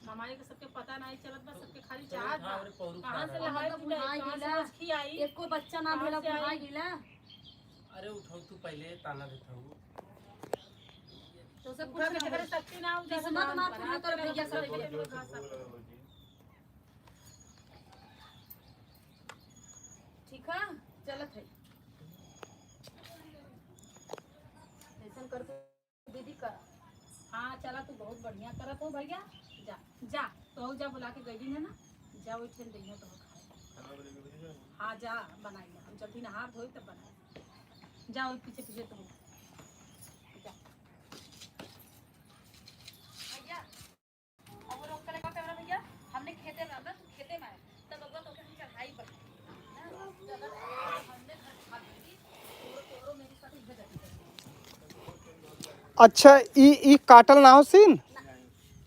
कमाई के सबके पता नहीं चलत बा सबके खाली चलो चाहत उठा बा। और पौरू कहां से खाना। लहाई हम तो पिलाई भुनाई कहां से गेला। रोज खियाई। एको बच्चा ना भेला कहाँ से भुला आई? गेला। अरे उठाओ तू पहले ताना देता हूँ। तो सब उठा कुछ के जेकरे शक्ति ना हो किस्मत मार पूरा कर भैया सब। बहुत जोर से भूख लगल भौजी। ठीक है चलत है। ऐसा कर तू दीदी का। हाँ चला तू बहुत बढ़िया करत हो भैया। जा जा तो जा बुला के गई है ना जा वही ठेन दइहे तो खाए। खाना बनेगी भैया। हाँ जा बनाई ले हम जल्दी नहा धोई तब बनाई। जा वही पीछे पीछे तो जा। भैया अब वो रोक के लगा कैमरा भैया हमने खेते में आना तू खेते में आए तब बबुआ तो हम चढ़ाई पर ना तो अगर हमने घर खा ली तोरो तोरो मेरे साथ इधर जाती। अच्छा ई ई काटल ना हो सीन।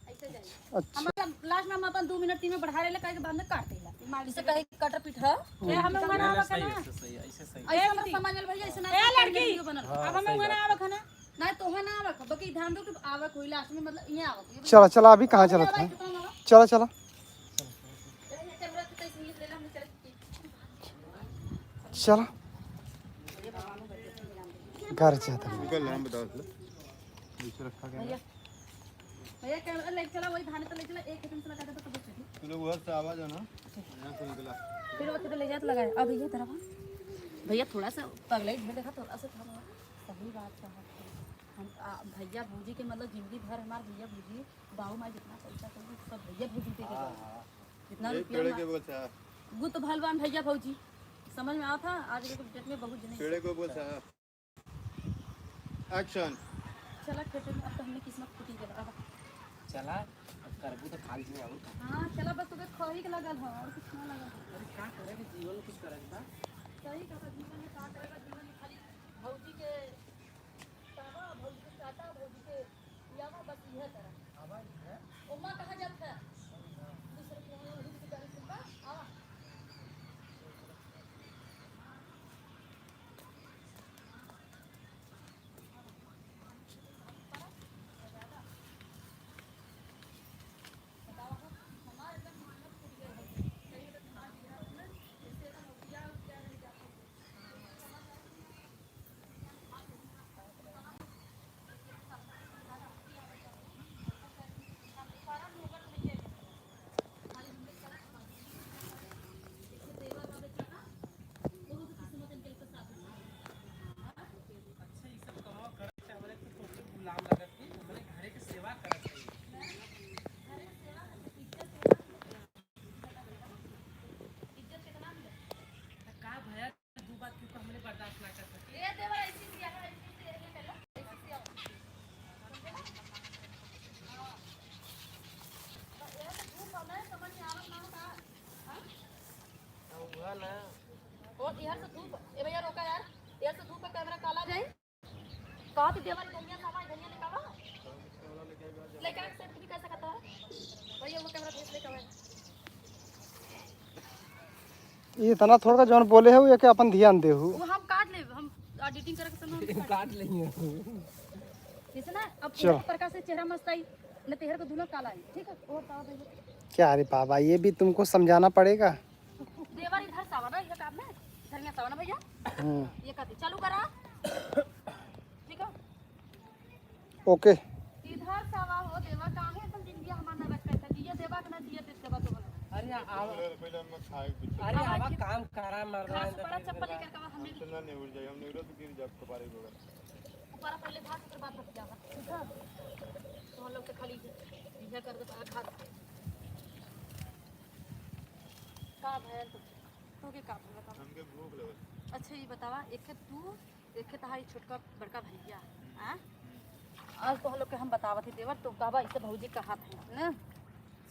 ऐसे जाए अच्छा हम लास्ट में हम अपन 2 मिनट 3 में बढ़ा ले काहे के बाद में काट देला इसे कहे कटर पीठ है। ए हमें नहीं, उहाँ ना नहीं, आवे सही ना। है, ऐसे सही है, ऐसे सही है। ऐसे हमरा समझ में भैया ऐसे ना ए लड़की वीडियो बनल। अब हमें उहाँ ना आवे खाना। नहीं तो ना आवक बाकी ध्यान दो कि आवक हुई लास्ट में मतलब यहाँ आवक हुई। चला चला अभी कहाँ चलत है। चला चला चला घर जाता हूँ। निकल हम बताओ इसे रखा गया। भैया भैया कैमरा ले चला वही धाने तो ले चला एक खत्म से लगा दे तो बस तू लोग उधर से आवाज है ना यहाँ से निकला। फिर वो ले जात लगाए। अब भैया तरफ भैया थोड़ा सा पगला ही देखा थोड़ा सा था। सही बात कहा हम भैया भौजी के मतलब जिंदगी भर हमार भैया भौजी बाबू माई जितना पैसा कमाए सब भैया भौजी पे के गए। जितना एक रुपया पेड़े के बोल सा गुत भलवान भैया भौजी समझ में आता। आज के डेट में बहुत जने पेड़े को बोल सा एक्शन। चला खेते में अब तो हमने किस्मत फूटी गया। अब चला अब करबू तो खाल जी आऊं। हां चला बस तुके खही के लगल हो और कुछ ना लगल हो। अरे का करे के जीवन में कुछ करे के बा। सही कहा जीवन में का करेगा जीवन में खाली भौजी के तावा भौजी के काटा भौजी के यावा बस यह करा। उम्मा कहाँ जात है दूसरे के यहाँ वही दुकान से बा आवा। अच्छा ये सब कमाओ करत है हमरे तो तोके गुलाम लगत थी हमरे घरे के सेवा करत है। का भैया दू बात क्यों हमने बर्दाश्त ना कर सके। ए देवर ऐसी से आवा ऐसी से ये कर लो ऐसी से आओ समझे ना? हाँ। तो ये तो धूप हमें समझ में आवत ना का हां तो हुआ ना और इधर से धूप ए भैया रोका यार इधर से धूप का कैमरा काला जाए कहा थी देवर धनिया सामा धनिया निकाला लेके आ सेट भी कर सकता है भैया वो कैमरा भेज लेके आवे। ये इतना थोड़ा का जौन बोले है वो के अपन ध्यान देहु। वो हम काट ले हम एडिटिंग करे के समय हम काट लेंगे। जैसे ना अब चलो। एक प्रकार से चेहरा मस्त आई न तेहर को दोनों काला आई ठीक है। और बताओ भैया क्या अरे बाबा ये भी तुमको समझाना पड़ेगा। देवर इधर से आवा ना इधर काम में इधर में आवा ना भैया। हम्म ये कहते चालू करा ठीक है ओके। इधर से आवा हो देवा काहे एकदम जिंदगी हमार ना रख कैसे दिया देवा के ना दिया ते देवा तो बोला। अरे आवा पहले हम खाए पीछे। अरे आवा काम करा मर रहा घास ऊपर चप्पल लेकर के आवा हमने हमसे ना नहीं उड़ जाए हम नहीं तो गिर जाब कपारे वगैरह। ऊपर पहले घास ऊपर बात रख जावा ठीक है। तो हम लोग तो खाली यह कर दो घास का भयल तो के का भयल बतावा। हमके भूख लगल। अच्छा ये बतावा एक तू एक तहारी छोटका बड़का भैया आ आज तो हम लोग के हम बतावत ही देवर तो कहबा इसे भौजी कहा थे ना।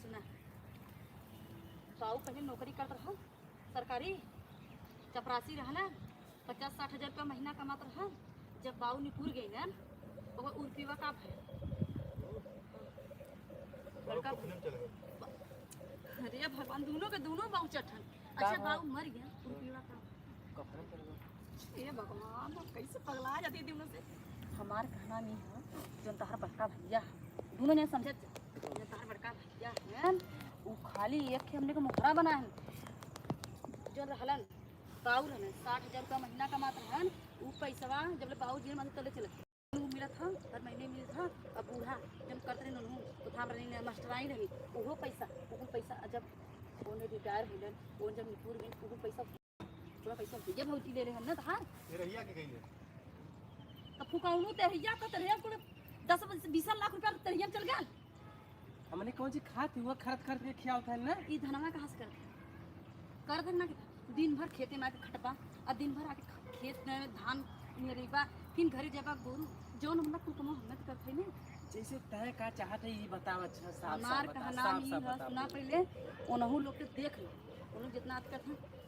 सुना, बाऊ पहले नौकरी करत रहा सरकारी, चपरासी रहा ना, 50-60 हजार रुपया महीना कमात रहा। जब बाऊ निपुर गई ना, ओकर उर्फीवा का भइल लड़का। अरे भगवान, दोनों के दोनों बाऊ चठन। अच्छा, बाऊ मर गया, उर्फीवा का कफन चल गए। हे भगवान, हम कैसे पगला जाती दोनों से। हमार कहना नहीं है, जो तहार बड़का भैया है, दोनों ने समझत, जो तहार बड़का भैया है वो खाली एक के हमने को मुखरा बना है। जो रहलन बाऊ रहलन, 60 हजार रुपया महीना कमात रहन। उ पैसवा जब ले बाऊ जी मन तले चलत उ मिलत था, हर महीने मिलत था। अब बूढ़ा जब करत रहे नन्हू उठाम रही, मास्टराई रही, ओहो पैसा, ओहो पैसा जब ओने रिटायर होलन, ओन जब निपुर गई, ओहो पैसा, थोड़ा पैसा भैया भौजी ले रहे ना तहार। ये रहिया के गई है। तो फुकौनू तेरिया तो तेरिया कुल 10-20 लाख रुपया तेरिया में चल गया। हमने कौन सी खात हुआ, खरत खरत के खियावत है ना। ई धनवा कहाँ से करत कर ना? दिन भर खेते में आके खटबा और दिन भर आके खेत में धान मेरेबा, फिर घरे जाबा गोरू जौन हमरा कुल कमा हमें तो करत है ना। जैसे तय का चाहत है ये बताव। अच्छा, साफ साफ हमार बता। कहना साफ नहीं साफ है। बता। सुना, पहले ओनहु लोग के देख लो, वो लोग जितना आदत है।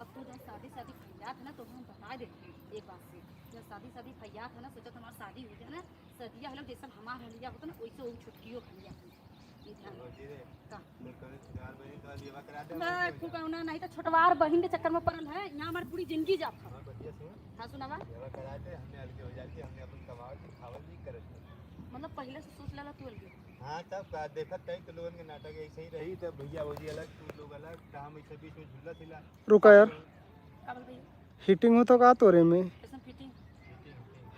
अब तो जब शादी शादी फैयात है ना, तो हम बता देते हैं एक बात से, जब शादी शादी फैयात है ना, सोचा तुम्हारा शादी हो जाए ना, सदिया है लोग जैसा हमार हलिया होता ना, वैसे वो छुटकियो हलिया है। ये ध्यान का मैं फुकौना नहीं तो छोटवार बहिन के चक्कर में पड़ल है, यहाँ हमारी पूरी जिंदगी जात है। हाँ, सुनावा। मतलब पहले से सोच लेला तू अलगे? हाँ, तब का देखत तई तो लोगन के नाटक ऐसे ही रही, तब भैया भौजी अलग, तू लोग अलग, त हम ऐसे बीच में झूला थिला। रुका यार। का बोल भैया? हीटिंग हो तो का तोरे में? कैसन फिटिंग?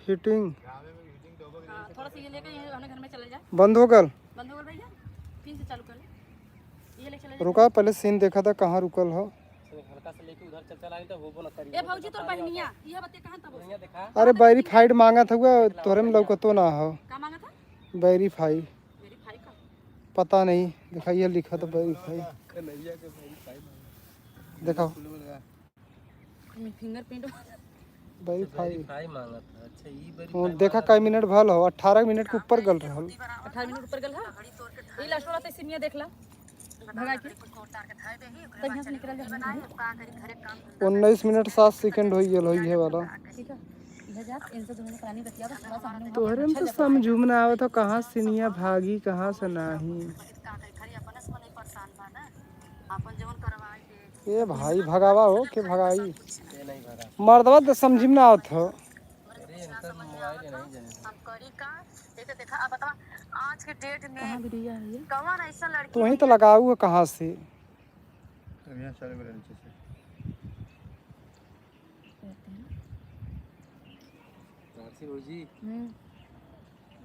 हीटिंग। गाँव में हीटिंग तो होबे। हाँ, थोड़ा सा ये लेके ये अपने घर में चले जा। बंद हो गल। बंद हो गल भैया, फिर से चालू कर ले, ये ले चले जा। रुका, पहले सीन देखा था कहाँ रुकल हो। हल्का से लेके उधर चल चल आई तो होबो न करी। ए भौजी, तोर बहनिया ये बते कहां तब? बढ़िया देखा। अरे, वेरीफाइड मांगा था हुआ, तोरे में लौकतो ना हो। का मांगा था? वेरीफाई। वेरीफाई का? पता नहीं, दिखाइए, लिखा तो वेरीफाई। कन्हैया के वेरीफाई। देखो। फिंगरप्रिंट। वेरीफाई। वेरीफाई मांगा था। अच्छा, ई वो वेरीफाई। देखा, कई मिनट भल हो, 18 मिनट के ऊपर गल रहल। 18 मिनट ऊपर गल है। ये लास्ट वाला तैसे मियां देख ला भगा के, तब यहाँ से निकल जा। 19 मिनट 7 सेकंड हो गल हो ये वाला। ठीक है, यह जा इनसे दोनों प्राणी बतिया बस थोड़ा सा हमने तोहरे में तो समझू में ना आवत हो, कहाँ सिनिया भागी, कहाँ से नाही। ए भाई, भगावा हो के भगाई? ये नहीं भरा। मर्दवा तो समझी में ना आवत हो। अरे, इनका मोबाइल नहीं जाने। कहां वीडियो आ रही है? तू ही तो लगाऊ है, कहाँ से? यहाँ चालू करा नीचे से। राशि भौजी,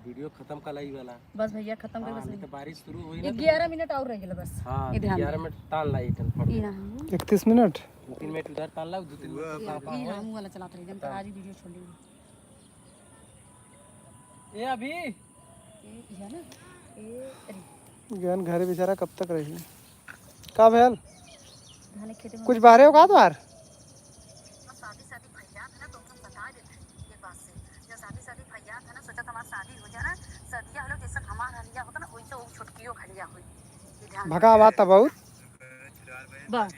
वीडियो खत्म कल आई वाला। बस भैया, खत्म कर। हाँ, बस। नहीं तो बारिश शुरू हुई ना। 11 मिनट और रह गेल बस। हाँ। ये ध्यान। 11 मिनट तान लाई टन फट। ई ना हम 31 मिनट। 2-3 मिनट उधर तान ला, 2-3 मिनट पापा। ई हम वाला चलाते रही, हम आज ही वीडियो छोड़ ली। ए अभी ए यह ना, ए अरे। ज्ञान घरे बेचारा कब तक रही का भैल? धान के खेते में। कुछ बाहरे होगा तो यार। शादी शादी भैया था ना, तो हम बता देते एक बात से, जब शादी शादी भैया था ना, सोचा तुम्हारा शादी हो जाए ना, सदिया हम लोग जैसा हमार हलिया होता ना, वैसे वो छुटकियो हलिया हुई। ये ध्यान। भगावा तब बहुत। बस।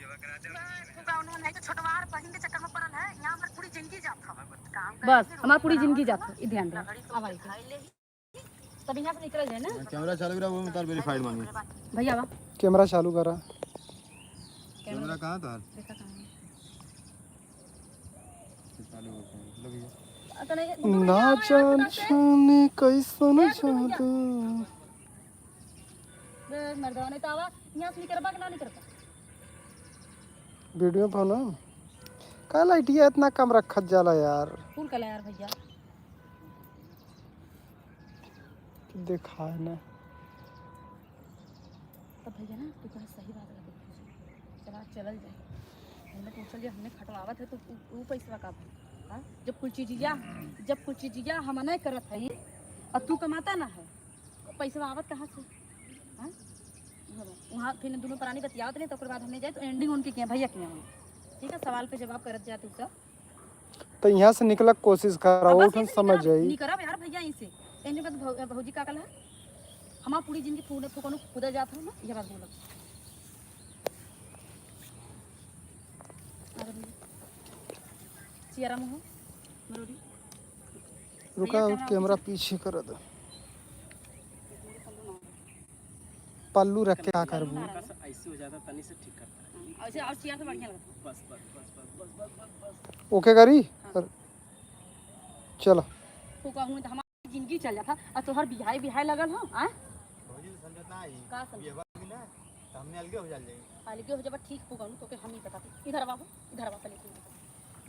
नहीं तो छोटवार बहिन के चक्कर में पड़ल है, यहाँ हमार पूरी जिंदगी जात था काम। बस, हमार पूरी जिंदगी जात है। ई ध्यान दे, अब आई के तब यहाँ से निकल जाए ना। कैमरा चालू करा, वो में तार वेरीफाइड मांगे। भैया वाह। कैमरा चालू करा। कैमरा कहाँ था? देखा कहाँ है? चालू हो गया, लो भैया। अतने। ना जान छाने कैसन जादू। मर्दवा नहीं तो आवा, यहाँ से निकलबा कि ना निकलबा? वीडियो पर ना का लाइटिया इतना कम रखत जाला यार। फूल कला यार भैया। देखा है ना। तब भैया ना, तू कहा सही बात लगे, चला चलल जाए। हमने पूछल जे हमने खटवावत है तो ऊ पैसा का भाई? हाँ, जब कुल चीजिया हम नहीं करत है और तू कमाता ना है, पैसा आवत कहाँ से? हाँ, वहाँ फिर दोनों प्राणी बतियावत नहीं, तो ओकर बाद हमने जाए तो एंडिंग उनके किया भैया किया हम। ठीक है, सवाल पे जवाब करत जाते सब। तो यहाँ से निकलक कोशिश करा। अब बस उठन ऐसे समझ निकलब- जाई। निकलब यार भैया इसे। एने बात भौजी का कला हमार पूरी जिंदगी फूने फुकनो खुदा जात हो ना, ये बात बोलब। अरे चियरा मुँह मरोड़ी। रुका, कैमरा पीछे कर दो, पल्लू रख के का करबू? हल्का सा ऐसे हो जाता तनी से ठीक करता है। ऐसे और चियर से बढ़िया लगता। बस बस बस बस बस बस बस बस। ओके करी चलो। फुका हूँ तो हमारी जिंदगी चल जाता और तोहर बिहाय बिहाय लगल हो आ भौजी तो समझत ना आई। का समझ? बिहवा होगी ना तो हमने अलगे हो जाल जाएंगे। अलगे हो जब ठीक फुका हूँ तो के हम ही बताते। इधर बाबू, इधर बा पहले तू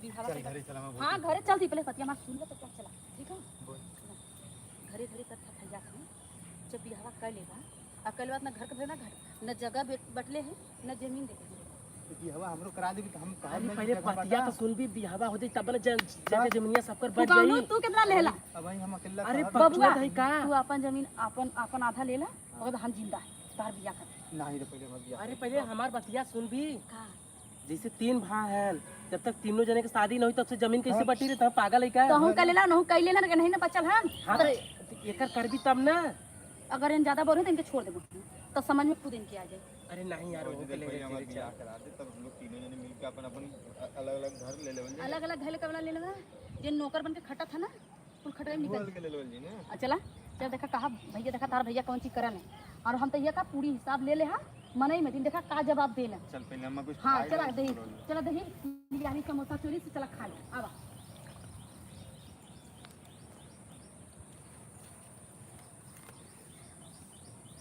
बिहावा चल के- घरे चला मैं। हाँ घरे चलती पहले पतिया मार सुन ले तो क्या चला ठीक है। बोल। घरे घरे सब थक जात हैं जब बिहावा कर लेगा और कल बात ना घर के भर ना घर न जगह बटले है न जमीन देते हैं। बिहवा हमरो करा देबी तो हम कहा अरे पहले पतिया तो सुन भी, बिहावा होते तब ना जगह जमीनिया सबकर बट फुकाउनु जाई। तू कितना लेला? अब भाई हम अकेला अरे कहब- बबुआ है का? तू अपन जमीन अपन अपन आधा लेला और हम जिंदा है तार बिया कर। नहीं रे पहले हम बियाह। अरे पहले हमार बतिया सुन भी। का? जैसे तीन भाई हैं, जब तक तीनों जने के शादी न हुई तब से जमीन कैसे बटी रे? तब पागल है का? तो हम कर लेला नहु कर लेला नहीं ना बचल हम। हाँ तो तो एकर करबी तब ना। अगर इन ज्यादा बोले तो इनके छोड़ देबो तो समझ में खुद इनके आ जाए। अरे नहीं यार, भौजी वो देख के ले पहले हमार चले बियाह चल। करा दे तब हम लोग तीनों जने मिलके अपन अपन अलग अलग घर ले लेवल जी। अलग अलग घर कवला ले लेवा जे नौकर बन के खटा था ना कुल खटा में वो निकल। अलग ले लेवल जी ना। आ चला चल देखा कहा भैया, देखा तार भैया कौन चीज करन है और हम तो ये का पूरी हिसाब ले ले हा मनई में दिन देखा का जवाब देना। चल पहले हम कुछ हाँ खाए चला लो। दही, चला दही बिरयानी समोसा चोरी से चला खा ले आवा।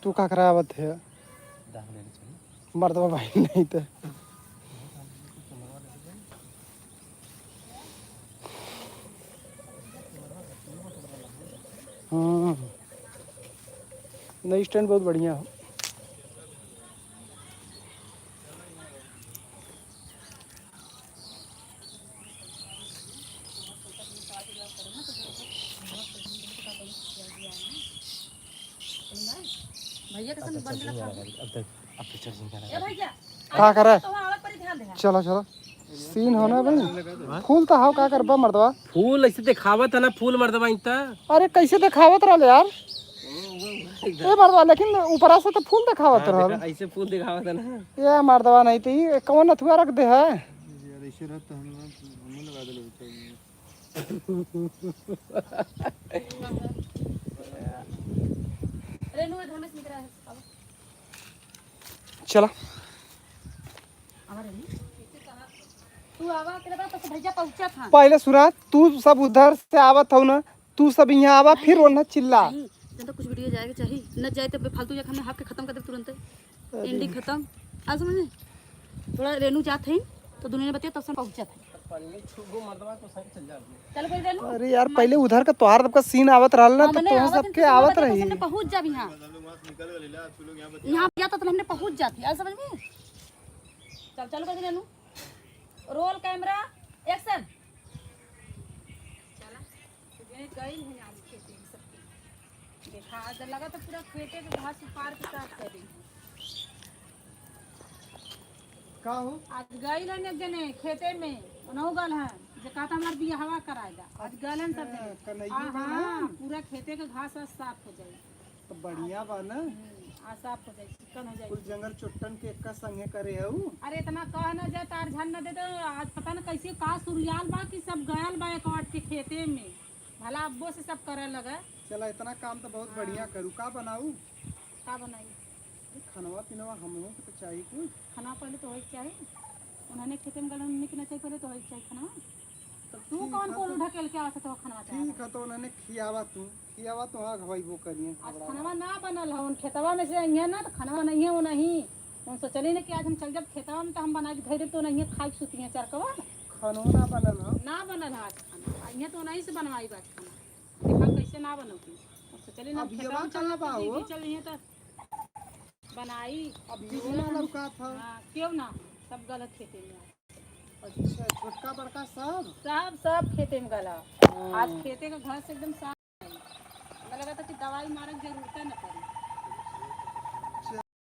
तू का करावत है? दाम लेने चल। मर्दवा भाई नहीं तो नहीं, स्टैंड बहुत बढ़िया हो। भैया के संग बंद लगा। अब तक अब तो चल जिंदा ए भैया का करे? तो आवत पर ध्यान दे। चलो चलो सीन हो ना भाई, फूल तो हाव का करबा मर्दवा? फूल ऐसे दिखावत है ना फूल मर्दवा इनता। अरे कैसे दिखावत रहल यार ए मर्दवा, लेकिन ऊपरा से तो फूल दिखावत रहल। ऐसे फूल दिखावत है ना। ये मर्दवा नहीं तो ई कौन अथुआ रख दे है। यार ऐसे रहत तो हम हम लगा देले होते। रेनू घर में से निकला है आवा। चला आवा रेनू तू आवा तेरे बाद तो भैया पहुंचा था। पहले सुना तू सब उधर से आवत हो ना, तू सब यहाँ आवा फिर ओना चिल्ला। नहीं जब तक कुछ वीडियो जाएगा चाहिए न जाए तो फालतू जाके हमने हाफ के खत्म कर दे तुरंत एंडिंग खत्म। आ समझ में थोड़ा रेनू जात है तो दुनिया ने बताया तब से पहुंचा था। पानी छुगो मर्दवा तो सही चल जा। चल कोई रेनू। अरे यार पहले उधर का तोहार सबका सीन आवत रहल ना तो हमने तोहर आवत सबके इनके आवत बताया, रही। हमने पहुंच जा यहाँ हम लोग वहां से निकल गए ला तू लोग यहां बता। यहाँ जाता तो हमने पहुंच जाती। आ समझ में चल चालू कर दे रेनू। Roll camera action. चला गई है आज खेती में सबकी देखा आज लगा तो पूरा खेते के घास उपार के साफ कर दी। का हो? आज गई रहन एक जने खेते में ओनहु गल है जे कहता हमार बियाहवा कराएगा आज गल हन सब जने। कन्हैया हाँ पूरा खेते के घास आज साफ हो जाए। तो बढ़िया बा ना। आज साफ हो जाए चिकन हो जाए। कुल जंगल चुट्टन के एक संगे करे हऊ। अरे इतना कह न जाए तार झन न दे तो आज पता न कैसे का सुरियाल बा कि सब गयल बा एक के खेते में भला अब्बो से सब करे लगा। चला इतना काम तो बहुत बढ़िया करू। का बनाऊ? का बनाई? खानवा पीनवा हमहू के तो चाहिए कुछ। खाना पहले तो होई के चाही, उन्होंने खेते में गल उन्होंने के ना चाहिए पहले तो होई के चाही खाना। तो तू कौन कौन ढकेल के आवत तो खाना चाहे? ठीक है तो उन्होंने खियावा, तू खियावा तो हाँ खवाइबो करिए। आज खानवा ना बनल है उन खेतवा में से अइहे ना तो खानवा नहीं है वो नहीं उन सोचली ना कि आज हम चल जब खेतवा में तो हम बना के धैर्य तो नहीं खाई सुती है चरकवा। खानो ना बनल हो? ना बनल है आज खाना, अइहे तो नहीं से बनवाई बात खाना देखा कैसे ना बनौती। और सोचली ना अब ये खेतवा में बात कहाँ बा चल हो? चल अइहे तो बनाई। अब ये ना लौका था। हाँ क्यों ना सब गलत खेते में आज। अच्छा छोटका बड़का सब सब सब खेते में गला आज खेते का घास एकदम साफ है। हमें लगा था कि दवाई मारे के जरूरत न पड़ी।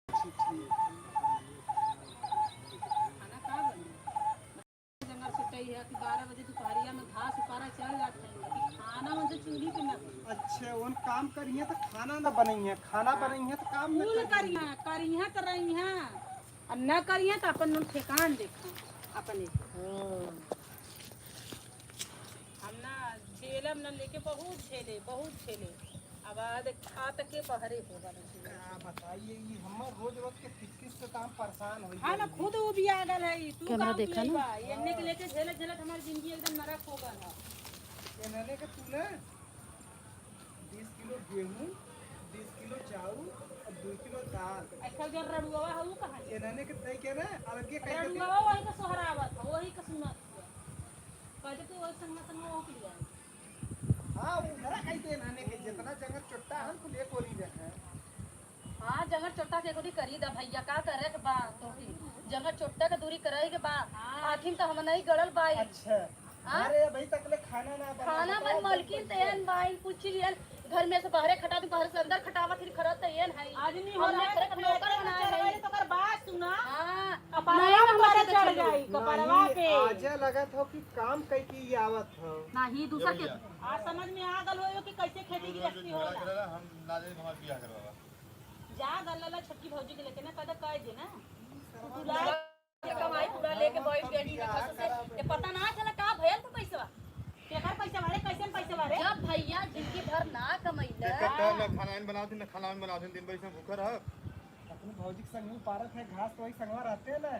ठीक। खाना का बनी जंगल से है कि 12 बजे दोपहरिया में घास उपारा चल जाते हैं, लेकिन खाना काम उनसे चूल्ही पे ना बनी। अच्छा उन काम करिए तो खाना ना बनइहे, खाना बनइहे तो काम ना कुल करिहे। करिहा करिहा तो रहिहा और न करिहा तो अपन लोग ठेकान देखा अपने। हम ना झेलम ना लेके बहुत झेले बहुत झेले। अब आ तक के पहरे हो गए। का बताइए ये हमर रोज रोज के किचकिच से तो हम परेशान हो हाँ ना खुद वो भी आ गल है तू कैमरा काम देखा ना? एने के लेके झेलत झेलत हमारी जिंदगी एकदम नरक हो गल है। इन्होंने के तू ना 20 किलो गेहूं, 20 किलो चावल और 2 किलो दाल। ऐसा जो रड़ुआ है वो कहाँ इन्होंने के तय के ना अलगे कह के रड़ुआ वही का सोहरावत है वही का सुनत है। कहते कि वही संग संग वो के लिया। हां उधरा कह दे इन्होंने के जितना जगह चुट्टा हम कुल एक ओरी रखे। हाँ जगह चोटा के गोदी करी दा भैया का करे के बा तोही जगह चोटा के दूरी करे के बा आखिर तो हम नहीं गड़ल बाई। अच्छा अरे भाई तक ले खाना ना बना खाना मन मलकिन तेन बाई पूछ लियल घर में से बाहरे खटा दी बाहर से अंदर खटावा फिर खरत तेन है आदमी हो हमने रहा है खरत तो नौकर बनाए है। तो कर बात सुना। हाँ कपारवा पे चढ़ जाई कपारवा पे। आजे लगत हो कि काम कई की ई आवत हो। नहीं दूसरा के आ समझ में आ गल हो कि कैसे खेती गृहस्थी झगड़ा होला। करेला हम ना दे हमार बियाह करवावा। जा गल ला छटकी भौजी के लेके ना कदा कह दे ना तू के कमाई पूरा लेके बैठ गई खस से ये पता ना चला का भयल तो पैसा केकर पैसा वाले कैसे पैसा वाले। जब भैया जिंदगी भर ना कमैला कट्टा ना खाना इन बनावत ना खाना इन बनावत दिन भर इसमें भूखा रह। अपने भौजी के संग पारत है घास तो वही संगवा रहते हैं ना।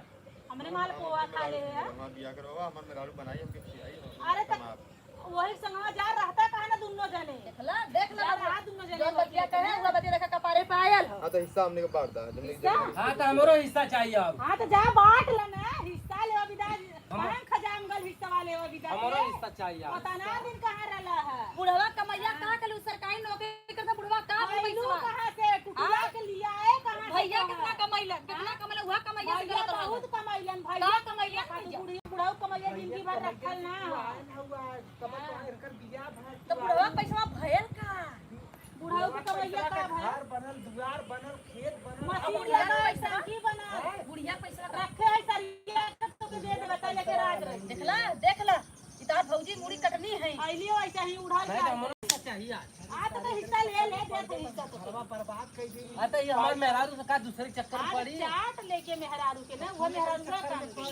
हमने माल पोहा खा ले है। हमार बियाह करवावा हमार मेहरारू बनाई हमके खिलाई। अरे तक वही संगवा जा रहता कहा ना दोनों जने देखला देख जा ला रहा दोनों जने जो बतिया कहे हुआ बतिया देखा कपारे पे आयल हो। हां तो हिस्सा हमने के बांट दा जमने की जमीन। हाँ तो हमरो हिस्सा चाहिए अब। हां तो जा बांट ले ना हिस्सा ले विदा कहां खजाम गल हिस्सा वाले वो विदा हमरो हिस्सा चाहिए अब। पता ना दिन कहां रहला है। बुढ़वा कमैया का कलू सरकारी नौकरी करता बुढ़वा का भैलू पैसा कहां से टुटुला के लिया है कहां से भैया कहाँ? कितना कमैलन कितना कमैला वह कमैया से भैया गलत रहल। बहुत कमैलन भैया का कमैया भैया? बुढ़ी बुढ़ाऊ कमैया जिंदगी भर रखल ना तो बुढ़वा पैसा भयल का बुढ़ाऊ के कमैया का भैया घर बनल दुआर बनल खेत बनल। मशीन लगा टंकी बना बुढ़िया पैसा का रखे है सरिया तो के दे दे बता लेके राज रही। देखला देखला इतार भौजी मुड़ी कटनी है आइलियो ऐसा ही उड़ाल नहीं तो जा हमरो हिस्सा चाहिए आज। आ तो हिस्सा ले ले दे दे हिस्सा तो घरवा बर्बाद कर दी। हाँ तो ये हमारे मेहरारू से का दूसरे के चक्कर में आज पड़ी। चाट लेके मेहरारू के ना वो मेहरारू का काम दे।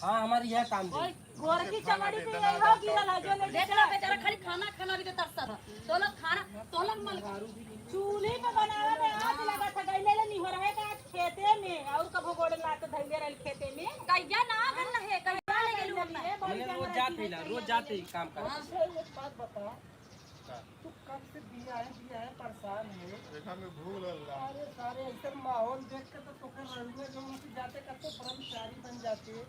हाँ हमारी यह काम दे। ओए गोरकी चमड़ी पे यही हो गिरल है जो ले देखला बेचारा खाली खाना खाना भी तो तरसता था तो लोग खाना तो लोग मल चूल्हे पे बनावे में आग लगा था गईले ले निहोर है का आज खेते में और कबो गोड़ लात धइले रहल खेते में कहिया ना गल रहे कहिया ले गेलू हमने ए, बड़ी हमने रोज जंगल जाते ही रोज जाते ही काम कर। अच्छा एक बात बता तू कब से बिया है परेशान है। देखा हमें भूख लगल बा। अरे सारे ऐसा माहौल देख के तो तोकर रहुए जो उनसे जाते कब ब्रह्मचारी बन जाते।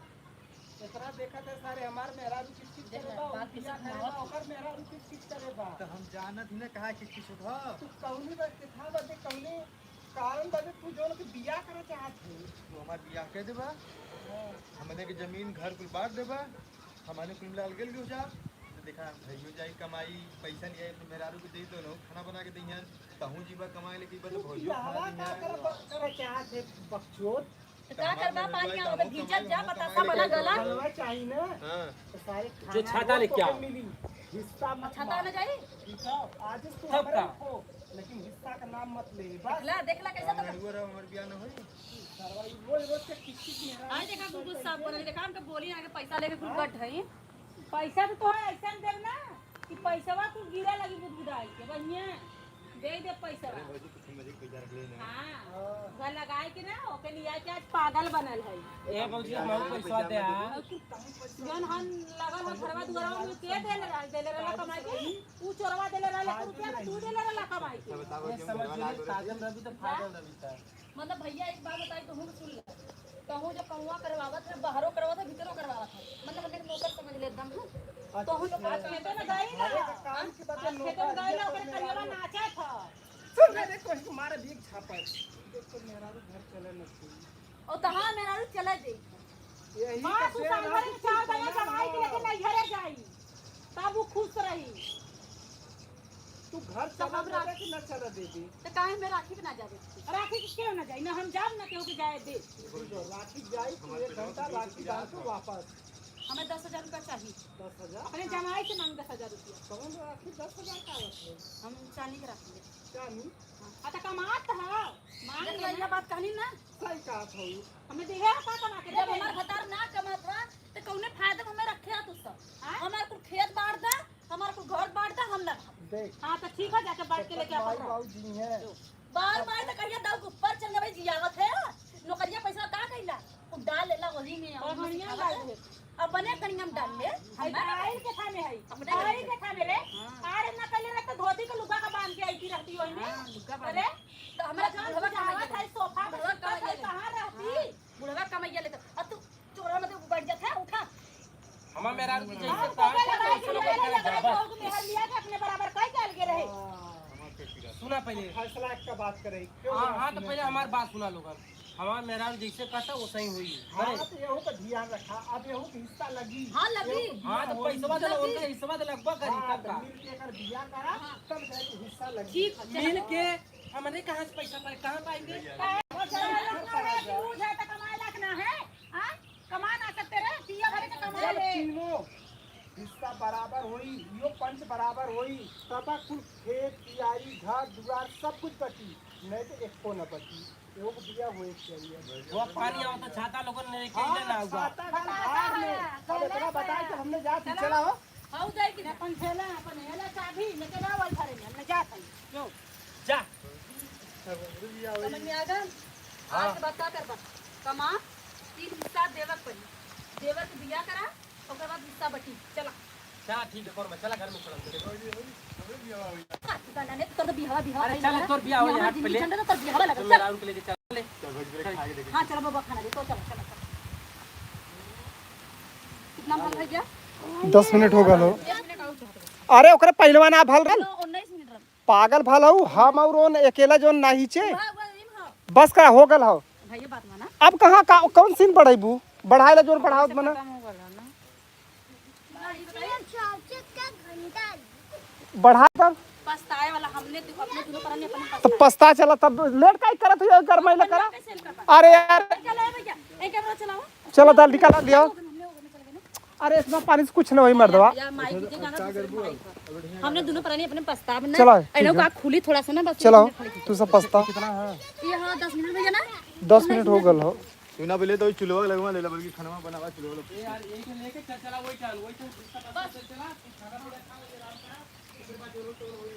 इतना देखा था सारे हमार मेहरारू किच किच करे बा बात बिया करे बा ओकर मेहरारू किच किच करे बा। तो हम जानत ही ना कहा कि किस होत ह। तू कौनी बात के था बदे कौनी कारण बदे तू जोन के बिया करे चाहत है। तू हमार बियाह कर देबा हमने के जमीन घर कुल बांट देबा हमारे कुल मिला अलग हो जा तो देखा भइयो जाई कमाई पैसा नहीं आई मेहरारू के दे तो खाना बना के दिहन तहू जीवा कमाए लेके बस तू भौजियो बियाहवा खाना का दिहन। करे चाहत है बकचोद। तो का करबा पानी आवे भीजत जा बतासा बना गला हलवा चाहिए ना हां तो सारे खाना जो छाता वो लेके तोके आओ। मिली हिस्सा मत छाता मांग। न जाई ठीक है आज तू सब हमारे का। खो लेकिन हिस्सा का नाम मत ले बस। देखला देखला कैसा तो रहुआ रहो हमार बियाह न होई। सरवा ई रोज रोज के किच किच मेहरारू आज देखा गुगु साहब बनल देखा हमके बोली आके पैसा लेके कुल गट है। पैसा तो तोहरा ऐसा देब ना कि पैसवा कुल गिरा लगी बुदबुदाई के बढ़िया दे दे पैसवा। अरे भौजी कुछ मजे के पैसा रख लेना। हां घर लगाए के ना ओके लिया के आज पागल बनल है। ए भौजी हम पैसा दे आ। जौन हम लगल हो घरवा दुआरवा में के देले रहल देले रहला कमाई के ऊ चोरवा देले रहला एक रुपया में तू देले रहला कमाई के। बताओ ये कि हम समझ घरवा ले ना करे। काजल रवि तो फागल रवि था। मतलब भैया एक बात बताई तो हम सुन ले कहूँ जब कहुआ करवावत है बाहरों करवावत है भीतरों करवावत है मतलब हमने नौकर समझ ले एकदम हाँ। तो हम लोग आज खेते में गई ना अरे का काम के बदले आज खेते में गई ना ओकरे करियवा नाचे था। सुन रे देखो इसको मारे भी एक छापा देखो मेहरारू घर चले न थी और तहाँ मेरा रू चला जाई यही माँ का तू शेर संघरे में चार दया जमाई के लेके नैहरे जाई तब वो खुश रही। तू घर चला देबे कि न चला देबी? तो काहे में राखी बना जावे? राखी के क्यों ना जाई, ना हम जाब ना केहू के जाए दे। जो राखी जाई तो 1 घंटा राखी बांध के वापस। हमें 10,000 रुपया चाहिए। 10,000? अपने जमाई से मांग 10,000 रुपया। कौन आखिर 10,000 का आवत है? हम चांदी के रखेंगे। चानी? हाँ तो कमात है, मांग देख लेना। लो, ये बात कहनी ना। सही कहा था। हमें देहे का कमा के जब दे। हमार भतार ना कमात बा तो कौने फायदा में हमें रखे तू सब? हाँ? हमार कुल खेत बांट दा, हमार कुल घर बांट दा, हम ना रहब। देख हाँ तो ठीक है, जाके बांट के लेके भाई अपन। बाबू जी है। बार बार तो कहिया दाऊ के ऊपर चल गई जियावत है। नौकरिया पैसा का कइला उ डाल लेला वही में और बढ़िया डाल दे। अपने कनिया में डाल ले। हई आइल के थामे हई, आइल के थामे रे। अरे ना कइले रह तो धोती के लुगा का बांध के आईती रहती ओही में। अरे तो हमरा जौन बुढ़वा बुझावत कमाइया है सोफा पे बुढ़वा सुतत है, कमाइया ले। कहाँ रहती? बुढ़वा कमाइया ले तो अब तू चोरा में तो बैठ जाता है उठा। हमार मेहरारू की जैसे हम तार तो लगाई वैसे के लोग लगाई करे लगाई बस। के मेहर लिया के अपने बराबर कह के अलगे रहे। सुना पहले। फैसला का बात करे क्यों? हाँ हाँ, तो पहले हमार बात सुना लोगन। हमार मेहरारू जैसे कहता वो सही हुई। हाँ अरे तो यहू का ध्यान रखा, अब यहू के हिस्सा लगी। हां लगी। हाँ तो पैसवा दे, उनका हिस्सा दे लगभग करी हाँ, तब तो का मिल के अगर बिया करा तब जाके हिस्सा लगी। ठीक है चल। मिल के हमने कहाँ से पैसा पाए, कहाँ पाएंगे? यूज है तो कमाए लायक ना है। हाँ? कमा ना सकते रे, पिया भरे के कमा जब ले। तीनों हिस्सा बराबर होई, यो पंच बराबर होई, तब कुल खेत कियारी घर दुआर सब कुछ बची, नहीं तो एको न बची। एगो के बिया होए के चाहिए। वो पानी आवता छाता लोगन ने लेके हाँ, इधर ना हुआ। छाता डाल भार में। अब इतना बताए कि हमने जा चला हो। हाउ जाए कि अपन थैला अपन हेला चाबी लेके ना वही घरे में हमने जात हई। क्यों जा समझ में आ गया? आज के बाद का करबा? कमा 3 हिस्सा देवक पड़ी, देवर के बिया करा, ओकर बाद हिस्सा बटी। चला चला ठीक है, कर चला घर में चला। गाना ने तोर बिहावा बिहावा। अरे चल तोर बियाह हो यार पहले। ठंडा तो तोर बिहावा लगा। तो चल मेहरारू के लेके चल ले। चल भोजपुरी खा के देख। हां चलो बाबा खाना दे तो चलो चलो चलो। कितना भल भैया? 10 मिनट हो गल हो। अरे ओकरे पहलवा ना भल रल। 19 मिनट रह। पागल भल हो हम और ओन अकेला जोन नाही छे। वाह वाह इम हां बस का हो गल हो। भैया बात माना। अब कहाँ का कौन सीन बढ़ाइबू? बढ़ाए ला जोन बढ़ावत मना। का घंटा बढ़ा तब पछताए वाला हमने देखो अपने दोनों पर अपने तो पछता चला तब लेट काई करत हो कर करा। कैसे कर अरे यार चला भैया एक कैमरा चलाओ। चलो दाल निकाला लिया। हमने वो में चल गए ना। अरे इसमें पानी से कुछ न वही मर्दवा। या माइक दीजिए गाना दूसरे माइक पर। हमने दोनों प्राणी अपने पछताव ना। चलो, ठीक एनो है। का खुली थोड़ा सा ना बस। चलो तू सब पछता। ये हां 10 मिनट भैया ना। 10 मिनट हो गल हो। तू ना बोले तो चुलवा लगवा लेला, बल्कि खाना बनावा चुलवा लग। यार एक लेके चल चला वही चल वही चल बस चल चला खाना पीना खा ले आराम करा फिर बाद जोरो तो वही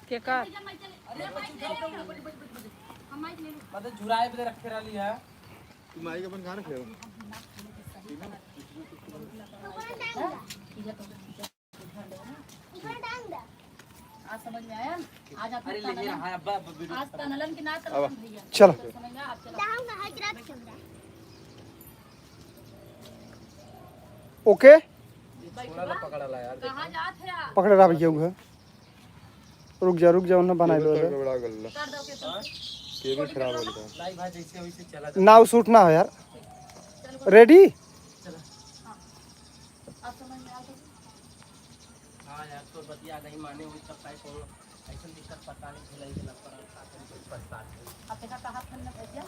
के का मतलब जुराए पे रखे रही है। तू माई के अपन खाना खाओ। ऊपर टांग दे। आज समझ में आया? आज आप अरे ले रहा है अब्बा वीडियो। आज तनलन की ना तरफ भैया। चलो समझ में आप चलो। टांग का हजरत चल रहा। ओके थोड़ा सा पकड़ा ला यार। कहां जात है आप? पकड़े रहा भैया उहे। रुक जा उन्हें बनाए दो। गड़बड़ा गल कर दो के तुम। केबल खराब हो गया। लाई भाई जैसे वैसे चला जा। ना सूट ना हो यार। रेडी? आप समझ में आ गया? हां यार तो बतिया नहीं माने हुई तब काय को ऐसा दिक्कत पता नहीं चला कि लग पर साथ में कोई पछता अब देखा कहा था ना भैया,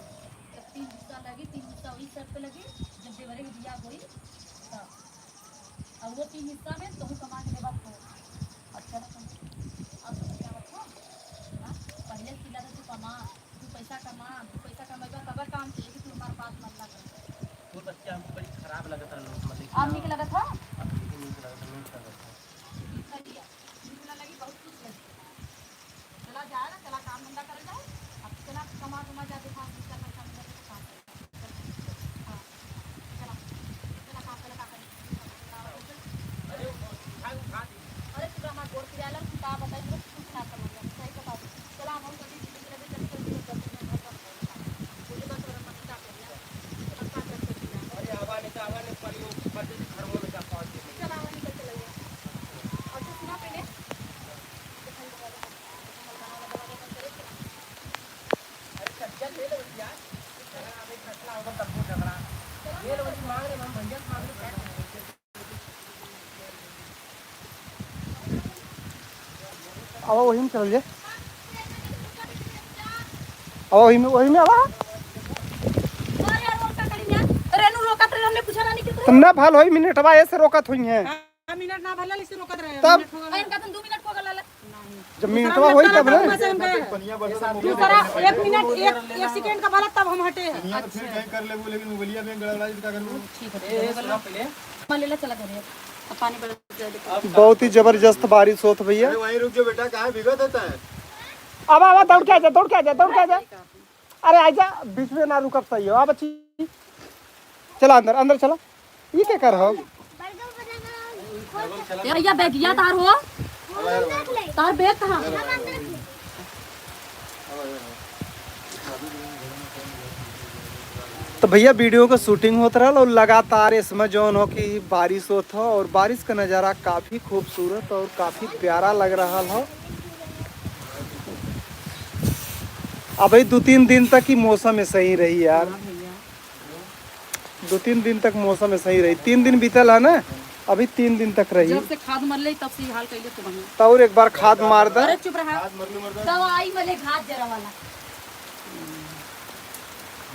जब 3 हिस्सा लगी, 3 हिस्सा वही सर पे लगी, जब देवरे के बिया होई तब। और वो 3 हिस्सा में तो कमा के देवा तो अच्छा ना। अब समझ में आवत हो? हां पहले से तू कमा, तू पैसा कमा, तू पैसा कमाएगा तब काम चलेगी, तू हमारे पास मत लगा। वो बच्चा हमको बड़ी खराब लगता है मतलब। आप निकल लगा था? अब लेकिन नहीं लगता, नहीं लगता। निकला लगी बहुत कुछ लगी। चला जाए ना, चला काम धंधा कर जाए। अब चला कमा कमा जाते था, पैसा पैसा मिला तो काम कर। हाँ चला चला काम कर का कर। अरे उठा उठा दी। अरे तू हमार गोड़ पिराला का बताई तो कुछ ना समझ में सही बता दे। चला हम कभी जिंदगी लगे चल चल चल चल चल चल बोले बस और मन का कर लिया चला का कर कर लिया। अरे हवा नहीं तो हवा नहीं पड़ी वो फट से खरमो में जा पहुंच गई। चला वहीं निकल चला गया। और जो सुना पहले अरे चल ले लो यार, झगड़ा अभी फैसला होगा तब वो झगड़ा ये लो मांग रहे हम भैया से मांग रहे। अब वही में चल जाए। अब वही में, वही में आवा। अरे यार और का करी यार, रेनू रोकत रहे, हमने पूछा रानी के तो ना भल होई मिनटवा ऐसे रोकत हुई है। हाँ, मिनट ना भला इसे रोकत रहे। तब मिनट हो गया। इनका तुम 2 मिनट को गला। जब मिनटवा होई तब ना। से हम गए। पनिया बरसा तो दूसरा 1 मिनट 1 सेकंड का भला तब हम हटे हैं। पनिया तो फिर कहीं कर लेबू, लेकिन मोबाइलिया में गड़बड़ा जी का करबू। ए सुना पहले। मलेला चला घरे, अब पानी बरस जाए। बहुत ही जबरदस्त बारिश होत भैया। अरे वहीं रुक जाओ बेटा, कहाँ भीगत होता है? अब आवा, दौड़ के आ जा, दौड़ के आ जा, दौड़ के आ जा। अरे आजा, बीच में ना रुकब सही हो। अब अच्छी चला अंदर, अंदर चला। ये क्या कर हो? बर्गर बनाना। ए भैया बैगिया तार हो, रख ले। तार बैग कहाँ? हम अंदर रख ले। तो भैया वीडियो का शूटिंग होत रहल और लगातार इसमें जौन हो कि बारिश होत हो और बारिश का नज़ारा काफ़ी खूबसूरत और काफ़ी प्यारा लग रहा हो। अब 2-3 दिन तक ही मौसम ऐसे ही रही यार, 2-3 दिन तक मौसम ऐसे ही रही। 3 दिन बीतल है ना, अभी 3 दिन तक रही। जब से खाद मरले तब से ये हाल कैले तो बढ़िया। तो और एक बार खाद मार दे। अरे चुप रहा, दवाई मले घात जरा वाला।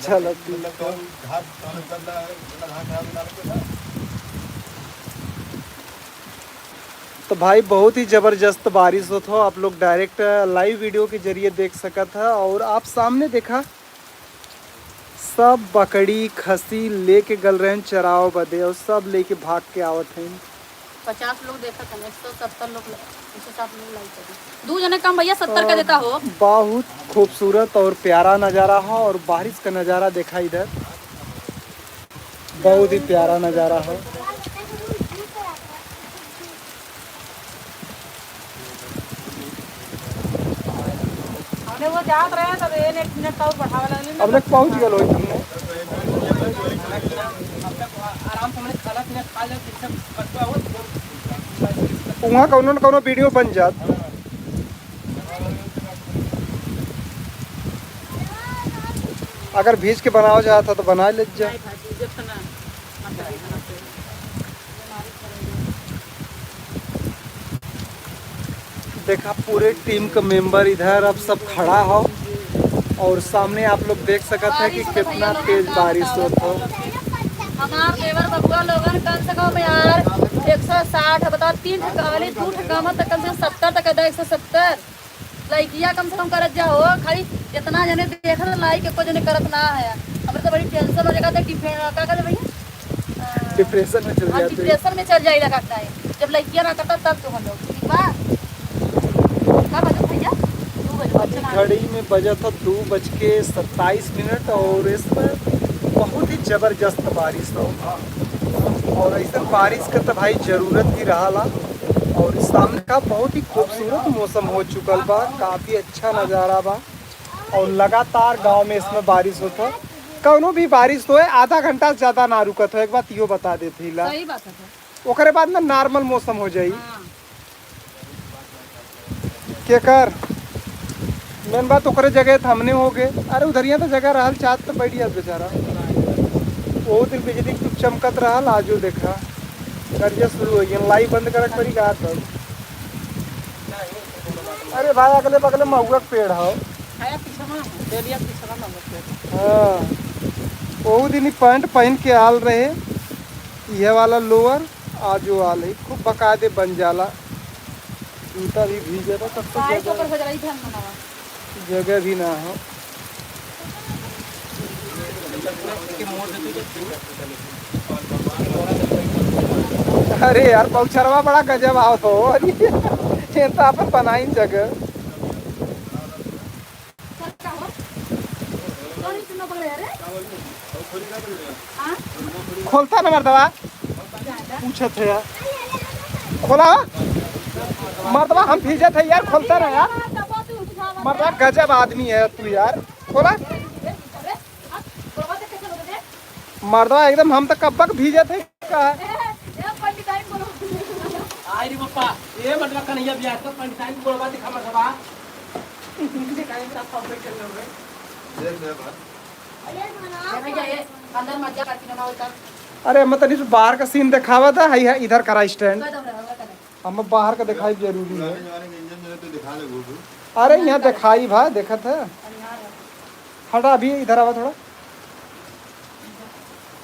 चलो मतलब तो घास तो मतलब घास खराब ना हो। तो भाई बहुत ही ज़बरदस्त बारिश होत हो, आप लोग डायरेक्ट लाइव वीडियो के जरिए देख सकत है। और आप सामने देखा सब बकरी खसी लेके गल रहे हैं चराव बदे और सब लेके भाग के आवत हैं। 50 लोग देखा था, 170 लोग, 160 लोग लाइक कर। 2 जने कम भैया 70 का देता हो। बहुत खूबसूरत और प्यारा नज़ारा है और बारिश का नज़ारा देखा इधर, बहुत ही प्यारा नज़ारा है। हमने वो जात रहे तब 1 मिनट और बढ़ावा लगले। अब लोग पहुँच गए लोग हमने। अब तक आराम से हमने खाना पीना खा लिया, फिर सब बचवा हो वहाँ कौनो न कौनो वीडियो बन जात। अगर भीज के बनाओ जाता तो बना ले जा। देखा पूरे टीम का मेंबर इधर अब सब खड़ा हो और सामने आप लोग देख सकते हैं कि कितना तेज बारिश होत हो। हमार देवर बबुआ लोगन कम से कम यार 160 बताओ, 3 ठकावले 2 ठकामा तक कम से कम 70 तक 170 लाइकिया कम से कम करत जाओ। खाली इतना जने देखत लाइक एको जने करत ना है। हमरे तो बड़ी टेंशन हो जाता है, का कहते भैया डिप्रेशन में चल जाते, डिप्रेशन में चल जाइला काटता है जब लाइकिया ना करता तब तो हम लोग ठीक बा। का बजे भैया 2 बजे घड़ी में बजा था 2:27 और इसमें बहुत ही ज़बरदस्त बारिश हो और ऐसा बारिश का तो भाई ज़रूरत ही रहा। और सामने का बहुत ही खूबसूरत मौसम हो चुकल बा, काफ़ी अच्छा नज़ारा बा और लगातार गांव में इसमें बारिश होता। कौनो भी बारिश हो आधा घंटा से ज़्यादा ना रुकत हो, एक बात यो बता देती ला। सही बात है। ओकरे बाद ना नॉर्मल मौसम हो जाई। के कर मेन बात ओकरे जगह थमने हो गए। अरे उधरिया तो जगह रहल चाहत तो बैठ गया बेचारा। वो दिन बिजली खूब चमकत रहल, आजो देखा कर्जा शुरू हो गया। लाइव बंद करक पड़ी का तब। अरे भाई अगले बगले महुआ के पेड़ हो। हाँ वो दिन ही पैंट पहन के आल रहे, यह वाला लोअर आजो आल है खूब बकायदे बन जाला। जूता भी भीजे था तब तो जगह भी ना हो। अरे यार पौछरवा बड़ा गजब आवत हो। अरे ये तो अपन बनाई जगह। खोलता ना मर्दवा पूछत है यार, खोला मर्दवा हम भीजत है यार, खोलता ना यार मर्दवा गजब आदमी है तू यार, खोला मर्दवा एकदम हम तो कब्बक भीजत है का आई रे पप्पा ये मतलब कन्हैया बियाह तो पंडिताइन को बोलवा दिखा मर्दवा अरे हम तनी बाहर का सीन दिखावा था है इधर करा स्टैंड, हम बाहर का दिखाई जरूरी है। अरे यहाँ दिखाई भा देखत है। हटा अभी इधर आवा थोड़ा।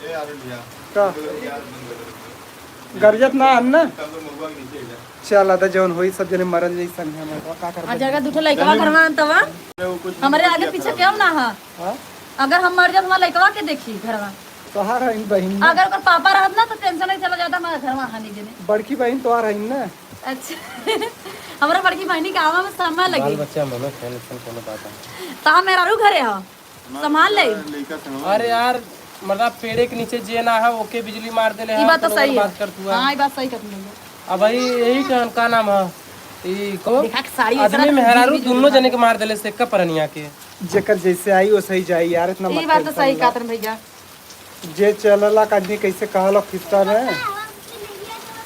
ए अरुण भैया का? यार बंद कर दो। गरजत ना आन ना। तब तो महुआ के नीचे जा। चल अदा जौन होई सब जने मरल जाई संगे हमार का कर। आ जगह दूठे लइकवा घरवा तवा वो कुछ हमारे आगे पीछे क्यों ना हा। हां अगर हम मर जाए तो हमारा लइकवा के देखी घरवा। तोहार हईन बहिन। अगर ओकर पापा रहत ना तो टेंशन नहीं चला जाता हमारा घरवा हानि जने। बड़की बहिन तोहार हईन ना। अच्छा हमरा बड़की बहनी के आवा में समय बाल लगी। बच्चा मनो फैन फैन कोनो बात है। ता मेरा रू घरे हा संभाल ले। लइका संग अरे यार मतलब पेड़े के नीचे जे ना है ओके बिजली मार देले ई है। बात तो कोनो सही है। बात कर तू। हां ई बात सही कर तुम। अब भाई यही कहन का नाम है ई को देखा के साड़ी आदमी मेहरारू दोनों जने के मार देले से का परनिया के। जेकर जैसे आई वो सही जाई यार इतना ई मत बात तो टेंशन सही ला। कातन भैया। जे चलला का आदमी कैसे कहलो खिस्सा में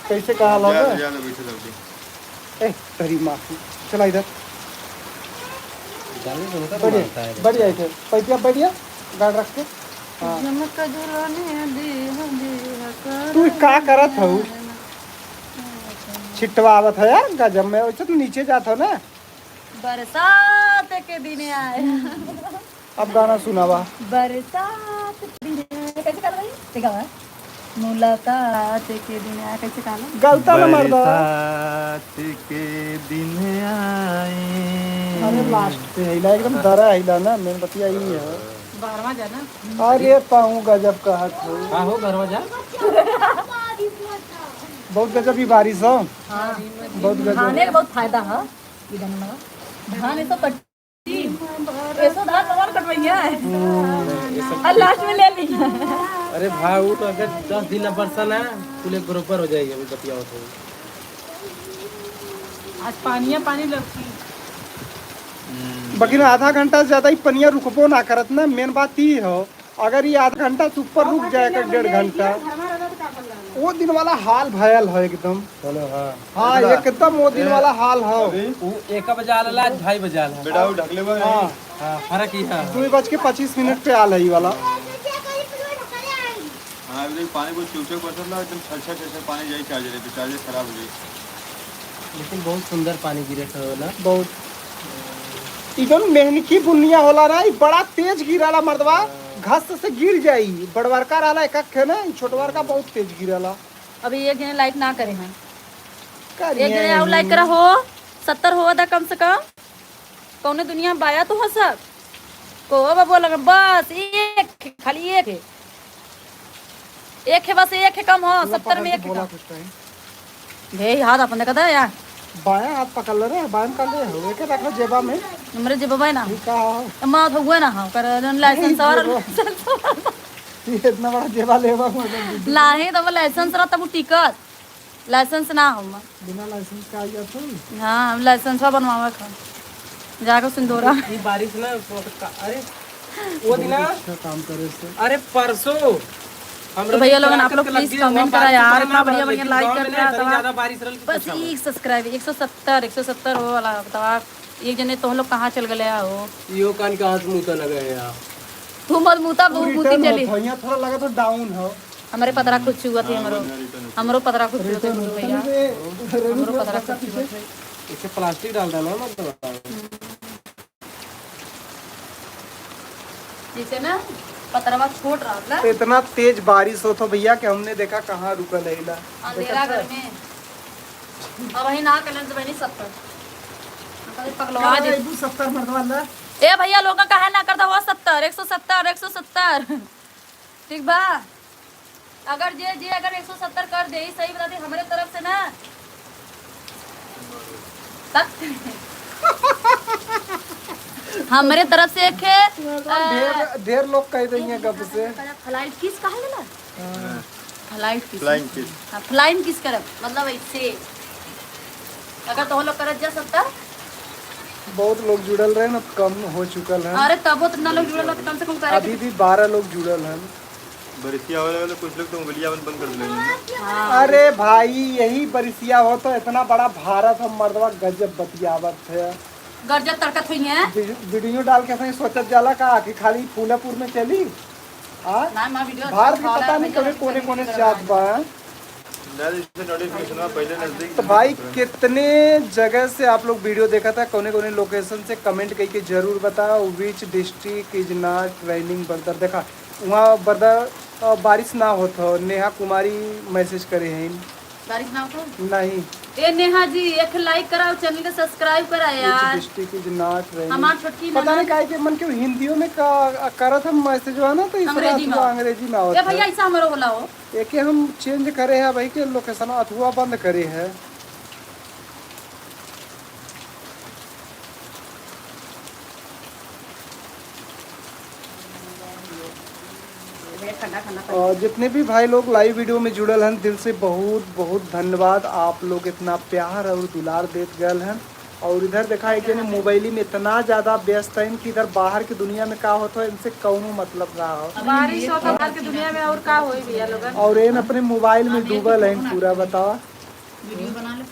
कैसे कहलो जा ना। जा लो बैठे जल्दी। ए तेरी माफी चला इधर। जाने सुन कर बढ़िया मारता है। बढ़िया इधर पैतिया बढ़िया गाड़ रख के। हाँ झुमक झुलने दी हदी तू का करत हो? छिटवा आवत है यार गजब में वैसे तो नीचे जात हो ना। बरसात के दिन आए। अब गाना सुनावा। बरसात के दिन आए कैसे कहला भाई? देखा बा मुलाकात के दिन आए कैसे कहला? गलता ना मर्दा। बरसात के दिन आए। अरे लास्ट पे हिला एकदम दरा हिला ना मेन बतिया ही है। बारवा जाना। अरे पाऊँ गजब कहत हो। हां हो घरवा जा। बहुत गजब ही बारिश हो। बहुत गजब। धाने के बहुत फायदा है ई धान में। धान ये सब कटी ये सब धान भगवान कटवैया है और लास्ट में ले ली। अरे भाई वो तो अगर 10 दिन ना बरसा ना कुल बरोबर हो जाएगी अभी बतिया तो। आज पानिया पानी लगती। बाकी ना आधा घंटा से ज्यादा ही पनिया रुकबो ना करत ना मेन बात ई हो। अगर ये आधा घंटा से ऊपर रुक जाए का 1.5 घंटा वो दिन वाला हाल भयल है एकदम। चलो हां हाँ एकदम वो दिन वाला हाल हो। वो 1 बजे आला 2:30 बजे आला। बेटा वो ढकले बा। हाँ हां फर्क ही है। 2:25 पे आल है ये वाला। हां अभी देख पानी बहुत चुपचाप बरसत ला एकदम छल छल छल पानी जाई चार्जर है चार्जर खराब हो जाई। लेकिन बहुत सुंदर पानी गिरे थे ना। बहुत इधर मेहनकी बुनिया होला ना ई बड़ा तेज गिराला मर्दवा घास से गिर जाई। बड़वारका रहला एक है ना छोटवारका बहुत तेज गिराला। अभी एक जने लाइक ना करे हैं एक जने और लाइक करा हो 70 हो दा कम से कम। कौने दुनिया में बाया तो हो सब को बाबू लग बस एक खाली एक है एक है बस एक है कम हो 70 में एक है बोला कम। कुछ टाइम भे हाथ अपन देखा यार बायां हाथ पकड़ ले रे बायां कर ले हो एक रखो जेबा में। हमरे जेबा ना ई का हो? मां तो हुआ ना हो कर लाइसेंस और ये इतना बड़ा जेबा लेबा मतलब लाहे तो लाइसेंस रहा तब टिकट लाइसेंस ना हम बिना लाइसेंस का आई जात हो। हाँ हम लाइसेंस बनवावे खा जाके सिंदूरा ये बारिश ना अरे वो दिन अच्छा काम करे से। अरे परसों तो भैया लोगन आप लोग प्लीज कमेंट करा यार इतना बढ़िया बढ़िया लाइक कर दिया ज्यादा बारिश रहल बस एक सब्सक्राइब 170 170 हो वाला बताओ आप एक जने तो लोग कहाँ चल गए हो। यो कान के हाथ मुंह तो लगे यार। तू मत मुता बहु मुती रिटर्न चली होत हो यहाँ थोड़ा लगा तो डाउन हो। हमारे पतरा खुद छुआ थी हमरो हमरो पतरा खुद छुआ थी भैया हमरो पतरा खुद छुआ थी। इसे प्लास्टिक डाल देना मतलब जैसे ना पतरवा छोट रहा ना। तो इतना तेज बारिश हो तो भैया कि हमने देखा कहाँ रुकल है इला। अंधेरा घर में अब वही ना कलन तो बनी 70 पकड़वा दे 70 मर्दवा ला। ए भैया लोग कहे ना करता हुआ 70 170 170 ठीक बा। अगर जे जे अगर 170 कर दे सही बता दे हमारे तरफ से ना तक हमारे तरफ से एक है ढेर ढेर लोग कह देंगे गप से। फ्लाइट किस कहा लेला फ्लाइट किस फ्लाइंग किस। हाँ फ्लाइंग किस करब मतलब ऐसे अगर तो लोग करत जा सकता। बहुत लोग जुड़ल रहे ना कम हो चुकल है। अरे तब इतना लोग जुड़ल तो कम से कम करे अभी भी 12 लोग जुड़ल हैं। बरसिया होने वाले कुछ लोग तो उंगलियां बंद कर देंगे। अरे भाई यही बरसिया हो तो इतना बड़ा भारत हम मर्दवा गजब बतियावत है। गरजत तड़कत हुई है वीडियो डाल के ऐसे सोचत जाला का कि खाली फूलापुर में चली आ ना मां वीडियो भारत के पता नहीं कभी कोने कोने से जात बा। ना जैसे नोटिफिकेशन पहले नजदीक। तो भाई कितने जगह से आप लोग वीडियो देखा था, कौने कौने लोकेशन से कमेंट करके जरूर बताओ। Which district is not raining brother. देखा वहाँ ब्रदर बारिश ना होत हो। नेहा कुमारी मैसेज करे हैं। बारिश ना हो तो? नहीं। ए नेहा जी, एक लाइक करा और चैनल के सब्सक्राइब करा विच यार। District is not raining. हमार छोटकी पता नहीं ननद काहे के मन के हिंदियों में का करत हम मैसेज है ना, तो इस अंग्रेजी में। अंग्रेजी में आवत ए भैया, ऐसा हमारो होला हो। एके हम चेंज करे हैं भाई के लोकेशन अथवा बंद करे हैं। ठंडा ठंडा। और जितने भी भाई लोग लाइव वीडियो में जुड़ल हैं, दिल से बहुत बहुत धन्यवाद। आप लोग इतना प्यार और दुलार देत गए हैं। और इधर देखा है कि मोबाइल में इतना ज़्यादा व्यस्त है कि इधर बाहर की दुनिया में का होता है इनसे कौनो मतलब ना हो। बारिश हो तो बाहर की दुनिया में और का होई भैया लोगन। और इन अपने मोबाइल में डूबल है पूरा। बतावा। वीडियो बना ले।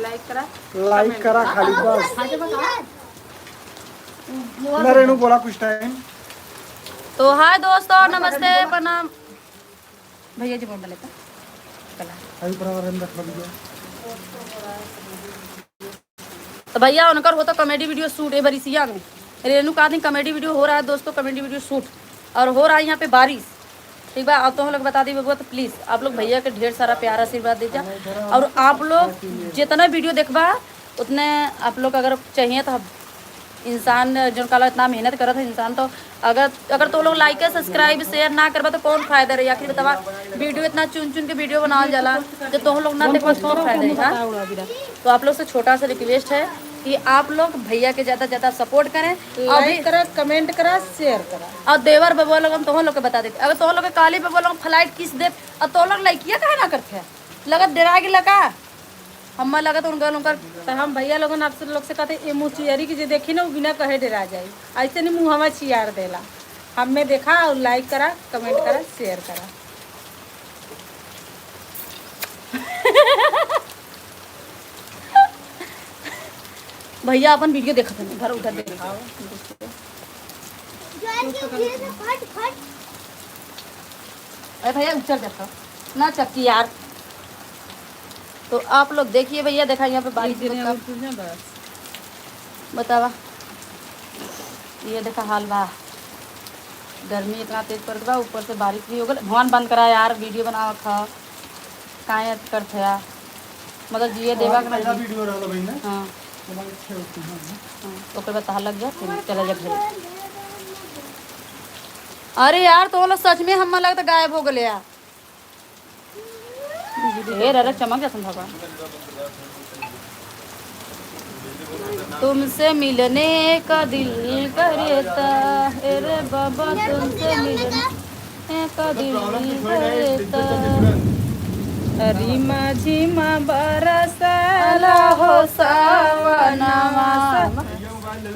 लाइक करा। लाइक करा खाली बस ना। रेणु बोला कुछ टाइम। तो हाय दोस्तों, नमस्ते, प्रणाम। भैया जी बोल लेता। अभी पूरा रख लिया। तो भैया उनकर हो तो कॉमेडी वीडियो शूट है बरिसिया में। रेनू का आदमी कॉमेडी वीडियो हो रहा है दोस्तों, कॉमेडी वीडियो शूट और हो रहा है यहाँ पे बारिश। ठीक बा, अब तो हम लोग बता दी बबुआ, तो प्लीज़ आप लोग भैया के ढेर सारा प्यार आशीर्वाद दीजिए। और आप लोग जितना वीडियो देखबा उतने आप लोग अगर चाहिए तो इंसान जो काला इतना मेहनत करत है इंसान, तो अगर अगर तो लोग लाइक सब्सक्राइब शेयर ना करबा तो कौन फायदा रही? आखिर बतावा, वीडियो इतना चुन चुन के वीडियो बनावल जाला, जब तो लोग ना देखो तो कौन फायदा है? हाँ? तो आप लोग से छोटा सा रिक्वेस्ट है कि आप लोग भैया के ज़्यादा से ज़्यादा सपोर्ट करें और लाइक करा, कमेंट करा, शेयर करा। और देवर बबुआ लोग हम तो लोग के बता देते, अगर तो लोग के काली बबुआ लोग फ्लाइट किस दे और तो लोग लइकिया काहे ना करते हैं? लगत डरा के लगा हम्मा लगत उनका उनका। तो हम भैया लोगन आपसे लोग से कहते, ए मुँह चियरी की जो देखी ना वो बिना कहे डरा जाई, ऐसे नहीं मुँह हवा चियार देला। हमें देखा और लाइक करा, कमेंट करा, शेयर करा। भैया अपन वीडियो देखत हन इधर उधर देख। ज्वार के भीड़ से फट फट। अरे भैया, उचल जाता ना चक्की यार। तो आप लोग देखिए भैया, देखा यहाँ पे बारिश का बतावा, ये देखा हाल बा। गर्मी इतना तेज पड़ बा, ऊपर से बारिश भी हो गल। भवन बंद करा यार, वीडियो बनावा खा काहे करथे यार, मतलब जिए देवा के पहला वीडियो रहल भाई ना। हाँ। हाँ, ओकर बाद तहार लग जा, फिर चला जा घरे। अरे यार, तो लोग सच में हम लगता गायब हो गए यार। ढेर अरे चमक जाता भगवान। तुमसे मिलने का दिल करता है रे बाबा, तुमसे मिलने का दिल करता। रीमा झीमा बरसला हो सावनवा,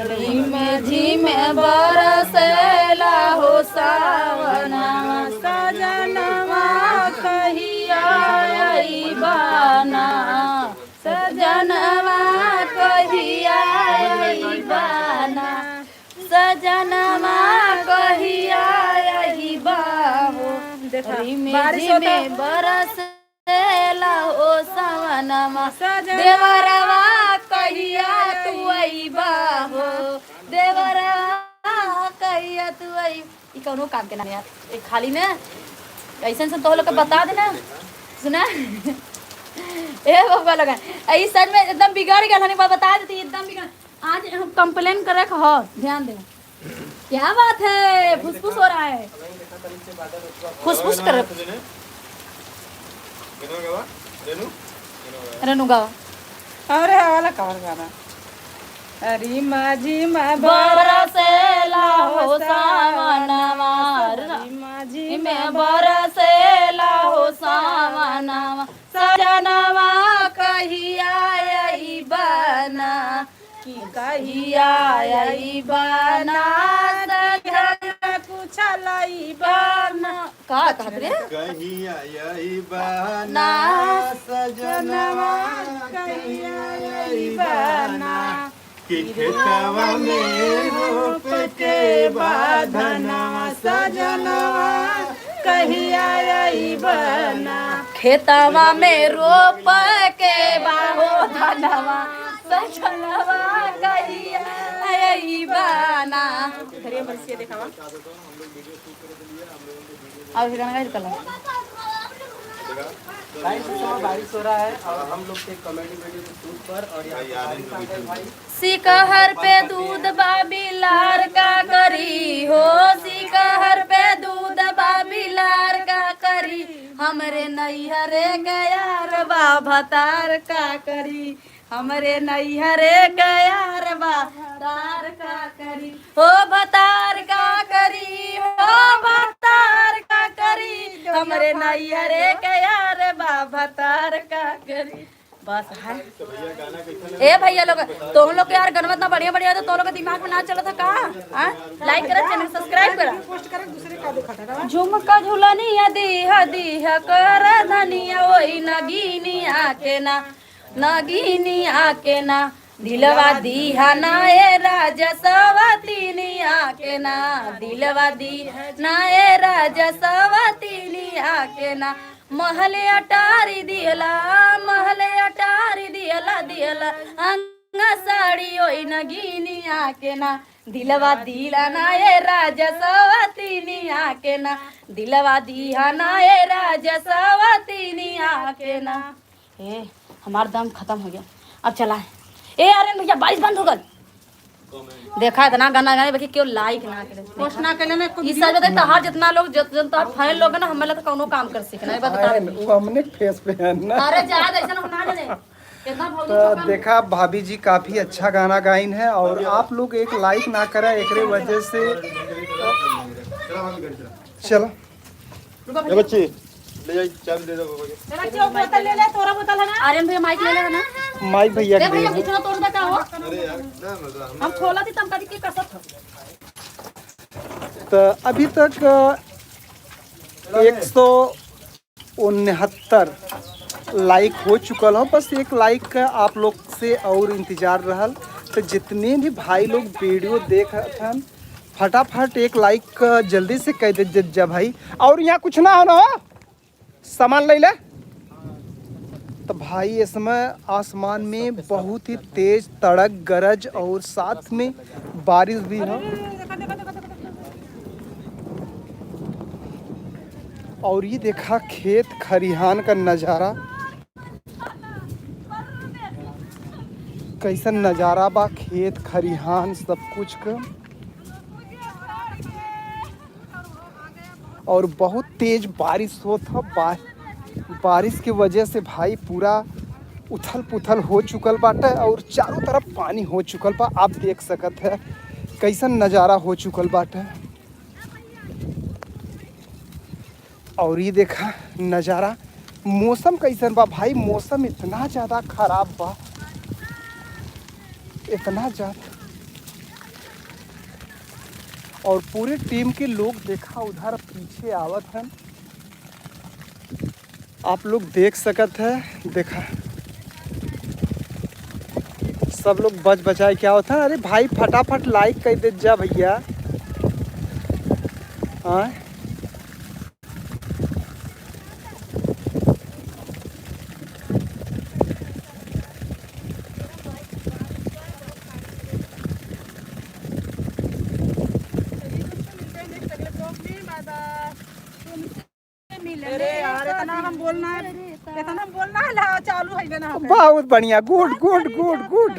झीमे झीमे बरसेला हो सावनवा, सजनवा कहिया अइबाना, सजनवा कहिया अइबाना, सजनवा कहिया अइबा हो। देखा, झीमे बारिश होता झीमे बरसेला हो सावनवा, सजनवा देवरवा कहिया तू अइबा हो, देवरवा कहिया तू अइ। ई कौनो काम के ना यार, ए खाली ने ऐसन सन तो लोग के बता देना। सुना ए बब्बा लोगन, ई सच में एकदम बिगड़ गया हनी, बता देती एकदम बिगड़। आज हम कंप्लेन करे के हो, ध्यान दे। क्या बात है, फुसफुस हो रहा है, फुसफुस कर। रेणु गावा। अरे वाला कवर गाना, रीमा झीमा बरसेला हो सावनवा, रीमा झीमा में बरसेला हो सावनवा, सजनवा कहिया अइबाना, कि कहिया अइबाना, सजन कुछ लईबाना। का कहत रे? कहिया अइबाना सजनवा कहिया अइबाना, कि खेतवा में रोप के बाधनवा सजनवा। कहिया अइबना। खेतवा में रोप के बाहो धनवा सजनवा कहिया अइबना। घरे बरसिया देखावा। और गाना गाइल कला। गाइस, इस समय बारिश हो रहा है और हम लोग थे कॉमेडी वीडियो के शूट पर और यहाँ पे बारिश आ गई भाई। सिकहर पे दूध बाबिलार का करी हो, सिकहर पे दूध बाबिलार का करी, हमरे नैहरे गयार बा भतार का करी, हमरे नैहरे गयार बा भतार का करी, हो भतार का करी, हो भतार का करी, हमरे नैहरे गयार बा भतार का करी। बस है। तो भैया गाना कैसा? ए भैया लोग, तुम लोग के यार गनवा इतना बढ़िया बढ़िया, तो तुम लोग के दिमाग में ना चलत है का? आ? लाइक करा, चैनल सब्सक्राइब करा। पोस्ट करे दूसरे का देखा था। झुमका झुलनिया दीहा दीहा कर धनिया, ओई नगीनिया के ना, नगीनिया के ना, दिलवा दीहा ना ए राजा सवतीनिया के ना, दिलवा दी ना ए राजा सवतीनिया के ना, महले अटारी दियला, महले अटारी दियला दियला अंग साड़ी, ओई नगीनिया के ना, दिलवा दिला ना ए राजा सवतीनिया के ना, दिलवा दिहा ना ए राजा सवतीनिया के ना। ए हमार दम खत्म हो गया, अब चला है। ए आर्यन भैया, बारिश बंद हो गल। देखा इतना गाना गाने बाकी क्यों लाइक ना करे? पोस्ट ना कैले ना। ई सच बताई, तहार जितना लोग जितना फैन लोग है ना, हमें तो कौनो काम कर सीखना, ये बात बता। वो हमने फेस पे है ना। अरे जा, ऐसा हम ना जाने कितना भौजी तो छोकरा। देखा, भाभी जी काफी अच्छा गाना गाइन है और आप लोग एक लाइक ना करा, एकरे वजह से। चला भाभी, घर चला। चलो। ए बच्ची, ले जा, चाबी दे दो बाबा के। चला चो, बोतल ले ले, तोरा बोतल है ना? आर्यन भैया, माइक ले ले ना। माइक भैया ए के भैया, दे। कुछ ना तोड़ दे का हो। अरे यार, ना मतलब हम खोला थी तम कदी के कसत हो। तो अभी तक 169 लाइक हो चुकल हो। बस एक लाइक का आप लोग से और इंतजार रहल। तो जितने भी भाई लोग वीडियो देख हन, फटाफट एक लाइक जल्दी से कह दे जा भाई। और यहाँ कुछ ना हो ना हो, सामान ले ले। तो भाई, इसमें आसमान में बहुत ही तेज तड़क गरज और साथ में बारिश भी हो। और ये देखा खेत खरिहान का नज़ारा, कैसन नज़ारा बा खेत खरिहान सब कुछ का। और बहुत तेज बारिश होत ह। बारिश की वजह से भाई पूरा उथल पुथल हो चुकल बाटे और चारों तरफ पानी हो चुकल बा। आप देख सकत है कैसन नज़ारा हो चुकल बाटे। और ये देखा नज़ारा, मौसम कैसन बा भाई। मौसम इतना ज़्यादा खराब बा, इतना ज़्यादा। और पूरे टीम के लोग देखा उधर पीछे आवत हैं, आप लोग देख सकत है। देखा सब लोग बच बचाए क्या होता है। अरे भाई, फटाफट लाइक कर दे जा भैया। हाँ, अरे यार, इतना हम बोलना है, इतना हम बोलना है, ला चालू है ना। बहुत बढ़िया, गुड गुड गुड गुड।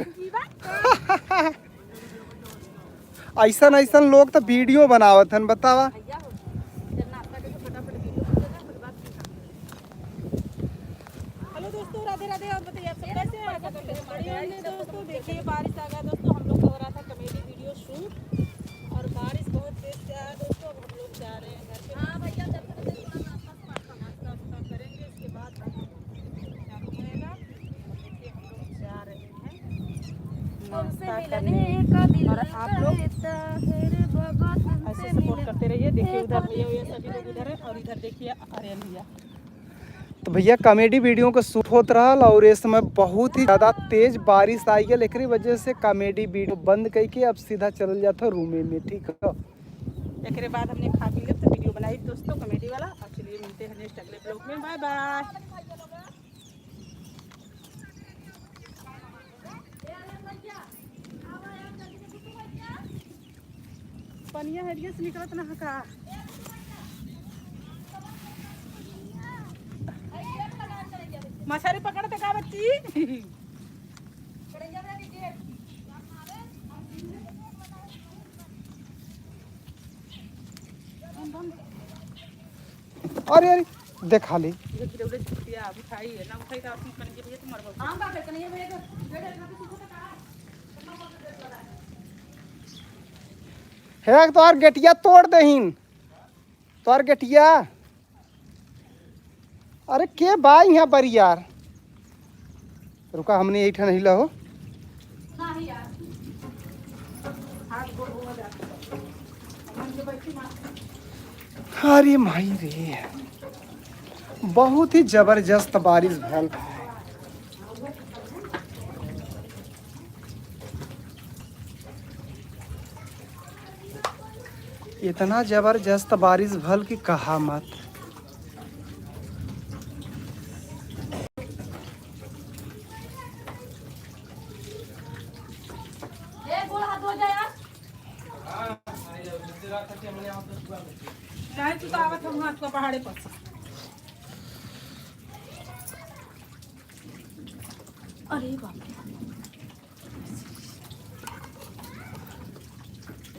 ऐसन ऐसन लोग तो वीडियो बनावत हन, बतावा। हेलो दोस्तों, राधे राधे। और बताइए आप सब कैसे हैं? आशा करते हैं बढ़िया होंगे। दोस्तों देखिए, बारिश आ गया। दोस्तों, हम लोग का हो रहा था कॉमेडी वीडियो शूट और बारिश बहुत तेज से आया। दोस्तों, अब हम लोग जा रहे हैं घर पे। हाँ भैया, नाश्ता वास्ता करेंगे, इसके बाद चालू होएगा। देखिए, हम लोग जा रहे हैं नाश्ता करने और आप लोग ऐसे सपोर्ट करते रहिए। देखिए उधर भैया भैया सभी लोग इधर है और इधर देखिए आर्यन भैया। तो भैया, कॉमेडी वीडियो का शूट होत रहल और इस समय बहुत ही ज़्यादा तेज बारिश आई गई। एकरी वजह से कॉमेडी वीडियो बंद करके अब सीधा चल जाता रूमे में, ठीक है। एकरे बाद हमने खा पी लिया तो वीडियो बना बनाई दोस्तों कॉमेडी वाला। और चलिए मिलते हैं नेक्स्ट अगले ब्लॉग में। Bye bye. पनिया हरिया से निकलत ना का। मछली पकड़ते का बच्ची? अरे अरे देखा ली। ये गिरौले छुटिया अब उठाई है ना, उठाई तो आप करेंगे भैया तुम मरबो। हम का करते नहीं भैया के हे तोहर गेटिया तोड़ दहीन, तोहर गेटिया। अरे के बा यहाँ बरियार? रुका हमने यही ठन हिला हो। नहीं यार हाथ गोड़ हो जा मन के बैठी मां। अरे माई रे, बहुत ही जबरदस्त बारिश भल। इतना जबरदस्त बारिश भल कि कहा मत। ए गोल हाथ हो जाए यार। नहीं तू तो आवत हम हाथ को पहाड़े पर। अरे बाप रे।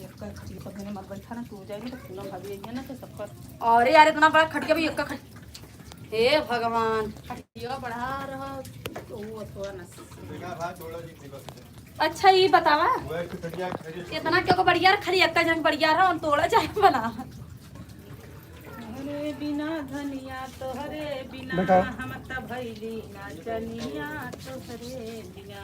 एक का खटिया पर मैंने मत बैठा ना, तू जाएगी तो पूनम भाभी आई है ना तो सबका। अरे यार इतना बड़ा खटिया भी एक का खट, हे भगवान खटिया बढ़ा रहा। तो वो थोड़ा ना देखा भाई थोड़ा जी बस। अच्छा ये बतावा वो एक खटिया खड़ी इतना क्यों को बढ़िया खाली एक जन बढ़िया रहा और तोड़ा जाए बना। तोहरे बिना धनिया तोहरे बिना बैठा। हम त भइली ना चनिया तोहरे बिना।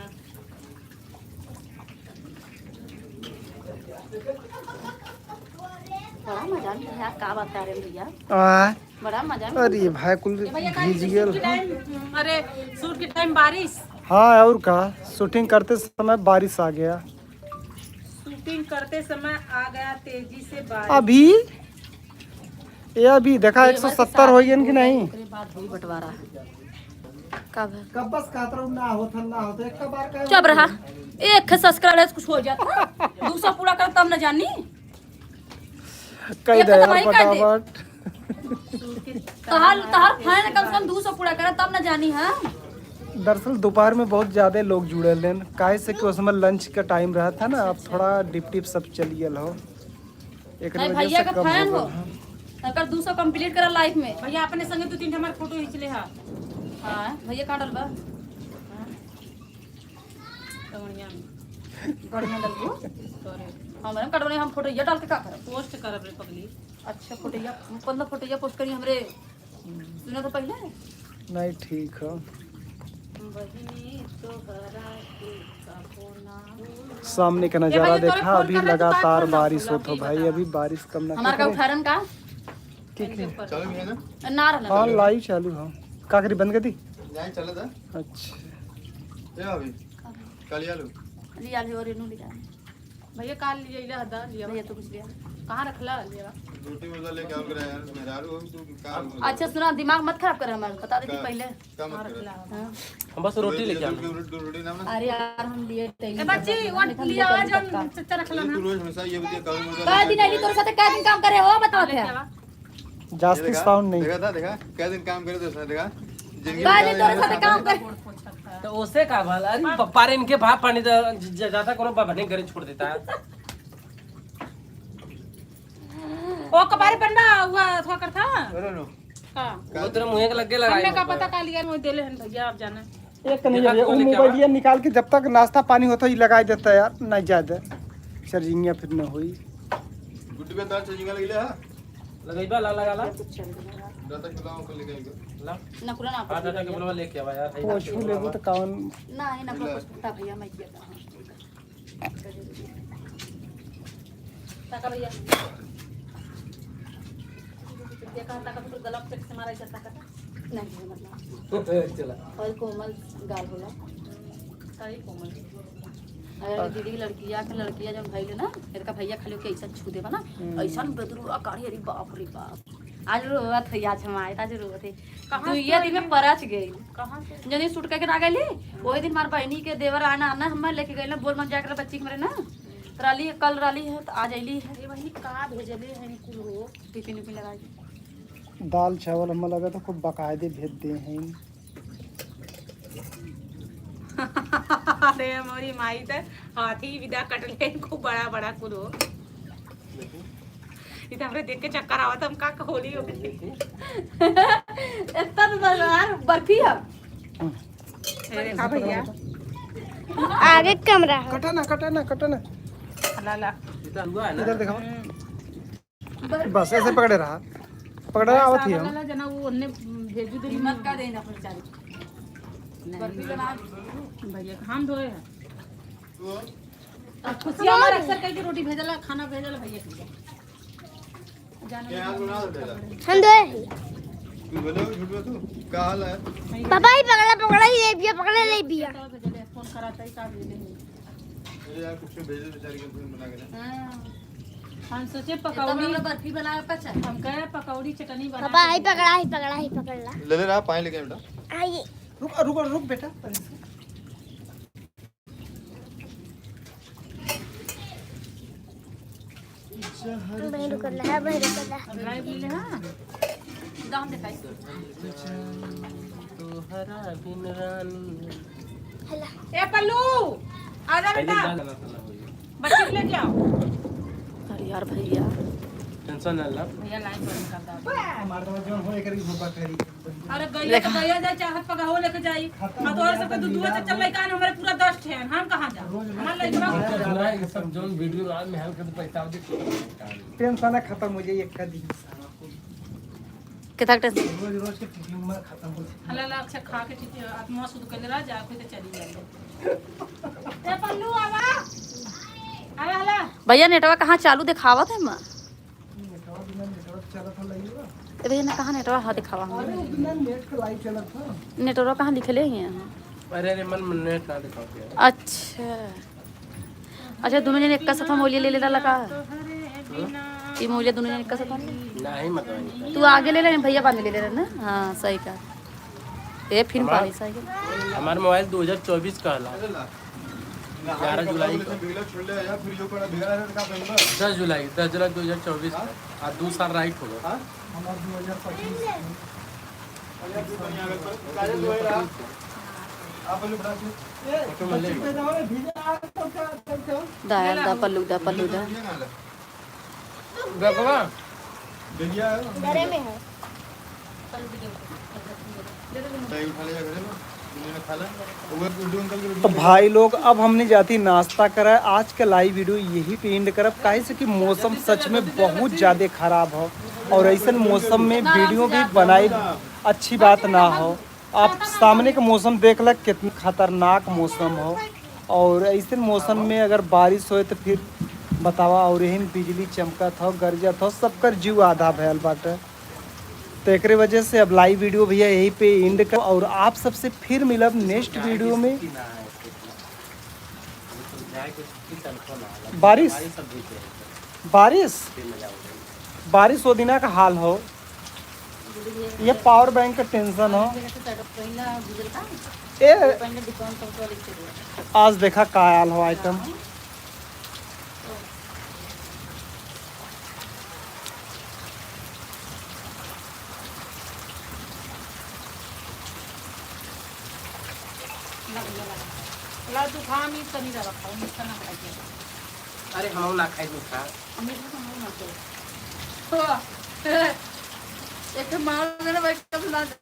बड़ा मजा में यार, का बता रहे भैया, आ, बड़ा मजा में। अरे भाई कुल भैया भीज गेल। शूट के टाइम, अरे शूट के टाइम बारिश। हाँ और का, शूटिंग करते समय बारिश आ गया। शूटिंग करते समय आ गया तेजी से बारिश। अभी ये अभी देखा 170 हो गया कि नहीं? ओकरे बाद होई बंटवारा कब है? कब बस कातरो ना होत ना होत एक बार का। चुप रहा, एक सब्सक्राइबर कुछ हो जाता, दूसरा पूरा कर तब न जानी। कह एक दे तो यार वही कर दे। फटाफट। तहार तहार फैन कम से कम 200 पूरा कर तब न जानी। हां दरअसल दोपहर में बहुत ज्यादा लोग जुड़े लेन, काहे से कि उसमें लंच का टाइम रहा था ना, अब थोड़ा डिप टिप सब चल गया हो। एक नहीं वजह भैया से का कम फैन हो हो गल। हाँ। अगर 200 कंप्लीट करा लाइफ में। भैया अपने संगे दो तीन हमारे फोटो खींच ले। हा हां भैया कहां डलबा? बढ़िया में बढ़िया डलबू तोरे हमरे कटोरे हम फोटो ये डाल के का करब? पोस्ट करब रे पगली। अच्छा फोटो या 15 फोटो या पोस्ट करी हमरे, सुना तो पहले। नहीं ठीक है। बहिनी तोहरा के कबो ना। सामने का नजारा भैया, तोरे देखा, फोन अभी कर रहा है, तू काहे लगातार फोन ना बारिश खोला? होत हो भाई, अभी बारिश कम ना हमार का उठारन का ठीक है। चालू भी है ना? ना रहना। हाँ लाइव चालू हो। का करी बंद कर दी? नहीं चला था। अच्छा ए भाभी कल आलू लिया ले और रेनू लिया। भैया काल लिया इला हदा लिया। भैया तो कुछ लिया कहाँ रखला लिया? रोटी मुर्गा लेके आओ करा यार, मेरा आलू तू का अच्छा सुना, दिमाग मत खराब कर हमारा, बता देती पहले। का मत कर। हाँ। हम बस रोटी लेके आना। रोटी नाम ना अरे यार हम लिए ए बच्ची वो लिया आज हम चचा रखला ना। तू रोज हमेशा ये बतिया काल मुर्गा काय दिन आली तोरे साथे, काय दिन काम करे हो बताओ थे। जास्ती साउंड नहीं। देखा था, देखा कै दिन काम करे तो उसने देखा जिंदगी काय दिन तोरे साथे काम करे। तो उसे का भल? अरे पप्पा रे इनके भाप पानी तो जाता कोनो बाबा नहीं करे छोड़ देता है। ओ कबारे बंदा हुआ थोड़ा करता। अरे नो हां वो तेरे मुंह के लग लगाए। हमने का पता का लिया वो देले हन भैया आप जाना। एक नहीं है, वो मोबाइल निकाल के जब तक नाश्ता पानी होता ही लगा देता है यार, नहीं ज्यादा चार्जिंग फिर न हुई। गुड्डू पे तार चार्जिंग लग लिया। लगइबा ला लगा ला दादा खिलाओ को लेके आएगा ला। ना कुला ना हां दादा के बोलवा लेके आवा यार। पोछू लेबू तो कौन ना ही ना कुछ पता भैया मैं किया था। ताका भैया देखा ताका तो गला पे से मारा जाता का नहीं मतलब चला और कोमल गाल होला सही कोमल। अगर दीदी की लड़किया के लड़किया जब भइले ना इनका भैया खाली के ऐसा छू देबा ना, ऐसा बदरू आकारी, अरे बाप रे बाप। आज रोवत है, आज हम आए आज रोवत है। कहाँ दुइया दिन में परच गई। कहाँ से? जनी सूट करके ना गई, वही दिन मार बहनी के देवर आना आना हमारे लेके गई ना, बोल मन जाकर बच्ची के मेरे ना तो राली है, कल राली है तो आज अली है। ये बहनी का भेजले है कुल हो? टिफिन उफिन लगा के। दाल चावल हमें लगा तो खूब बाकायदे भेज दे हैं। अरे मोरी माई त हाथी विदा कटले खूब बड़ा बड़ा कुल हो। ये तो हमरे देख के चक्कर आवत, हम का होली हो गई। इतना तो यार बर्फी है। ये देखा भैया। आगे कमरा है। कटा ना, कटा ना, कटा ना। ला ला। ये तो हलवा है ना? इधर दिखाओ, बस ऐसे पकड़े रहा, पकड़े रहा, आवत ही हम। ला जना वो ओन्ने भेजू दे। हिम्मत का देना अपन बेचारी बर्फी बना। भैया के हम धोए हैं। अब खुशिया हमारे अक्सर कह के रोटी भेजला, खाना भेजला भैया के। क्या हाल बना देला? हम दो हैं। तू बोलो झूठ बोल, तू का हाल है? पापा ही पकड़ा, पकड़ा ही ले बिया, पकड़ा ले बिया। भेजले फोन कराता ही का भेजले हैं। अरे यार कुछ भेज दे बेचारे के, फोन बना के ना। हम सोचे इतना पकौड़ी, बड़ा बर्फी बनाए पचा। हम कहे पकौड़ी चटनी बना। पापा ही पकड़ा ही पकड़ा ही पकड़ ला। ले ले रहा पानी लेके आ बेटा। आइए। रुक रुक रुक बेटा। वहीं रुक रहा है, वहीं रुक रहा है। लाइव मिले हां। दाम दिखाई। तोहरा बिन रानी। हला। ए पल्लू आजा पहले बेटा, दाल खाना खाना हो गया। बच्चे को लेके आओ। अरे यार भैया टेंशन ना ला। भैया लाइन बंद कर दो। मार दो जोन हो एकरी भूपा करी। अरे गई तो गई जाए चाहत पका हो लेके जाई। हम तो और सबके दूध दूध से चल लइका हमारे पूरा 10 ठे हैं, हम कहां जा? हमार लइका सुना है कि सब जोन वीडियो रात में हल के तो पैसा दे। टेंशन खत्म हो जाए एक का दिन सारा। कितना टेंशन? रोज रोज के ट्यूमर खत्म हो जाए। हला ला अच्छा खा के ठीक है, आत्मा शुद्ध कर ले रहा जा कोई तो चली जाए। ए पल्लू आवा आवा हला। भैया नेटवा कहाँ चालू दिखावत है माँ? नेटवर्क बिना नेटवर्क चलत हो लई। ए भैया ना कहाँ नेटवा हाँ दिखावा हम। अरे बिना नेट के लाइव चलत था। नेटवा कहाँ लिखले हैं यहाँ? अरे अरे मन मन नेट ना दिखाओ क्या। अच्छा अच्छा, दोनों जने एक का सफा मोलिया ले ले लगा। ये मोलिया दोनों जने एक का सफा ले। नहीं मतलब तू आगे ले ले, भैया बाद में ले ले ना। हाँ सही का ये फिर पानी सही का। हमारा मोबाइल 2024 का हला। 11 जुलाई को। बिगड़ा छोड़ ले यार, फिर जो पड़ा बिगड़ा है तो का पहनबा? 10 जुलाई 10 जुलाई 2024 का आज 2 साल राइट हो गया। हां हमार 2025। अरे तू पानी आगे पर काजल धोए रहा। आप बोलो बड़ा ए बच्चे पैदा हो रहे भीजा तो क्या तो क्या। दा दा पल्लू दा पल्लू दा। देखो भैया घरे में है। सही उठा ले जा घरे में दुनिया में खा ले वो गुड्डू अंकल के। तो भाई लोग अब हमने जाती नाश्ता करा। आज का लाइव वीडियो यही पे एंड करब, काहे से कि मौसम सच में बहुत ज़्यादा खराब हो और ऐसा मौसम में वीडियो भी बनाई अच्छी बात ना हो। आप सामने का मौसम देख ल कितना खतरनाक मौसम हो और ऐसे मौसम में अगर बारिश होए तो फिर बतावा। और यही बिजली चमकत हो, गरजत हो, सबकर जीव आधा भयल बाटे। तो एकरे वजह से अब लाइव वीडियो भैया यही पे एंड कर और आप सबसे फिर मिलब नेक्स्ट वीडियो में। बारिश बारिश बारिश हो दिना का हाल हो, ये पावर बैंक का टेंशन हो। ए आज देखा का आयल हो आइटम। ला तू खा मी तनी रवा खाओ मीठा ना खाइए। अरे हम ना खाई मीठा। एक मार देना भाई कब ला दे।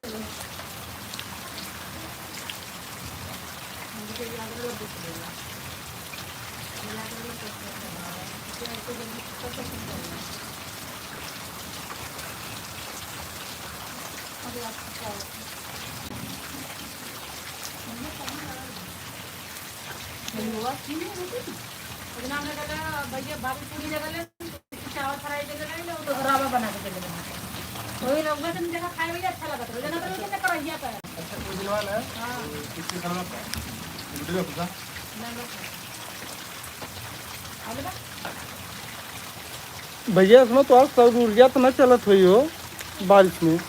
भैया भाभी पूरी जगह ले चावल फ्राई दे देना तो रवा बना के दे देना। वही रवा तुम जगह खाए भैया अच्छा लगत रहे ना तो कितना करहिया पे। अच्छा उजलवा ना। हां किसके सामने पे गुड्डू का पता ना। भैया इसमें तो आज सौर ऊर्जा तो न चलत हुई हो बारिश में।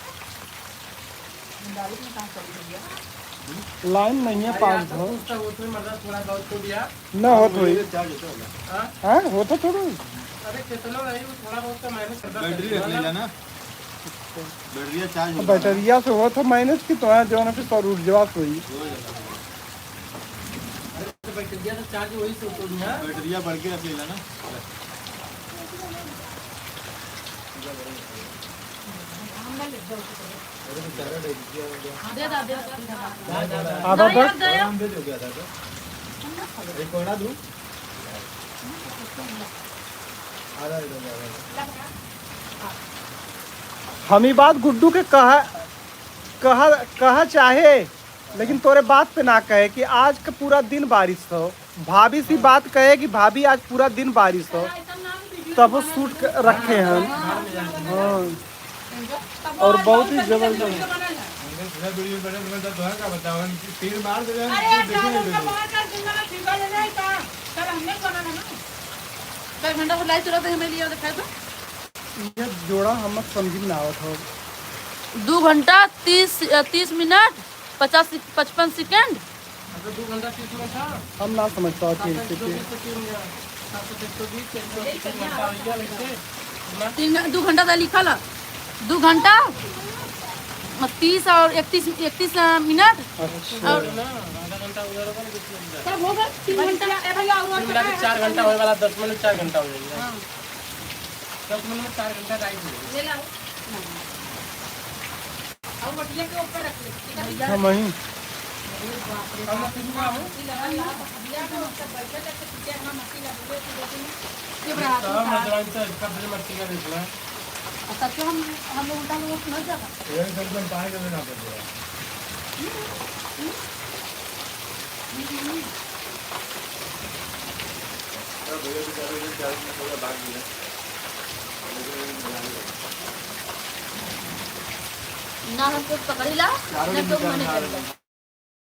लाइन नहीं है पास हो तो वो तो मतलब थोड़ा बहुत तो भी यार। न होत हुई। चार्ज होता होगा। हाँ होता थोड़ा। अरे कितना नहीं, वो थोड़ा बहुत तो मैनेज करता। बैटरी रख लेला ना, बैटरी चार्ज होता। बैटरिया से होत हो माइनस की तो है जो ना फिर सौर ऊर्जा से हुई। अरे बैटरिया तो चार्ज वही से तो नहीं है। बैटरिया बढ़ के रख लेला ना। दे दा दे दा। आधा बस आराम दे दो क्या था तो एक कोना दूं आधा दे दो आधा। हम ही बात गुड्डू के कहा कहा कहा चाहे, लेकिन तोरे बात पे ना कहे कि आज का पूरा दिन बारिश हो। भाभी सी बात कहे कि भाभी आज पूरा दिन बारिश हो, तब वो सूट रखे हैं। हाँ और बहुत ही जबरदस्त। हमने वीडियो बना मैं तो का बताऊं तीर मार दे अरे यार चल उनका मार कर जिंदा ना ठीका ले जाए का कल हमने बना ना। एक घंटा से लाइट चला हमें लिया दिखाई तो ये जोड़ा हम समझ में ना आवत हो। 2 घंटा 30 मिनट 50-55 सेकेंड। तो 2 घंटा 30 मिनट था। हम ना समझ पाते 7 120 120 घंटा हो गया वैसे। 3 2 घंटा था लिखा ला 2 घंटा 30 और 31 मिनट। अच्छा और आधा घंटा उधर होगा ना, तब होगा 3 घंटा। ए भैया और मिला के 4 घंटा होने वाला, 10 मिनट 4 घंटा हो जाएगा। 10 मिनट में 4 घंटा राइट हो जाएगा। ले लाओ और बटिया के ऊपर रख ले। हम वहीं तब तो हम लोग उल्टा लोग न जाता। ये सब एकदम पानी का ना पड़ जाए। तो भैया बेचारे ये चार मिनट थोड़ा भाग गया। ना हमको पकड़ीला ना तो मने करीला।